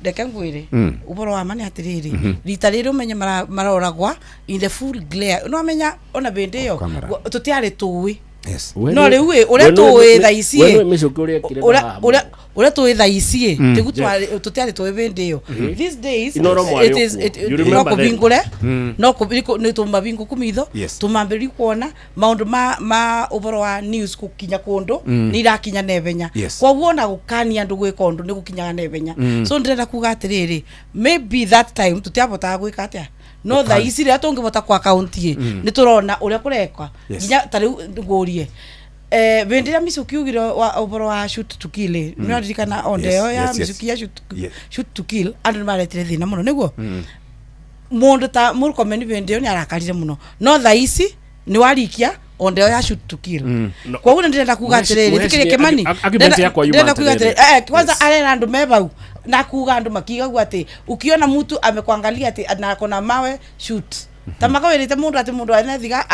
reke ngwĩre, ũhoro wa ma nĩ atĩrĩrĩ, rita rĩrĩ ũmenye maroragwa in the full glare, no amenya ona bĩndĩ ĩyo Camera. Tũtiarĩ tũĩ. Yes. No rĩu ĩ, ũrĩa tũĩ thaa ici We ĩ, nĩũĩ mĩcũkĩ ũrĩa ekire ũrĩa na ũrĩa Uria twi thaa ici tigu tutiari twi bindi iyo. These days Inoro it mwari is okuo. it You no remember them? kubingure no ni tumabingu kumitho tumambiri kuona maundu ma uboro wa news kukinya kundu ni irakinya nebenya. Koguo na gukania andu gwika undu ni gukinyaga nebenya. So ndirenda kuga atiriri, maybe that time tutiabotaga gwika atia, no thaa ici rĩrĩa tũngĩbota kwa kaunti ĩ nĩ tũrona ũrĩa kũrekwa nginya ta rĩu ngũrie bĩndĩ ĩrĩa Michuki ugire ũboro wa shoot to kill ĩ, nĩ ũraririkana onde ĩyo ya Michuki ya shoot to kill, andũ nĩ maretire thĩna mũno nĩguo mũndũ ta Murkomen bĩndĩ ĩyo nĩ arakarire mũno, no thaa ici nĩ warikia onde ĩyo ya shoot to kill. Koguo nĩ ndĩrenda kuga atĩrĩrĩ, thikĩrĩria Kimani, Argument yakwa yuma ndĩrenda kuga atĩrĩrĩ. atĩrĩrĩ, kwanza arera andũ me bau na kuga andu makigagua ati ukiona mtu amekuangalia ati na akona mawe shoot ta makawirite mundu ati mundu anethiga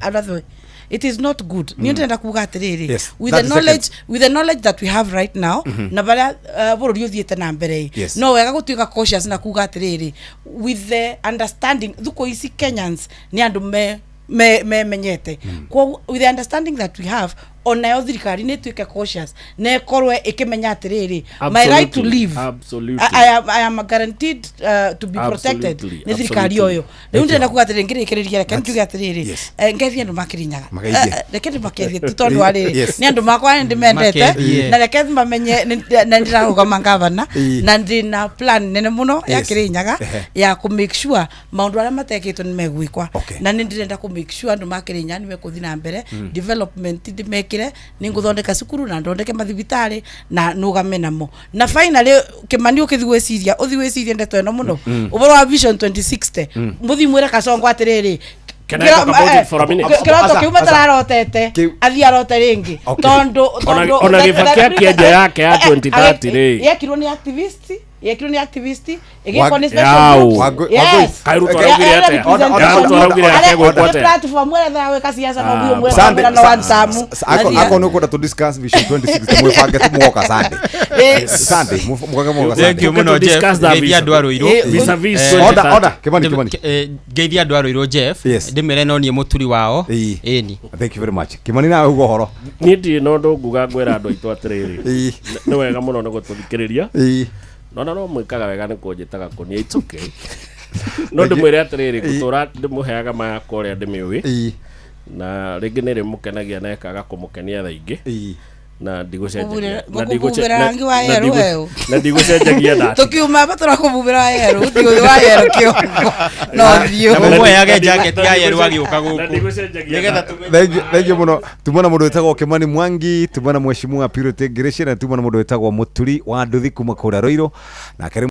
arathwe. It is not good. Ni ndenda kuga atiriri, with the 30 knowledge seconds. with the knowledge that we have right now na baria bururi uthiete na mbere, no wega gutuika cautious na kuga atiriri with the understanding thuko ici Kenyans ni andu me memenyete. Koguo with the understanding that we have, onayo thirikari nä ituä cautious na ĩkorwe ĩkĩmenya atĩrĩrĩ, my right to live, I am guaranteed to be protected nĩ thirikari ũyũ. Rĩu ndĩrenda kuga atĩrĩrĩ, ngĩrĩkĩrĩria, reke njuge atĩrĩrĩ, ngeithie andũ makĩrinyaga. Mageithie. Reke ndĩmakeithie tu tondũ wa rĩrĩ nĩ andũ makwa nĩ ndĩmendete Makeithie. na reke mamenye na ndĩrarũgama ngavana na ndĩna plan nene mũno ya Kĩrĩnyaga ya kũ make sure maũndũ arĩa matekĩtwo nĩ megwĩkwa, na nĩ ndĩrenda kũ make sure andũ ma Kĩrĩnyaga nĩ mekũthiĩ na mbere development ndĩmekĩre, nĩ ngũthondeka cukuru na ndondeke mathibitarĩ na nũgame namo. Na finally Kimani, ũkĩthiĩ gwĩciria, ũthiĩ gwĩciria ndeto ĩno mũno, ũhoro wa vision 2060, mũthiĩ mwĩre Kasongo atĩrĩrĩ, Can I talk about it for a minute? Kĩroto Aca, kĩu aca. matararotete athiĩ arote rĩngĩ tondũ Ona Gĩbaki akĩenja yake ya 2030 rĩ. Yekirwo nĩ activist, yekirwo nĩ activist, ĩgĩkwo nĩ special Yau. groups. Yes. Kaĩ Ruto araugire atĩa? Ruto araugire atĩa gwĩkwo Nĩ atĩa? platform ĩrĩa gwĩka ciaca no Ah, ũmwe Sunday, na one term. Ako nä kwenda tå discuss vision 2060, mwĩbange tu mwoka Sunday. Sunday, mũkage mwoka Thank you Sunday. mũno To Jeff. discuss that Ngeithia vision. andũ a Ruiru. Vis-a-vis Order, 2030. order. Kimani, Kimani. Ngeithia andũ a Ruiru Jeff. Ndĩmere no niĩ mũturi wao. Ĩni. Thank you very much. Kimani, nawe uga ũhoro. Niĩ ndirĩ na ũndũ nguga, ngwĩra andũ aitũ atĩrĩrĩ, nĩ wega mũno nĩ gũtũthikĩrĩria nona no mwĩkaga wega nĩ kũnjĩtaga kũnia, it's okay, no ndĩmwĩre atĩrĩrĩ, ngũtũra ndĩmũheaga mayakwa ũrĩa ndĩmĩũĩ, na rĩngĩ nĩ rĩmũkenagia na ĩkaga kũmũkenia thaa ingĩ, na ndigũcenjagia na Gũkũbubĩra rangi wa yerũ weũ. Na ndigũcenjagia ndati. Tũkiuma hapa tũrakũbubĩra wa yerũ, ũthiũ wa yerũ kĩongo na ũthiũ. Na mũmũheage jacket ya yerũ agĩũka Na gũkũ. ndigũcenjagia Nĩgetha ndati. Thank you mũno. Tumona mũndũ wĩtagwo Kimani Mwangi, tumona mheshimiwa Purity Ngĩrĩci, na tumona mũndũ wĩtagwo Mũturi wa Nduthi kuma kũrĩa Ruiru nake.